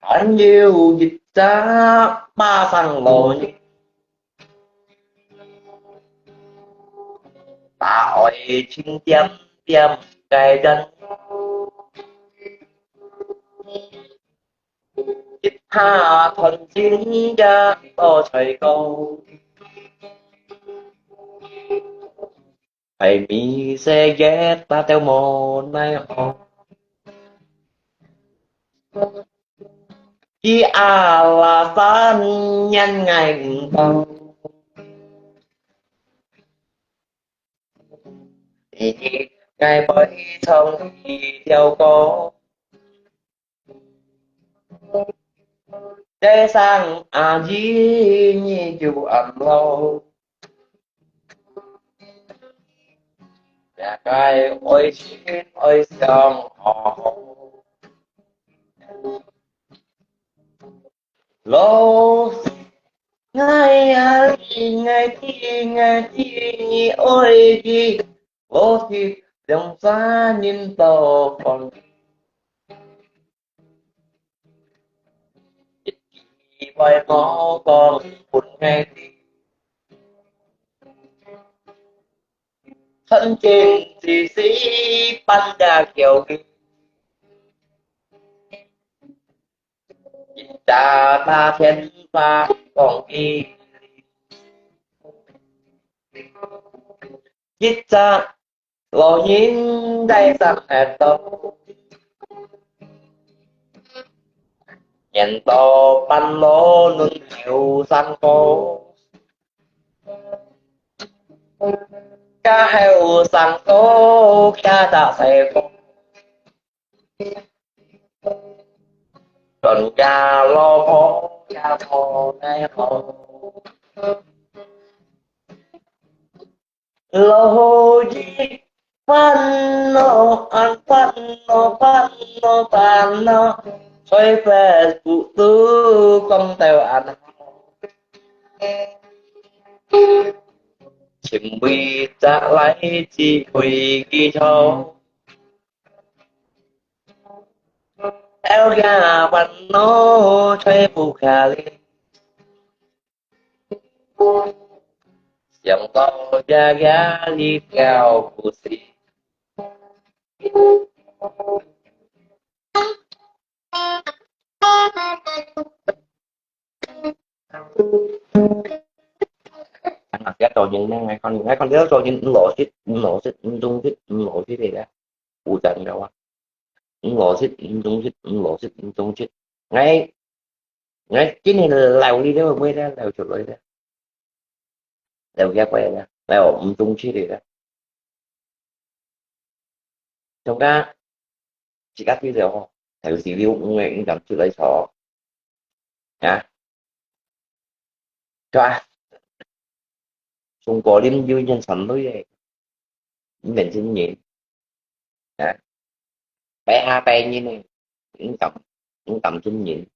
還有一隻巴生老人，打愛清點點个人，一下斷筋也多才過，係咪世界大都無奈何。 佢阿拉山年ngày毋到，你愛背唱一條歌。這聲阿姨你就恁老，也該愛心愛想好。 老師，𠊎呀，你，𠊎知，𠊎知，你愛知，我知，兩儕人都講，一句話莫講分𠊎知，曾經只是半打狗。 一打打電話講佢，一隻老人在上海頭，年到半老輪流上過，家後生哥家大細個。 人家老婆也無奈何。老人煩惱啊煩惱煩惱煩惱，在Facebook都講到恁好。尋位擇來只會記錯。 Eo ya煩惱吹不下來，想到這壓力了不行。啊，這做人呢，𠊎看，𠊎看這做人毋老實，毋老實，毋忠實，毋老實个啦，有真个啊。毋老實，毋忠實，毋老實，毋忠實。𠊎，𠊎今日留你了，毋會了，留出來了，留下過了，留毋忠實个了。 大家自家知了吼，頭時你有五个應當出來坐。啊？對啊。中國人有一種傳統个，你免真人。啊？拜下拜人个，應當，應當真人。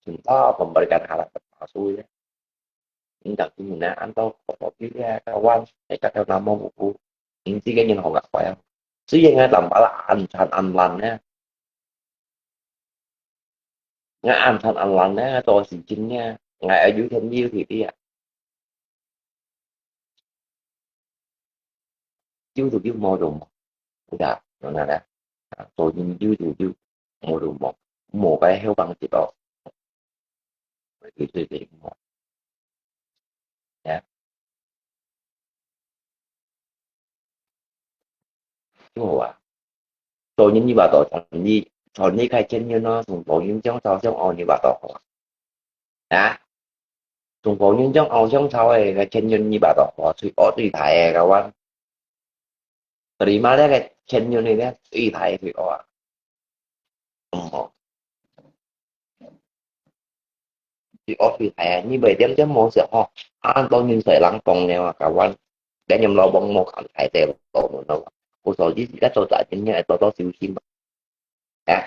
Contoh pemberikan harap palsu ya. 你頭先呢，恁多學學佢个，教官，你教教那麼無辜，你自己人學个壞啊。雖然𠊎南巴拉暗慘暗爛呢，𠊎暗慘暗爛呢，做事情呢，𠊎愛有天有地个啊。 有就有，無就無。有啦，有啦啦。啊，做人有就有，無就無，無个後幫一哦。對對對，無。呀。就好啊。做人你話到傳你，傳你開前人咯，從無人將朝向哦，你話到好啊。 啊？中國人將偶像操个，个前人你把到花水，哦，最大个个灣。所以嘛，這个前面呢，最大个哦，嗯，哦，最惡最大啊！你袂點點無食吼，啊，當然係人講了啊，甲阮，別人老公無看大細路咯，有所以自家做大人呢，愛多多小心啊。啊，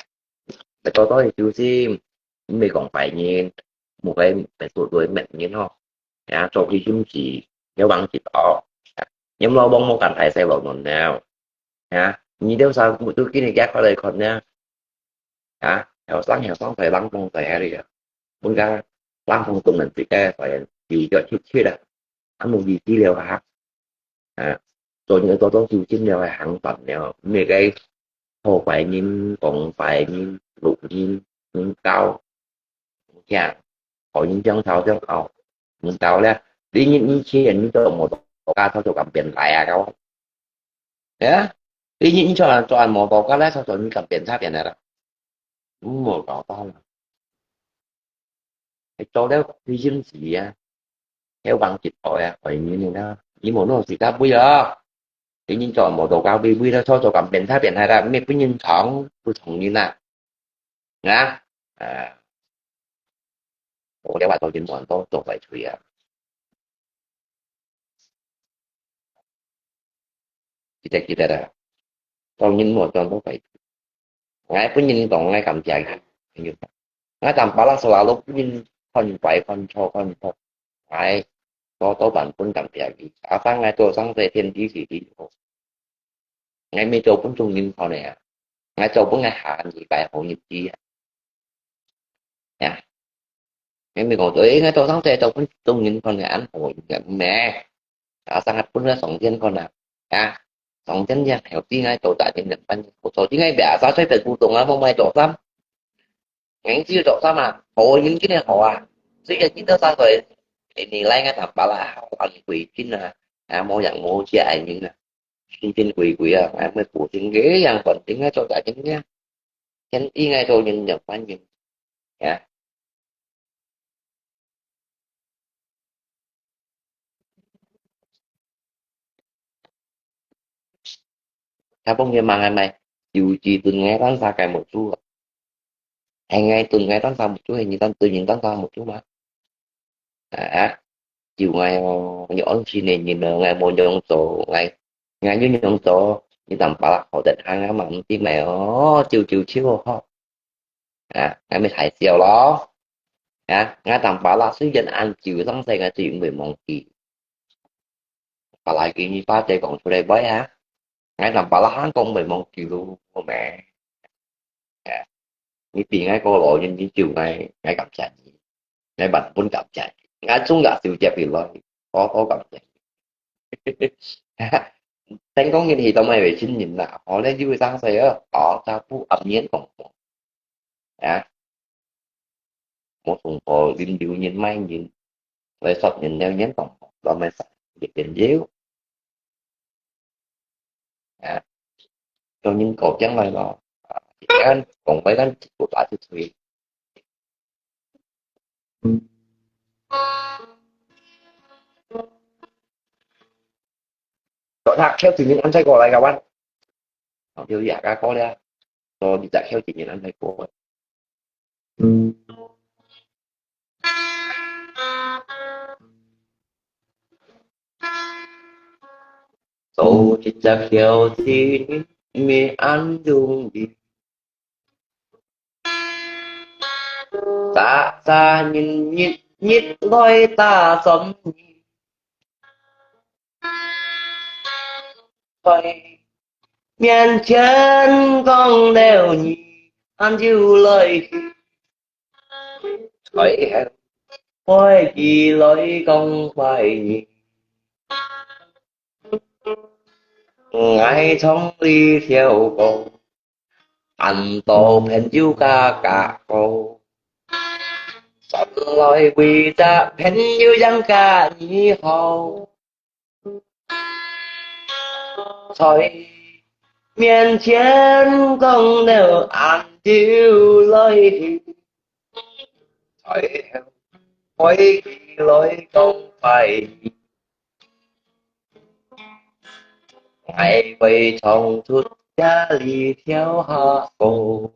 愛多多小心，毋係講壞人，毋係，毋係做對面人吼。啊，做佢心事，要忘記哦。啊，你老公無看大細路了。啊，你兜啥都今日寄過來看呢？啊，後生後生在冷凍在遐裡啊，本家冷凍凍人自家在有腳出去啦，啊，無意思了啊。啊，做人多多小心了，還行辦了，毋係該好壞人、講壞人、路人、人教，聽，好人相吵相拗，人教了，你你你錢你都無多加，吵吵敢變來啊，搞。哎呀，你你你做做按摩包，刚才说说你敢变差变来了，嗯，我搞到了。还做了亏心事啊，还忘记我呀，怀疑你呢，你无弄死他不要。你你做按摩包，微微的操作敢变差变来了，没不认同，不同意啦。啊，啊，我了话做人蛮多做坏事啊。記得記得啦，做人無做到壞事。𠊎本人講，𠊎感謝佢。𠊎淡薄仔selalu本人看壞、看錯、看錯，𠊎多多半分感謝佢。阿爸，𠊎做生在天地是你好。 𠊎毋係做分眾人看个啊，𠊎做分𠊎下二擺好日子啊。呀，𠊎毋係講，誒，𠊎做生在做分眾人看个，恁好日子，毋係。啊，生个分个上天看啊，啊，上天也曉知𠊎做大人兩班，我做知𠊎biasa隨便普通啊，無買做衫。 𠊎只有做衫啊，好人真个好啊。雖然今到三歲，你來个淡薄啦，好安貴真啊，啊，無樣無食个人啊，真真貴貴啊，啊，乜古今个樣，反正啊，做大人啊，天地个做人就反正，啊。 他講佢忙个咩？有時對𠊎單儕个目珠啊。係𠊎對𠊎單儕目珠，係你單對你單儕目珠嘛？啊，就𠊎哦，你安心个人哦，𠊎無樣做，𠊎，𠊎有樣做，你淡薄啦，好得閒啊嘛，毋知咩哦，招招手哦，吼。 啊，𠊎乜大笑咯。啊，𠊎淡薄啦，雖然恁久，生世𠊎最毋會忘記。把來給你把這講出來喂啊，𠊎淡薄啦，還講毋會忘記咯，好咩？啊，你比𠊎過老人，你就𠊎，𠊎感謝你。 𠊎萬分感謝，𠊎總也收接起來，多多感謝。聽講你去到買衛生巾啦，哦，你就會生事啊，哦，差不多暗年講講，啊，無通過零六年買人，來十年了年講講，老妹生一點有。 啊，有人過境來咯，啊，一間講話咱就打出去。做他跳进去安在过来个玩，哦，就也个过了，做你再跳进去安在过。 做一隻小子，毋係恁容易。早早日日，日來打算你，在面前講了你，恁就來去。 開口，開起來講壞你。𠊎從你跳過，恁多朋友加加過，轉來為隻朋友贏加你好。 在面前講了恁久來，在後背起來講壞。，𠊎會唱出這裡跳下歌。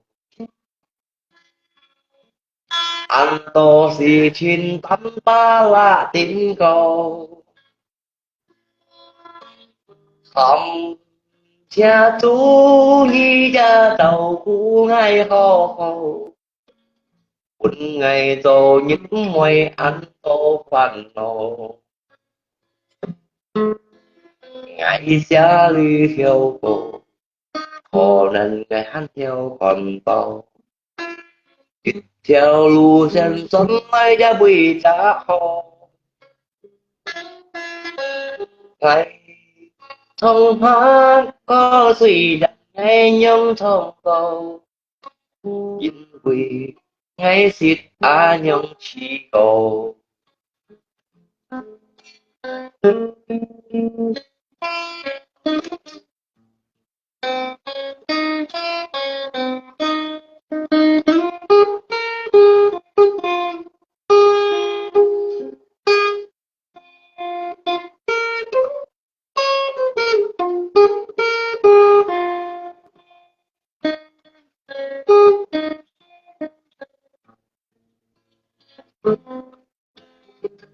恁多事情擔把拉頂高，感謝主你也照顧𠊎好好。 分𠊎做人毋會恁多煩惱。𠊎寫裡條歌，可能𠊎還條看到，一條路線轉來也會再好。𠊎唱麼个雖然𠊎樣唱到， 因為𠊎識恁樣試過。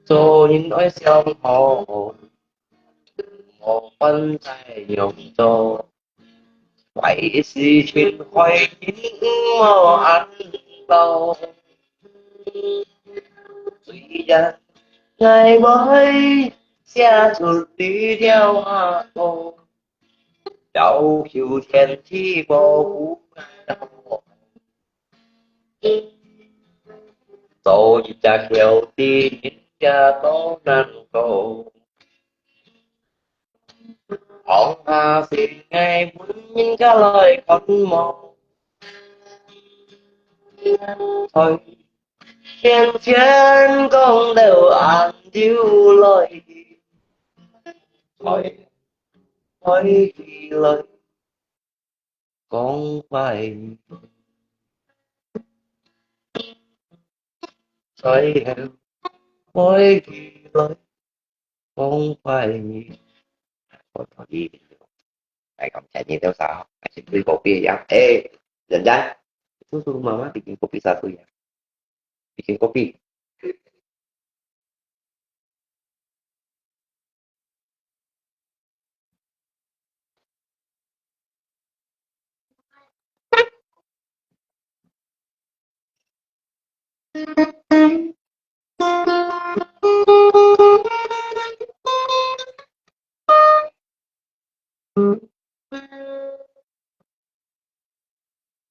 做人愛想好，莫亂再樣做，壞事情害人毋好恁多。雖然𠊎會寫出這條歌， 要求天地保護𠊎好。做一隻孝弟，人家都能夠。放下心，𠊎分人家來看望。在面前講到恁久來，在 開起來，講快，最後開起來，講快。我同意。來，感謝你多少，還是對隔壁一樣。哎，人家，叔叔媽媽已經隔壁啥岁啊？已經隔壁。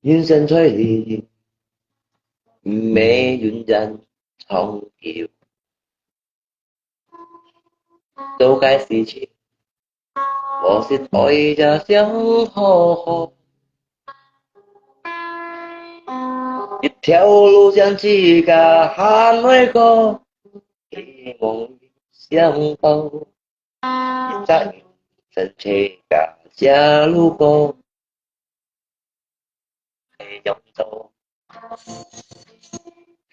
人生在世，毋係永遠長久。做个事情，我是愛也想好好。一條路向自家行來過，希望想到 一隻人生自家寫路過，愛仰做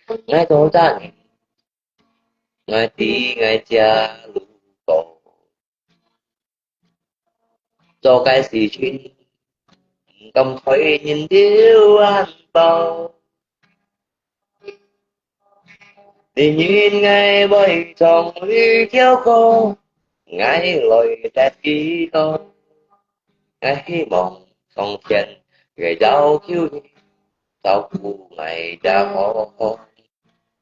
？𠊎做隻人，𠊎知𠊎寫路過。做个事情，毋敢害人流眼淚。 你應該會唱這條歌，𠊎來得幾多。𠊎希望上天个要求你，照顧𠊎也好好。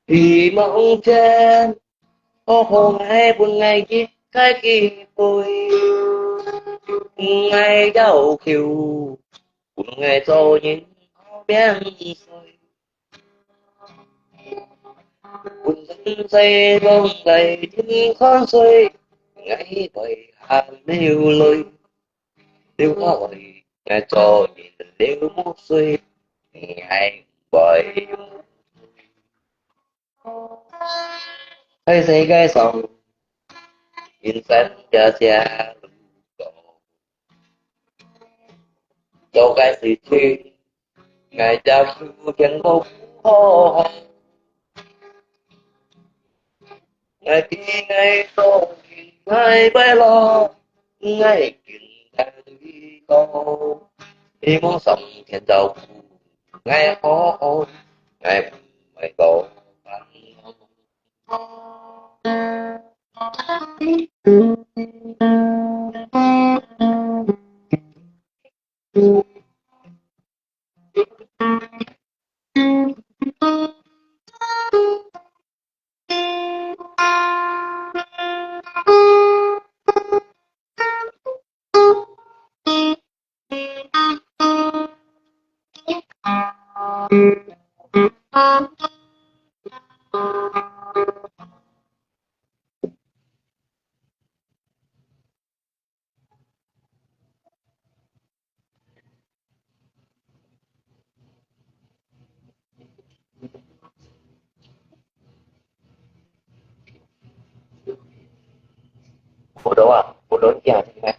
希望天好好𠊎分𠊎一個機會。𠊎要求，分𠊎做人好面子。 本身在浪裡天看水，𠊎會含流淚，流下來，𠊎做人流目水，𠊎會用。在世界上，人生這條路上， 做个事情，𠊎要求天公好好。𠊎知𠊎做人，𠊎敗落，𠊎今日个，希望上天照顾，𠊎好好，𠊎毋会多烦恼。好多啊，好多人聽咩？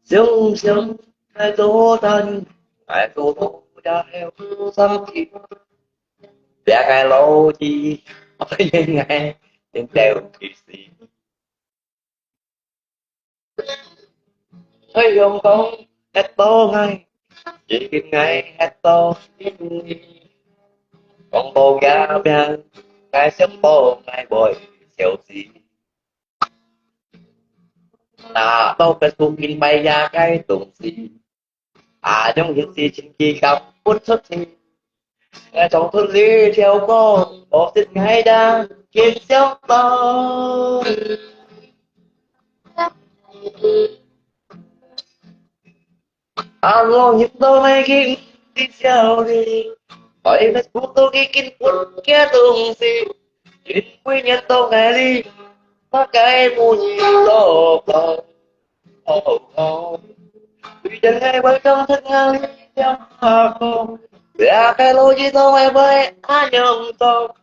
想想愛做大人，愛做到也有生氣，這个老弟，愛應該應該有氣死。 太陽光，熱到𠊎，已經𠊎熱到心裡。講到這命，𠊎想到𠊎會笑死。拿到Facebook見擺這个東西， 啊，用一時情緒講不出去。𠊎唱出這條歌，我識𠊎的，見笑到。啊，我認到𠊎經知笑哩，愛Facebook都已經不該東西，因為念到𠊎哩，大概無意思了。 哦哦，對等个外表真个你想啊讲，这个路一走会会恁样走，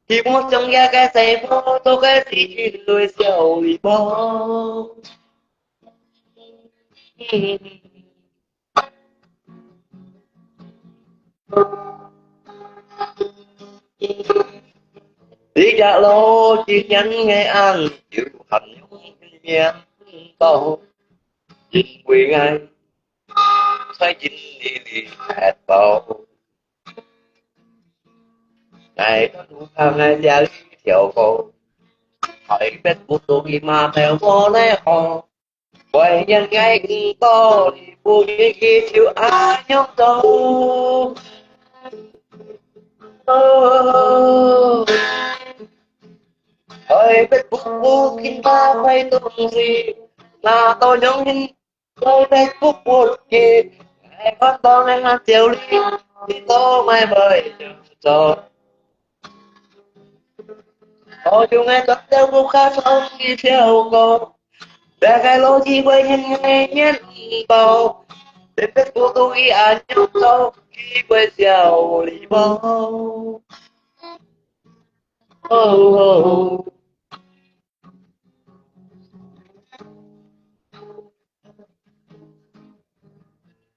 希望想这个生活做个事情来笑一笑。你个路一样个暗，有很容易面到。 因為𠊎在這裡學到，𠊎都看𠊎這一條歌，特別不注意嘛，在我來學，我應該知道你不願意就恁樣做。哦，特別不注意嘛，在東西，那都容易 我在不服氣，愛看到你眼笑裡，你都愛會做。我用愛做到不卡上一條歌，大概邏輯會很很很多，特別不注意恁樣做，你會笑你無？哦哦。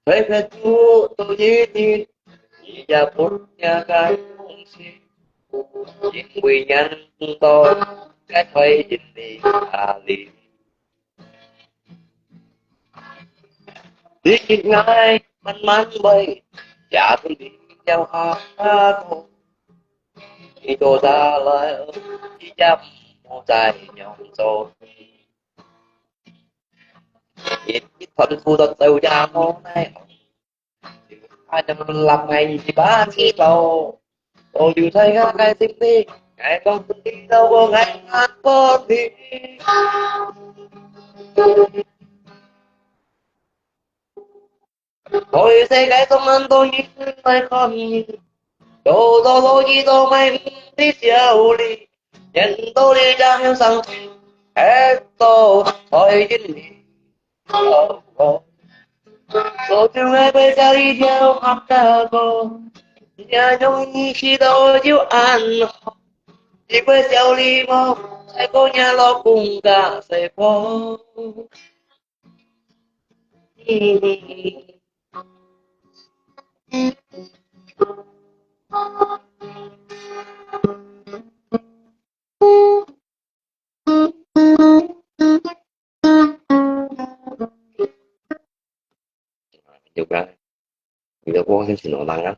推開主都一定，你也不要感動心，因為人多，該推進你哪裡？你應該慢慢來，假如你要好好過，你坐下來，你也不再用手。 一團苦到走也無奈何，還能立𠊎一把指導，我留在𠊎个心裡，𠊎講你到我𠊎難過你。在世界上恁多人來看你，做到老幾多買毋知少哩，見到你正後生，係到在心裡。所以愛背下一條客家歌，也容易使到有安好。一個小禮物，在過年老公家細婆。有个，有个我很喜欢人啊。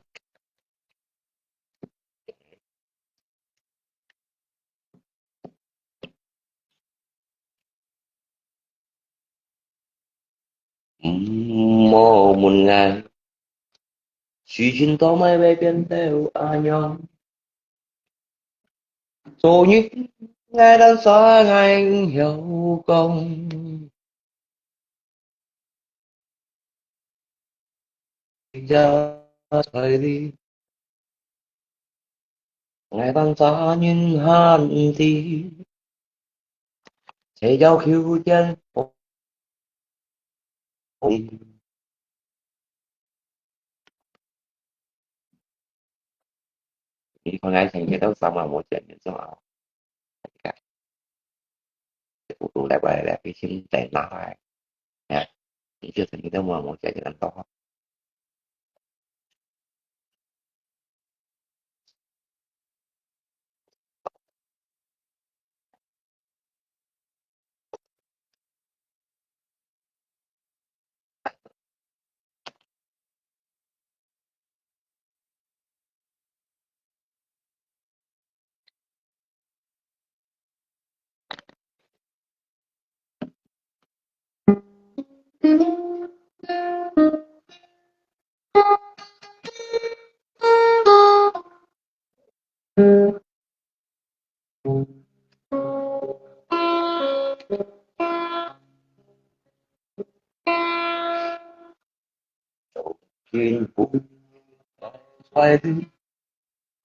莫問𠊎，事情到尾會變到恁樣。昨日𠊎單儕𠊎曉講， 在這在裡，𠊎單儕人還知，誰要求見。你看𠊎成日都三晚無見面，做麼？這不如來，來，來，一起等拿來。哎，你就成日都無，無見面，多好。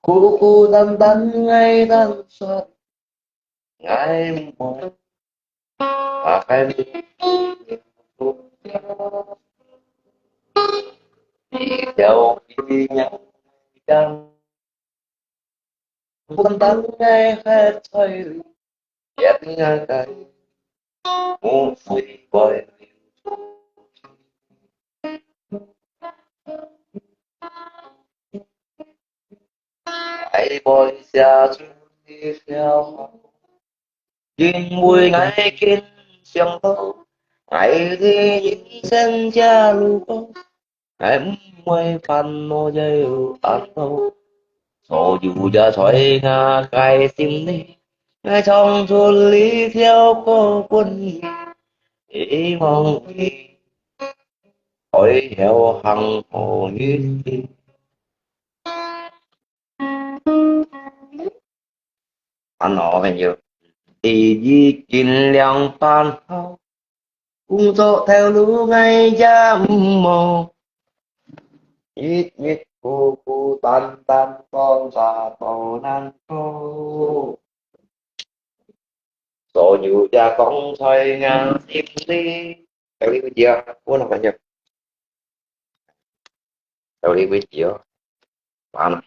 孤孤單單𠊎單儕，𠊎毋會打開你，你叫你娘講。 孤單單𠊎歇在裡，也毋愛該，無水杯。愛杯寫出你笑容，因為𠊎緊想到，𠊎的人生這路過， 𠊎毋會煩惱也有煩惱，所有也在𠊎个心裡，𠊎唱出這條歌分你，希望你愛曉幸福日子。 Hello，朋友，第一斤兩半好，工作頭路𠊎也毋無，日日孤孤單單，講啥都難過。所有也講在𠊎心裡。有理解啊，我那朋友。有理解哦。完了。